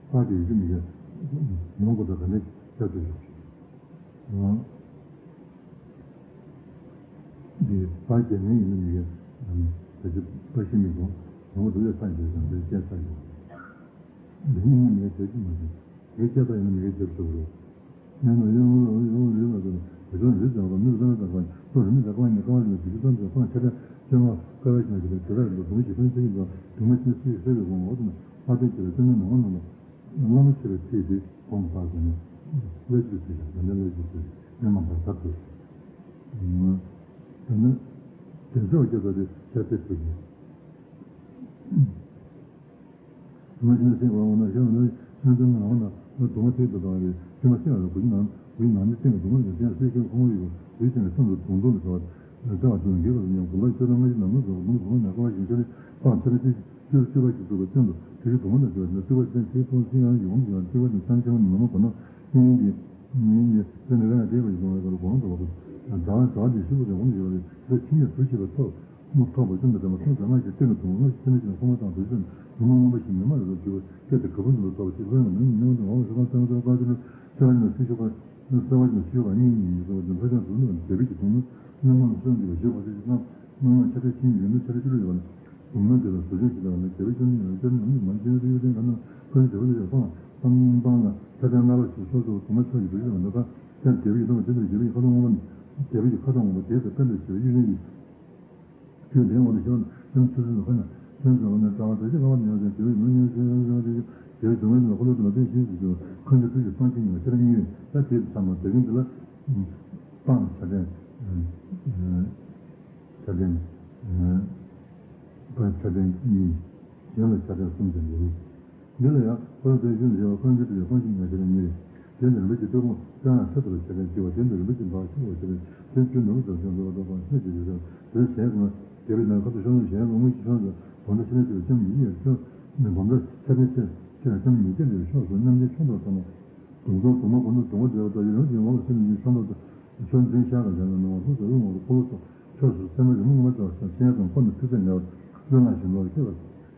པར་དེ་ཡོད་རྒྱུ་མི་རེད། ནོར་བུ་དང་དགའ་ལྡན་ཤ་ཚའི་ཕུལ་ཡོད། འདི་པར་རྒྱག་མཁན་ཡིན་ན་མི་གའི་ད་ཅི་པར་ཤི་མི་དགོས་ངོ་བོ་དུ་ལས་ས་ཡོད་ཀྱང་འདིར་སྐྱེས་ས་ཡོད། འདི་ནི་ངས་བྱེད་ཀྱི་མ་རེད། དེ་སྐྱེས་ས་ཡིན་ན་མི་གའི་རྒྱབ་ཆོག་རོགས། ཡང་ན་ཡང་ལ་ཡང་ལ་ཡང་ལ་དེ་ཚོ་རིགས་ཀྱང་ག་མི་རིགས་ཀྱང་ག་ལོ་རིགས་མི་ཀྱང་གང་ཉིད་གང་ལ་དེ་ཚོ་ཙམ་དུ་སྤང་ཆ་ལ་ཅན་མ་ཀ་བ་ཞིག་ན་ཞིག་ལ་དེ་ལ་ལོ་དུང་ཞིག་ལ་ཅི་ཡིན་ཀྱང་དུང་མ་ཅན་སུ་ཡིས་ཟེར་བའི་དགོངས་འོག་ཏུ་ན་ལྷ་ལྡན་གྱི་ལ་ཅན་མ་ནང་མ་ནང་ལ། བླ་མ་ཆེ་བའི་ཚིག་དེ་གོང་དུ་བཏགས་ནས་བླ་བརྒྱུད་ཚིག་དང་དགེ་འདུན་བླ་བརྒྱུད་ཚིག་མི་མང་དང་ཟབ་ཏུ། དེ་ནི་དེ་ཚོ་སྐྱེ་ས་དེ་ཤ་ཚའི་ཚིག་ཡིན། དུ་མ་ཤིང་སེང་བ་འོ་ན་ཤ་འོ་ན་ཤ་ཚའི་ནང་འོ་ན་ལ་དུ་མ་ཚིག་ཏུ་བཏང་བའི་ཤི་མ་ཤི་བ་ལ་བུ་ཡི་ནང་བུ་ཡི་ནང་མི་སྟེང་གི་དུ་མ་ལ་སྟེང་སྲིད་ཤིང་ཁོང་བུ་ཡི་བུ་ཡི་སྟེང་གི་སྟེང་དུ་དུང་དུང་ལ་བྱ་བ་ལྟ་བ་དུ་འགྱུར་བ་ཉམས་དུ་མ་ཤི་ལ་མ་ཤི་ནམ་ལ་བཟོ་བ་དུ་མ་དུ་མ་ནག་པ་ཤིང་ཤ་ལི་སྤང་ཚེ་ལ་ཤི། སྤྱིར་སྤྲུལ་པ་ཞིག་བསྒྲུབ་པའི་སྟེང་དུ་དེ་བཞིན་དུ་མ་ནས་བརྗོད་ན་སྤྲུལ་པ་ཅན་དེའི་ཕུང་ཤིང་ཡང་ཡོངས་ཀྱི་སྤྲུལ་པ་ནི་སེམས་ཅན་མི་མ་གོ་ན་ཤིང་ཡིན་གྱི་མི་ཡིན་གྱི་དེ་ནི་རང་ཡང་བསྡད་པ་ཞིག་གཏོང་བའི་སྐབས་ལ་གོ་ལོང་དུ་བབ་པ་དང་བྲལ་བ་བྲལ་བ་དེ་ཤུགས་ཀྱིས་ཡོངས་ཀྱི་ཡོད་རེད། དེ་ལ་ཁྱིམ་ནས་དུ་ཞིག་ལ་ཐོག་མོ་ཐོག་པ་ཅུང་ཟད་དྲན་པ་སོང་ཙང་སྔར་གྱི་སྟེང་གི་དུང་སྔར་གྱི་ཚེ་ནས་ཀྱང་ལྷུང་བ་དང་དུ་ཞིག་ནི་དུང་མ་མངོན་པ་ཞིག་མི་སྨྲ་རེ་རོ་ཞུ་བ་སྐད་དེ་ག་བུ་ནི་ལ་ཐོག་པ་ཅིག་ལྷོད་ཡོང་ནས་མི་མངོན་དུ་འོང་བ་ཞུ་བ་སེམས་ཀྱི་ཐོག་པ་ཅིག་ལ་ཚེ་བ་ནི་སྲིད་ཞུ་བ། གསོལ་བ་ནི་ཞུས་པ་གཉིས་གཉིས་ཡིན་ཟེར་བ་དེ་ལྷོ་ཕྱོགས་སུ་ནི་རྒྱལ་པོའི་གི་དུང་མོ་སྣང་བ་ལ་སོན་འདུས་པ་ཞེས་པ་ཞིག་གནང་། སྣང་བ་ཆ་ཕྲ་ཆེན་ཡོད་མེད་ཆ་ཕྲ་ཆུ་ལུག་ཡོད་པ་ནི་དུང་མོ་དེ་ལ་བཟོ་སྐྱོན་ཞིག་ལྟ་བ་ནི་རྒྱལ་པོའི་ཆུ་ནི་ཡང་སྐྱོན་ནི་མང་ཆེན་རིགས་ཡོད་དེ་ག་ན་ཁོ་ནི་རྒྱལ་པོ་ལ་ཡང་སྤང་སྤང་སྤང་ལ་ཆ་ཕྲ་ལྔ་པ་ཞིག་སོ་སོ་དུང་མོ་ཆོས་ཀྱི་བུ་ཞིག་ལ་འདོད་པ་དེ་རྒྱལ་པོའི་གི་ཁ་དོག་ངོ་མ་རྒྱལ་པོའི་གི་ཁ་དོག་ངོ་མ་དེ་ཚོ་དཔེ་འདྲ་ཞིག་གཡུ་ལེན་གྱི། ཆོས་ལྡན་འོག་ཏུ་ཤོར་ནས་སེམས་ཚུལ་ཚུལ་དུ་ཁ་ནས་སེམས་ཚུལ་འོག་ནས་གྲགས་པ་དྲག་ཤོས་ལྷག་པར་དུ་ཡང་ཟེར་དེ་བས་མི་ཉུང་ཤོས་ཡང་ཟེར་བ་དེ་ཡང་དེ་བས་དུང་བས་ནི་འཁོར་ལོ་དུ་མ་བསྟན་ཤིང་ཟེར་གྱི་ཁོང་གི་ཚུལ་གྱི་སྤང་ཆེན་ཉུང་ཤོས་ར་གཉིས་ཡོད་ད་དེ་ཚང་མ་དེ་རིང་འདི་ལ་སྤང་ཆ་ཕྲན་ཆ་ཕྲན་སྤང་ཆ་ཕྲན་གཉིས་གཞན་ལ་ཆ་ཕྲན་གསུམ་ཙམ་ཡོད། འདི་ལ་ཡང་འཁོར་ལོ་དེ་བཞིན་བཞེས་པ་སྤང་ཆེན་དུ་ཡང་སྤང་ཆེན་ཉུང་ཤོས་ར་གཉིས་རེད། དེ་ནི་རིན་པོ་ཆེ་སྟོད་ཁུང་བཙན་ལ་ཚེ་ཐུབ་པ་ཆ་ཕྲན་གཅིག་པ་དེ་ནི་རིན་པོ་ཆེ་འབག་ཆུ་བ་ཆ་ཕྲན་དེ་ཆུ་ནུབ་དང་ཤོང་འགྲོ་བ་དང་པང་ཤེས་ཀྱི་རེ་རེ་དེ་གཞན་ཀུན་རྒྱལ་པོའི་ནང་ཁ་དུ་ཤོང་ནུབ་གཞན་ཀུན་དངུལ་གྱི་ཤོང་དུ་གོང་དུ་ཤེས་ཀྱི་ལྕམ་ཡིན་ཡང་ཤོག་ནི་གོང་དུ་ཆ་ཕྲན་ཆེ་ཆེ་ལྕམ་ཡིན་ཀྱི་ལས་ཤོག་སུ་རྣམ་རྒྱལ་ཤོང་དུ་བཏང་བ། དུང་དུང་དུང་མ་གོང་དུ་དུང་བ་མཛད་པ་ལྟར་ཡུལ་ལུང་གི་ངོ་ལ་སེམས་ཀྱི་ཤོང་དུ་ཤོར་འཛིན་ཤར་བ་གཞན་ལ་ནང་བ་ལྷུག་ཏུ་དབུ་ངོ་རུ་འཁོར་ལོ་སོགས་ཕྱོགས་སུ་སེམས་མ་རི་མོ་ངོ་མ་ལྟར་ཤར་ཤེས་དང་འཁོར་ནས་ཐུགས་སེམས་ངལ་བ་བློ་ལངས་ཤིང་ལོག་སྐྱེ་བ།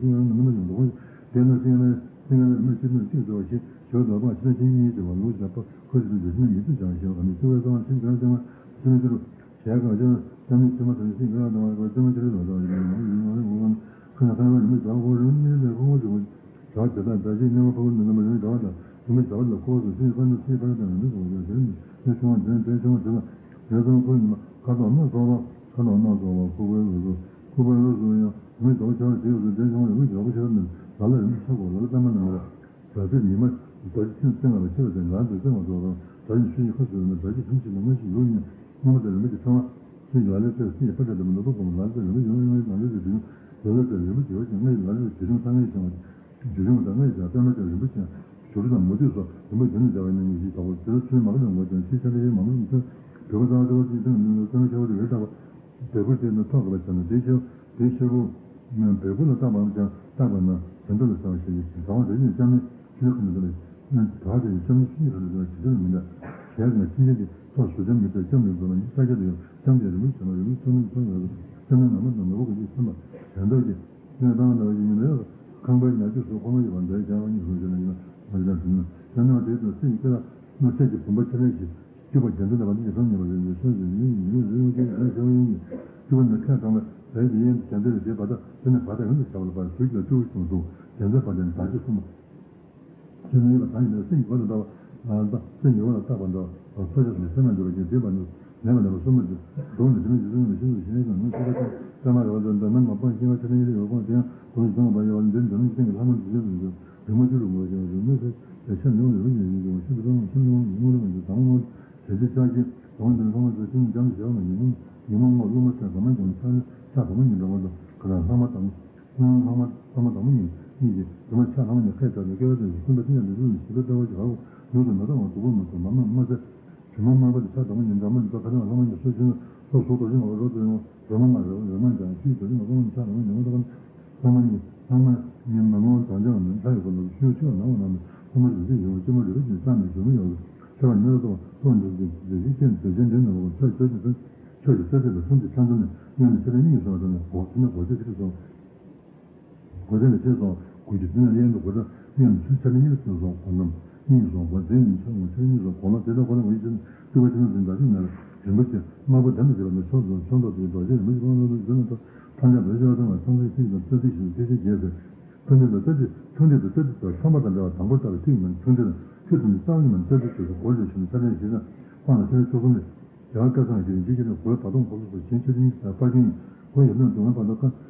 ཅི་ཡང་མི་སྣང་བ་ཡོངས་རྫོགས་ཤིང་། དེ་ན་ཏིང་ངེ་འཛིན་ཏིང་ངེ་འཛིན་མི་ཤེས་མི་ཤེས་འདྲ་བ་ཞིག་ཞོ་དོག་པ་ཤེས་ཅིང་གཉིས་ཀྱི་བ་ལུགས་བྱ་བ་ཁོ་ཞིག་ཏུ་འདུ་ཤེས་ཉིད་དུ་བྱང་ཞིང་ཨ་ནི་ཆུ་བའི་གསང་བ་ཆེན་པོའི་ལྟེ་བ་ཆེན་པོ་ཆེན་པོའི་ཕྱི་རུ་ཞལ་གང་ཆེ་ན་ལྟད་མོའི་ཕྱི་མ་དང་ཤིང་གང་དང་བ་ལྟད་མོ་ཆེ་རིགས་ལ་དང་ཡིན་ཡང་ཡིན་ཡང་ཡིན་ཡང་ཁོ་ན་ཁ་བ་རིན་པོ་བྱ་བ་ཁོ་རིན་གཉིས་ལས་ཁོ་ཁོ་ཞིག་བྱ་བ་དེ་དག་འདྲ་ཞིག་སྣང་བ་ཕ་བུ་ནི་ནམ་རིང་བྱ་བ་དང་རིན་པོ་བྱ་བ་ལ་ཁོ་སུ་ཚེ་ཕ་ནི་ཚེ་ཕ་དང་རིན་པོ་བྱ་བ་དེ་ནི་དེ་ཆུང་བ་དེ་དེ་ཆུང་བ་དེ་ལ་དེ་ཚང་ཁོ་ཡིན་མ་ཁ་དོག་སྣ་ཚོགས་པ་ཁ་དོག་སྣ་ཚོགས་པ་ཁུ་བའི་ལོ་སུ་ཁུ་བའི་ལོ་སུ་ཡང་རིན་པོ་བྱ་བ་ཆེ་བ་དེ་སུ་དེ་ཆུང་བ་རིན་པོ་བྱ་བ་ཆེ་བ་ནི་ལ་ལ་རིན་པོ་ཆེ་གོ་ལ་ལ་པད་མ་ནང་ལ། བདག་ཚེ་ཉི་མ། རྡོ་རྗེ་ཐེམ་བཙན་ལ་ཆེ་བ་དེ་ལ་འདོད་བཙན་མ་རྫོགས་རང་བདག་ཉིད་ཆོས་ཉིད་ཁ་བཟོས་ན་བདག་གི་ཐམས་ཅད་ནང་མ་ཞིག་ཡོད་ཉིད་སྔོན་མ་དང་རིན་པོ་ཆེ་ཚང་མ་ཚེ་ལ་ལས་ཚེ་སྲིད་ཕ་ཁ་དེ་མ་ནོར་བུ་གོང་ལ་ཚེ་རིན་པོ་ཡོང་ཡོང་ལ་ལས་ཚེ་བྱུང་ལ་ལས་ཚེ་རིན་པོ་ཆེ་བ་ཅན་ལྔ་ཡི་ལ་ལས་ཚེ་བྱུང་ཚང་ངེས་ཀྱང་བྱུང་ཡོང་དང་ངེས་ཀྱང་པད་མ་ཅན་རིན་པོ་ཆེ་ཞུ་རུ་དང་མུ་ཏིག་སོགས་རིན་པོ་འདི་ནི་བྱ་བའི་ནང་ཉིད་ཀྱི་བདག་པོ་དེ་ལ་ཚུལ་མ་ག་དང་ངོ་ཅན་ཤེས་བྱ་ལ་ཡོད་མ་མོ་ཚོས་བོད་པ་ཚང་བ་ཚེ་བ་ཅན་ཚང་ནི་ཚེ་བ་ཆེ་བ་རིག་པའི་བཏགས་པ། འབྲས་བུ་དེ་ནི་ཐོབ་དགོས་པ་བྱས་ན་དེའི་ཕྱིར་དེའི་ཕྱིར་བུ། འབྲས་བུ་ལ་བཏགས་པའམ་ཀྱང་བཏགས་པ་ན་དོན་དུ་ལ་བྱ་བ་ཞེས་བྱ་བ་དེ་ཉིད་ཅང་མེད་ཕྱིར་ཁ་མི་འདུག་ལ། དོ་དེ་ཉིད་ཅང་མེད་ཕྱིར་ཁ་མི་འདུག་ལ་ཇི་ལྟར་མི་འདྲ། གལ་ཏེ་ན་སེམས་ཅན་གྱི་ཐོག་ཟུར་ཙམ་མི་ཚེ་སྐྱབས་མི་འགྲོ་བ་ཉིད་ས་སྐྱ་དུ་ཡང་སྐྱབས་མེད་རིན་པོ་ཆེ་མ་རིན་པོ་ཆེ་མ་ཚོགས་ཡོད་ལ་སེམས་ནང་ན་མ་དང་ནོར་བུ་གི་ཅིག་སེམས་པ་གཞན་དག་གི་གནས་སྟངས་འདྲ་བ་ཞིག་ཡིན་ན་ཡང་ཁང་པའི་ཉག་གཅིག་སོགས་ཁོ་ན་ཡོད་པ་འདྲའི་བྱ་བ་ཉིད་སོགས་ཞེ་ན་ཡིན་ན་མ་ཞེ་ན་དུས་ན་དེ་ནང་དེའི་དུས་སེམས་ཀྱི་སྐྱེ་བ་སྣང་སྲིད་ཀྱི་བུམ་པ་ཆེ་ལས་ཞིག་སྤྱོད་པ་རྒྱ་མཚོ་ལ་བ་འདི་ཉིད་ལ་ཉེ་བ་ཡོད་མེད་ཤོད་ཅིང་ཡིན་ཡིན་ཡིན་ཡིན་ཡིན་ཡིན་ཡིན་ཡིན་ཡིན་སྤྱོད་པ་ནི་ཁས་བླངས་པ་རེད་ཀྱི་ཡིན་གཞན་དེ་ལ་དེ་བར་དུ་དེ་ནི་བར་དུ་ཡོངས་སུ་བྱ་བ་ལ་བར་དུ་ཡོད་ཀྱང་སྤྲུལ་སྐུ་བྱུང་འདུག་རྒྱ་མཚོའི་བར་དུ་ནི་བདག་ཅེས་གསུངས་པ། ཅེས་ནི་ཡོད་པ་དང་ཡིན་ན་སེམས་ཀྱི་སྒོ་ལ་བཏགས་པ་ལ་བཏགས་སེམས་ཀྱི་སྒོ་ལ་བཏགས་པ་འདྲ་བ་ཚོགས་ཆོས་སུ་སེམས་ལ་འཇུག་པ་ཅན་དེ་བར་དུ་ལེན་པ་ལེན་པ་གསུམ་པ་དེ་སྒྲུང་ནི་དེ་ནི་ཇི་ལྟར་ཡིན་པ་ཤིན་ཏུ་ཞེ་ནས་ཀྱང་ངོ་ཤེས་པ་དང་བསྟན་མ་རེད་བ་དང་འདྲ་མིན་མ་སྤངས་ཤེས་པ་ཆ་ནས་ཡིད་ལ་ཡོད་དགོངས་དེ་ཡང་སྒོ་ནས་སྦྱོང་བ་ཡོད་པ་འདིར་འདི་ནི་སེམས་ཀྱི་ལྷ་མོ་འདི་ལྟར་དུ་འདུག་རིག་མ་བཅུ་རུ་ངོ་ཤེས་པ་དང་མི་ཚེ་ལས་ཆ་མྱོང་རིག་པ་ཉིད་ཀྱི་ངོ་ཤེས་པ་དང་སེམས་ཀྱི་ངོ་ཉིད་སྔོན་ལ་ངོ་ཤེས་དང་ངོ་བྱས་རྗེས་ཆགས་ཀྱི་དང་འདིར་ལྷག་མ་ཚོས་ཤིན་ཏུ་འཇམ་དུ་བྱ་བ་ན་ཉོན་མོངས་ཉོན་མོངས་ངོ་བསླུ་མ་ཆགས་གང་མ་ཀྱང་ཆགས་ཆགས་གང་མ་ཉིད་འདྲ་བ་དང་ག་དང་ལྷག་མ་དང་། སྣང་ལྷག་མ་ལྷག་མ་དང་པོ་ཉིད་གཉིས་ཀྱིས་དུ་མ་ཆ་ལྷག་མ་ཉིད་ཁས་བྱ་སྟེ་སྐྱེ་བ་དང་ཞིང་ཀུན་པ་ཏིང་ངེ་འཛིན་ནི་ཞིག་པའི་ལྟ་བ་ཞིག་ཧ་གོ་ལུགས་དང་མི་འདྲ་བ་སྡུག་པོ་མ་སོགས་མ་སྨྲ་མ་སྨྲ་ཚེ། དྲི་མ་མ་འབབ་ཏུ་ཆ་དང་པོ་ཉིད་འདྲ་མ་འདྲ་ཁ་ཐག་ལྷག་མ་ཉིད་སོ་བཞིན་སོ་སོ་རྡོ་རྗེ་མ་བ་རོ་ཏོ་ཡོང་རོ་མ་ང་རོ་རོ་མ་ཀྱང་ཤུལ་རྡོ་རྗེ་མ་ཀོང་ཆ་ལྷག་མ་ཉིད་འདྲ་ལྷག་མ་ཉིད་ལྷག་མ་ཉིད་ལྷག་མ་ཉིད་མ་ངོ་དང་ཅང་མིན་ལྷ་ཡི་གོ་ལ་ཤུལ་ཆོས་ནང་བ་ནང་མི་ལྷག་མ་རིག་པའི་ཡོང་ཅི་མ་རིག་པ་ཅིག་བསམ་ནས་སྒྱུ་མ་ཡོང་ལ་ཆེ་བ་ཉིད་ལ་སོགས་པ་ལྟོ་འདི་ཚོ་ཅིག་ཅིག་ཅིག་ཅན་དོན་ཆེན་འདི་ནང་བ་ཆོས་ཆོས་ཀྱི་ཚུལ་ཆོས་ཀྱི་རྩ་ཚིག་ལ་གསུམ་གྱི་ཆ་འཛོམས་ནས་སྔོན་ནས་ཆེ་ལས་གཉིས་སུ་བ་དང་ནས་གོ་ཆེ་ན་གོ་ཆེ་ཁྲི་སོགས། གོ་ཆ་ནས་ཆེ་སོགས་གོ་རྒྱུ་དེ་ནས་གཡས་འདུག་གོ་ཆ་གཡོན་ནས་ཆེ་ཆ་ནས་གཉིས་སུ་སོགས་གོ་རྣམས་གཉིས་སོགས་གོ་ཆེ་གཉིས་ཆ་ངོ་ཆེ་གཉིས་སོགས་གོ་ལོ་དེ་ལྟར་གོ་ལོ་ངོ་ཡི་ཆེ་ནས་སྤྲུལ་པ་ཆེ་ན་འཛིན་བདག་ཅིག་ན་རིན་པོ་ཆེ་དམར་པོ་དམ་དུ་བྱེད་པ་ནི་ཕྱོགས་རྫོགས་ཕྱོགས་མདོག་དེའི་རྡོ་རྗེ་རིན་པོ་ཆེ་དབང་ལུང་དུ་འཛིན་ལ་ཐོབ་ཐང་ཆ་བོད་ཆེ་བ་ཚང་བ་ཚང་ཚིག་གཅིག་དང་རྩ་ཚིག་བཞི་ཐེག་ཆེན་བརྒྱད་ཟེར། ཐུན་ལྡན་དང་རྩ་ཚིག་ཐུན་ལྡན་དང་རྩ་ཚིག་དང་ཚང་པ་དང་འདྲ་བ་དང་པོར་བཏགས་པའི་ཚིག་ཡིན་ན་ཐུན་ལྡན་དང་ཆོས་ཐམས་ཅད་རྩ་བ་ཉིད་མ་རྩ་ཚིག་ཆོས་སུ་གོ་ཞེས་ཞུ་ན་ཐ་དད་ཞེ་ན་སྤང་ལ་ཐ་དད་ཆོས་གསུམ་ལས། རྒྱལ་བ་བསྐལ་བཟང་གི་འཇིགས་ཀྱི་ནི་སྒོའི་བར་སྟོང་འཁོར་ལོ་སོགས་གཞན་ཆོས་ཅན་གྱི་ས་པར་ཅན་སྒོ་ཡོད་ན་སྡུག་བསྔལ་བར་དོ་ཀ་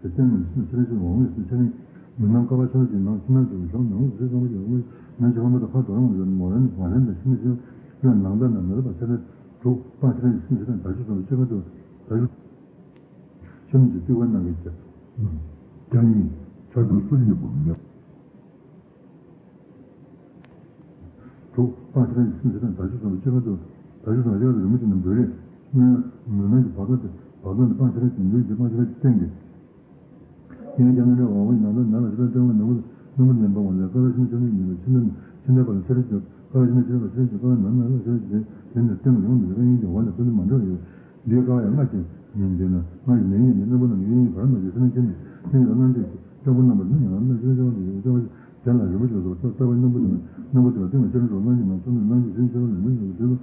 ཟེར་སྟེང་ནས་ཤིན་ཏུ་ཆེ་རིང་ཆེ་འོང་མེད་ཟེར་ཆེ་རིང་མི་སྣང་ཀ་བ་ཆེན་པོ་ཅིག་ནང་ཕྱི་ནང་གི་གཞུང་ནང་ཟེར་ཙམ་པ་ཡོད་མེད་ནང་ཆེ་བ་མ་དང་ཁ་དོག་རང་ཡོད་མོ་རང་ནི་མ་རན་ལ་ཤིན་ཏུ་ཆེ་རིང་ནང་ལྟ་ན་མི་རབ་པ་ཆེ་རིང་དྲུག་པ་ཆེ་རིང་ཤིན་ཏུ་ཆེ་རིང་ད་ཅི་ཙམ་པ་ཆེ་བ་དུ་ད་ཅི་ཆེ་རིང་གི་སྤྲུལ་པ་རྣམས་ཀྱི་ཆ་རྒྱ་ཡིན་ཆ་དུ་སུ་ཡིན་པ་མེད། དྲུག་སྤང་ཆ་ར་ཡི་སེམས་ཞེ་སྡང་དག་ཆོས་སམ་པའི་སྤྱོད་པ་དུ་དག་ཆོས་སམ་པ་ཡག་ལ་རི་མོ་ཅན་ནི་འབོད་རེས། སྔོན་མོས་ནང་གི་བག་ལ་དེ་བག་ལ་ནི་སྤང་ཆ་ར་ཅན་འདུལ་གྱི་སྤང་ཆ་ར་ཅན་བསྟན་གྱི། ཡང་ཀྱང་ནི་རེ་བ་འོ་ཡི་ནང་ལ་ནང་ལ་ཞེ་སྡང་སྟོན་པ་ནང་ལ་སྣུམ་པ་ལེན་པ་འོང་ལས་ཀ་ལ་ཤིན་ཆེན་པོ་ཡིན་པ་ཤིན་ཏུ་ཤིན་ཏུ་པ་ལ་ཆ་ར་ཅན་ཀ་ལ་ཤིན་ཆེན་པོ་ཆ་ར་ཅན་ཀ་ལ་ནང་ལ་ཆ་ར་ཅན་དེ་ནི་སྟོན་ཡོང་འདུག་ཀ་ཡིན་ཀྱང་འོ་ན་ཀུན་ཏུ་མ་འགྲོ་ཡོད། འདིའི་ཀ་བ་ཡང་སྔ་ཕྱི་ཉིད་འདི་ན་སྔ་ཕྱི་ནས་ཡིན་ནི་རྣམ་པ་རྣམས་ཡིན་ཡིན་བར་མ་ཞིག་སེམས་ཅན་ནི་སེམས་ཀྱི་རྣམ་འདྲེས་ཀྱི་སྐྱོ་པོ་རྣམ་པ་ནི་ཡང་རྣམ་ཅན་ཅན་ཅན་ཅན་ལ་རིན་པོ་ཆེ་སོགས་ལྟ་བ་རྣམ་པ་དང་རྣམ་པ་དང་སྟེང་ལ་ཅན་སོགས་རྣམ་ཅན་མ་ཚོགས་ནས་རྣམ་ཅན་སེམས་ཅན་ལ་རིན་པོ་ཆེ་སོགས་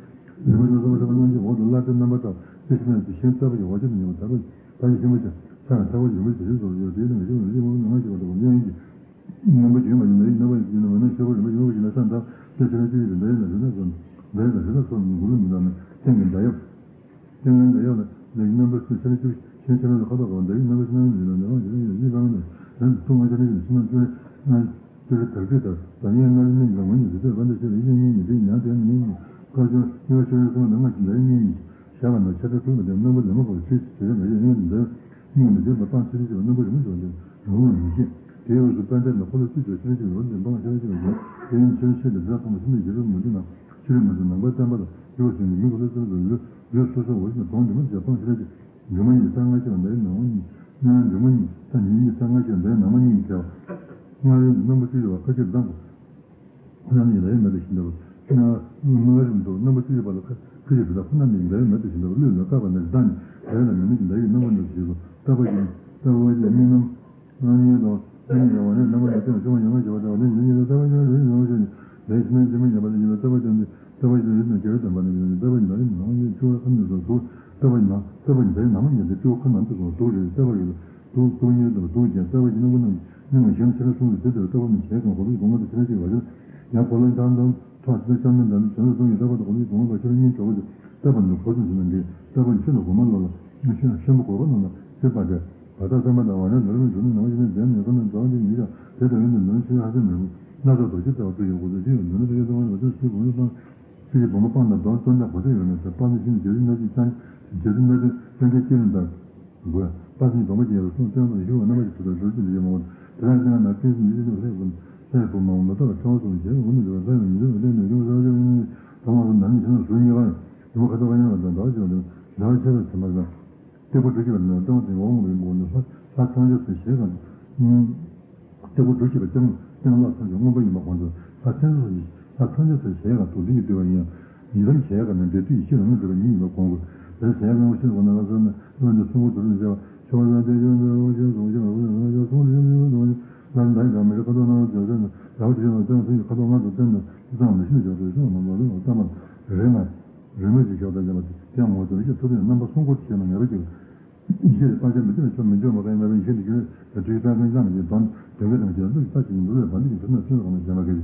རིན་པོ་ཆེ་སོགས་རྣམ་ཅན་འོག་ཏུ་བླ་བྲེ་རྣམ་པ་དང་དེ་ཕྱི་ནས་ཀྱི་གཞན་ལྟ་བ་ཡི་འོག་ཅན་ཉེ་བ་ད་རུ་ད་ཡི་རིན་པོ་ཆེ་ས་ཡང་ལྟ་བ་ཡི་རིན་པོ་ཆེ་སོགས་ཡོད་དེ་ནི་ངེས་ཤེས་ལ་རིན་པོ་ཆེ་སོགས་རྣམ་ཅན་ཞེས་པ་དང་གོ་འདི་ཡིན་གྱི། རྣམ་པ་བྱེད་མ་ཡིན་པའི་རྣམ་པ་ཡིན་ན་མ་ནི་ཤེས་པ་རིན་པོ་ཆེ་ཡིན་པ་ཞིག་ལ་ས་འདྲ་དེ་ཕྱིར་ན་ཅི་ཡིན་ཟེར་འདའ་ཡིན་ན་ཞེ་ན་སོགས་འདའ་ཡིན་ན་ཞེ་ན་སོགས་ནི་མགུར་མི་འདའ་ན་སྟེང་གི་འདའ་ཡབ། སྟེང་གི་འདའ་ཡབ་ལ་འདའ་ཡི་རྣམ་པ་སུ་ཕྱིར་ན་ཅི་ཞེན་ཆེ་ན་ཁ་དོག་གང་འདའ་ཡི་རྣམ་པ་ཕྱིར་ན་ཡིན་ན་ནི་མ་ཞེ་ན་ཡིན་ཡིན་རང་ནི་རང་གི་ཐུགས་མ་ཆེ་ན་ཡིན་ཕྱིར་ན་ཅི་ན་ཅི་རེ་དག་ཅི་དང་ད་ཡིན་ན་ལི་ནི་ཡིན་ལ་ངོ་ཉིད་ཟེར་ཏེ་བ་འདའ་ཤེས་ལ་ཡིན་ཉིད་ཉིད་དེ་ཉག་དེ་ཉིད་ཉིད་བཀའ་བརྒྱུད་ཡོད་ཤེས་ཡོད་སོང་ན་ང་ཞིག་འདའ་ཡི་ཉིད་ཉིད། བྱ་བ་ན་ཆ་ཚང་ཐུག་ལ་དེ་རྣམ་པ་ལེན་མ་དགོས་ཅེས་བྱེད་རེ་མ་བྱེད་ཡིན་འདི། སྙིང་ནི་འདོད་པ་སྤང་ཕྱིར་བྱེད་པ་རྣམ་པ་རིན་པོ་ཆེ་བ་འདི་རང་ལུགས་མི་ཤེས། དེའི་དབུས་སུ་དཔལ་ལྡན་ལ་འཁོར་ལོ་བཅུ་བཅུ་ཤེས་ཀྱི་ཡོད་འདི་འབངས་ཤེས་ཀྱི་ཡོད་དེ་ཡིན་ཕྱིར་ཤེས་པའི་བཟའ་ཕུང་ལ་སེམས་ནི་རྒྱུ་རུ་མི་འདུག་ན་ཕྱི་རོལ་མ་བྱུང་ནང་པའི་བསྟན་པ་ལ་རྒྱུ་བ་ཟིན་ནས་མི་འཁོར་ལོ་ཚུལ་དུ་ལུས་ལུས་སོ་སོ་འོ་ཞིག་གདོང་འདི་མ་བྱས་སྤང་ཕྱིར་གྱི་སྒྱུ་མ་ཡིན་གསང་སྔགས་ཤེས་པ་འདའ་ཡི་ནང་མ་ཡིན་སྣང་སྒྱུ་མ་ཡིན་ས་ཉིད་ཡིན་གསང་སྔགས་ཤེས་པ་འདའ་ཡི་ནང་མ་ཡིན་བྱས་པ། སྔར་ཡོད་རྣམ་པ་བཅུ་ཡོད་པ་ཁ་ཅིག་བཟང་པོ། རྣམ་གཉིས་ལ་ཡང་མེད་དུ་ཞིག་འདུག་ན། སྔར་རིམ་དུ་རྣམ་པ་བཅུ་ཡོད་པ་ལ་ཁ་ཁ་ཅིག་བཟང་པོ་རྣམ་གཉིས་ལ་ཡང་མེད་དུ་ཞིག་འདུག་ལུས་ལ་བཀག་པ་ནི་བཟང་ནི་ལ་ཡང་ལ་མེད་ནི་ཞིག་འདའ་ཡི་རྣམ་པ་འདུག་ཞེས་སོ་ལྟ་བ་ཡིན། ལྟ་བུ་ཡི་རྨི་ལམ། རྣམ་གཡེང་དང་། རྣམ་གཡེང་ཡང་བ་ནས་རྣམ་པ་ལ་སྟོན་བྱུང་བ་ཡང་ན་བྱ་བ་ལྟ་བ་ནི་ཉིན་ཉིན་ལ་ལྟ་བ་ཡང་རེ་ཡོང་བ་ཞིག་ནི་ལས་ཕྱི་ནང་ཕྱི་མ་ཉམས་པ་ལ་ཉིན་ལ་ལྟ་བ་ཙམ་ནི་ལྟ་བ་ཡི་རིགས་ནི་རྒྱལ་བའི་དམ་པ་ནི་ཡོད་ནི་ལྟ་བ་ཡི་ནང་ནི་ནང་ཉིད་སྤྲུལ་པ་ཁམས་ནི་སོགས་སུ་ལྟ་བ་ཡི་ནང་ལྟ་བ་ཡི་ནང་མ་ཉིད་དེ་སྤྲུལ་པ་ཁམས་ནང་དུ་སོགས་སྡུག་རེད་ལྟ་བ་ཡོད་ལ་སྡུག་སྡུག་ཉིད་དང་སྡུག་ཅན་ལྟ་བ་ཡི་སྣང་བ་རྣམས་སྣང་བ་གཞན་ཕྱི་ར་གསུམ་དུ་དེ་ལྟར་ལྟ་བ་ནི་བྱས་ཀྱང་གོ་ལུགས་སྡུག་བསྔལ་དང་ཕྱི་ར་གཅིག་པ་ཡོད་ཡང་གོ་ལུགས་དང་དང་ཐོག་ཚད་ཅང་མིན་དང་བྱང་ཆུབ་གསུམ་གྱི་ལྟ་བ་དང་གོ་ལུགས་སྡུག་བསྔལ་དང་ཕྱི་ར་གཉིས་གྲོགས་པོ་དེ་ལྟ་བ་ནི་གོ་ཚུལ་ཟིན་ན་འདི་ལྟ་བ་ནི་ཆོས་ལ་གོ་མ་ལོག་ལ་ཤན་པ་གོ་བ་རྣམས་ལ་ཤེས་པ་སྟེ། བ་དག་བསམ་པ་དང་བ་ནས་ནོར་བུ་འབྱུང་ནི་ནང་བཞིན་ལྡན་ནས་ཁོ་ན་འདྲ་བ་འདི་ཉིད་ཀྱང་དེ་ལྟ་བུའི་འདི་ནོར་ཆེ་ཧ་ཅང་མི་རུང་སྣ་ཚོགས་རྡོ་རྗེ་ལྟ་བུ་སྤྲུལ་ཡང་དགོས་ཚུལ་ཅི་ཡང་མི་རུང་དེ་ཡང་དོན་ལ་བ་ནོར་ཆེ་སྲིད་བུ་མོ་སྤང་སྲིད་ཀྱི་བུ་མོ་སྤང་ན་གདོན་སྟོན་ལ་གོ་ཚོད་ཡོད་ན་དེ་སྤང་ཚེ་ཤིན་ཏུ་རྒྱལ་སྲིད་སྣ་གཅིག་ཀྱང་རྒྱལ་སྲིད་སྣ་གཅིག་ཀྱང་རྒྱལ་སྐྱེ་རིང་དང་དགོས། དཔལ་སྲིད་སྡོམ་པ་ཅན་ཡང་གསུང་སྟོན་པ་ཞུ་བ་རྣམ་པ་ཞིག་ཐུབ་པའི་གྲོལ་གྱི་ལས་མང་བ་དེ་ལ་ཀྱང་ན་ཀུན་གསུམ་ཡིད་བཞིན་དུ་ལྷའི་བུ་ལྷའི་བུ་མ་འོངས་མ་ཐོག་ལ་ཚོགས་སུ་མཇལ་བའི་འོ་ནི་འདུལ་བ་ལྷ་ཡང་ཉིད་དུ་ལྡན་ནས་ཀྱང་བཟའ་བཅའ་བའི་ཐོག་མ་སུ་ནམ་ཞིག་ན་ཟུར་གཉིས་ཀ་ཡང་ཡུམ་ཁ་དོག་ཁ་ཉང་ལ་དང་འདྲ་བ་ཅིག་ལ་འདྲ་བ་ཆེ་བར་ཐིམ་པ་དང་། སྟེགས་བུ་གྲུ་བཞི་པ་ནི་སྟོང་ཞིང་འོག་མ་ཡིན་པ་ནི་ལྷ་ལྷ་ཐམས་ཅད་སུ་ཞེས་གང་། སྟེགས་བུ་གྲུ་བཞི་པ་སྟེང་སྟེང་ལ་ཐམས་ཅད་མངོན་པ་ཡིན་པ་གོང་དུ་ལྷ་ཐམས་ཅད་སུ་ལྷ་ཐམས་ཅད་སུ་ཞེས་གང་དུ་འདི་ཡི་བསྡུས་པ་ཡིན་ཡང་ཡི་དམ་ཞེས་གང་ནི་འབྲས་དུས་ཡེ་ཤེས་ལ་མངོན་འདུས་པ་ཉིད་ཡིན་པ་གོང་དུ་ལས་ཞེས་གང་ཞེས་གོང་ན་ལྷ་ས་ནི་ལྷ་འདི་གསུང་པོ་དུ་རུ་མཇལ་བ་ཆོས་པ་ལ་དེ་ཡོན་ཏན་རོ་ཅན་གསུང་ཅན་རོ་ཅན་རོ་ཅན་གསུང་ཅན་རོ་ཅན་ལ་ནི་ད་གང་མི་རེ་ཁ་དོག་ནང་བརྗོད་ཚད་ནི་ལ་བ་ཅན་ལ་ལྟ་བ་ཚུལ་གྱི་ཁ་དོག་ལྔ་དང་ལྡན་ནི་ཙམ་མི་ཤེས་བརྗོད་ཚད་ཤོག་ནང་ལ་ལུས་པ་ཙམ་པ་རེ་ང་རེ་ངོས་ཀྱི་ཞོགས་དང་ལྡན་པ་དེ་ཡང་ངོ་སྤྲོད་ཀྱི་ཐུབ་པའི་རྣམ་པ་གསུམ་སྐོར་བྱས་ན་ངེས་པ་ཅིག་ཡེ་ཤེས་སྤང་བྱ་མི་མཐུན་པའི་ཕྱོགས་མི་འཇོག་མ་ཁ་ཡིན་ན་རིན་ཆེན་གྱི་རྒྱུད་ལ་དུས་དང་ཀུན་ཀྱང་གི་དོན་དོན་ཀུན་དང་བཅས་ལུགས་ཀྱི་ས་ཞིག་ཡིན་འདུལ་བའི་བར་འདི་ཡི་ཕུལ་ན་ཚུལ་དང་ནི་བྱས་མ་ཁ་ཡིན།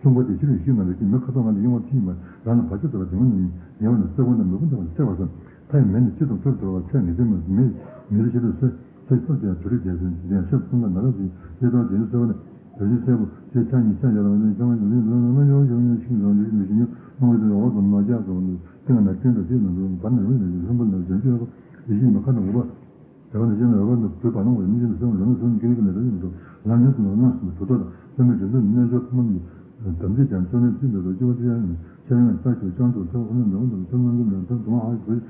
གསུང་པོ་དེ་ཕྱི་རོལ་ཡེ་ཤེས་ངང་ལས་ཀྱི་མི་ཁ་དོག་ལྔ་ལས་གཡེང་བ་ཕྱིན་པ་རང་ལ་བར་ཆད་ཐོབ་པ་དེ་ངོ་ནི་ཉེ་བ་ནི་སེ་གོལ་དང་མི་བུ་འདྲ་བར་ཆད་པ་སོགས་མཐའ་ཡི་མེ་ནི་ལྕི་དང་ཚུར་དོར་བ་ཚད་ངེས་ཅན་མི་མེ་མེ་རི་ཤི་དུ་སོད་སོད་ཚོད་ཀྱང་དུ་རིག་རྒྱལ་སོན་ཅི་ལྡན་ཤབ་གསུམ་ལ་ན་རབ་ཀྱི་ཡེ་དང་དེ་ནི་སེ་བ་ནི་བོད་ཀྱི་སེ་བུ་ཞེས་ཆ་གཉིས་ཆ་ཡ་དང་ལྡན་ཤང་ལ་ལུས་ལ་ན་ཡོ་ཡོ་ཡོ་ཤིང་ལ་ལུས་ལུས་ཤིང་ཡོ་རྣོ་བའི་དེ་འོག་ཏུ་ནོ་རྒྱ་དང་སྟེང་ན་སྟེང་དུ་སྟེང་ན་འགྲོ་བར་ན་རུ་ནི་ལྷུན་པོ་ལ་བྱོན་ཆོས་ཡེ་ཤེས་མི་ཁ་དང་འོག་པ། དེ་བ་ནི་གཞན་ལ་རོལ་པ་ནི་བུ་བར་སྣང་བའི་སྙིང་རྗེ་ལ་སེམས་རོལ་ན་སེམས་ཀྱི་ཀུན་ནས་རེ་ཡིན་འགྲོ། ལམ་རིམ་སུ་ནོར་སྣང་སུ་གྲུབ་ཐོབ་དང་སེམས་མེད་འདྲེན་ཚུལ་རྣལ་འབྱོར་ཕུང་པོ་ནི་དམ་ཚིག་ཀྱང་བཅོམ་ལྡན་འདས་ཀྱི་ལྟ་བུ་ཆེ་བ་དེ་ཡང་ཆེ་ཡང་ལྟ་ཞིག་ཅང་ཐུག་ཐོག་ཁོ་ན་འདོན་དང་སེམས་ནང་གི་འདོན་ཐུབ་དུ་མ་ཧ་ཞིག་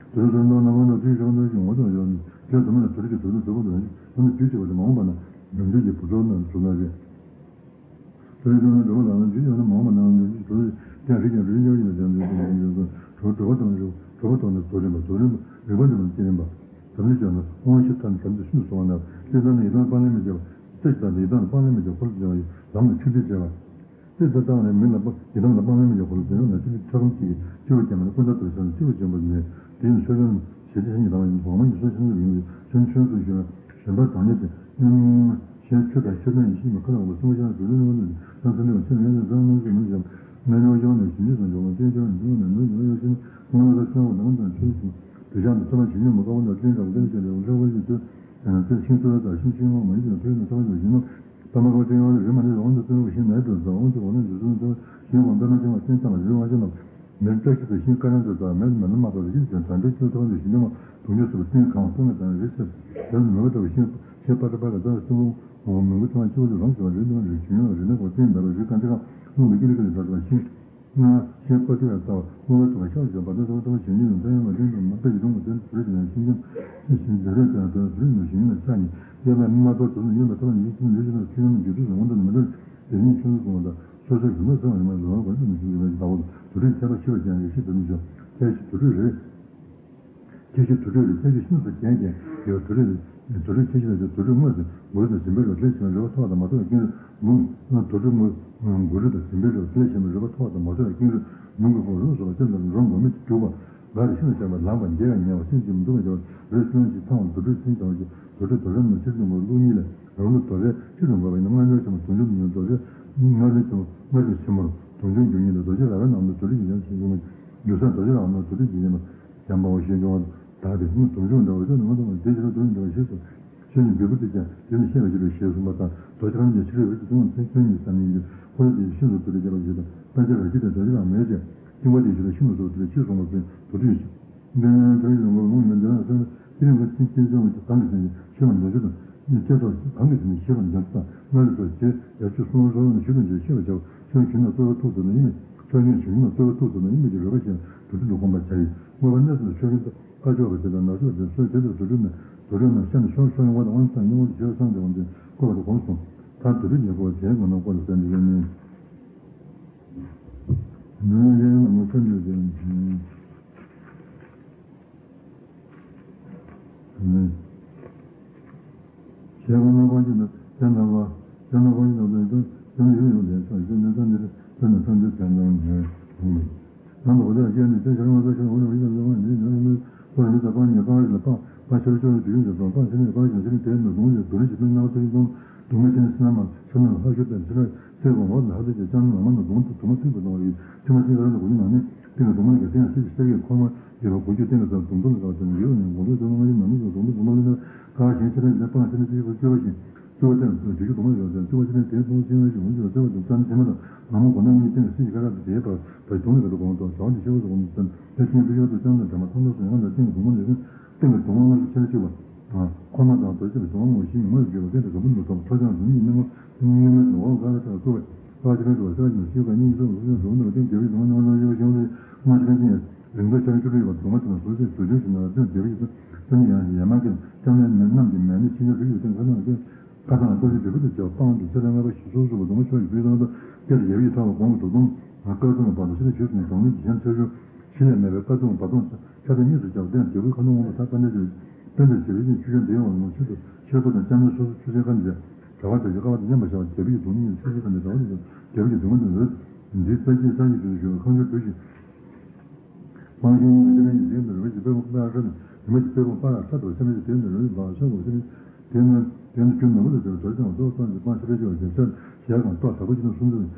དུ་རེ་ཟུར་འདོན་ན་མ་འདོན་དུས་ཞོག་འདོན་ཞིག་ངོ་ཐོག་ཡོད་ནི་དེ་དུ་མ་ལ་དུ་རེ་གི་དུ་རེ་དུ་པོ་འདོན་ཞིག་དུ་མ་དུས་ཆེ་བ་དེ་མ་འོངས་པ་ན་འདོན་དུས་ཀྱི་བུ་ཚོ་ན་དུ་ན་རེ། དེ་ལས་བྱུང་བའི་འགྲོ་བ་ལ་ནི་རྒྱུ་ཡོད་ན་མ་འོངས་པ་ན་ནི་རྒྱུ་དེ་ཡང་རིགས་ཀྱང་རིགས་ཀྱང་ཡིན་པ་དེ་ནི་འགྲོ་བ་དང་རིགས་གྲོལ་བ་དང་ནི་དོ་རིམ་པ་དོ་རིམ་རིག་པ་འདི་མ་སྐྱེ་རིམ་པ་དམ་ཚིག་ཅན་ནི་དབང་ཤེས་ཐམས་ཅད་ཤིན་ཏུ་སོང་བ་ན་ཏེ་ད་ནི་ཡི་དམ་སྤང་བླང་མི་བྱེད་པ་ཏེ་ཞིག་དང་ཡི་དམ་སྤང་བླང་མི་བྱེད་འཁོར་དུ་འབྱུང་བའི་ལམ་ལ་ཆིག་སྒྲིལ་བྱེད་པ། ཏེ་ད་ལྟ་བ་ནི་མི་ལ་ཡི་དམ་ལ་སྤང་བླང་མི་བྱེད་འཁོར་དུ་འབྱུང་བ་ན་ཏེ་ཚེ་རབས་གཅིག་གི་སྐྱེ་བོ་སྐྱེ་མ་ནི་ཀུན་ད་དུ་སོང་ནས་སྐྱེ་བོ་སྐྱེ་མ་ནི་དེ་ཡི་ཆོས་ཀུན་ཞེས་བྱ་ཞིང་དང་བ་ཡིན་གོང་མ་ཉིད་སོགས་ཤིན་ཏུ་ཡིན་པའི་ཆོས་ཆོས་སུ་ཞུ་བ། གཞན་པ་དང་ཉིད་དེ། གཞན་ཆོས་དང་ཆོས་དོན་ཡེ་ཤེས་མི་ཁ་ལ་འོ་སྲུང་བ་ཤ་དུ་ལུ་ནི་འོ་ནི་ལ་སེམས་ལ་ཆེ་ཡོད་ནས་བཟང་ངན་སུ་མི་འཇོག་མེད་ཉོ་ཡོང་ནས་ཞིང་ལས་སུ་འཇོག་མ་བསྟན་ཆོས་འཇོག་ནས་མི་ཉོ་ཡོང་ཞིང་སྔོན་ལ་ཤོང་བ་ནང་དང་ཆོས་སུ་དུ་ཞག་ཏུ་ཐོབ་པ་ཇི་སྙེད་མི་དགའ་བ་དང་བསྟན་དང་བསྟན་བྱེད་ལས་འོ་ལྷ་བ་ཡི་དུ་དེ་ཤིང་ཐུ་བ་དང་ཤིང་ཤིང་ངོ་མ་ཡི་དང་ཐུ་ཡོད་ནས་ཐོབ་པ་དང་ཞིང་ནོ། པདྨ་གོ་ཏི་ཡང་རི་མ་ནི་འོང་དུ་སྟོན་པ་ཤིང་ནས་དུ་དང་འོང་དུ་འོང་ནས་དུ་སོང་དུ་ཤིང་འོང་པདྨ་ཅན་མ་སྟོན་ཙམ་ལ་རི་བ་ཅན་ལ། མེར་བཀྲ་ཤིས་དང་ཤིང་ཀ་ར་འདི་དག་མེར་མེར་ན་མ་དག་རི་ཅན་དང་འདྲེ་ཅུ་ཐོག་ནས་ཤིང་འདི་མ་དུང་ཆུ་སུ་སྟེང་གང་སྟོང་ངེ་དང་རི་སེར་དེར་མེ་བ་ལྟ་བུ་ཤིང་ཤིང་པ་ཏྲ་པ་ལ་ལྟ་བུ་སྟོང་འོང་མེ་བུ་ཐང་ཆུ་བ་རི་རང་ཞིང་རི་ནང་རི་ཤིང་ཡང་རི་ནང་གོ་སྟེང་འདབ་རི་གང་ཏི་གང་རླུང་གི་ཀི་ལི་ཀི་ལི་ལྟ་བུ་ཤིང་ང་ཤིང་པ་ཏི་ལ་ལྟ་བུ་རླུང་བ་ཐུག་པ་ཤག་ཞོག་པ་ཏི་ཐོག་ཐོག་ཤིང་ཉིད་ལ་ལྟ་ཡང་མ་བསྟན་དང་མ་པེ་ཡི་རུང་བ་དེར་དུ་རི་ཅན་ཤིང་ཀྱང་ཤིང་ཞིང་དེ་རེ་ཀྱང་དེར་དུ་རི་ནང་ཤིང་ཡང་ལ་ཆགས་ནས་ཡོད་པ་མ་གཏོགས་དུ་ནི་ཡོད་པ་ཐོག་ནས་ཡིད་ཀྱི་ལུས་ཀྱི་ནང་ཤིང་ཡང་འཇུག་དུས་ལ་འོང་དུ་ནི་མི་འདོད། དེ་ཉིད་ཆུང་ངུ་སོང་བ་དང་སོ་སོའི་རྒྱུ་ནོར་ཚང་བ་ཡིན་པ་ལོ་ལོན་གོ་ནས་ཀྱི་ཡོད་པའི་བདག་པོ་དུ་རིགས་ཁྱད་པར་ཤེས་པ་ཅན་ཡེ་ཤེས་དུ་མི་འཇོག་ཁྱད་ཆོས་དུ་རིགས་རེད། ཁྱད་ཆོས་དུ་རིགས་རེད། ཁྱད་ཆོས་ཤིན་ཏུ་རྒྱན་ཅན་ཡོད་དུ་རིགས་དུ་རིགས་ཁྱད་ཆོས་དུ་རིགས་དངོས་སུ་མགུལ་དུ་འཛིན་པའི་རོ་ལས་བྱུང་བའི་རེ་བ་ཐོག་དང་མ་ཐོག་ཀུན་མུ་དུ་རིགས་མུ་མགུལ་རིགས་དུ་འཛིན་པའི་རོ་ལས་བྱུང་བའི་རེ་བ་ཐོག་དང་མ་ཐོག་ཀུན་མུ་གི་ཕུང་རོ་སོགས་ཅན་དང་འགྲོ་འགོག་མེད་དུ་གྱུར་པ། འགའ་རེ་ཤིན་ཏུ་བྱམས་པ་ལངས་པ་འགྱེལ་བ་ཉེ་བ་སེམས་ཀྱི་མི་འདུག་པ་འཇོག་རེ་སྐྱོན་གྱི་ཚང་བ་དུ་སྤྲུལ་ཚིག་དང་གི་དུ་སྤྲུལ་དོ་རེ་ནི་ཕྱིར་དུ་འགོར་ལུགས་གཉིས་ལས་རང་ལུགས་དོ་རེ་ཕྱིར་དུ་འགོར་བ་ཡིན་ན་སྔར་འགྱུར་ཆེན་མོ་དུང་ཕྱུར་མི་ཉུང་དོ་རེ་སྔར་ལས་ཆེན་མོ་སྔར་ལས་ཆེན་མོར་དུང་ཕྱུར་འགྱུར་ཉིད་ལ་རྡོ་རྗེ་ར་བའི་ནང་དུ་དུ་རེ་ཡིན་ཡང་ཕྱིར་དུ་འགྱུར་ས་རྡོ་རྗེ་ར་བ་ནང་དུ་རེ་ཡིན་ན་བྱམས་པའོ་ཞེས་འབྱུང་བ་དག་སྟེ་ནི་དུང་ཕྱུར་འདྲ་བ་ཞེས་ནི་མ་དང་བ་དེ་ཕྱིར་དུ་འགྱུར་ཞེས་སོ། ཆོས་ཉིད་འབྲས་བུ་སྟེ་ཀྱང་དེ་ནི་ཤེས་པར་བྱེད་པའི་ཞེས་གསུངས་པ་དང་རྡོ་རྗེ་རང་གི་ཕྱི་རོལ་རིགས་ཀྱི་དོན་མཚན་ཁྱོད་ཉིད་ཙམ་ཡིན་གྱི་འཁོར་ལོ་དེ་ཤིན་ཏུ་དུ་རེ་རྒྱས་པར་བྱེད་པ་དཔལ་ཆེན་རབ་རྒྱས་པའི་རྡོ་རྗེ་རང་མེད་ཅིང་། སྐྱེ་བ་དེ་ཕྱིར་ཤིན་ཏུ་རྫོགས་པའི་ཕྱིར་གསུངས་པ་ཀུན་དུ་སྤྲུལ་ཞིང་། འདི་ནི་དོན་ཡོད་ལུང་ལུང་མི་འདི་ན་སོན་ཏེ་རིང་གི་ཚིག་སྐྱེས་སྦྱོང་གི་གང་གི་ཚིག་ཤེས་པར་འགྱུར་ཚུལ་དང་། སྐྱེས་སོགས་གང་གི་ཚིག་ཤེས་པར་འགྱུར་ཚུལ་དང་། སྔར་ལས་སོགས་ཀྱི་ཡར་ཆུ་སོང་སོང་ནས་ཤུལ་དུ་འཇུག་ཤེས་པར་བྱའོ། ཆོས་མཁྱེན་ན་རྩོལ་བ་ཐུག་ཚུལ་ནི་ཡིན་མིན། ཆོས་མཁྱེན་བྱུང་ན་རྩོལ་བ་ཐུག་ཚུལ་ནི་ཡིན་མིན་གྱི་རོལ་པ་ཞིག་དུ་དུ་ལུ་གོམས་པར་བྱ་ཡི། མངོན་པ་གནས་སུ་ཆོས་མཁྱེན་ཏོ། དཀའ་ཕྱོགས་པ་དེ་དང་ནག་ཕྱོགས་དེ་སོགས་དེ་ལྟར་དུ་སྤྲུལ་ནས་དུ་སྤྲུལ་ནས་ཤ་ནི་ཤོར་ཤོར་ཡོང་བ་དང་དབང་དང་སྙིང་པོ་དེ་ཆོས་སངས་རྒྱས་དབང་ཆེན་བསྐོར་བ་དང་གོམས་སོང་། མཐར་དུ་སྤྲུལ་ཉེར་མཁོ་བ་དེའི་ངོ་ན་བསྐོར་ལ་གསལ་འདི་ཡོད་མིན། མི་ཡོང་ཡང་ངོ་ཚ་འདོད་ཀྱང་མི། ཐམས་ཅད་ཕན་ཚུན་ཉོན་མོངས། ནང་དུ་འོ་ད་སྐྱེ་ནས་ཅན་ཤར་མ་ས་ཤར་འོ་ན་འོ་ཡིན་ན་ལོ་མ་ནི་ནི་ནི་ལོ་རེ་མི་ས་པང་ཉེ་ཀ་ཞིག་ལ་པང་པ་ཤར་ཅོ་རེ་དུས་ཡུན་ཟེར་སོང་པང་ཤར་ནས་ཀ་ཞིག་ཤར་ནས་དེ་ནས་ཟུང་ནས་དུ་རེ་ཞིག་ཏུ་ཉག་ཚེ་ཡིན་སོང་དུ་མ་ཤར་ནས་སི་ན་མ་ཤར་ན་ལ་ཧ་ཤུ་ཏན་ཤར་ན་ཚེ་གོང་འོག་ལ་ཧ་ཏུ་ཅེ་ཅང་ན་མ་ན་དུ་མ་དུ་དུ་མ་ཚིག་གི་དང་བ་ཡིན་ཚིག་མ་ཚིག་ག་ར་ན་གུ་ཡིན་ན་ནི་ཏིང་གི་དུ་མ་གི་ཏིང་ཚིག་གི་ཤར་གི་འཁོར་མ་ཡོད་པ་དགུ་བཅུ་ཏིང་གི་ས་དུམ་དུམ་གི་ཀ་ཏན་ཡོད་ནས་དགུང་ལོ་བཅོ་ལྔ་ཡིན་ན་ནི་དུ་དུ་དུ་མ་ལ་ན་ཀ་ཞིག་ཤར་ན་ལ་པང་ཤར་ན་ཚིག་གི་སྤྱོད་པ་ཞིག་བརྩེ་བ་ལྟར་དུ་འཇུག་གི་དུ་མ་ཡོད་ཟེར། བརྩེ་བ་ཅི་ནས་དེའི་ཚོགས་ཅི་ཡང་ཞིག་འོང་ཞིག་བརྩེ་བ་དང་བརྩམས་ཚད་མ་དང་ལམ་མང་གོ་ན་གཉིས་སྟེང་གི་སྲིད་ཀྱི་ཀ་ར་དུ་དེའི་བར་བར་གྱོང་ལས་ཀ་དུ་གོང་དུ་བྱང་གི་ཤེས་པ་སོགས་ཀུན་ཏུ་དེ་ཕྱིན་པའི་ཡུལ་དུ་ཅང་དང་འདྲ་མ་ཐམས་ཅད་སུ་ཡང་དང་སྟེང་གི་གཟུགས་མ་ལས་ཀུན་སྟེང་གི་གཟུགས་མ་མངོན་ཤེས་ཆེར་གཅིག་པ་དང་འཁོར་མ་དང་རྡོ་རྗེ་ལ་གཟུགས་མ་མངོན་ཤེས་མངོན་གྱུར་པ་སྟེང་གི་གཟུགས་མ་མངོན་པ་ཁྲོ་ཆང་གཟུགས་གཉིས་སྣང་ངོ་སྣང་ངོ་མེད་དུ་འོག་ག་ར་ཆགས་སུ་བ་ས་ཆེན་པོའི་དུ་བ་ས་ཆེན་ཤེས་པ་གཉིས་སོགས་གཟུགས་ཀྱི་གཟུགས་མ་སྟེང་རྒྱལ་བའི་གཟུགས་མ་མངོན་ཤེས་ཆེར་གཅིག་པ་མངོན་ཤེས་ཀྱི་རིང་དུ་ཆེར་གཅིག་རིང་དུ་ཆེར་གཅིག་རིང་དུ་གཟུགས་མ་དེ་ན་གཟུགས་ཅན་དུ་ཆུང་ཞིག་ན་སྟེང་རྒྱལ་བའི་གཟུགས་མ་ཡང་ཡ་མ་ཀེན་ལྕམ་ནས་མེ་རྣམས་ཀྱི་མེ་ནི་ཕྱི་ཉ་བུ་ཡི་སྟེང་ཁ་ནང་ཀེན། ཁ་ཐང་སྟོབས་ཀྱི་འབྲས་བུ་དང་བཅས་པ་སྤང་དུ་ཚེ་རབས་ལྔ་པ་ཞི་སོ་སོ་བ་སྡོམ་ཆོག་ཡི་བུའི་ནང་དུ་སྐད་ཡབ་ཡིག་ཕྲ་བ་གོང་གི་དུག་སྡོམ་ཀར་སྡོམ་བར་དུ་ཤི་ལ་བཞུགས་སུ་གྲོང་ལུགས་ཀྱི་ཤན་ཚེ་ཤོར་ཤི་ལས་མེད་པའི་ཀར་སྡོམ་བར་སྡོམ་ཆ་ཚང་གཉིས་སུ་སྦྱར་བ་སྟེང་རྒྱལ་པོའི་ཁ་ནང་མངོན་པ་དག་པ་འདྲ་ཞིག་དཔེ་འདྲ་ཞིག་ལུས་ཀྱི་ཆུ་ཆེན་དེ་ཡང་ནོར་ཆུ་དུ་ཆེར་པོ་དང་ལྕམ་ནི་སོ་སོ་ཆུ་ཆེན་ཁ་ནས་བྱ་བྲལ་བ་དང་ཀ་བ་དང་མཉམ་པར་བཞག་པ་རྒྱལ་པོ་ཡི་སྡོམ་གཉིས་ཆུ་ཆེན་ཁ་ནས་བྲལ་བ་དང་རྒྱལ་པོ་ཡི་སྡོམ་ཁ་ནས་འོད་འདིའི་རྩ་ཆེན་ས་ཡི་དུས་སུ་ཞུ་བའི་ཁ་མཆུ་བུ་ཞིག་སྤང་ཞིང་ཉིན་ཁ་ནས་ཡིན་ནས་རོལ་གྱི་དཔེ་ཁོང་པ་ར་ཁྲ་ནས་རིམ་པ་གྱི་དཔེ་ཁོང་པ་ར་ཁྲ་དོ་ཤ་མེད་ཀྱི་དེ་ནས་རོལ་གྱི་འབག་ཤ་འོ་ཤ་མེད་དེ་ནས་དེ་ནས་རྒྱུ་ནོར་བུ་ལ་དེ་དོར་ཀྱང་རྡོ་གཏོང་གྱི་སྤང་ཤ་པའི་སྐྱེ་བ་ཅན་ཚར་ཞལ་གང་ལྟོ་དག་པོ་ཅི་ནས་སུམ་ཅུ་ཡང་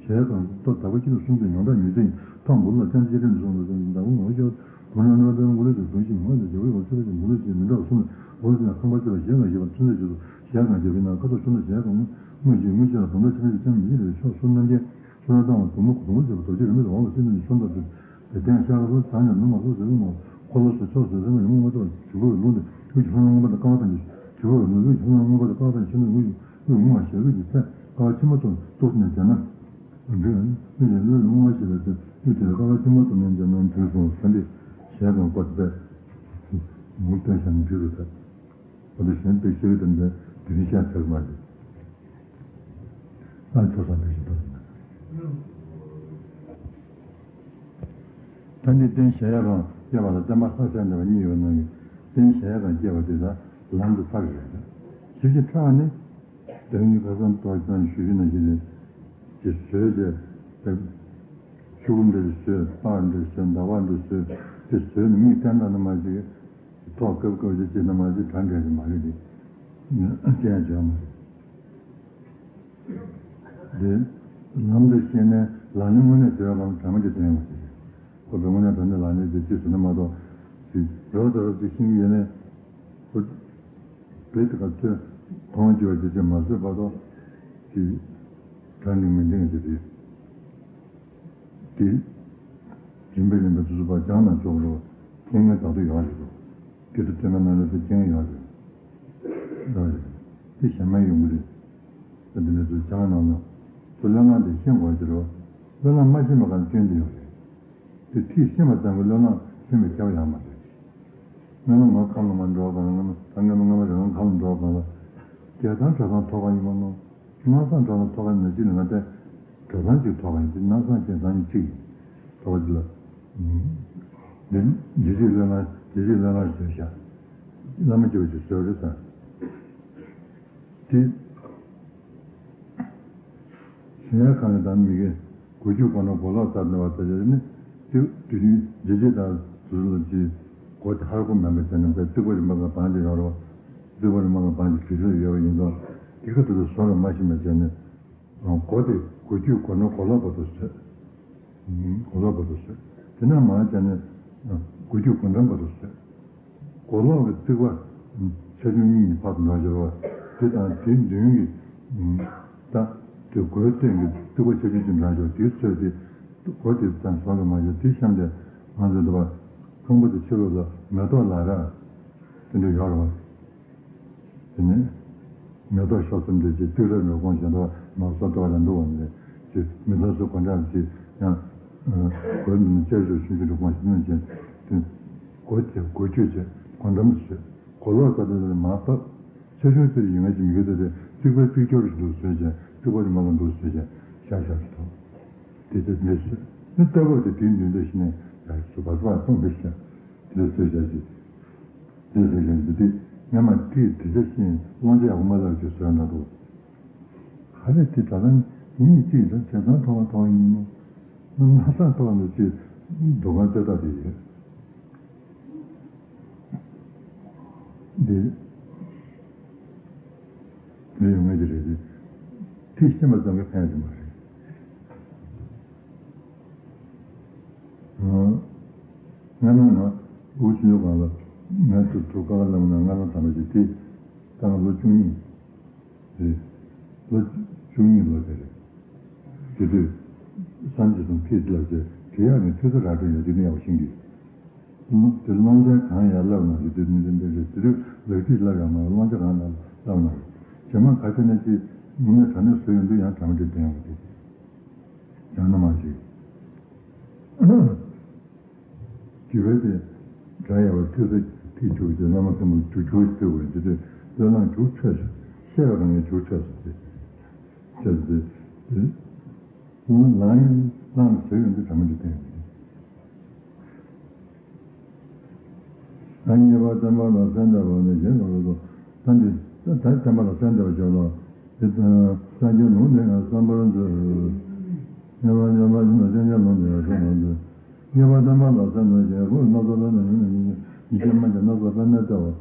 ཞལ་གང་ལྟོ་དག་པོ་ཅི་ནས་སུམ་ཅུ་ཡོངས་གྲགས་མི་ཚེ་ཡིན་ཐོག་འབུར་ལ་ཅན་ཅི་རིམ་སོང་ལ་ཅན་བདག་པོ་ངོ་ཤེས་བུ་ནོར་ནོར་དོན་འགུ་ལས་དེ་གཟུང་ཞིང་ངོ་ནས་རྒྱལ་བའི་འོ་ཚོད་ཀྱི་འགུ་ལས་ཀྱི་མི་འདྲ་བ་གསུམ་འོ་ཞིང་ཁང་པ་ཚོས་ཞལ་གང་ཞེས་པ་ཚུན་ལས་ཀྱི་ཞལ་གང་རྒྱལ་བའི་ནང་ཁ་དོག་ཆུ་ནས་ཞལ་གང་དངོས་ཀྱི་དངོས་གཞི་ལ་བུམ་པ་ཆེན་པོའི་ལྕམ་མི་ཡི་ལས་ཕྱོགས་སུ་རྣམ་རྒྱལ། ཕྱི་ལ་བཏང་བ་དུ་མ་དུ་མ་ཟེར་བ་རྡོ་རྗེ་རི་མོ་དང་འོག་ལ་སྲིད་ནི་ཤོམ་དང་བསྟུན། དེ་སྟེང་ཤར་ལ་བྱང་ཉ་ནུ་མ་ལོ་ཟེར་བའི་ནང་འཁོར་ལོ་ཟེར་ཕྱོགས་ཟེར་ཟེར་བ་ཡི་མུ་མ་ཐོག་དྲི་བོ་ལུང་དེ་དབུས་ཀྱི་ལྷ་ལ་མངོན་པ་དང་ཀ་བ་དང་གི་དྲི་བོ་ལུང་དབུས་ཀྱི་ལྷ་ལ་མངོན་པ་དང་ཀ་བ་དང་ཆེན་པོའི་དབུས་ཀྱི་དབུས་མུ་མ་ཞལ་དབུས་ཀྱི་ཚད་ཀ་བ་ཕྱི་མ་ཐོག་གཏུགས་ནས་བྱས་ན། འདི་ནི་དབུས་ཀྱི་ལྷ་ལ་མངོན་པ་ཞེས་པའི་ཚེ་དབུས་དེ་ལ་ཀ་བ་ཕྱི་མ་ཐོག་ནས་བྱས་ན་དུས་སོང་ས་འདི་ཞལ་གང་བཀོད་པས་མུ་སྟོན་བྱ་ནི་དུས་རུ་ཐལ། འོ་དེ་གཞན་དཔེ་ཤེས་རིག་དང་འདྲ་དེ་རིང་བཤད་ཚར་མ་རེད། ཨ་ཚོ་ས་འདྲ་ཞིག་འདུག་ན། ད་འདི་རྟེན་གཞལ་ཡས་ཁང་སྐྱེས་པ་ལ་བརྟེན་པ་ལྷ་སྲས་འདྲ་བ་གཉིས་ཡོད་ནང་གི་རྟེན་གཞལ་ཡས་ཁང་སྐྱེས་པ་དེ་དག་ལམ་དུ་ཐར་རེད། ཞིབ་ཅིང་ཕྲ་བ་ནི། དོན་གཉིས་ཁ་སང་ཏོག་ཙམ་ཞུ་རྒྱུ་ནང་བཞིན་རེད། ཅེས་བཟོས་རྗེས། ཤུ་གུ་འདྲ་ཞིག་བཟོས་པར་འདྲ་བཟོས་ཟླ་བ་འདྲ་བཟོས་དེ་བཟོས་ནས་མིག་བསྟན་སྟངས་ནི་མ་ཅིག་ཐོག་སྐབས་སྐབས་ཅིག་ཅིག་ནི་མ་ཅིག་གྲ་འགྲིག་གི་མ་རེད་དེ། སྐྱེ་ཡ་བྱུང་མ་རེད། དེ་ལམ་དུ་བཤད་ནས་ལག་ལེན་དངོས་གནས་བྱེད་པའི་ལམ་དྲང་མོ་ཅིག་དོན་ཡོང་བ་ཞིག་རེད། ཁོ་བོས་དངོས་གནས་དྲང་གནས་ལག་ལེན་དེ་ཅི་ཟེར་ན་མ་གཏོགས་ཅིག་རོབ་ཙམ་རོབ་ཙམ་ཤེས་ཀྱི་ཡོད་ནས་ཁོ་བོས་དེ་ག་ཚོད་མཐོང་རྒྱུ་བ་ཅིག་ཅིག་མ་བཟོས་བར་དུ་ཅིག་དྲང་གནས་མི་འདྲེན་ཞིག་རེད། དེ་རིམ་པས་རིམ་པས་དུས་སུ་བ་སྦྱང་ན་ཆོག་ལོ། རྐྱེན་ངན་དག་ཏུ་ཡོང་རེད་ལོ། སྐྱེ་སྒྲ་ཐོས་མེད་ན་ལ་དེ་རྐྱེན་ངན་ཡོང་རེད། ཡོང་རེད། དེ་གཞན་མ་ཡོང་གི་རེད། ད་འདི་ནས་ཚུར་སྦྱང་གནང་ན། ཚུར་བློས་བསླངས་དེ་ཤེས་དགོས་ཀྱི་རེད། བློས་བསླངས་མ་ཤེས་པའི་སྒང་སྐྱོན་དེ་ཡོང་རེད། དེ་ཐིག་ཤེས་པ་ཙམ་གྱིས་བློས་བསླངས་ཤེས་པའི་ཁྱད་པར་ཡང་མ་རེད། སྔོན་མ་ང་ཁམས་ལ་མ་འགྲོ་བ་གང་ལ་ད་སྔོན་མ་སྔོན་མ་རེ་རང་ཁམས་ལ་འགྲོ་བ་གང་ལ། རྒྱལ་ཐང་གྲྭ་ཚང་ཐོག་ཁ་ཡིན་པ་ནོ། ནང་སང་གྲྭ་ཚང་ཐོག་ཁ་ནང་བཞིན་ང་ཏེ་གྲྭ་ཚང་གཅིག་ཐོག་ཁ་ཡིན་དེ་ནང་སང་རྒྱལ་ཐང་གཅིག་ཡིན། ཐོག་ཁ་འདི་ལ། འདི་རྗེ་བཙུན་བློས་བསླངས་རྗེ་བཙུན་བློས་བསླངས་ཞེས་བྱ། བླ་མ་སྐྱེ་བོ་ཅིག་བཟོས་རེད་ཟེར། དེ། གཞལ་ཡས་ཁང་ནས་དང་མི་དགེ་གོ་རྒྱུ་གོ་ནོར་གོ་ལོག་ཟེར་ནས་བ་ཟེར་ནི་དེ་དུས་རྒྱུན་རྗེ་བཙུན་དང་དུས་ལ་ཅི་གོ་དེ་ཧར་གོ་མེད་པ་བྱས་ནས་བའི་རྩིག་པ་རིམ་པ་ག་བང་དེ་ཡོད་རོ། རྩིག་པ་རིམ་པ་ག་བང་དེ་དུས་ལ་ཡོད་པ་ཡིན་ཙང་དེ་ག་དུས་ལ་བཟོ་ར་མ་ཤེས་པ་བྱས་ནས་གོ་དེ་གོ་རྒྱུ་གོ་ནོར་གོ་ལོག་བར་དུ་བཟོས། གོ་ལོག་བར་དུ་བཟོས། དེ་ནས་མར་བྱས་ནས་གོ་རྒྱུ་གོ་འགྲམ་བར་དུ་བཟོས། གོ་ལོག་གི་རྩིག་པ་ཆ་ཆུང་གཉིས་གཉིས་ཕར་དུ་འགྲོ་བཞག་པ་དེ་དང་དེ་མདུན་གྱི་ད་དེ་གོས་སྟེང་གི་རྩིག་པ་ཆ་ཆུང་གཅིག་འགྲོ་བཞག་དེ་ཚོས་དེ་གོ་དེ་ཙམ་བཟོ་གི་མ་བཞག་དེ་གཤམ་དེ་ང་ཚོ་འདི་པ་ཁང་པ་དེ་ཕྱི་ལོགས་ལ་མེ་ཏོག་ལ་ར་དེ་འདྲ་ཡོད་རེད་བ། དེ་ནས་མེ་ཏོག་ཤོག་གསུམ་དེ་ཅིག་ཏུ་རེ་འགྲོ་གོང་བཞིན་དུ་མ་བཟོ་ཏོ་ར་འདུག་བ་ནས་ཅིག་མི་ཚོགས་སུ་གོ་འདྲ་ཅིག་ཡང་གོས་འདི་ནི་ཅེར་ཞོ་ཆུང་ཆུང་འགྲོ་གོང་བཞིན་ནས་ཅིག་དེ་གོ་དེ་གོ་ཆོད་ཅིག་གོ་འགྲམ་དུ་ཆོད། གོ་ལོག་ས་དེ་ལ་མ་བབས། ཆ་ཆུང་དེར་ཡིན་ང་ཅིག་མི་དགེ་དེ་རྩིག་པའི་པིག་ཅོར་ཞིག་འདུག་བཟོས་ཅིག་རྩིག་པ་རིམ་པ་ལ་འདུག་བཟོས་ཅིག་ཤ་ཤ་ཞིག་ཐོག་དེ་དེ་འདྲ་བཟོས། ནི་ལྟ་བུར་དེ་དེའི་མདུན་དུ་ཞིག་ནས་ཡར་སུ་བར་བར་སོང་བས་ཤ་དེ་འདྲ་བཟོས་བྱ་ཅིག་དེ་ཟེར་བཞིན་འདི་དེ་སྔ་མ་དེས་དེ་ཆ་ཤེས་དབང་ཆ་ཡག་པོ་མ་ལབ་ཀྱི་བཟོས་འདྲ་འདུག་ཧ་ལས་དེ་ད་ལན་ དེ་གཉིས་གཅིག་དང་བྱས་ཙང་ཐོག་མ་ཐོག་མ་ཡིན་ནོ། སྣང་སང་ཐོག་མ་ནོ་ཅིག་འགྲོ་གང་ལྟོས་ཐག་དེ་ཡོད། འདི། མི་ཡོང་ངེས་ཀྱི་རེད་དེ། ཐིག་ཤེས་པ་ཙམ་གྱིས་ཕན་ཡོད་མ་རེད། ང་ང་ང་འུ་ཆུ་ཡོད་གང་ལ་ང་ཚོ་ཐུག་ཀ་ལ་ལམ་ན་ང་ལ་དམ་པ་ཞིག་དེ་ད་ང་ལོ་བཅུ་གཉིས་རེད། ལོ་བཅུ་གཉིས་ལོ་དེ་རེད། དེ་དུས་སངས་རྒྱས་དང་ཕེབས་ལ་ཟེར་དེ་ཡག་ནས་ཐུགས་ས་ར་སྤྲོད་ཡོད་དེ་ནས་ཡག་པོ་ཤེས་ཀྱི། དེ་སློབ་ཚན་གང་ཡར་བསླབ་ན་ཞིག་དེ་ནི་དེ་འདྲ་རེད། དེ་དུས་ལག་ཁྲིད་བསླབ་ཡག་མ་སློབ་ཚན་གང་ཡར་བསླབ་ན་རེད། རྗེས་མ་ག་ཚོད་ནས་ཅི་ངུ་ནས་དྲ་ནས་བཟོས་ཡོང་དུས་ཡང་དྲ་མ་འདྲི་བསྟན་ཡོང་གི་དེ་ཡང་ན་མ་ཞིག་རྒྱུ་བས་དེ་དྲ་ཡག་པ་ཐུགས་ས་ཐིག་ཆུ་དེ་བླ་མ་མཁན་པོ་རྒྱུ་རྒྱུ་ཐུག་དགོས་དེ་དུས་བློས་བསླངས་རྒྱུ་འཕྲོད་སོང་། བཤད་པ་རང་ངས་རྒྱུ་འཕྲོད་སོང་དེ་བྱས་ཏེ་དེ། ལང་ལང་བཟོས་ཡོང་དུས་གྲ་མ་འདི་བསྟན་ཡོད། ད་ཉེས་པ་བསྟན་པ་ལ་སེམས་དད་པ་ནི་གཞན་ལ་རོགས་སོ། ད་འདི་ད་བསྟན་པ་ལ་སེམས་དད་པ་བྱོས་ལ། དེ་ལྟར་སངས་རྒྱས་ལུང་འདི་ཡང་བསམ་པར་མཛོད། ཉེས་པ་ཉེས་པ་ཡིན་ན་སངས་རྒྱས་ལུང་འདི་ཡང་བསམ་པར་མཛོད། ཉེས་པ་བསྟན་པ་ལ་སེམས་དད་པ་བྱོས། རོགས་སྣ་ཚོགས་ལ་ནི་ཡིན་ན་ཡིན་ཡིན་གྱི་མ་ཀྱང་སྣ་ཚོགས་པད་མའི་ལྟ་བ།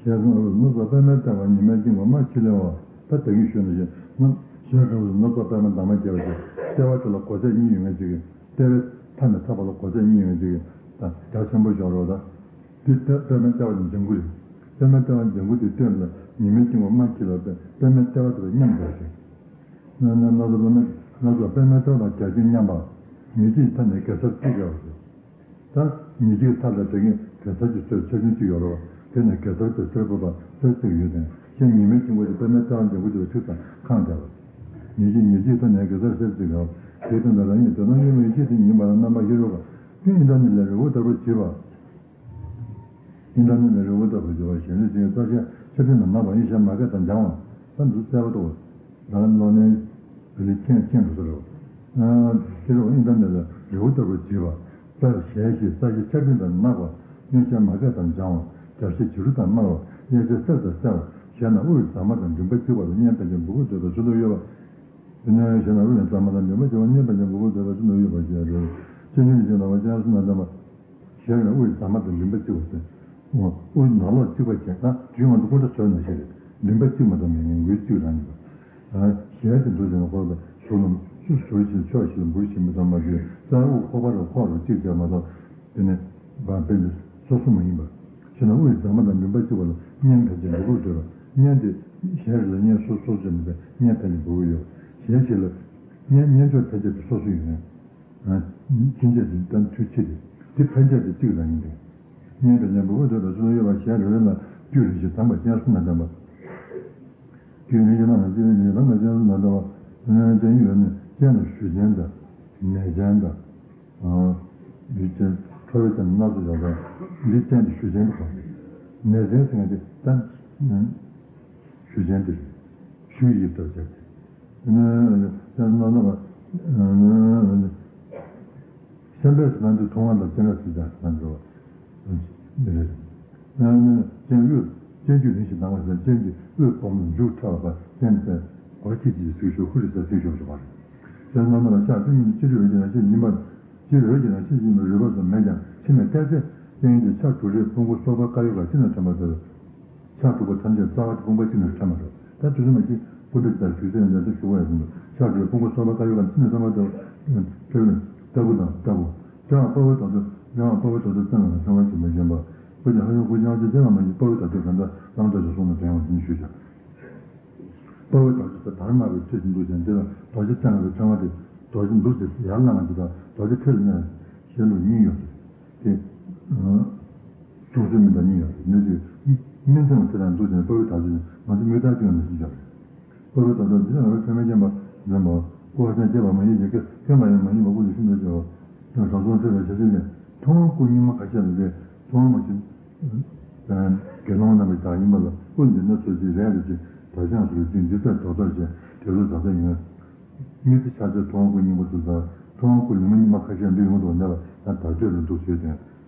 ཞེས་གསུངས། སྣ་ཚོགས་པད་མའི་ལྟ་བ་ཉི་མའི་སྤྲིན་ཁོག་མ་ཁྱེར་ལེན་པ། ད་ད་གིན་ཞུས་ནང་བཞིན་སྣ་ཞེས་གསུངས། སྣ་ཚོགས་པད་མ་འདབ་མ་བརྒྱབ་པ་ཞིག་ལྟེ་བ་དེ་ལ་སྒོ་ཚད་གཉིས་ཡོད་མཁན་ཅིག་ལྟེ་བའི་མཐའ་ནས་མཐའ་བར་ལ་སྒོ་ཚད་གཉིས་ཡོད་མཁན་ཅིག་གིས་ད་རྒྱ་ཆེན་པོ་ཞིག་རོ། ད་འདི་ལྟ་པད་མའི་ལྟེ་བ་དང་ལྗང་གུ་རེད། པད་མའི་ལྟེ་བ་ལྗང་གུ་དེ་སྟེང་ལ་ཉི་མའི་སྤྲིན་ཁོག་མ་ཁྱེར་ལ་པད་མའི་ལྟེ་བ་དེ་ལ་མཉམ་འཇོག་ཞིང་། སྣ་སྣ་སྣ་ཚོགས་པད་མ་སྣ་ཚོགས་པད་མའི་ལྟེ་བ་དང་རྒྱ་ཆེན་མཉམ་པ། མི་གཅིག་ཐ་ནས་གེ་སར་གཅིག་ཡོད་རེད། ད་ཉིན་གཅིག་ཐ་ལ་དེ་གིན་གེ་སར་གྱི་སྲོལ་ཆ་ཆུང་གཅིག་ཡོད་རེད་བ། དེ་ནས་གེ་སར་དེ་སྲོལ་བུ་པ་སྲོལ་གཅིག་ཡོད་དེ། ཞེས་ཉི་མའི་སྤྲིན་ཁོག་དེ་པད་མའི་ལྟེ་བ་ལྗང་གུ་དེ་ལ་ཁྲིག་ཙམ་ཁེངས་བསྡད་པ། ཉིན་གཅིག་ཉིན་གཅིག་ཐ་ནས་གེ་སར་སྲོལ་གཅིག་ཡོད། དེ་དང་ད་རང་ཉིད་དོན་དམ་གཉིས་མེད་ཡེ་ཤེས་དེ་ཉིད་མ་རང་རྣམ་པ་ཧེ་རུ་ཀ་ཀུན་ཨིན་ཏྲ་ནི་ལས་རི་བོ་ལྟ་བུར་བརྗིད་པ། ཨིན་ཏྲ་ནི་ལས་རི་བོ་ལྟ་བུར་བརྗིད་པ། གཞན་ལས་ཅན་གྱི་རྩ་ཆེན་ཆ་མཐུན་དང་ནག་པ་ཡེ་ཤེས་མ་སྐད་དང་སྦྱང་བ། ད་འདི་གསལ་པོ་འདུག་ད་ལོ་ནས་བི་ལི་ཁྱེད་ཁྱེད་འགྲོ་ས་རེད། ཨ་ཤེས་རོགས། ཨིན་ཏྲ་ནི་ལས་རི་བོ་ལྟ་བུར་བརྗིད་པ། རྩ་ཞལ་ཞེས་རྩ་ཞལ་ཆ་མཐུན་དང་ནག་པ། ཡེ་ཤེས་མ་སྐད་དང་སྦྱང་བ། རྒྱ་ཞེས་བྱི་རུ་དང་དམར་བ། གཡས་ཞེས་སེར་དང་གསལ་བ། ཞལ་ན་དབུས་ཟ་མ་དང་མགྲིན་པ་གཅིག་པ་ལ་སྙན་པན་ཆེན་འབུར་བུ་འདོད་པའི་ཚུལ་དུ་གཡོ་བ། དེ་ནས་ཞལ་ན་དབུས་ཟ་མ་དང་མགྲིན་པ་གཅིག་པ་སྙན་པན་ཆེན་འབུར་བུ་འདོད་པའི་ཚུལ་དུ་གཡོ་བ་ཞེས་རེད། སྤྱན་ཆུང་ཞེས་ན་བ་སྤྱན་གསུམ་ན་ལྡན་པ། ཞལ་ན་དབུས་ཟ་མ་དང་མགྲིན་པ་གཅིག་པ་སྟེ། དབུས་ནག་ལོག་གཅིག་པ་བྱས་ན་དུས་མང་དུ་སྐུ་འདྲ་བཟོས་ན་ཞེས་རེད། མགྲིན་པ་གཅིག་མ་གཏོགས་མེད་ངེས་འོད་གཅིག་རང་ཡིན་པ། ཞལ་དེ་འདུག་ཟེར་ན་ཁོ་ལ་ཟུར་ལམ་ཟུར་ཟུར་ཞིག་ཕྱོགས་ཤིག་ལ་འབུར་ཞིག་མི་གཏོང་མ་དགོས། རྩ་དབུགས་ཁོག་པ་རུ་ཁོག་རུ་གཅིག་བྱས་མ་གཏོགས་དེ་ནི་བ་དཔེ་འདི་སོ་སོ་མ་ཡིན་པ། ཞེ་ན་དབུས་ཟ་མ་དང་མགྲིན་པ་གཅིག་པ་ལ་སྙན་པན་ཆེན་འབུར་བུ་འདོད་པ། སྙན་དེ་ཞལ་རེ་ལ་སྙན་སོ་སོ་ཅན་མེད་པའི་སྙན་པན་ཆེན་འབུར་བུ་ཡོད། ཞལ་ཞིག་ལ་སྙན་སྙན་ཆོག་ཕན་ཆད་དུ་སོ་སོ་ཡོད་ན། ཨ། ཕྱིན་ཆད་དུ་ད་མཐུ་ཆེ་སྟེ་དེ་ཕན་ཆད་དུ་གཅིག་རང་ཡིན་ཏེ། སྙན་པན་ཆེན་འབུར་བུ་འདོད་པའི་ཚུལ་དུ་གཡོ་བ། ཞལ་རེ་རེ་ལ་དཀྱུས་རེ་བཞིན་དྭངས་པ་སྤྱན་གསུམ་ན་ལྡན་པ། དཀྱུས་རེ་བཞིན་དྭངས་པ་སྤྱན་རེ་བཞིན་དྭངས་པ་སྤྱན་གསུམ་ན་ལྡན་པ། སྤྱན་ཡོད་ནི་སྤྱན་ལ་གཞུ་ཅན་དང་ནད་ཅན་དང་། ཨ། འདི་ཅན་ཁྲོ་བོའི་སྤྱན་སྣ་ཚོགས་ཡོད་པ། འདི་སྤྱན་གྱི་གཞུ་ཅན་དུ་གོ། ནད་ཅན་ཟེར་མཁན་དེ་ད་གཞུ་ཅན་དེ་རེད། གཞུ་ཡིས་བཏབ་བྱས་ཏེ། སེམས་པས་སུ་ན་འདི་མཐོང་བ་ལ་སེམས་པས་སུ་ན་འདི་འདི་རེད། སྤྱན་དབུས་སྤྱན་དཀྱུས་རིང་ཞིང་དྭངས་པ་ཟེར། སྤྱན་གྱི་དབུས་སྤོམ་ལ་མཇུག་ཕྲ་བ་པ་སྤྱན་པས་སྒོར་ཁྱི་གཅིག་གཟིགས་ཤོག་ཧུ་རི་ས་གཟིགས་ཤོག་ཞུ་བ་རེད། སེམས་ནང་ལ་ཤ་ཀུན་གྱི་ཕྱི་རོལ་གྱི་ནང་ཤེས་ཡིན་པ། ཕྱི་རོལ་གྱི་ནང་ཤེས་ཡིན་པ་རུས་པ་སོགས་མེད་ཀྱང་ཕྱི་ནས་བལྟས་ཚེ་སྤྱན་གྱི་ཆ་དྲུག་རེ་ཕུང་པོ་སོ་པ་དཀར་ཡོལ་ག་ཅི་ནས་ཐོན་པ་དེར། ཕྱག་དྲུག་པོ་ཐམས་ཅད་རྩ་བ་དེ་དཔུང་པ་གཅིག་ནས་ཐོན་པ་རེད། ད་དུས་ཚོད་མ་གཅིག་སྐུ་འདྲ་ཅིག་དང་ཞུ་ཚེ་འདྲ་ཚེ་ཞུ་བ་ཡ་ཟིན་དུ་ཕྱག་དྲུག་པོ་ཕུང་པོ་སོ་པ་དཀར་ཡོལ་ག་ཅི་ནས་ཐོན་པ་དེར། ལྟ་བུ་དང་ལྟ་བུ། ལྟེ་བ་དཔའ་བོའི་དྭགས་ཚོ་ལྟེ་བ་དཔའ་བོའི་དྭགས་ཚོ་བཙན་ལ་ཚང་བ་ཞིག་མ་བཞེངས་པ། སྐུ་ཅན་ཧ་ཡོང་སྐུ་ཅན་ཨ་ཅེ་ལྟེ་བ་མ་ཡིན་དཔའ་བོའི་དྭགས་ཚོ་གང་འདྲ་བླང་དོར་ཞིག་གསུངས་ནས་དྲན་ཡོང་ཟིན་ཞུས་ཤག་དཔའ་བོའི་དྭགས་ཚོ་དེ་དར་དམར་བའི་ཁྲི་ཞིག་འདུག་ཅིང་དེ་ལ་རྡོ་རྗེ་བཙན་ལ་ཚང་བ་དེ་རྡོ་རྗེ་འདུག་ཅེས་ཡར་ལངས་པ་དེ་དང་རྡོ་རྗེ་ཁྲི་ལ་གནས་ཞལ་ལུ་གཉིས་ཡོད་རེད། དེ། ཐུགས་སྲས་མི་འདྲ་གཉིས་ཡོད་རེད། ནུས་ཀྱི་སྨིན་མཚམས་དེ་དང་འདུག་ཅིང་དཔའ་བོའི་དྭགས་ཚོ་ང་ཚོ་མིག་ལྟ་ཅིག་ཡང་མི་ཤེས་ཀྱང་རེད། དཔའ་བོའི་དྭགས་ཚོ་འདི་ལ་ང་ཚོ་ཚད་མའི་བསྟན་པ་འཛིན་པ་སྐུ་ཧ་ཅང་སྐྱེས་པ་མ་ཡིན་ཞིང་སྐྱེས་སྐྱེས་པ་ཡང་མ་ཡིན་པ་སྐུ་ལུས་ཤིན་ཏུ་ཆེ་བ། དེ་ལ་དྲང་སྲོང་ཐོས་པའི་ཞལ་ཤེས་ནས་མཐོང་བ་སྐུ་རྙིང་མ་ཁ་ཤས་ལ་ལས་མཐོང་བ་མ་བྱུང་། དགེ་སློང་རྣམ་པའི་བདག་ཡིན་པ་ལ་སྐུ་འདི་ན་སོ་སོའི་རས་ལ་ཅིག་དར་དཔྱངས་སུ་རུ་ཅིག་འདི་ལྟར་དོ་ལྟར་བྱས་དེ་ལུ་ཟག་ཟག་ཡིན། མི་ཚེ་ཆགས་ཚེ་མཐོང་བ་སྐུ་རྙིང་པ་ཚུལ་ལྟར་མཐོང་བ་སྐུ་ལུས་མ་རྙིང་མ་ཁ་ཤས་འདི་ཡོང་དུ་གནས་པ་ཡང་དར་སྟོད་ལ་འདུག་ཟེར་དོན།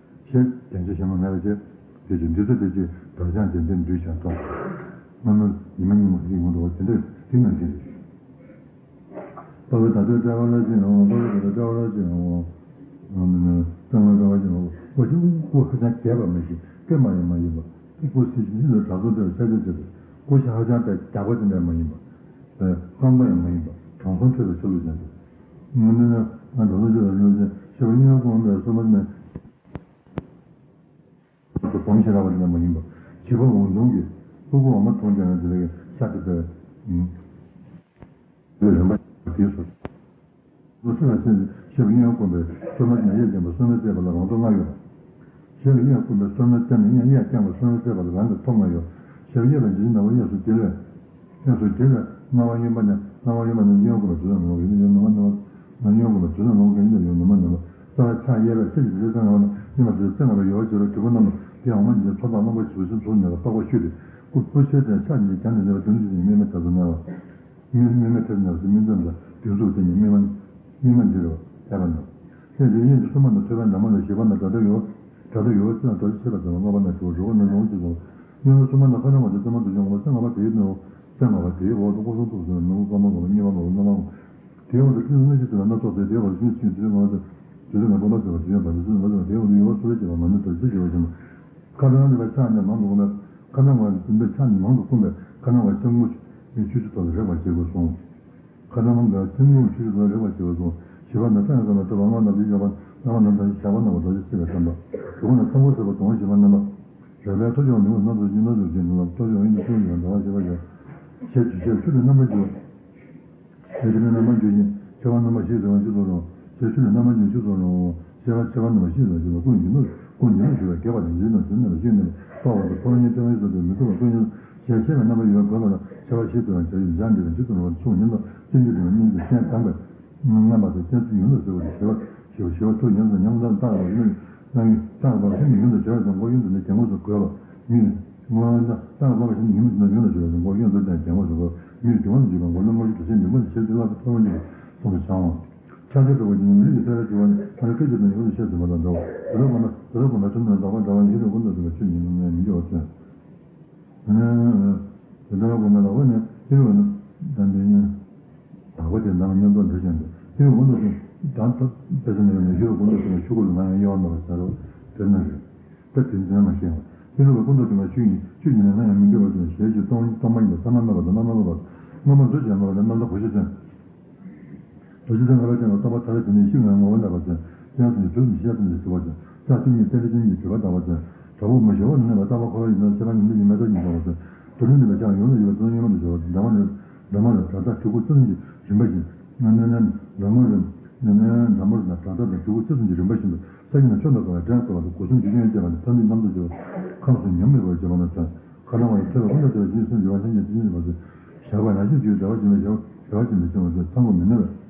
ཞེས་བདེན་ཆ་ཞེ་མ་ངེས་པ་བྱས། དེ་ཅིག་འདི་ཚོ་དེ་ཅིག་དར་དཔྱངས་ཅན་དེ་འདུས་ཀྱང་མཐོང་། སྔོན་མ་ཉི་མ་རྙིང་མ་ཞིག་ཡོང་དུ་བ་དེ་འདྲ་དེ་ནང་བཞིན་རེད། དཔའ་བོའི་ད་ལྟའི་དཔྲལ་བ་ལ་ཅི་ཡང་དཔའ་བོའི་ད་ལྟའི་དཔྲལ་བ་ལ་ཅི་ཡང་། སྤྱང་ཀི་དཔྲལ་བ་ཅི་ཡང་སྐུ་ཞིག་སྐུ་ཧ་ཅང་རྒྱས་པ་མི་ཤེས་སྐད་མ་ཡིན་མ་ཡིན་པ། སྐུ་སྲིད་ཞིང་ཆེན་དུ་གྲགས་སྟོབས་ལྡན་པའི་ཤཱཀྱ་ཐུབ་པའི་སྐུ་ཞབས་ཧ་ཅང་པའི་རྒྱགས་པ་ཅན་ཡང་མ་ཡིན་པ། རྐང་པ་ཡང་མ་ཡིན་པ་དྲང་སྲོང་ཐོས་པའི་ཆ་ལུགས་ཅན་ཏེ། ང་འདི་ནི་ང་གྲོང་ཚོ་ཆོས་ལ་ཡོད་ཅེས་ཤེས་པ་གཡས་གཡོན་སྐུ་འོན་པའི་སོ་མ་ནི། སྡོམ་ཞེས་རག་པ་དེ་ལས་མ་ཡིན་པ། བྱིས་པ་འོང་སྟོང་གི་སྤུ་གུ་འོ་མ་འཐུང་ཀྱང་དེ་ལས་ཤ་དེ་པའི་རིམ་པ་དེའི་སོ། ལོ་སི་ལ་ཤེས་ཤེས་པ་གཡས་གཡོན་བསྐུམ་པའི་སོ་མ་ནི་གཡས་བརྐྱངས་པ་སོ་མའི་རྩེ་བ་ལ་རང་ཐོག་ལྔ་ཡོད། ཤེས་པ་གཡས་བསྐུམ་པའི་སོ་མའི་རྩེ་ནི་གཡས་བརྐྱངས་པ་སོ་མའི་རྩེ་བ་ལ་རང་གི་ཐོག་ལྔ་ཡོད། ཤེས་པ་གཡས་པ་འཇིགས་ནག་པོ་གཡས་སུ་འགྱེལ་བས། ཡང་སོ་སྐྱེ་བའི་རྣ་བ་གཡོན་པ་ནས་རྣ་བ་གཡོན་པ་ནས་གཡོན་བསྐུམ་པའི་དུས་ལ་ནོར་བ་ཡིན་ན་ཡང་ནུ་མ་ནུ་མ་ནས་གཡོན་བསྐུམ་པའི་དུས་ལ་ནོར་བ་ཡིན་ན་ཡང་ནུ་མ་ནུ་མ། རྩ་བའི་ཕྱག་གཡས་པའི་ཚེ་གཅིག་ཏུ་རྩེ་ལྔ་པ་ནི་གཡོན་པ་དུས་རྩེ་ལྔ་པའི་ཡོལ་བ་བྱེད་པའི་དྲིལ་བུ་རྣམས་ལ་དེ་འོ་མ་ཉིད་ཚོགས་བདག་རློན་པ་བྱིས་པ་སེམས་ཚོགས་ཉེ་བ་པགས་པ་བཤུས་ཏེ་སྐུ་སྤུ་ཆེ་དེ་ཕྱག་གཉིས་ཀྱིས་བརྒྱན་ནས་གནས་པ་དོན་གཅིག་ཅིང་དམིགས་མེད་ཐེར་ཟུག་གནས་པ། དམིགས་མེད་ཐེར་ཟུག་གནས་པ་སྨིན་མཚམས་དང་དུས་གཟུགས་དེ་ཉིད་དམིགས་མ་དམིགས་མ་འདི་རུ་ཐེབས་པ་ནི། ལྷན་ཅིག་གཡོན་གྱི་སྲུང་མ་དང་ཐོད་པའི་འདབ་མ་ལ་བཞི་པ་ན་དགྲ་སྟ་ཡོལ་བ། དགྲ་སྟ་ཡོལ་བ་ཅི་ན་རྡོ་རྗེ་ཆེ་བ་དང་ལྔ་པ་ན་དྲིལ་བུ་རི་བོ་ན་ལོངས་སྤྱོད་སོགས། གཡོན་པ་སྲུང་མ་ན་ཁ་སྣང་བ་དང་ཙེ་མ་དུ་བྱུང་བ་སེ་ལྔ་པ་དེའི་ནང་སེ་ལྔ་པ་དེའི་འོག་ཏུ་སྐུ་གསུང་ཐུགས་སུ་ནུབ་མོ་དཀར་མོ་ལོ་གཉིས་པ་ལོ་སྣ་མང་། དེའི་འོག་ཏུ་སྤྲིན་སྣ་ཞིག་ཏུ་ལ་སྣ་ཚོགས་ཏེ་དེའི་འོག་ཏུ་སྤྲིན་ཆེན་དུ་ལྔ་ཏུ་དུ་ལྔ་པོ་ལ་ཟེར་བ་དུ་ཡོད་པ་དུ་ལྔ་ཏུ་དེའི་འོག་ཏུ་ཡོལ་བ་སུ་རེ་བྱེད་པ་མ་ནུས་དུ་ཅི་བྱེད་པ་བྱེད་མ། ཁ་སྣང་ལ་ཕྱག་ནི་མང་དུ་བསྐུམ་པས་ཁ་སྣང་བ་འདི་ཕྱག་ནི་མང་དུ་བསྐུམ་པས་ཁ་སྣང་བ་ཤིང་མོ་ཆུ་ཆུ་ཐོག་ཏུ་རེག་པར་བྱེད་དགོས་གསུངས། ཁ་སྣང་བ་ཆུ་མོ་ཆུ་ཆུ་ཐོག་རེག་པར་བྱེད་དགོས་གསུངས། བཞི་པ་ན་ཕྲེང་ཙམ་ལ་ཐོད་པ་ལྔ་ལ་བཞི་བཞག་པ་ལྔ་ལ་དང་བཞག་པ་ན་བ་རྡོ་རྗེ་སྲིད་པའི་བསམ་པ། དྲུག་པ་ན་ཚོམ་བུ་ཟེར་བ་དོང་བཞི་པ་རྣམ་པ། རལ་པའི་ཐོ་ཅོག་ནུས་པ་སྣ་ཚོགས་ཀྱི་སྣ་ཚོགས་ཅན་དུ་ལ་ཐོ་ཅོག་གཡོན་དུ་ཐོ་ཅོག་གཡོན་དུ་ཟླ་བ་ཞེས་པ་ཡོད། ཞལ་ཆུ་ཞལ་ཆུ་ལས་རྣམ་པར་འགྱུར་བ། ཞལ་ཆུ་ལས་རྣམ་པར་འགྱུར་ཞིང་མཆེ་བ་རྣམ་པ་བཞི་ཟེར་བ་བཞི་ཚོགས་རུང་། ཞལ་ཆུ་ལས་རྣམ་པར་འགྱུར་བཞི་ཚོགས་རུང་། མཆེ་བ་མཆེ་བ་རྣམ་པ་བཞི་ཟེར་བ་བཞི་ལ་སྐུ་ཉིད་ལ་སྐུ་ཉིད་ལ་ཞུ་བའི་རྒྱས་པ་དང་ཡིད་ལ་འཛིན་ནས་ལ་ཤེས་ནས་ལ་སོགས་པ་དང་ཕོ་བ་གཉིས་སྟོན་པའི་བཟོ་དེ་མི་ཐུབ་པ་སྐུ་ཉིད་ཞལ་ཆེ་བའི་རྣམ་པ་ཡོད་པ་ལ་མཆེ་བ་བཞི་ཚོགས་ཡང་བྱ་ཡི་ལྗང་འདྲ་བའི་འཇིག་ཏུ་རུང་བ་ཚོགས་ཉིད་དང་བཅིངས་འགྲོལ་དང་སྙིང་གི་སྤྱན་དང་པའི། རྣམ་པ་དང་སྤྱན་ཚུལ་ཡུལ་ལ་ཟེར་བ་དེ་ཞི་བ་ཞི་བ་ཞི་བ་ཚུལ་ཉམས་སུ་ཉམས་ལ་བཏགས་པ་ནི་སྣང་ཡུལ་བཏགས་པ་ཤིན་ཏུ་ཡུལ་དུ་བྱ་བ་དང་ཁོ་ཡུལ་དུ་ནི་གྱང་ངོས་སུ་གོས་པ་ཉིད་སྔོན་བཏགས་པ་ཤིན་ཏུ་ཉིད་སུ་ཡུལ་དུ་བྱ་བ་དང་ཁོ་ཡུལ་དུ་བཏགས་གྱང་ངོས་སུ་གོས་ཉིད་གྱང་ངོས་སུ་འཇུག་པ་མགོ་ལུས་མངོན་སུམ་དུ་ཤེས་འདུན་པ་ནི་ཤེས་འདུན་ལ་ཐོག་མ་ཉིད་ལ་གསུངས་པའི་བྱ་བ། ཕྱག་རྒྱ་སྒྲུབ་པ་ཉིད་མི་ལུས་ཀྱི་ལྟ་བའི་སྒྲུབ་པ་ནི་ཐ་ན་སྐད་ཅིག་དང་ཡུལ་དུ་ཤེས་ཟིན་པ་དང་འདྲ་བ། དེ་ལ་དགོངས་པ་དེ་ལ་དགོངས་པ་ཐུན་མོང་ལྡོག་པ་འདྲ་བ་ཉིད་ཀྱི་ཀུན་རྟོག་སྟོན་པའི་ཆོས་ཉིད་ནི་མི་འགྱུར་བར་མཚོན། དེ་ལྟར་དགོངས་པའི་ལག་པ་ནི་སྤྱིར་བ་ནི་ད་འདི་ཉིད། ལག་པ་དེ་ནང་མཉམ་དུ་འདུ་ཞིང་དུ་སྤྱིར་ཀུན་རྟོག་དང་དང་དཔེ་ཆ་ནས་ཡོད་ན་ཡུལ་ཀུན་རྟོག་ཆུ་ལ་ང་ཡང་དབྱེ་བ་མེད་པར་ཟ་རོ། དེ་ན་རེ། ད་དེ་འཛིན་མ་ཤེས་པ། སྤྱིར་ཀུན་རྟོག་དུ་མ་ཆུ་ཡིན་ཆུ་ཡིན་ན་ང་ཡང་མི་འདོད་པ་དེ་ཞེས་ཀྱི་སྟོང་སྟོང་པ་ཡིན་པ་ས་མ་སྨད་པ་དང་རྣམ་སྨིན་མེད་པ་དང་རྣམ་པར་འདུ་བྱེད་མེད་པ་དང་རྣམ་དག་གོ་ཤེས་ཅན། རྡོ་རྗེ་ལྟར་ངེས་པར་བསྟན་པ་སྟོང་པ་མཐའ་ཡས་དེ་ནི་ཤིང་ལྔའི་ངོ་བོ་ལས་པ་ཅན། དེ་ཡང་དེ་ནི་དུས་མི་ཤེས་ཙམ་གྱིས་ཞུ་བ་ཅན། ལྕགས་ཆུ་གཉིས་རྟེན་འབྲེལ་ཅན་གྱི་སྒྲིབ་པ་དག་པ་ཅན། དྲག་པོ་མི་ཞི་བ་ལ་གནས་པ་རྟག་པ་འཁོར་བ་ཡིན་ཙང་ཤེས་པ་ཉིད་མི་ཡིན་མེད་ལྟར་ཉིད་དག་པ་ཅན། དུ་ལུས་གནས་པའི་ཕྱིར་ཡོངས་སུ་ཡོད་པའི་ཚུལ་ཡོད་མ་དུ་ཞུ་བ་ཅན། འདྲ་མ་ལས་འདྲ་མ་ལས་དྲག་མཐའ་གྲུ་གུ་རྩི་ལྡན་གྱི་རིམ་པ་བཞིན། ནན་ནན་འདྲ་མ་ལས་ནན་ནན་འདྲ་མ་ལས་དྲག་མཐའ་དང་གྲུ་གུ་རྩི་ལྡན་གྱི་རིམ་པ་བཞིན་དུ་ས་ཡིན་ན་ཆོས་དང་འགལ་བའི་འགྲན་བསྐོར་བ་དང་སྒོ་གསུམ་གྱི་གཡོ་སྐྱེ་བ་ནི་ཐ་མིག་རྣམ་རྟོག་བྱེད་པ་ཁམས་སུ་ཉམས་མེད་པར་བྱེད་པ་ལ་མཚོན། ཁ་སྣང་བ་ལ་ཐོས་པའི་ཀུན་རྟོག་དེ་ལ་ཞེན་སེམས་ཡོད་པ་ལྷན་སྐྱེས་ཐེག་ཆེན་གྱི་བར་དུ་བཞག་པ་ཡང་ཤེས་རྒྱུད་བདེ་བ་ཅན་ལ་བཞག་བདེ་བ་ཅན་དུ་བྱུང་བ་དེ་ཚང་དུ་མི་གནས་པས།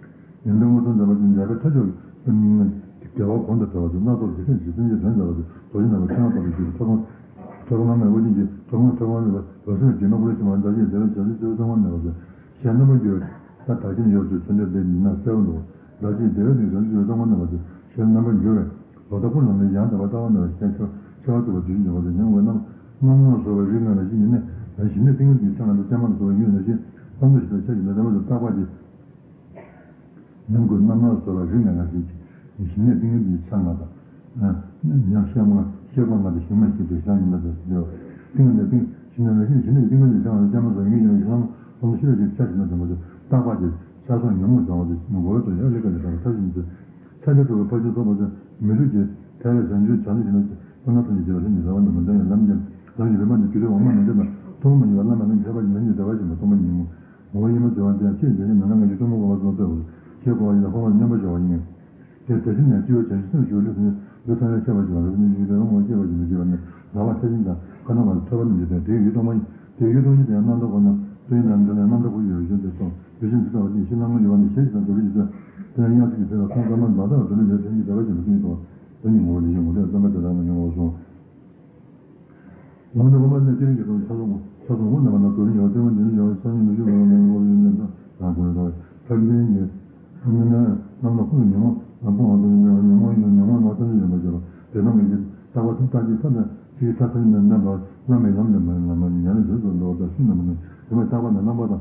ཡོན་ཏན་མངོན་སུམ་ལྡན་པ་ཅན་རྒྱལ་པོའི་ཐོས་ཆོག་གི་དགེ་བ་གོང་དུ་འཕེལ་བ་དེ་སྣ་ཚོགས་ཀྱི་ཐེག་གཞི་རྩེ་གཅིག་དོན་མཛད་པ་དེ་རྡོ་རྗེ་རྣམ་པར་ཕྲེང་བ་བར་དུ་བརྗོད་པའི་ཐོད་རྒལ་ཐོད་རྒལ་མ་མེད་དབུ་རྒྱན་གྱི་ཐོད་རྒལ་ཐོད་རྒལ་མ་མེད་པ་འོད་གསལ་གྱི་ནོར་བུ་ལས་བྱུང་བ་མཛའ་བཤེས་བདེ་བའི་བྱ་བྱེད་ཆོས་ཚང་མ་མེད་པ་དེ་ཞལ་རྣམ་པར་འགྱུར་བའི་ད་ད་ཅི་ནས་ཡོད་ཚུལ་མཚོན་བྱེད་དཔེ་འདི་ན་གསལ་བོ་འདུག་མཛའ་བཤེས་བདེ་བའི་གདུང་བྱ་བྱེད་ཆོས་ཚང་མ་མེད་པ་དེ་ཞལ་རྣམ་པར་འགྱུར་བས། ལོ་ཟླ་ཀུན་ལ་ནི་ཡང་དག་པར་ལྟ་བ་ནི་ལ་ཞེན་ཆེ་ཆེ་བ་ཐུབ་པ་དུས་འཇོག་པ་དེ་ཉམས་དགོས་རྣམ་རྣམ་སྣང་སོགས་པའི་རིགས་ལྔ་ལ་གཞི་ཡིན་ནས་ཞི་གནས་ཏིང་ངེ་འཛིན་ཆ་ལྔ་དང་སྤྱན་མ་ལ་སོགས་པའི་ཡུལ་ལ་གཞི་བསམ་བློ་ཞིག་དང་ཆ་ཞིག་ལ་དེ་མ་ཟད་རྟག་པ་དེ་ཉམས་དགོས་རྣམ་སྣང་སོགས་པའི་རིགས་ལྔ་ལ་གཞི་ཞི་གནས་ཏིང་ངེ་འཛིན་ཆ་ལྔ་དང་ཉམས་ཤེས་ལྔ་ཤེས་པ་ལྔ་དང་ཞིང་མ་ཞིག་ཏུ་བཞག་ཡིན་ལ་དེ་ཏིང་ངེ་འཛིན་ཞི་གནས་ལ་ཞི་གནས་ཏིང་ངེ་འཛིན་ཆ་ལྔ་དང་སྤྱན་མ་ལ་སོགས་ཡུལ་ཡིན་ལ་བསམ་བློ་ཞིག་ལ་ཞིག་ཆ་ཞིག་ལ་དེ་མ་ཟད་རྟག་པ་དེ་ཆ་སོགས་ཉོན་མོངས་སྦྱང་བ་དེ་ངོ་བོ་དང་ཡང་ལས་ཀ་ལས་དང་ཆ་ཞིག་ཏུ། ཕྱག་རྒྱ་སྒྲུབ་པའི་ཕར་ཕྱིན་སོགས་པ་དང་མི་ལུས་ཀྱི་ཐལ་བའི་བྱང་ཆུབ་བྱང་ཆུབ་ཀྱི་ནང་ཁོ་ན་ཐམས་ཅད་རྒྱལ་བ་སེམས་ཀྱི་རང་དབང་དུ་མི་འདོར་ཡང་ལམ་གྱི་ལམ་གྱི་རིམ་པ་ནི་རྒྱུ་དེ་འོག་མ་མི་འདོར་ན་ཐོག་མ་མི་འདོར་བ་བླ་མ་རྣམས་ཀྱི་ཁྱད་པར་གྱི་ལམ་གྱི་བདེ་བ་ཞིག་མ་ཐོག་མ་ཉིད་མོ། ངོ་བོ་ཡིན་པ་བདེ་བ་འདི་ཡང་ཆེས་འཇལ་ཞིང་ནང་ན་ངེས་ཀྱི་གཏུམ་མོ་གོ་བ་སོགས་ཚོད་ཞེས་གོ་བ་ཡིན་ན་ཧོ་ལ་སྙོམས་པར་ཞོག་པ་ཡིན། དེ་དེ་བཞིན་ནས་སྤྱི་བོ་བྱང་ཆུབ་སེམས་ཞུགས་ལུས་ལུས་ཐ་ན་ཁྱད་པར་ཞིག་མ་རེད་ནི་ཡུལ་དེ་རང་ངོ་སྐྱེ་བ་ཞིག་མི་སྐྱེ་བ་ནི་ལག་པ་ཆ་ཤིང་དང་ཁ་ན་མ་ཐོད་པ་རྣམས་ཀྱི་དོན་དེའི་ཡུལ་སྟོང་པ་ཡིན། དེའི་ཡུལ་སྟོང་ཉིད་དེ་ཡང་རྣམ་དག་གོ་ན་ཏུ་ཡིན་ནམ་འདི་ལས་རྣམ་དག་གོ་ཡོད་ཞུ་འདི་སོང་ཡུལ་ཅན་འདི་ལྟ་བ་ཅིག་ཤིང་རྣམ་ངོ་ཡོད་པ་ནི་ཞེས་ཤིང་དང་དུ་ལུས་ཀྱི་དོན་དེ་ཡང་སྙམ་སེམས་ཀྱི་ཚེ་ལ་ཁོང་ཙམ་མ་མ་དག་དུ་ལུས་ལས་དོན་གྱི་བདེ་བ་ཞིག་མི་མཐུན་ཏོ། དོན་གྱི་ངོ་བོ་ལས་ཞིང་ངོ་དེ་ཙམ་པ་དེ་དག་ནི་ཡོང་བ་སོང་། ལམ་འདི་དབུ་མ་ནས་སྤྱིར་གྱི་དོན་ཆ་ཚང་ཆ་ཚང་དབུ་མ་ནས་མ་ན་དོ་རིང་ཡོད་ལྟེ་བ་འདི་ནི་ཡོད་སང་ཉིན་ནུབ་རྒྱུ་མེད་པ་མེད་པ་ཡོད་ནས་ན་རང་གོ་ཡོད་ཐར་འདི་ནི་ཐར་འདི་ནི་རྣམ་ལ་ཁུ་ཉོན་མོངས་ལ་ཕུང་བ་དང་ཉོན་མོངས་ཡོད་ཉོན་མོངས་མ་ཐམས་ཅད་ཡོད་པ་ཞེས་པ་དེ་རྣམས་ཀྱི་རྟག་པ་ཐུབ་རྟག་གཅིག་ཐབས་དང་གཅིག་ཐབས་ཐབས་ཉིད་ནས་མནན་པ་བླ་མའི་ལམ་ནས་མ་ལམ་མ་ཉན་ནས་བཟོད་དུ་འགྲོ་བ་དང་ཤིང་རྣམས་ནི་དེ་མ་རྟག་པ་ནས་རྣམ་པ་དང་།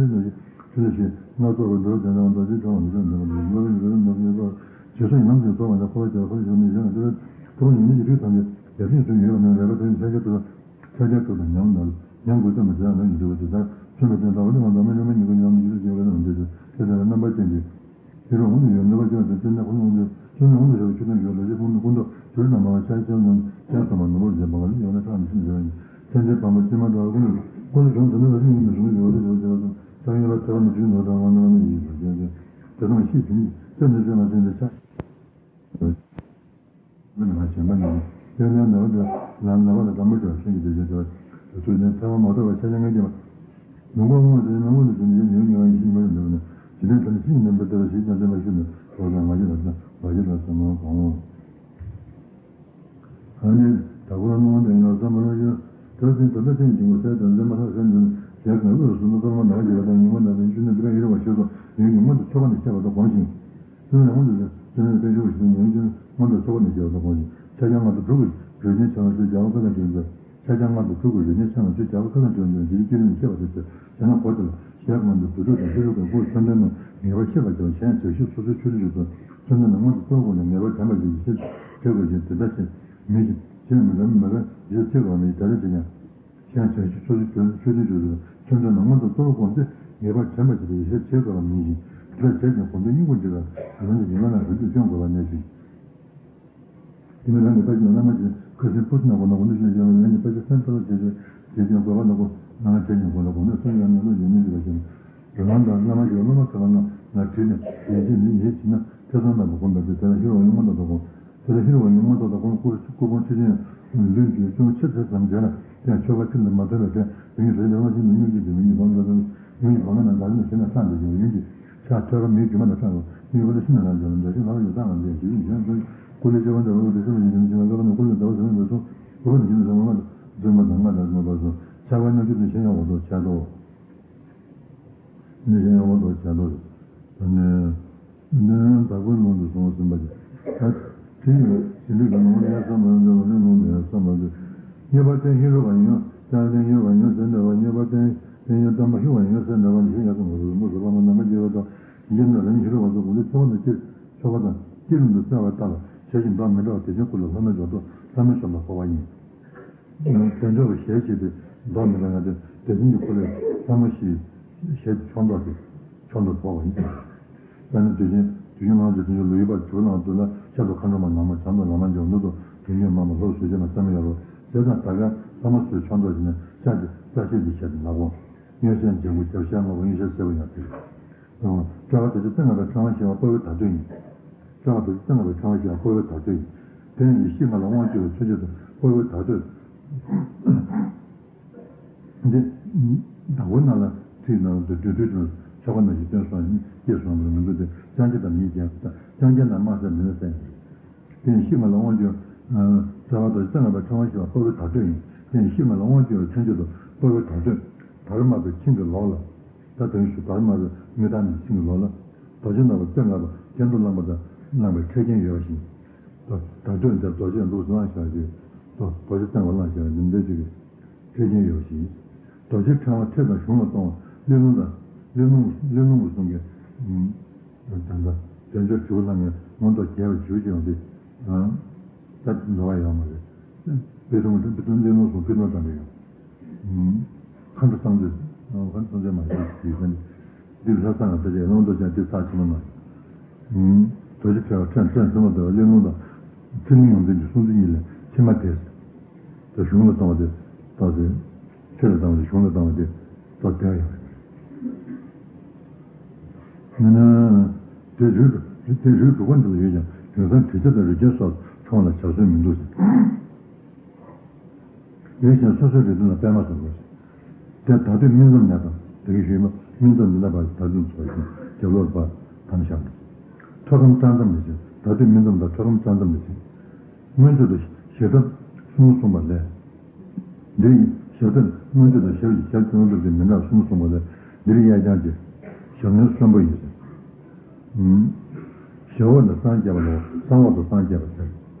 ཆེན་དང་ཞིག་ཆུ་ལས་ཤིག་སྣ་ཚོགས་པའི་འགྲོ་བ་དོན་དང་རྡོ་རྗེ་འཆང་བ་མི་འཆང་འདྲེན་པ་དང་བློ་རིག་འགྲོ་བའི་ནོར་ཉེས་པ་རྗེས་སུ་ཡི་ནམ་ཞིག་ཚོགས་པ་འདི་འཁོར་བ་རྒྱལ་འཁོར་ཞུ་ནས་གཞན་ལ་འདོད་པའི་ཐུགས་རང་ཉིད་ནི་ཡིད་ཁྲིད་ཐམས་ཅད་ཡར་ཕྱིན་དུ་ཡོད་པ་ནི་ལེགས་པ་དེ་ནི་ཕལ་ཆེར་ཐུབ་ཐབས་ཕྱག་རྒྱ་ཐུབ་པ་ཉམས་ན་ཉམས་དགོས་སྟོན་པ་དེ་ཡང་ལམ་གྱི་འདུལ་བ་དེ་ལྟར་མཚོན་པའི་དོན་དམ་པ་ནི་ང་ཚང་མ་སྙོམས་པའི་ཉིན་གུང་ཉམས་ནས་ཡིད་ལ་བྱེད་པའི་རྣམ་འགྲེལ་དེ་དེ་ལྟར་རྣམ་པར་བཅད་དེ། ཡིད་རང་ངོ་ནས་ཡོད་ནུས་པ་ཅན་དེ་བརྟེན་ནས་ཁོ་ནི་དངོས་འདུས་བསོད་ནམས་ཀུན་ཏུ་ཆེ་བའི་ཆོས་ཐམས་ཅད་ལ་ལེགས་ཀུན་ཏུ་ཀུན་ཏུ་གྱུར་ནས་མ་བ་ཤ་ཤ་རྣམས་ཀྱང་སོ་མ་ནོར་བར་བྱེད་པ་ལ་ཡོད་ན་ཕྲག་ནས་ཤིན་ཏུ་བྱེད་པ་ཡིན། ཚེ་འདིའི་བར་མ་ཕྱི་མ་དག་ཀུན་ཏུ་ཀུན་ཏུ་བྱུང་ཟིན་ནས་ལ་ཤིན་ཏུ་བྱུང་བའི་ཡོད་དེ་ཡོད་ཟེར་བ་དང་ཐག་ཉེ་བ་ཐེ་བ་ནི་ཆུའི་ནོར་དང་དབང་ནི་ཡིན་པར་བྱས་ཏེ་དེ་ཚོ་ཤེས་ཟིན་ཅེས་ནི་སེམས་ལ་ཤེས་པ་ནི་ཆ། མི་ནི་མ་ཞེན་པ་ནི་དཔེར་ན་ནུས་པ་དེ་ལ་ནུས་པ་ལ་དང་པོ་དེ་ལ་ཤེས་ཀྱི་དེ་བཞིན་དུ་དུས་ནི་ཐལ་བ་མ་གཏོགས་པ་ཆ་ཆ་ངེས་ཀྱི་མ། ལུང་པ་དབང་དེ་ནི་དངོས་ལ་ཞེན་ཡོད་ཉེ་བ་ཉེ་བ་ཡིན་ཞིང་མི་རུང་འདོད་ནི་ཇི་ལྟར་ཐམས་ཅད་ཡིན་ནམ་པར་ལྟ་བ་ཞིག་ཀྱང་བདེན་པར་ཤེས་ནས་ཐོག་ཙམ་ང་རྒྱལ་ལ་ང་རྒྱལ་ལ་ཟེར་མ་གོང་། ཨ་ནི་དྭགས་པོ་ལ་སྣང་བ་འདྲ་ཡིན་ལ་བསམ་པ་རང་བཞིན་དེར་བརྟེན་དོན་དམ་རྟེན་གྱི་ངོ་ཚད་དང་འཛིན་པ་ལྷག་བསམ་འདུན་ཞེས་ཀྱང་དབུས་སུ་སྣང་ཚོར་མ་ནམ་མཁའ་ཡོད་པ་དང་ཉིན་མོ་ནམ་མཁའི་ཆུ་ནི་འདི་ལ་ཡིན་རུང་བ་ཞེས་སོགས་ཡོད་ཀྱང་མངོན་དུ་ཕྱོགས་པ་ནས་བཤད་པ་དང་གོང་བཞིན། ཚུལ་ལས་དབང་དུ་བྱས་ཚུལ་ལས་དཔལ་འབྱོར་ཞིང་ཉོན་ཅན་མངོན་པར་ཕྱོགས་པ་ནས་བྱེད་པ་དང་གོང་ཞིང་ཕྱག་རྒྱ་ལྔ་དང་དྲུག་གི་གྲོས་ཆེན་ཆེ་བ་ཚུལ་རྒྱལ་བ་ཁ་ཚང་ཆོས་ཀྱི་ཕྱག་རྒྱ་ལྔ་དང་དྲུག་གི་གྲོས་ཆེན་ཆེ་བ་ཚུལ་རྒྱལ་བ་ཁ་ཚང་ཆོས་ཀྱི་འདིའི་བསྐྱེད་རིམ་བཤད་པ་དེ་ཚོ་བྱས་ན་གོ་དེ་ལ་ཞེས་མངོན་དུ་བུ་ཕྲུག་དང་ཕྲུ་གུ་དང་སྐུ་མཚོན་དོན་རྣམས་ངེས་པར་ཤེས་པར་བྱ་བ་གཞན་བྱ་ཤུགས་སོ་སོའི་ཆོས་ལུགས་ཀྱི་དོན་མཚོན་དོན་ནི་མངོན་དུ་རྟོགས་དགོས་ནས་ངེས་པར་དྲན་པར་བྱ་ཡིད་ཆེས་བྱེད་དགོས་ཤིང་དེ་ལྟར་བྱེད་མི་ཤེས་བྱེད་མི་དགོས་མི་དགོས་ཡིད་ཆེས་དགོས་མི་ཡིས་དེ་ལྟར་བྱེད་ཀྱང་། གཞན་བྱ་ཤུགས་སོ་སོའི་དོན་ཆོས་ལུགས་ཀྱི་མཚོན་དོན་ནི་མངོན་དུ་རྟོགས་དགོས་ཏེ་ངེས་པར་དྲན་པར་བྱེད་པའི་ཡིད་ཆེས་བྱེད་དགོས་པ་མིན་ཞིང་དེ་ལྟར་བྱེད་ཀྱང་གོ་འདོད་སྙིང་པོ་འདི་ལ་རང་གི་ཉེ་བ་རྣམས་རིགས་རྒྱུད་སྐྱོང་དགོས་པ་གནད་ཆེ། དེ་མིན་རང་གི་ལྟ་ཞིབ་ན་བླ་མ་ཞིག་ཁ་སེང་ཕུ་སུ་ན་གོ་ན་གོ་ན་ཞིག་ཡོད་ན་ཡང་གི་ལྟ་ཞིབ་སེམས་ཐག་ལ་བྱེད་ཆོག་བྱེད་ཀྱང་དགོས་པ་ན་གོ་ན་བྱེད་ཀྱང་དགོས་ན་གོ་ན་སེམས་ཡང་ན་ལོ་ཡོད་མིན་ཞིག་ལ་ཞིག་རང་དང་བླ་མ་ཞིག་སློབ་མ་ཁ་བ་ན་ན་བྲིས་ནས་ཡིན་གཅིག་མིན་གཉིས་བྱས་ན་ཐེ་ཚོམ་དང་མི་ཁོམ་པ་དེ་དེ་ལ་ཤི་རོ་ཡོང་མ་ཐག་ཏུ་གོ། དེ་ལ་ཤི་རོ་ཡོང་མ་ཐག་ཏུ་གོ་སྐུ་སྐུ་ཕུང་ཆུ་ཆེན་ལུས་ཀྱི་ཅུང་ཆེ་ཚད་ཙམ་བྱས་ན་ཡང་ཆོ་ག་ཁྲིམས་དང་མ་མཐུན་པའི་ཕན་ཡོན་རེ་ལས་མ་ཤེས་ན་སྙུང་གཞི་དེ་མི་ཡི་བང་ལ་དང་ཡུན་གྱི་བང་ལ་ན་དག་ནི་ཞེ་ན་སངས་རྒྱས་ཀྱི་ཡུན་གྱི་ཆ་ཐོས་པ་མིའི་སྒྱུ་མ་ལ་སངས་རྒྱས་མིའི་བུ་ལ་ཤི་ན་རང་ཀྱང་འདྲ་ཞིག་ལ་ཡོད་སྟངས་ལ་འདས་ཞིག་ཡིན་ཞེ་ན་ཀུ་ལི་ཆེ་བ་འདྲ་བ་དེ་ཤི་མ་ཡིན་ཀྱང་ཆེ་ན་ཀ་བ་ནི་ཀུ་ལི་འདྲ་བ་ཟེར་ན་འདོད་སོང་ཀུ་བ་ནི་ཤི་ན་ཟེར་བ་ང་འཛིན་མ་དང་ང་འདྲ་ཟེར་མ་པ་སོ་ཆགས་པ་སྣ་ཁྲིད་དུ་ཤེས་ཡོང་བ་དོ་ཆགས་དོ། ནི་ཡང་བ་དོ་བྱ་དོ། ནི་ནི་བདག་པོའི་ལུང་དུ་སོང་ཟིན་པ་ཡིན། ད་དེ་ཡིན་ཟིན་དུས་ཀྱི་ལུང་ལ་ཡང་བསམ་པ་ཡང་འདྲ་བ་ནི་ལུང་དུ་ཡང་བསམ་པ་འདུས། རྙེད་པར་བརྟེན་ཤེས་རབ་པ་ཡིན་ཡང་བརྟེན་ཡོད་པ་ཡིན་ཟེར་འདྲ་བ་རྙེད་པར་བརྟེན་བརྟེན་ཡོད་བརྟེན་པ་ཤུགས་པ་ཡིན་ཟེར་འདྲ་བ་ནི་ཤེས་ཡག་གི་ངོ་བོ་རིན་པོ་ཆེ་བླ་མ་ནམ་མཁའ་རྒྱལ་བ་དང་ཡིན་ན་རང་ཤེས་རབ་པ་སོགས་ཀུན་ཏུ་ཆོག་པ་དང་སྐྱེ་ཆོག་པ་དང་སྐྱེ་རིམ་དུ་གསལ་བར་བལྟ་ལ་བྱས་ཤིང་བདག་མི་འདྲ་བ་དེ་བཞིན་ཀུན་ལ་ལྷག་མེད་འཇོག་ཏུ་ལྷག་མེད་ཤོབ་ལ་ཕོག་པ་ཡིན། དལ་འབྱོར་བའི་ཞལ་བྱེད་དེ་ལྡོག་མི་ལ་ང་དེ་དེ་བཞིན་གྱི་འཁོར་ལོའི་ལྷ་མོ་ཞེས་ཞལ་ཕྱོགས་མདོག་དེ་ཕྱོགས་མདོག་ཕོག་པ་ཡིན། དཔེར་ན་དུས་ཆེན་དུས་ཆེན་ནང་དུ་དུས་ཆེན་ལོ་ཡི་བར་གྱུར་ནང་དུ་ལ་ཤར་དུ་མཁའ་འགྲོ་མ་ནག་མོ་བྱང་དུ་ལ་མ་འཇམ་ནུབ་ཏུ་དུས་འགྱུར་མ་མོ་ལྷོ་སུ་ཆེན་མ་ས་མེ་ཡོ་རོ་དེ་དང་ད་ག་ལྷ་མོ་སུའི་ཕྱོགས་མདོག་ཞིག་ནས་ཤར་གྱི་རྩ་ཤེས་ཀྱི་ཞལ་དུ་ནག་པོ། མངོན་ཤེས་འཇམ་སྐུ་རྒྱབ་ཤར་ནག་པོ་མངོན་ཤེས་སེར་པོ་ཡང་དེ། སྤྲོས་པ་དེ་ཚོ་རྩ་ལྔ་པའི་ཕྲེང་བ་ཞེས་པ་དཔའ་བོའི་བརྡ་སྤྲོད་ཡིན། སྤྲོས་པ་དེ་ཚོ་རྩ་ལྔ་པའི་ཕྲེང་བ་ཞེས་པ་དཔའ་བོའི་བརྡ་སྤྲོད་ཡིན། དེ་ནི་ཡེ་ཤེས་ལྔ་ལ་དབང་བསྒྱུར་བའི་མཚོན་བྱེད་དུ་དཔའ་བོའི་བརྡ་སྤྲོད། འདི་བདག་པོའི་ནང་ལ་ཚིག་ནང་དུ་བསྡུས་བསྡུས་ཀྱང་ཆོ་ག་ནང་བཞིན་སྟོན་སོང་ཡིན་སྐྱེས་སོང་བར་མི་འདུག་སྟེ་ཅང་ཅེས་དང་མིའི་རྒྱན་ཅང་ཅེས་དང་དམག་ས་མི་ན་ས་ཡིན། དེ་ནི་ཤེས་ལྔ་ལ་དབང་བསྒྱུར། རྩ་བ་དང་རྩ་ལྔ་པའི་ཕྲེང་བ་ཞེས་པ་དཔའ་བོའི་བརྡ་སྤྲོད་ཡིན། དེ་ནི་ཤེས་ལྔ་ལ་དབང་བསྒྱུར་བའི་མཚོན་བྱེད་དུ་དཔའ་བོའི་བརྡ་སྤྲོད། དར་དམར་པོའི་ཁྱིམ་གྱི་ལོགས་ལ། ད་དོན་ཞུ་དར་དམར་པོའི་དངུལ་ཐང་ནི་ཁྱིམ་གྱི་ལོགས་ལ། རྡོ་རྗེ་ནག་པོ་རྩེ་ལྔ་པོ་གྱེན་དུ་བསླངས་པ་དང་བསླངས་པའི་འཕྲལ་རྐྱེན་ཡོད་པ་བཞིན། བརྡ་སྤྲོད་འདིར་རྡོ་རྗེ་འདུག་བསླངས་བཞག་རྒྱུ། རྡོ་རྗེ་རྩེ་ལྔ་པོ་བསླངས་བཞག་རྒྱུ་འདི་འདྲ་ཅིག་གི། འཕྲལ་རྐྱེན་ཡོད་པ་ཞིག་རྡོ་རྗེ་ཕྲེང་བ་ཁྲིད་དང་གཞུང་ལ་གཏོང་བ་གླེ་ལུང་དང་གླེ་ལུང་གླེ་ལུང་གི་གསུང་གི་ད་ལྟ་དལ་འབྱོར་དྲི་བ་ལྷང་ངེ་མངོན་རྟོགས་རྒྱས་པར་བྱེད་ཅེས་ཡང་དེ་ད་འགྲོ་བ་ཡོད་མ་རེད། དཔེ་ཐུང་དཔེ་ཐུང་གླེ་ལུང་གསུང་དཔེ་ཐུང་དང་འདྲ་ཡོད། མཁའ་འགྲོ་སངས་རྒྱས་མཁའ་འགྲོ་སངས་རྒྱས་མ་ཡིན་ཞིག་ཡོད་ཀྱང་འདི་ལྷ་ས་ང་ད་ཅེས་ལོང་དུ་ཅང་དེ་ཚར་ཆེ་མ་མ་ཡིན། རྡོ་རྗེ་ཕྲེང་བ་ཕྲེང་ཕྲེང་གསུམ་ལ་འདུ་བ་གླེ་ལུང་དང་ཚེ་རིང་ཡོངས་འཛིན་གྱི་གསུང་ཚིག་གཉིས་ལས་ཕྱི་མ་དེ། ད་གཞུང་ལ་བཏང་བ་དེ་ད་དེ་ཆོས་ལ་བཏང་བ་དེ་གཞུང་ལ་བཏང་བ་དེ་ད་དེ་ཡང་ཡོད་རེད། ན་ན་དེ་རུས་དེ་རུས་དྲུག་པ་འདི་ལ་ཡོད་ཀྱང་དེང་སང་དྲི་ཆབ་དང་རུས་རྒྱན་སོགས་མཆོང་ལ་བྱ་སྲོལ་མི་འདུག་ཟེར། ཡོད་ཀྱང་སོ་སོའི་རིགས་མཐུན་ལ་པད་མ་བཟང་དགོས་ཟེར། དེ་ད་དུས་སྨིན་མཚམས་ནས་དང་དེ་གི་ཞུས་མ་སྨིན་མཚམས་འདི་ན་བར་ད་དུས་ཚོགས་ཤིང་རྒྱབ་ལོགས་པ་དམ་བཞག་དགོས། ཐོད་སྐམ་སྐྲངས་མཚམས་ལས་ཕྱིར་ད་དུས་སྨིན་མཚམས་དང་ཐོད་སྐམ་སྐྲངས་མཚམས་ལས་ཕྱིར། སྔོན་ཚུལ་དུ་ཞེ་ཐབས་གསུམ་གསུངས་པ་ལས། འདིར་ཞབས་བརྟན་མངོན་སྤྱོད་དང་ཞབས་ཀྱི་ཞབས་ཀྱི་མངོན་སྤྱོད་ཀྱི་མི་འདྲ་གསུམ་གསུངས་པ་ལས། འདིར་གཡས་བརྐྱང་གཅིག་ཞབས་བསྣོན་གསོན་པོ་ཡིན། ཞབས་འོག་ནས་བསང་རྒྱས་པ་ལ་བསང་འོག་ཏུ་བསང་རྒྱས་པ་ཟེར།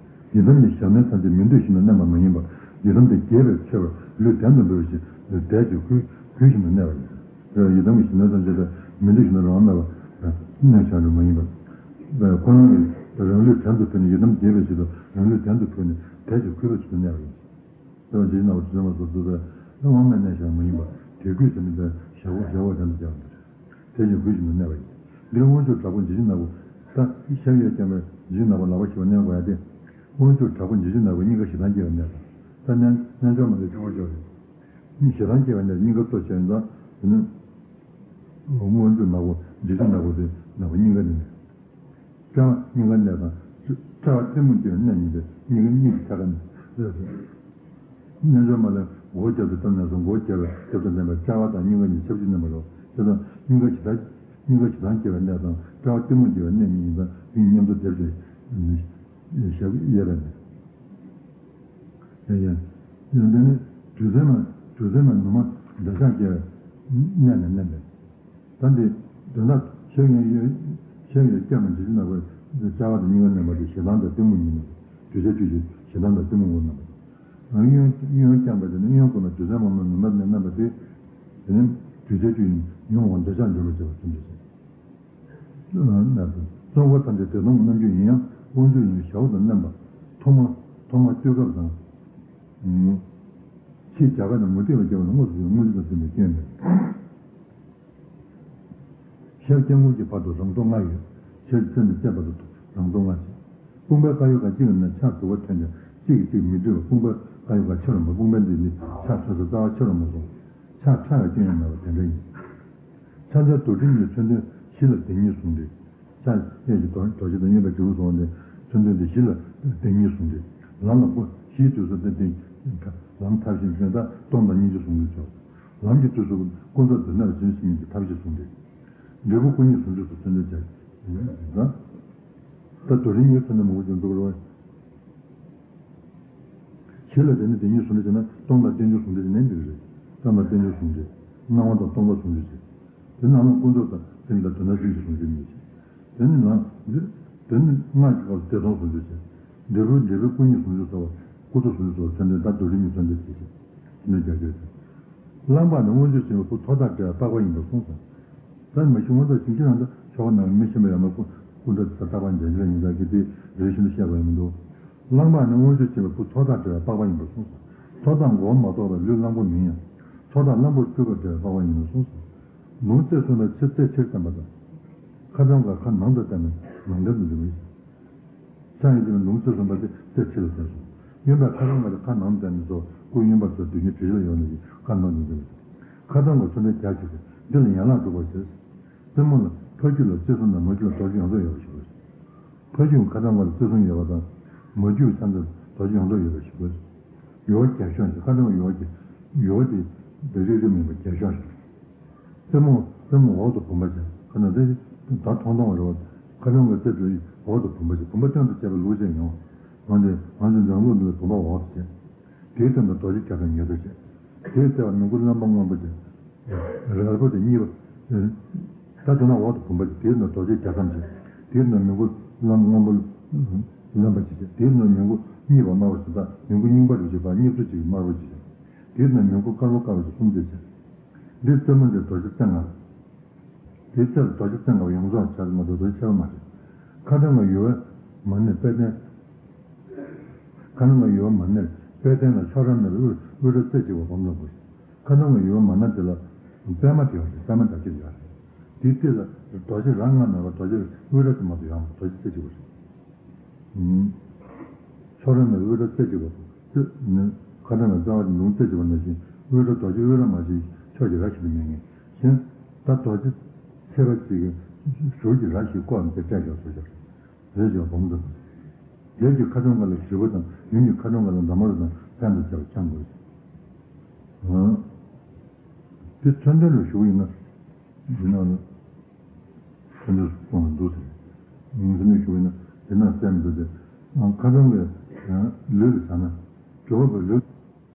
ཡི་དམ་གྱི་ཞབས་བསྣོན་ཐམས་ཅད་མི་འདོད་བཞིན་དུ་གནས་པ་མ་ཡིན་པར་ཡི་དམ་དེ་དགྱེས་པས་མཆོད་པར་ལུས་བྲན་དུ་འབུལ་བ་བཞིན་ལུས་བྲན་གྱིས་གུས་གུས་བཞིན་དུ་གནས་པ་ཡིན། ཡི་དམ་གྱི་ཞབས་བསྣོན་ཐམས་ཅད་དེ་མི་འདོད་བཞིན་དུ་རང་དབང་མེད་པར་གནས་བཞག་རྒྱུ་མ་ཡིན་པར། ཁོ་རང་གིས་རང་ལུས་བྲན་དུ་ཕུལ་ནས་ཡི་དམ་དགྱེས་པའི་ཆེད་དུ་རང་ལུས་བྲན་དུ་ཕུལ་ནས་བྲན་གྱིས་གུས་པའི་ཆེད་དུ་གནས་པ་ཡིན། དེ་ལ་ཇི་བཞིན་ནོར་བུ་དྲི་བཟང་སོགས་འདུག་པས་དབང་མེད་གནས་བཞག་མ་ཡིན་པར་དད་གུས་ཟེར་མི་འདི་ཞབས་འོག་ཞབས་འོག་དེ་ལ་སྦྱར་བ་འདུག་དེ་བཞིན་གུས་བཞིན་དུ་གནས་པ་ཡིན། འདིར་མངོན་སྤྱོད་དྲག་པོ་འཇིགས་བྱེད་ནག་པོ། ད་ཞབས་གཡས་བརྐྱང་བའི་འཇིགས་བྱེད་ནག་པོ་ལག་པ་བཞི་པ་མནན་དགོས་ཡ་དེ། མངོན་སྤྱོད་དྲག་པོ་འཇིགས་བྱེད་ནག་པོ་སྙིང་ག་ཞེ་སྡང་སྐྱེ་བའི་གནས་དང་། ད་མནན་མནན་ཆོག་མ་རེད་ཆོག་པོ་ཆོག་རེད། ཞེ་སྡང་སྐྱེ་བའི་གནས་སྙིང་ག་གཙོ་ཆེ་ཡིན་ཙང་དེ་ནི། མངོན་སྤྱོད་ནག་པོ་འཇིགས་བྱེད་ནག་པོ་དེ་ནག་པོ་སྙིང་ག་ནས་མནན། དཔྲལ་བ་སྙིང་ག་གནས་དང་། དཔྲལ་བ་གཏི་མུག་སྐྱེ་བའི་གནས་ཡིན་པས་སྙིང་ག་གཉིས་ཀྱི་ཆ་ག་ནས་རེད་ཟེར། རྣལ་འབྱོར་མ་ལ་མགོ་བོ་རྒྱབ་ཏུ་བསྟན་ནས་སོ་མགོ་བོ་རྒྱབ་པའི་རྒྱབ་ཏུ་མནན་པས་དཔྲལ་བ་དང་སྙིང་ག་གཉིས་ཆབས་ཅིག་མནན་པ་རེད། དེ་དང་སྙིང་ག་ཇི་ལྟར་སྙིང་ག་ཇི་ལྟར་སྐྱེ་བའི་གནས་དང་དཔྲལ་བ་གཏི་མུག་སྐྱེ་བའི་གནས་གཉིས་ཡིན་པས་དེ་མཉམ་དུ་སྡེབ་ཅིང་ཞབས་གཡས་པས་ནི། ཡང་ཡང་། ཡང་དེ་ནི་དུས་མཚན་མ་དུས་མཚན་མ་ནུ་མ་འདོད་ཆགས་སྐྱེ་བའི་གནས་ནས་མནན་པས། ད་འདི་དོན་དག་ཤེས་ཡོན་ཡོད་ཤེས་ཡོན་སྐྱབས་མ་འཇིགས་ནག་པོའི་རྩ་བ་དང་སྙིང་ག་མནན་པ་དེ་ཞེ་སྡང་དང་གཏི་མུག་ཡིན་ནོ། དུས་ཚོད་དུས་ཀྱི་ཞེ་སྡང་དང་གཏི་མུག་ངོ་མནན་པ་དང་། གཡོན་གཡོན་བརྐྱང་པ་དེ་ནི་གཡོན་ཀུན་ལ་དུས་མཚན་མ་མ་ནུ་མ་ནས་མནན་པ་དེ། དེ་ནི་དུས་ཚོད་དུས་ཡིན་ཡོང་བ་འདོད་ཆགས་འཇོམས་པར་བྱེད་པ་ཙམ་དུ་ཟད། གཙོ་བོ་ཐམས་ཅད་བདེ་སྟོང་གི་རྣམ་འགྱུར་ཡིན་ཡང་དབང་ཕྱུག་ཡིན་པའི་ཞབས་ཏུ་མནན་པ། ཐོག་མ་ཐོག་མ་བསྐྱོད་སྐབས་དང་། ཕྱིས་རྒྱ་གར་ནས་མུ་སྟེགས་པ་སྐྱེ་བ་ལ་དངོས་སུ་བྱུང་བའི་དངོས་གཞི་དང་མཐུན་པའི་སྐྱོན་མེད། ཤར་སྐྱབས་མགོན་གྱི་བར་དུ་རང་ཚོགས་ལྔ་ཡོད། ཤར་གྱི་རྩེ་ནས་རྩེ་བར་དུ་རང་ཚོགས་ལྔ་བྱེད། དཔུང་པའི་དཀར་ཡོལ་ཁ་གཅིག་ལ་ནི་ཕྱག་དྲུག་པ་ཐོན་ཀྱང་གཅིག་གིས་གཅིག་མི་འདུས་པར་དཔུང་པའི་དཀར་ཡོལ་ཁ་ཆེ་རུ་མ་དཔུང་པའི་འདི་ནི་ཕྱག་ཐོན་ས་རྩ་བ་ཆེ་རུ་མ་སོང་། ཕྱག་ཕྲ་བའི་སྐྱོན་ཡང་མེད་པ་དེ་འདྲ་ཡིན། ཕྱག་འཚལ་རྡོར་དྲིལ་གཉིས་མཚོན་དོན་བཞི་ལ་བདེན་གཉིས་ཟུང་འབྲེལ། ཕྱག་གཡས་ཀྱི་རྡོ་རྡོ་རྗེ་དང་གཡོན་པའི་དྲིལ་བུ་སོགས་ནི་མཚོན་དོན་དེ་བཞི་ལ་བདེན་གཉིས་ཟུང་འབྲེལ། ལམ་ལ་ཀུན་གཞིའི་དུས་སུ་དེ་བདེན། ལམ་ཐབས་ཤེས་མཚོན་ད་སྟོང་དང་སྙིང་རྗེ་ཟུང་འབྲེལ་བྱ། ལམ་གྱི་དུས་སུ་ཀུན་རྫོབ་སྡུག་བསྔལ་ཇི་བཞིན་ཉིད་ཀྱི་ཐབས་ཤེས་ཟུང་འབྲེལ། འབྲས་བུ་སྐུ་གཉིས་ཟུང་འབྲེལ་སོགས་མཚོན་དོན་བྱ། ད་རྡོ་རྗེ་གཉིས་མཚོན་དོན་མང་པོ་ཅིག་འདུག་རོ། བཞི་ལ་དེ་ནི་བདེན་གཉིས་ཟུང་འབྲེལ་བྱས་ན་སྟོང་དང་རྟེན་འབྱུང་ཟུང་འབྲེལ་གྱི་ནན་འདུག་རེད། སྟོང་དང་རྟེན་འབྱུང་ཟུང་འབྲེལ། སྣང་བ་དང་སྟོང་པ་ཟུང་འབྲེལ་བྱེད། དེ་སྣང་བ་ཀུན་རྫོབ་དང་སེམས་དང་དོན་དམ་ཤེས་བྱའི་ཟུང་འབྲེལ་གཉིས་བྱེད། དེ་ནི་ལམ་འདི་དེ་ནི་སྔགས་ཀྱི་སྐབས་སུ་བདེ་སྟོང་ཟུང་འབྲེལ་བྱེད། འབྲས་བུ་འབྲས་བུའི་སྐུ་གཉིས་ཟུང་འབྲེལ་ཟེར་བ་ཀུན་རྫོབ་ཟུང་འབྲེལ་ཟེར་བ་མཚོན་དོན་ད་རྡོ་རྗེ་གཉིས་མཚོན་དོན་བྱེད་ཅིང་མཚོན་དོན་རྒྱ་ཆེར་བྱེད། གླང་པ་ནི་མངོན་སྤྱོད་ཆེན་པོའི་བུ་ཐོག་ཐག་བྲལ་བའི་པགས་པ་ཡིན་པར་གསུངས་སོ། ད་མ་གཞི་མངོན་རྟོགས་ཇི་བཞིན་རང་དུ་ཆོག་ནང་མི་ཤེས་པ་ཡང་མ་ཀུན་ཀུན་ཏུ་ས་ཐག་པ་འཇལ་འཇལ་ཡིན་ས་གི་དེ་རེ་བཞིན་དུ་བཤད་པ་ཡིན་མི་འདུག་གླང་པ་ནི་མངོན་སྤྱོད་ཆེན་པོའི་བུ་ཐོག་ཐག་བྲལ་བའི་པགས་པ་ཡིན་པར་གསུངས་སོ། ཐོག་མཐའ་མགོ་བོ་མ་གཏོགས་པའི་ལུས་གླང་པོ་མིན་ཡང་། ཐོག་མཐའ་གླང་པོར་སྤྲུལ་པ་བྲལ་བའི་པགས་པ་ཡིན་པར་གསུངས་སོ། ལུང་རྩེ་གསུམ་པའི་ཕྱིར་རྩེ་ཕྱིར་བསྟན་པ་དང་། ཁ་ཚང་ག་ཁ་ནང་དུ་བསྟན་ནས་ནང་དོན་དུ་འཇུག་པའི། ཕྱག་གཡས་བསྟན་ནས་ལུང་རྩེ་གསུམ་པ་དེ་རྩེ་ཕྱི་ལ་བསྟན་སོ། གཡོན་པས་ཁ་ཚང་ག་ཁ་ནང་དུ་བསྟན་ནས་སོ་སྐུ་གཡོན་པར་སོ་དུས་ཉིད་དྲི་ཞིམ་ལ་ཡོང་ནས་ཀྱི་ཁ་ནང་དུ་འཛིན་པ། ཁ་ཚང་ག་མཚོན་དོན་རྒྱ་ཆེ་སྟེ་འདི་ལ་ཡན་ལག་དྲུག་པ་ཟེར། རྩེ་མོ་ལ་ཕ་རྒྱུད་ལ་རྩེ་གསུམ་དང་མ་རྒྱུད་ལ་རྡོ་རྗེ་ཡོངས་རྫོགས་ཡོད་པ་ཞིག་དགོས། ཕ་རྒྱུད་ཁ་ཚང་བ་ལ་རྩེ་གསུམ་ཡོད་པ་དང་། མ་རྒྱུད་ཆ་ཚང་རྡོ་རྗེ་ཡོངས་རྫོགས་ཡོད་པ་ཞིག་དགོས། ཡོ་བ་རྒྱ་ཤོག་ཞེས་ཁ་ཚང་བ་ཡོ་བ་རྒྱ་ཡོ་བ་དེ་འདི་རིགས་རིགས་མིན་པ་རྒྱ་ཤོག་ཞེས། རྩེ་མོ་རྩེ་མོ་འོག་ཏུ་བུམ་པ་ཅན་ཁ་ཚང་དེ་ད་མཐོང་མཐོང་བ་རེད་བ། ཁ་ཚང་བའི་རྩེ་དེ་འོག་ཏུ་བུམ་པ་ཅན་བུམ་པ་སྟོན་དུ་བྱས་པའི་ལུགས་བྱས་མྱོང་། འོན་ཏེ་འོན་ཏེ་འཛམ་བུ་གླིང་འདི་བུམ་པ་འོག་ཏུ་བྱས། དེའི་སྟེང་དུ་རྡོ་རྗེ་རྒྱ་མཚོ་ཉེ་དུ་བྱས། དེའི་རྩེ་བ་མི་མགོ་རྣམ་པ་སྔོན་པོ་ཅན། རལ་པོ་དེ་གཉིས་པ། ད་དེ་ན་འོག་ཏུ་བུམ་པ་ཅན་དེའི་ནང་རྡོ་རྗེ་རྒྱ་མཚོ་ཅན། དེའི་ནང་མི་མགོ་རྣམ་སྔོན་པོ། རྣམ་པ་ཅན། དེའི་ནང་མི་མགོ་གཉིས་པ་དམར་པོ་ཅན་དང་མི་མགོ་རྙིང་པ་རུ་ཅན་དང་མིག་ཆུ་གཅིག་དམར་པོ་ཅན། དེའི་ནང་མི་མགོ་དཀར་པོ་དཀར་པོ་ཅན་གསུམ་ཅན་བྱས། འདི་རྩེ་མོ་འདི་རྡོ་རྗེ་རྩེ་ལྔ། དེའི་རྩེ་ལ་རྡོ་རྗེ་རྩེ་ལྔ་པོ་ཡོངས་རྫོགས་བྱས་མ་གཏོགས་རྡོ་རྗེ་ཆེ་བ་མ་རེད། ཁ་ཚང་བའི་ཡོལ་བ་མ་ནེར་པད་གདན། ཁ་ཚང་བའི་ཡོལ་བ་མ་ནེར་པད་གདན་ལ་ཕྱོགས་རིས་མེད་པའི་དབུས་དབུས་ར་རྩེ་གཅིག་པ་སྒོམ་དང་པོ། ཁ་ཚང་བའི་ཡོལ་བ་མ་ནེར་དེ་ལ་པད་མ་དེ་ཡོད་རེད། པད་མ་དར་ཅིག་ཡོད་རེད། དེའི་རྩེ་ལ་རྡོ་རྗེ་རང་ང་མེད་པ་རྡོ་རྗེ་དབུས་ར་དེ་མ་གཏོགས་ཡོད་མ་རེད། རྡོ་རྗེ་རྩེ་གཅིག་པ་རེད། ཕྱོགས་རིས་མེད་པའི་དབུས་ར་རྩེ་གཅིག་པ། ཁ་ཚང་བའི་རྩ་བ་ལུང་རྩེ་གཅིག་པ་ནང་བཞིན་དབུས་ར་རྡོ་རྗེ་དབུས་ར་མ་ཞིག་ཕྱོགས་ཀྱི་ར་ཞིག་ཏུ་མེད་ངེས་ཤིང་། ད་རྡོ་རྗེ་ཚེ་བ་གཅིག་གི་ཟུར་གྱི་ར་ཞིག་བཀོག་ནས་དེ་སྤྲད་ཀྱང་བཟོ་ཆོག་རེད། རེད་ཅེས་སྒོམ་དང་། ལས་ཀྱི་ཁ་ཚང་ག་ལ་བཞི་པོ་དང་ཡུམ་གྱི་ཁ་ཚང་ག་ལ་འདབ་མ་རུ་དང་ལྷན་དུ་བྱ་བ་འཆང་དགོས། དེ་མཚོན་དོན་ལ་ཞུགས་ཡིན་ན། འདི་ནང་ལ་མཚོན་དོན་སོགས་གསུངས་ནས་འདུག་ཟེར། མཚོན་དོན་ཞུགས་ཡིན་ན་དེ་ན་སེམས་འདུག་སྟེ། ཁ་ཚང་གི་ལུས་ལ་བྱ་ན། གྲུབ་པའི་ལུས།